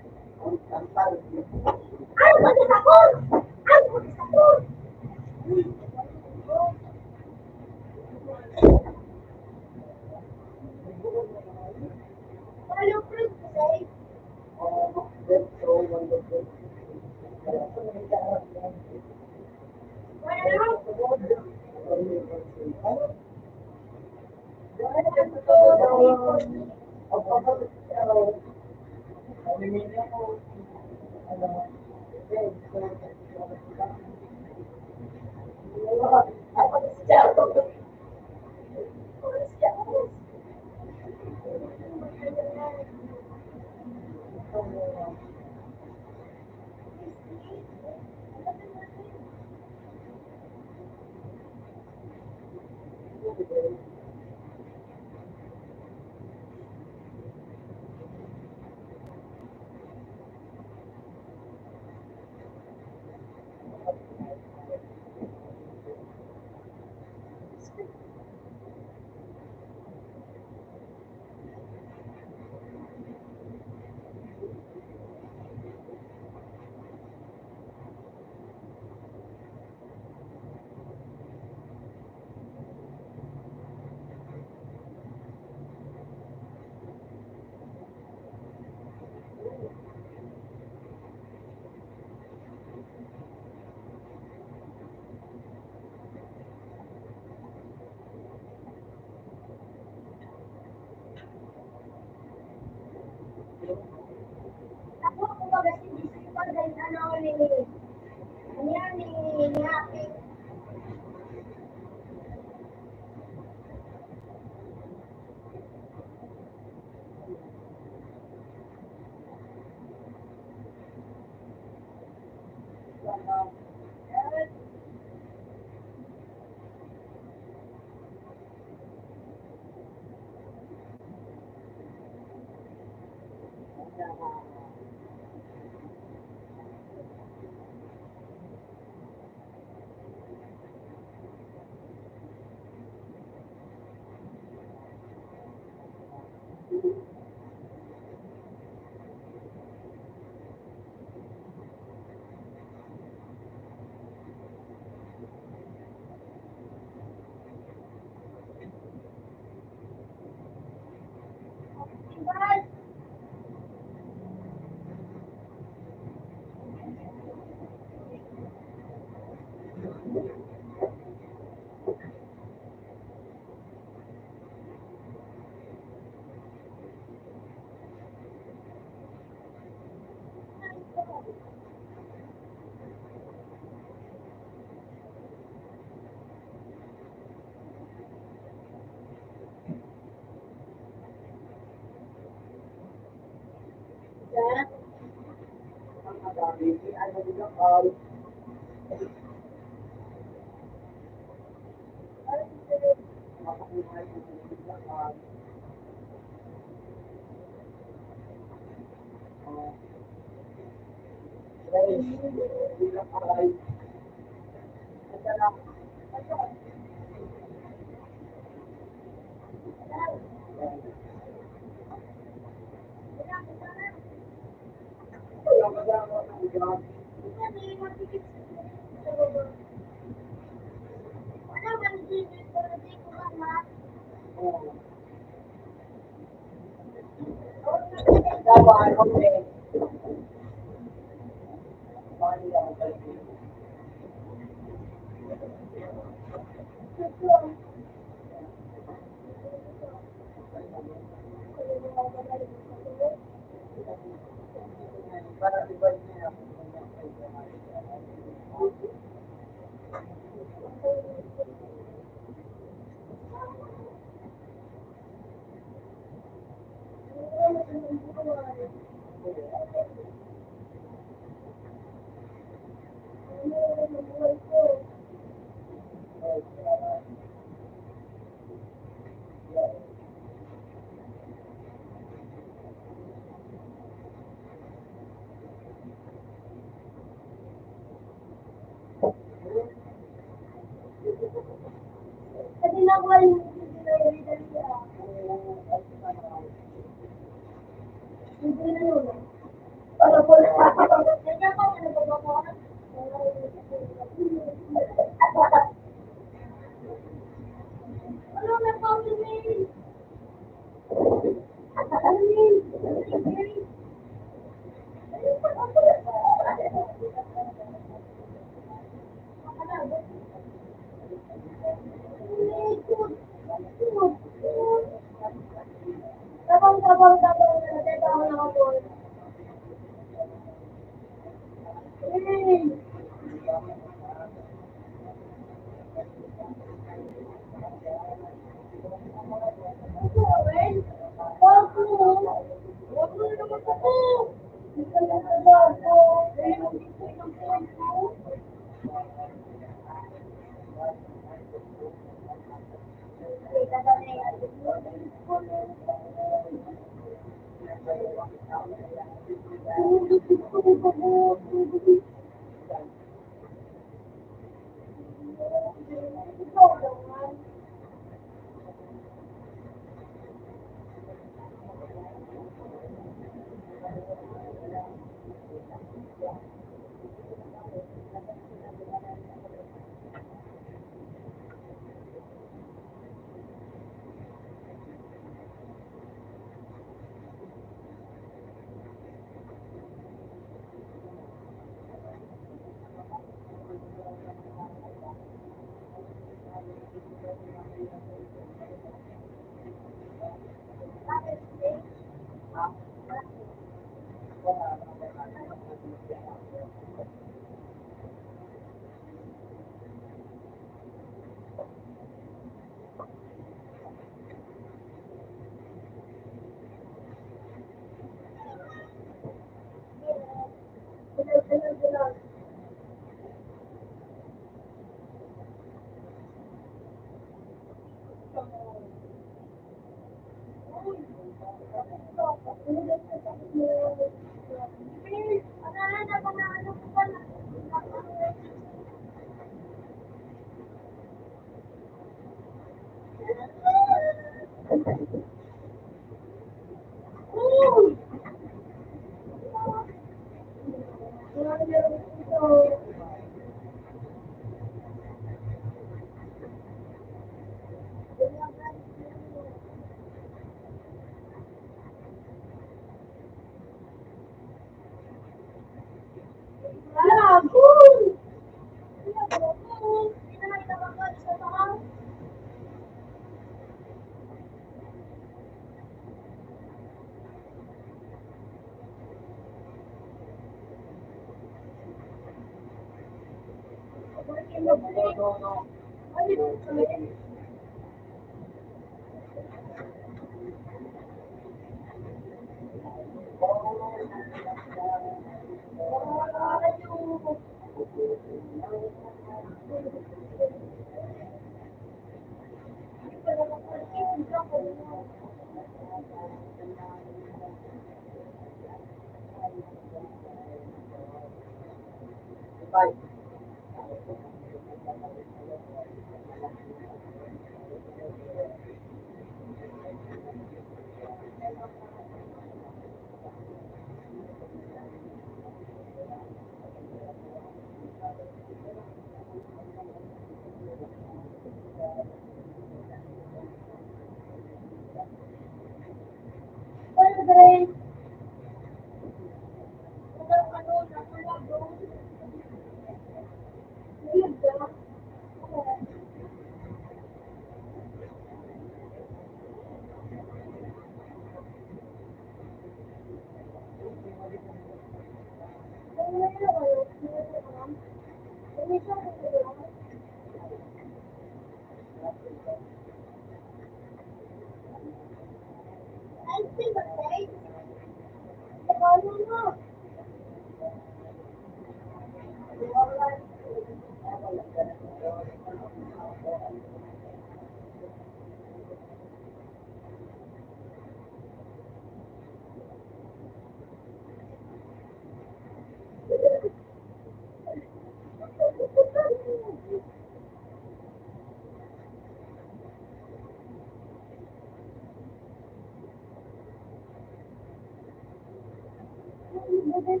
Pag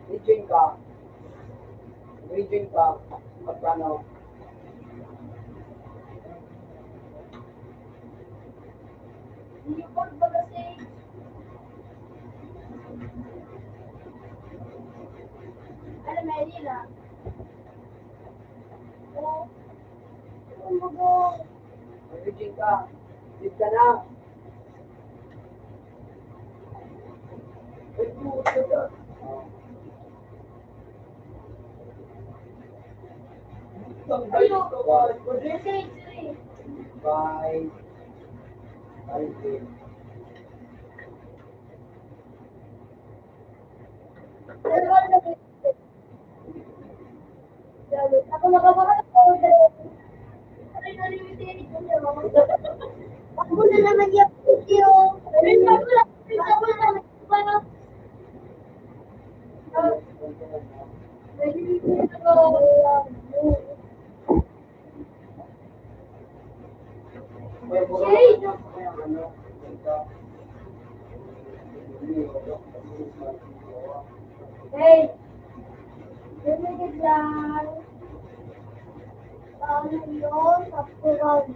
reading ka, reading ka, magkano? Alam mo, Lila. Oh. Ano mo, Dong? Virgin ka. Virgin ka na. Bye. Bye. Ako na naman yung video. Hey, lumikit lang. Paano yun? Sa purano.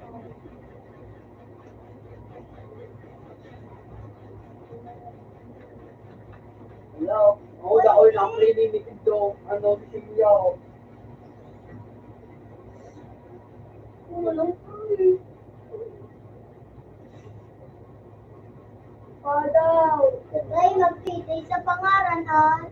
Hello? Ako, ako yung ang pre ni Tito, ano, si Silvio. Tulong ko eh. Ikaw daw. Ay, magpili sa pangaran, ah.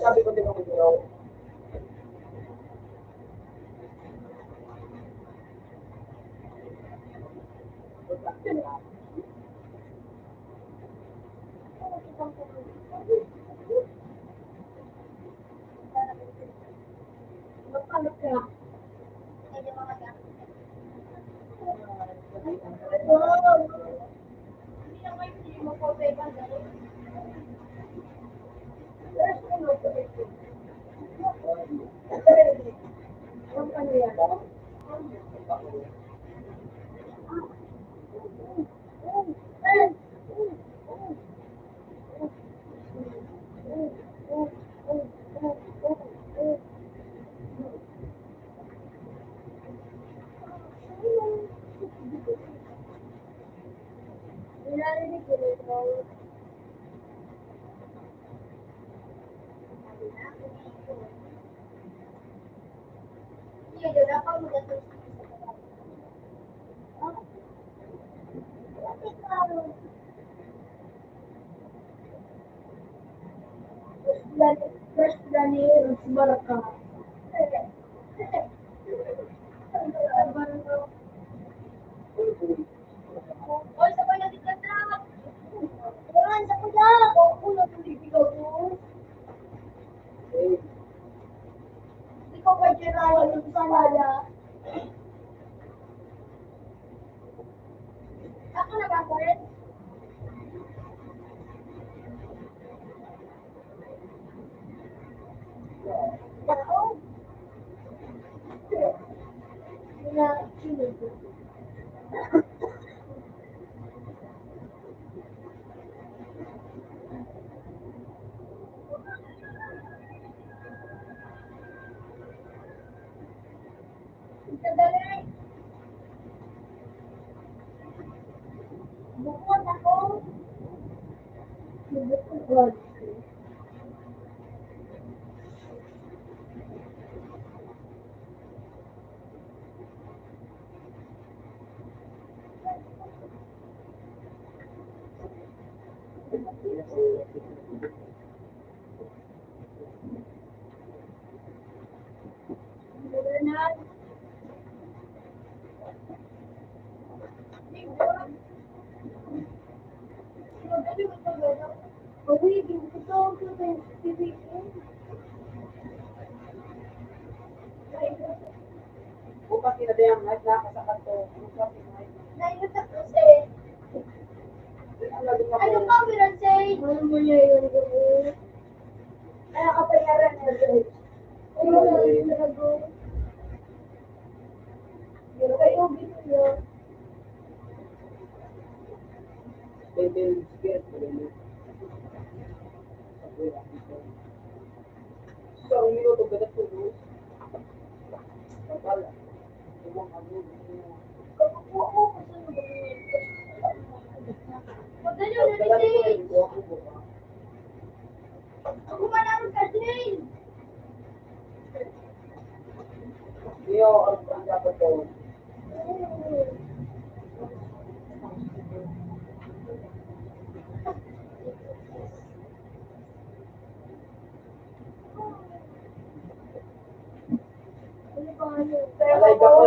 Sabi ko, "Di ba, bro?" First Daniel, Barca. Oy, sabay na kita na. Oran, sabay na. Ako, ulo, tuloy, ikaw, boss. Ikaw pa, General, yung salala. Ako na ba, Fred? Bukod ako. Bukod. Bukas na din ang night na kasakat ko. Bukas na night. Nainot ako, sir. Ano pa, Miran, sir? Ano mo niya yun? Kaya ka pa yaran na, sir. Ano mo na yun, sir? Pero kayo, gito yun. Twenty years, sir. Sa minuto, ganito, no? Wala. Madali na rin. Ako man ang Catherine. Iyo, ang dapat gawin. Alay ba ko?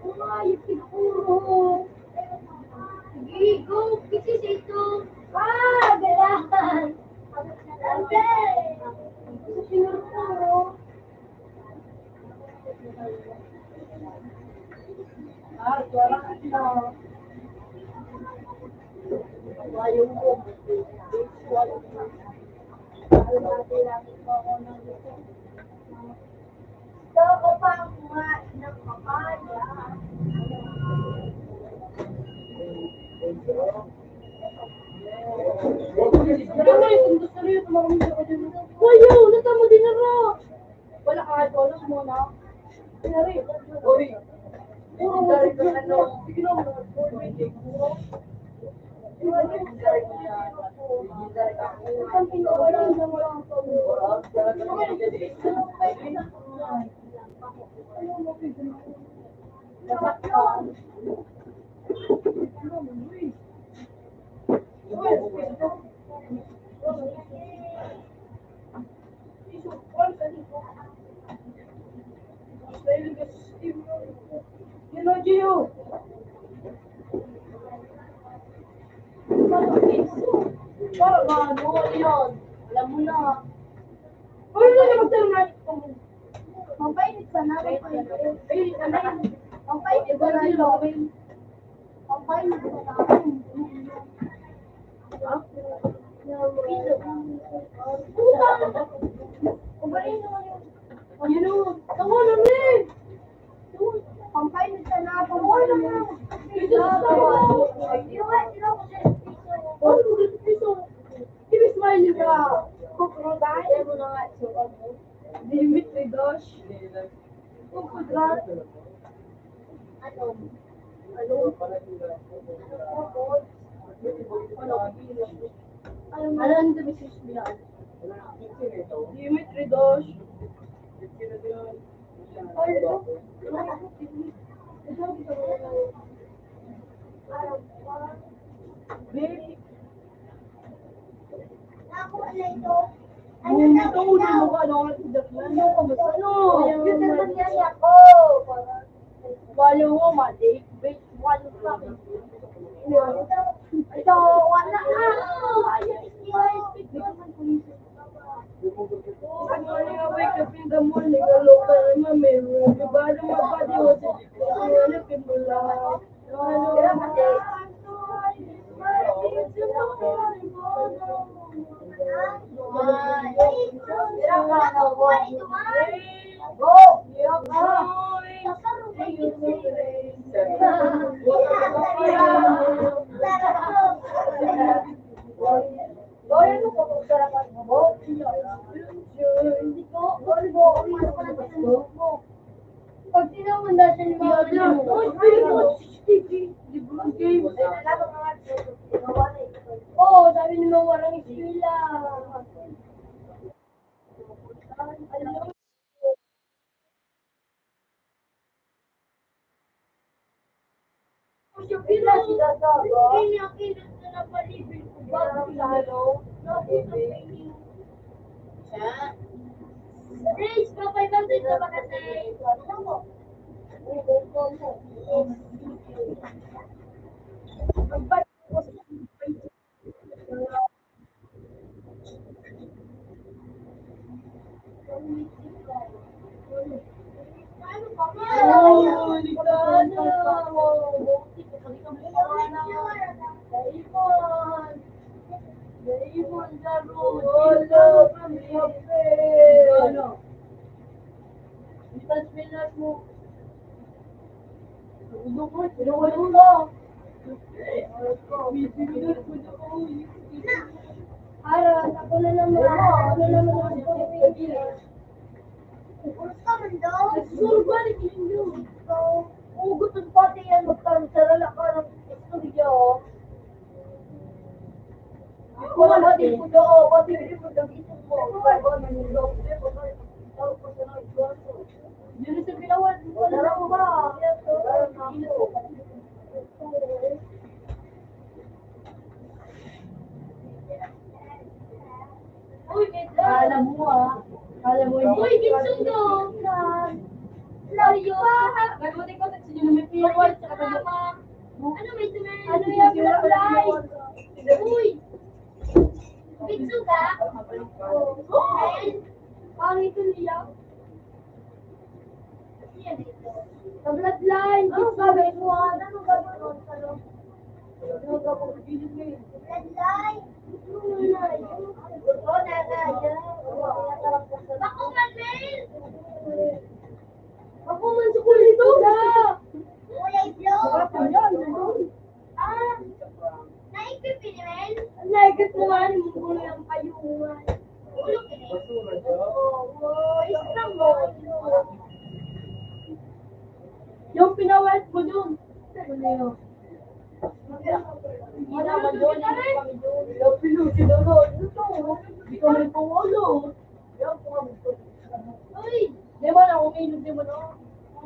Umayos siguro. Sige, go. Kasi sa ito. Ah, galahan. Ante. Gusto siguro. Ah, suara ka na. Ayaw ko. Ayaw ko. Yun o, Gio. Para ano, ano yun? Alam mo na. Uy, ano yung magtanong natin? Mapainit ka na, mapainit. Ay, ano yun? Mapainit ka na, Robin. Pampainit ka na. Puta! Ubahin mo yun. Yun o, tawa na, men! Pampainit ka na, pampainit. Ito na, tawa. Ito na, ito na, ito na. Ibig smile ka. Crocodile. Dimitri Dosh. Crocodile. Ano? Ano? Ano? Ano ang Dimitri Dosh? Ano? Ano na ito? Ano na ito? Ano na ito? Walo mo, mali. Wait, walo pa. Ito, wala na. Ano na, wait, kapag gamon, nagalo ka naman, may mga iba na mga pati, wala. Pag tinawag na siya ni Mama niya, "Uy, pwede mo ako sa C C T V?" Di ba, game? Oo, sabi ni Mama, "Walang eskwela." Siya. Please, pa five hundred na ba kasi? Aras, ako na naman. Ako na naman ang pagpipili. Oras ka man daw. Nagsusurugan ni Kinyo. Ugot ang pati yan, magkaroon sa lalakaran ng istorya, oh. Wala ba din po daw? Pati din po daw. Ito po, wala ba? Nangyayari po, wala pa sa nagsusurugan. Yun sa ginawa, wala na ba? Uy, may Kala mo, ah. Kala mo, hindi. Uy, Kitsugo! Love you! Gagawin ko sa sinyo na may piyawal, tsaka tayo. Ano may tumay? Ano yan, Black Fly? Uy! Kitsuga? Uy! Pangit niya. Sa bloodline, oh, sabi mo, ah, ano gagawin mo sa loob? Ano gagawin mo? Bloodline. Bakuman, men! Bakuman sa kulay ito! Kulay blue! Ah! Naigpit, men? Naigpit mo nga, yung kulay ang kayungan. Ulo, men? Oo, oo, isang mo. Yung pinawet mo dun. Ano yun? Hindi naman yun, hindi kami dun. Yung pinuti doon. Ito, hindi kami pumulo. Uy! Di ba na uminom, di ba na?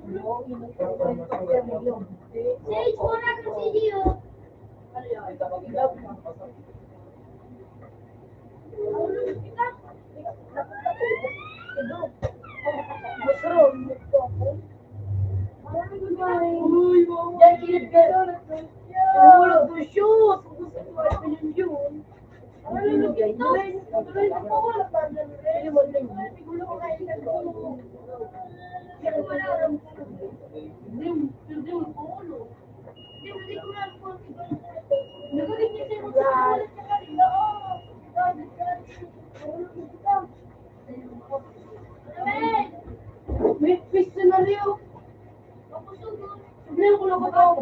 Sage, mura ka sa iyo. Uy, wow. Yan, kilid ka. Uy, shoot. Gusto ko ay pinunjun. May questionnaire. Problema ko lang ba tao?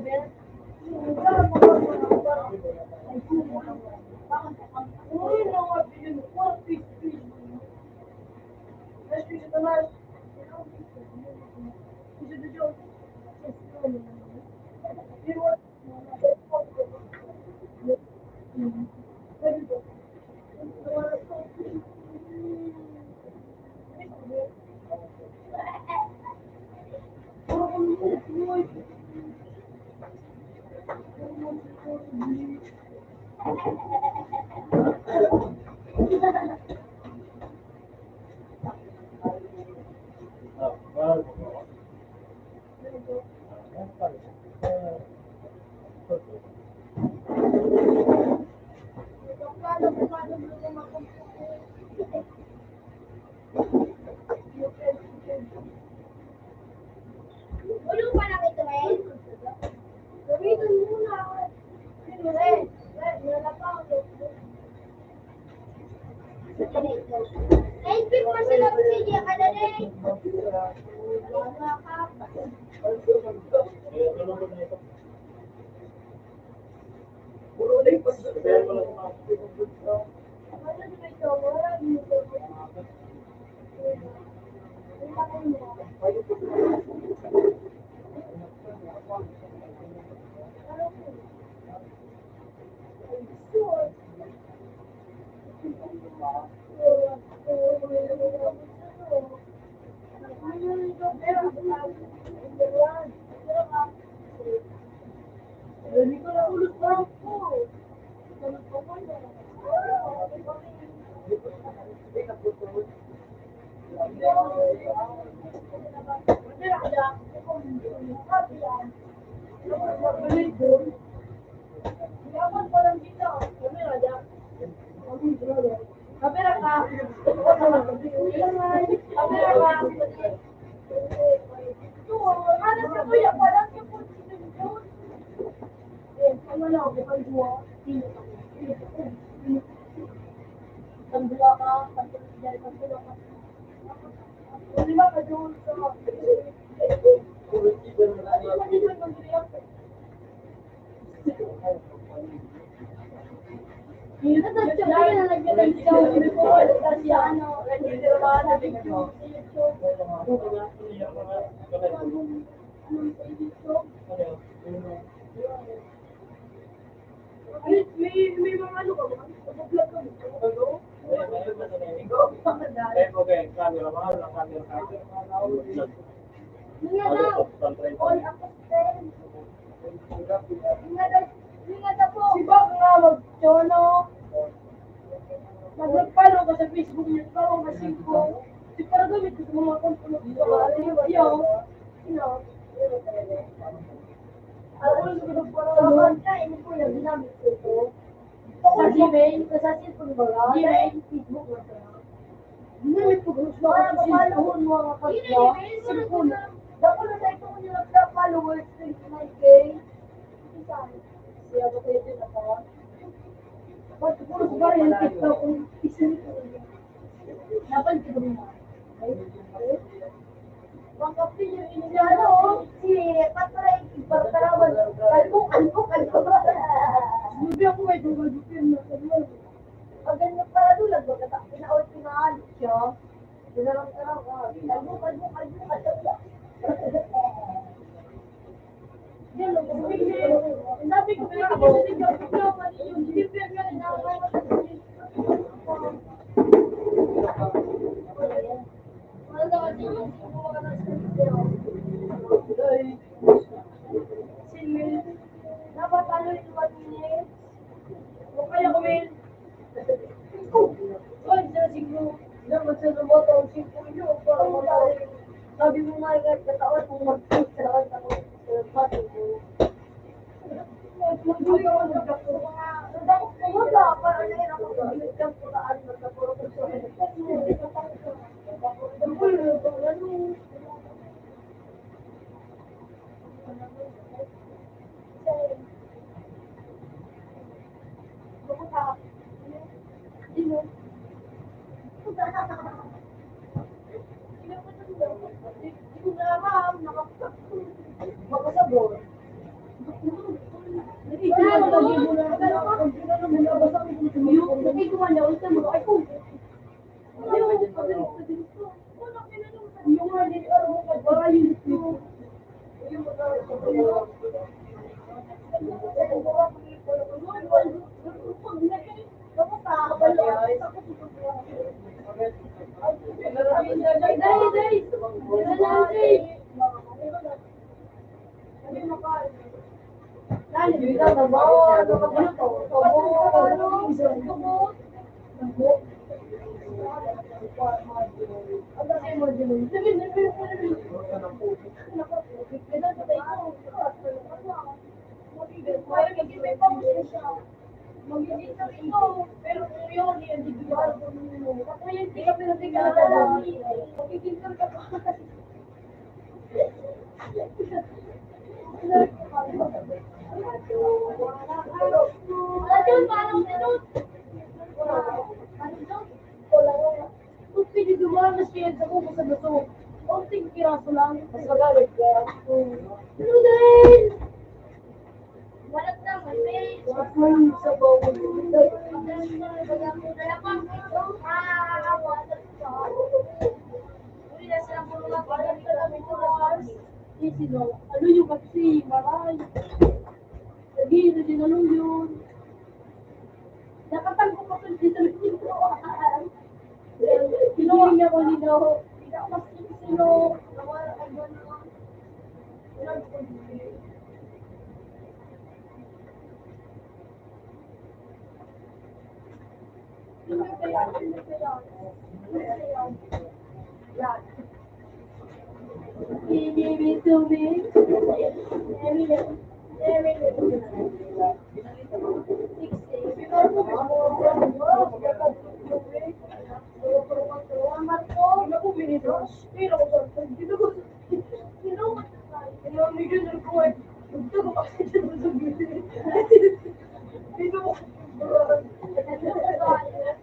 Ulo pa lang ito, eh. Gamitin mo na. Sino, eh? Eh, wala pa ako. Naisip mo sila, sige, ka na rin. Kapira ka. Kapira ka. Ito, ano sa kuya? Parang yung... Eh, ano na ako, bukan duwa. Bukan duwa ka, bukan duwa ka. Hindi ba ka doon sa... May, may, may mga ano ka ba? Nag-vlog ka ba? Ano? Ay, okay. Camera, mahal na camera. Mga daw, all ako. Ingat, ingat po. Si Bob nga magchono. Mag-follow ka sa Facebook niya. Ikaw ang masingko. Si para gamit ko sa mga konto mo. Yo. Yo. Ako lang sa mga para. Ako ang kain ko, yung ginamit ko ito. Sa Gmail, sa cellphone ba yan? Gmail, Facebook ba yan? Hindi, may pag-, mga kapalahon, mga kapatid. Cellphone. Dako na sa itong nila sa followers, twenty-nine K. Siya ba kayo din ako? Ba't siguro sa baril, TikTok, kung isunod ko yun? Napansin ko rin na. Ay, ay. Mga kapatid, yung inilaro, si Patray, Bartarawan, kalbo, kalbo, kalbo. Hindi ako may dumadupin na kalbo. Pag ganyan pala doon, nagbaga-, pinaol-, pinaalit siya. Pinarang-tarang, ah, kalbo, kalbo, kalbo, kalbo. Kung pwede dumanas kayo sa kuko sa gusto, konting piraso lang. Mas magalit kaya. Noodles! Walang tama, may Walang sabaw. Ano yung kasi, maray? Sabihin na din, ano yun? Nakatangko pa sa dito. Kinuha niya ko nino. Hindi ako mas sino.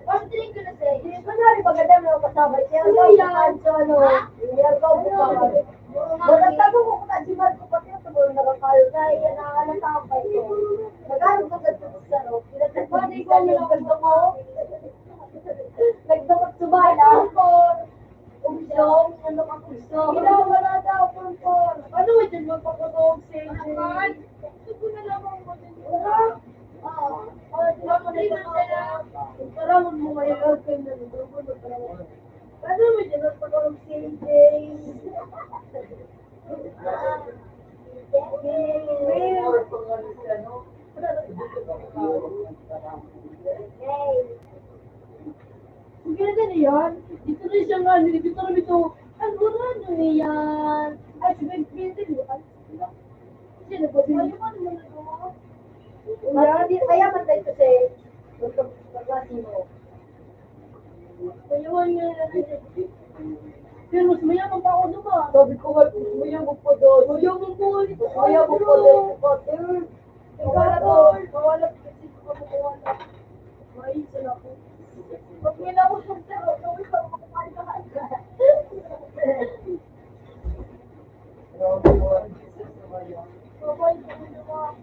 Ang tingin ko na sa'yo, eh, kunwari, maganda mo yung kasabay, kaya ikaw, Pancho, ano, kaya ikaw, buka. Maganda mo kung kasi Marco, pati yung tuloy na kayo, kaya yan, nakakalata ang kayo. Nagano ka sa tuloy sa road? Pinagkakita niyo yung ganda mo? Nagdakot sa bahay, ah. Kung siyong, ano ka, kung siyong. Ginawa na daw, kung siyong. Ano mo dyan, magpapatawag sa inyo? Gusto ko na lamang mo din. Wala. Ah, ah, di ba, kung may kasama? Karamon mo ngayon, okay na, nagdrugo na pala. Ano mo dyan, magpapatawag sa inyo? Ah, okay. Ang ganda na yan. Dito na siya nga, dito na ito. Ang ganda na yan. Ay, si Ben, Ben, Ben, Ben. Siya na po, Ben. Kaya, di, kaya man tayo kasi, magkaklase mo. Kaya man nga, pero mas mayaman pa ako doon, ah. Sabi ko nga, mas mayaman pa doon. Mayaman pa ako. Mas mayaman pa doon. Ikaw na to, mawala pa kasi ito ka mawala. Maisa na ako. Pag may nausap sa'yo, gawin ka makapagkakan. Mabay ka na naman.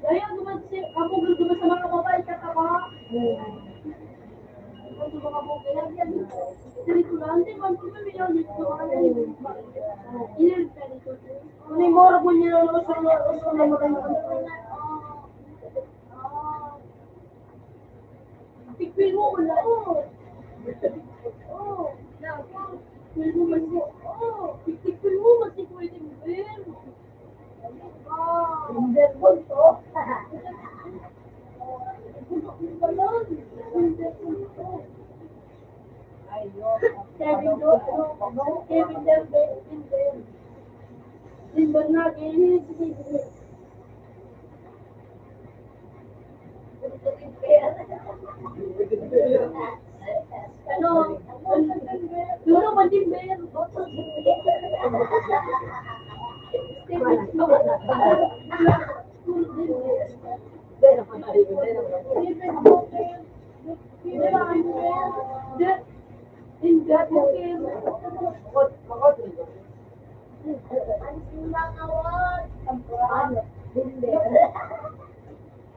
Dahil duman si, ako duman sa mga babae, kataba. Ang mga babae, yan. Dito lang, di man po kami yan, dito lang. Iyan, ganito. Ano yung mura po niya, ano, sa mga, sa mga maganda? Tikpil mo, wala. Oo. Oo. Tikpil mo, mas mo. Oo. Tikpil mo, mas mo pwede mo. Tinder po to. Tinder po to. Kevin do, ano, Kevin Del, Del, Del. Tinder na, Kevin. Ano? Dulo ba din ba yan?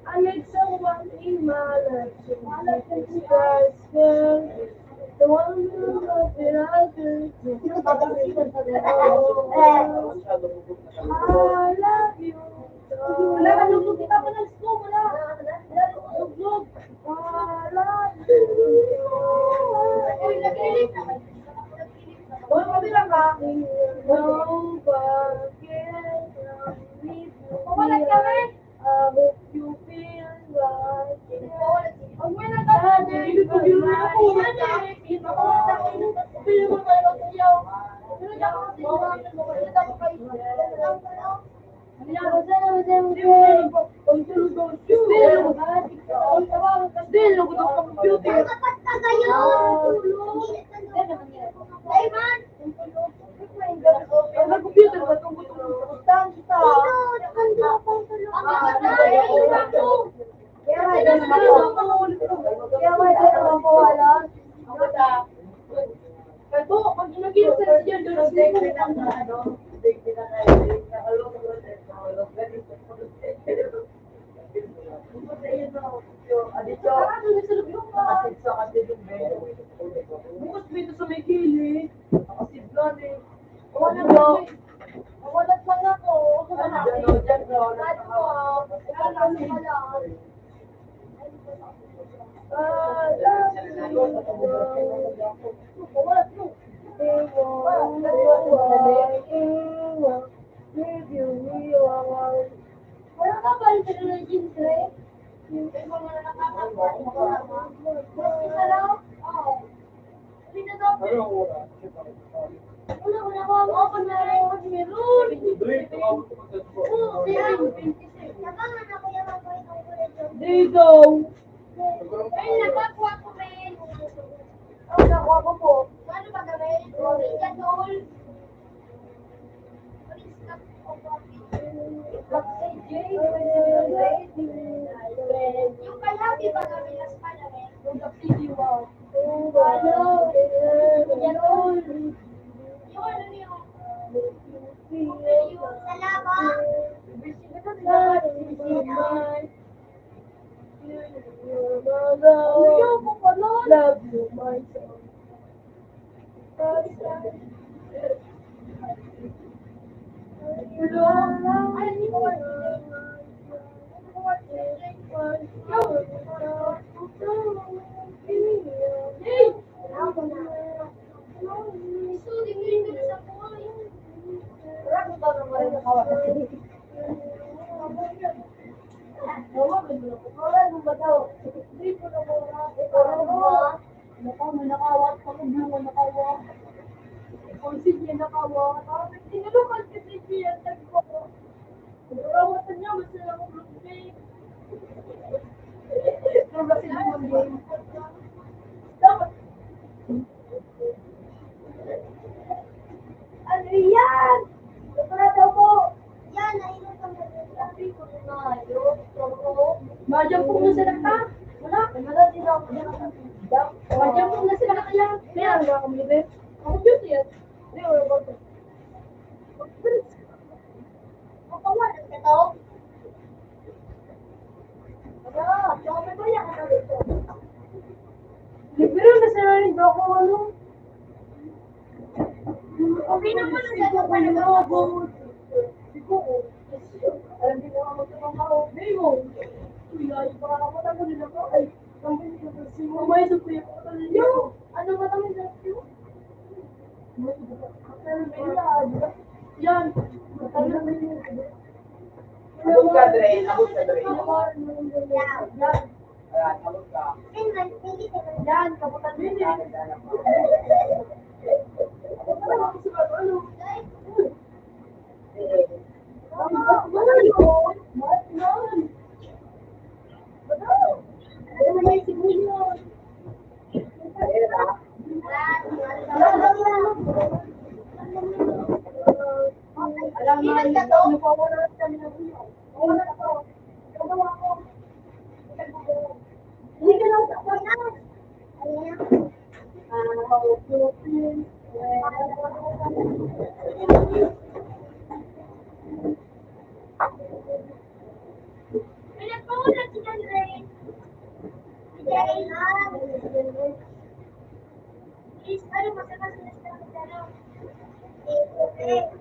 Alexa, what in my life? The one who loves it, I do. I love you. Wala ka, luglog, kita pa ng scoop, wala. Luglog. I love you. Uy, nagkilig. Uy, mabila ka. No, but can't leave you. Papalat kami. I hope you feel right. Ang wala ka. Hindi ko yun ako. Wala na. Hindi ko yun ako. Pero yung mga iba ko yaw. Pero yung ako, hindi ko ako. Hindi ko ako kayo. Hindi ko ako. Hindi ko ako. Hindi ko ako. Hindi ko ako. Dapat ka kayo. Ay, man. Ang computer ba itong gusto kong sustansya? Kaya nga, dyan naman po. Kaya nga, dyan naman po, alam. Kaya po, pag inagil sa siya, doon sa Bukas dito sa may gilid. Nakasidlan eh. Wala na. Nawalat lang ako. Ano, dyan, oh, dyan, oh. Ano, ah, wala lang, wala. Ah, Wala ka ba yung technology, Dre? Yung mga nakakatawa, yung mga, mas isa lang? Oo. Hindi na daw. Wala, wala, wala, wala, wala, meron. Oo, meron. Dito. Ay, nakakuha ko, men. Oh, nakuha ko po. Paano ba gawin? Yan, all. Yung kaya, di ba, kami nas pala, men? Hello. Yan, all. Yung ano, yung, yung sa laban. Love you, my son. Ano yan? Ito na daw po. Yan, nainom ka na rin. Sabi ko na nga, yun. Pero, Madyang pong na sila ka. Wala. Wala din ako. Madyang pong na sila kaya. Kaya, wala akong libre. Ako, yun, yan. Hindi, wala ba ito? Libre na sa rin ba ako, ano? Okay naman ang gano'n pa na ako. Alam din mo ako sa mga tao. Hindi mo. Uy, ayos pa ako. Tamo nila ko. Ay, ang ganyan ko. Ano ba kami sa iyo? Yan. Abot ka, Dre. Abot ka, Dre. Ayan, abot ka. Yan, kabutan mo yan. Alam naman nito, nagwawala kami ng ulo. Wala na po. Hindi ka lang sa pagkakas. Ayan. Ah, okay.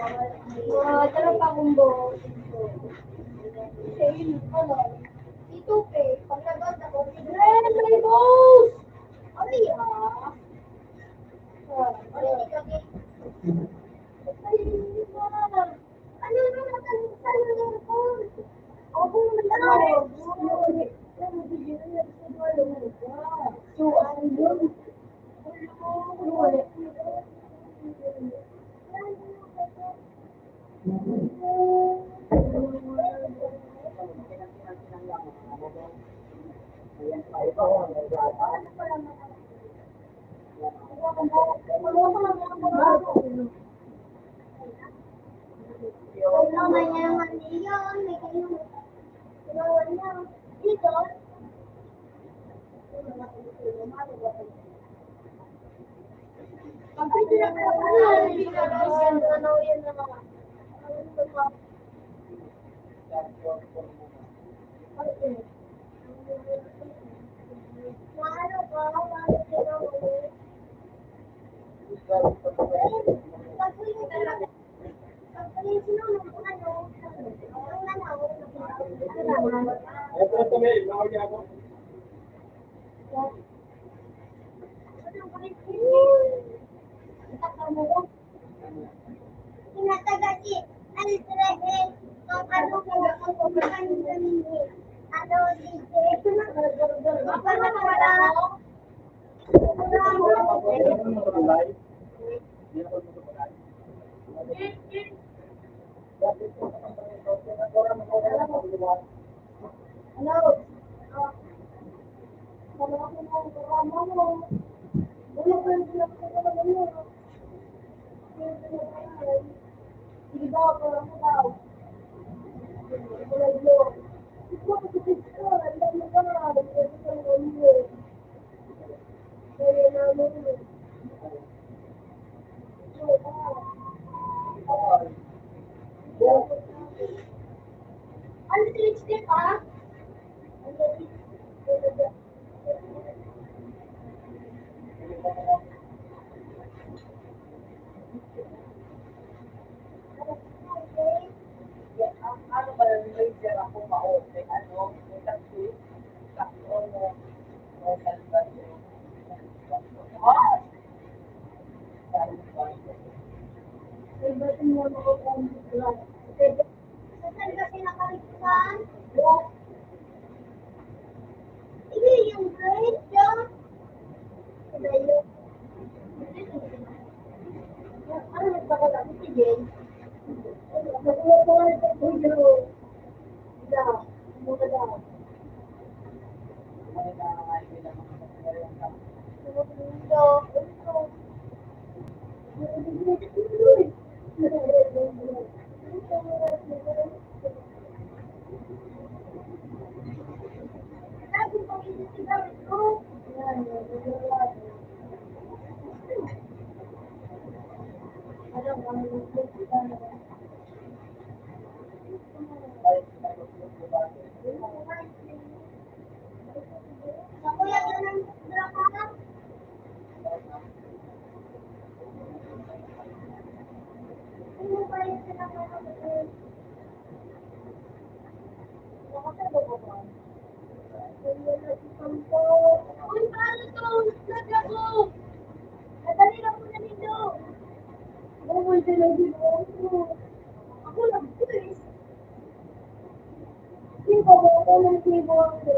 Ah, tara pa, Kumbo. Ito, pe. Pag nag-out ako, Glenn, may boss! Ay, ah. Ah, ay, ay, ah. Ano na naman ang sa'yo ng phone? Ako na lang. So, ano yun? Tinataga si Israel ang anong Ano si lipstick, ah? Saan kasi nakaligtan? Hindi, yung grade, yung... Ano, nagpakalagot si Jay? Nakuha ko nga ito, pero wala. Ano ka daw? Uy, paano to? Naglago! Nadali lang po na nindo. Ako, nag-twist. Yung paboto ng keyboard ko.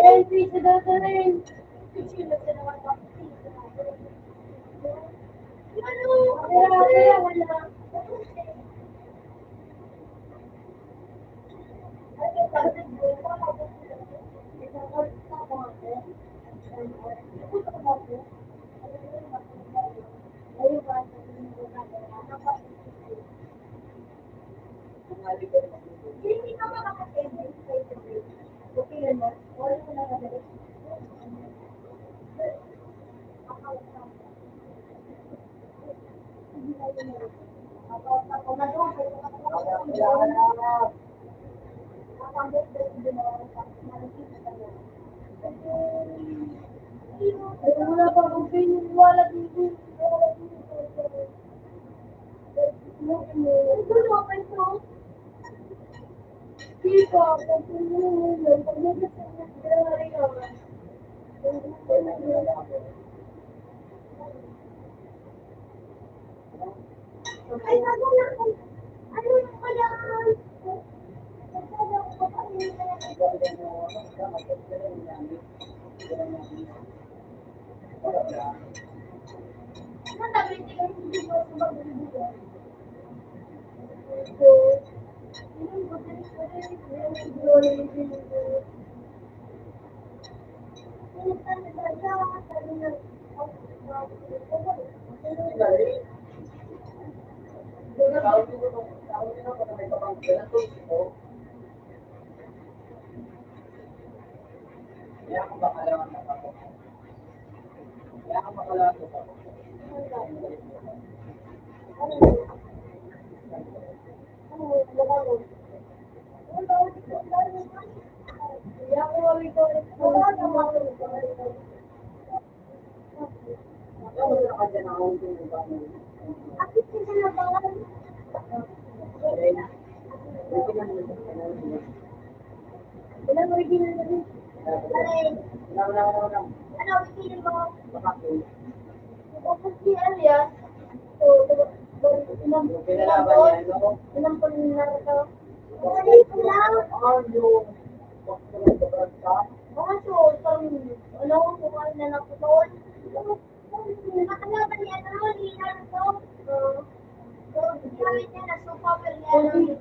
Ay, pizza daw to rin. Pizza daw to rin. Ano? Wala, wala, wala. Wala pa akong piniwala dito. Wala pa ito. Di pa, pag pag nagdadala ka. Ay, ano na? Ano na kaya? Ilang original na rin? Ano, original mo? Tapos si Elias, so, so, so, inampun, inampun na ito. Ano yung, ano, so, so, ano, kung ano na naputol. Nakalaban ni ano, ni Naruto. So, so, ginamit niya na super power ni ano.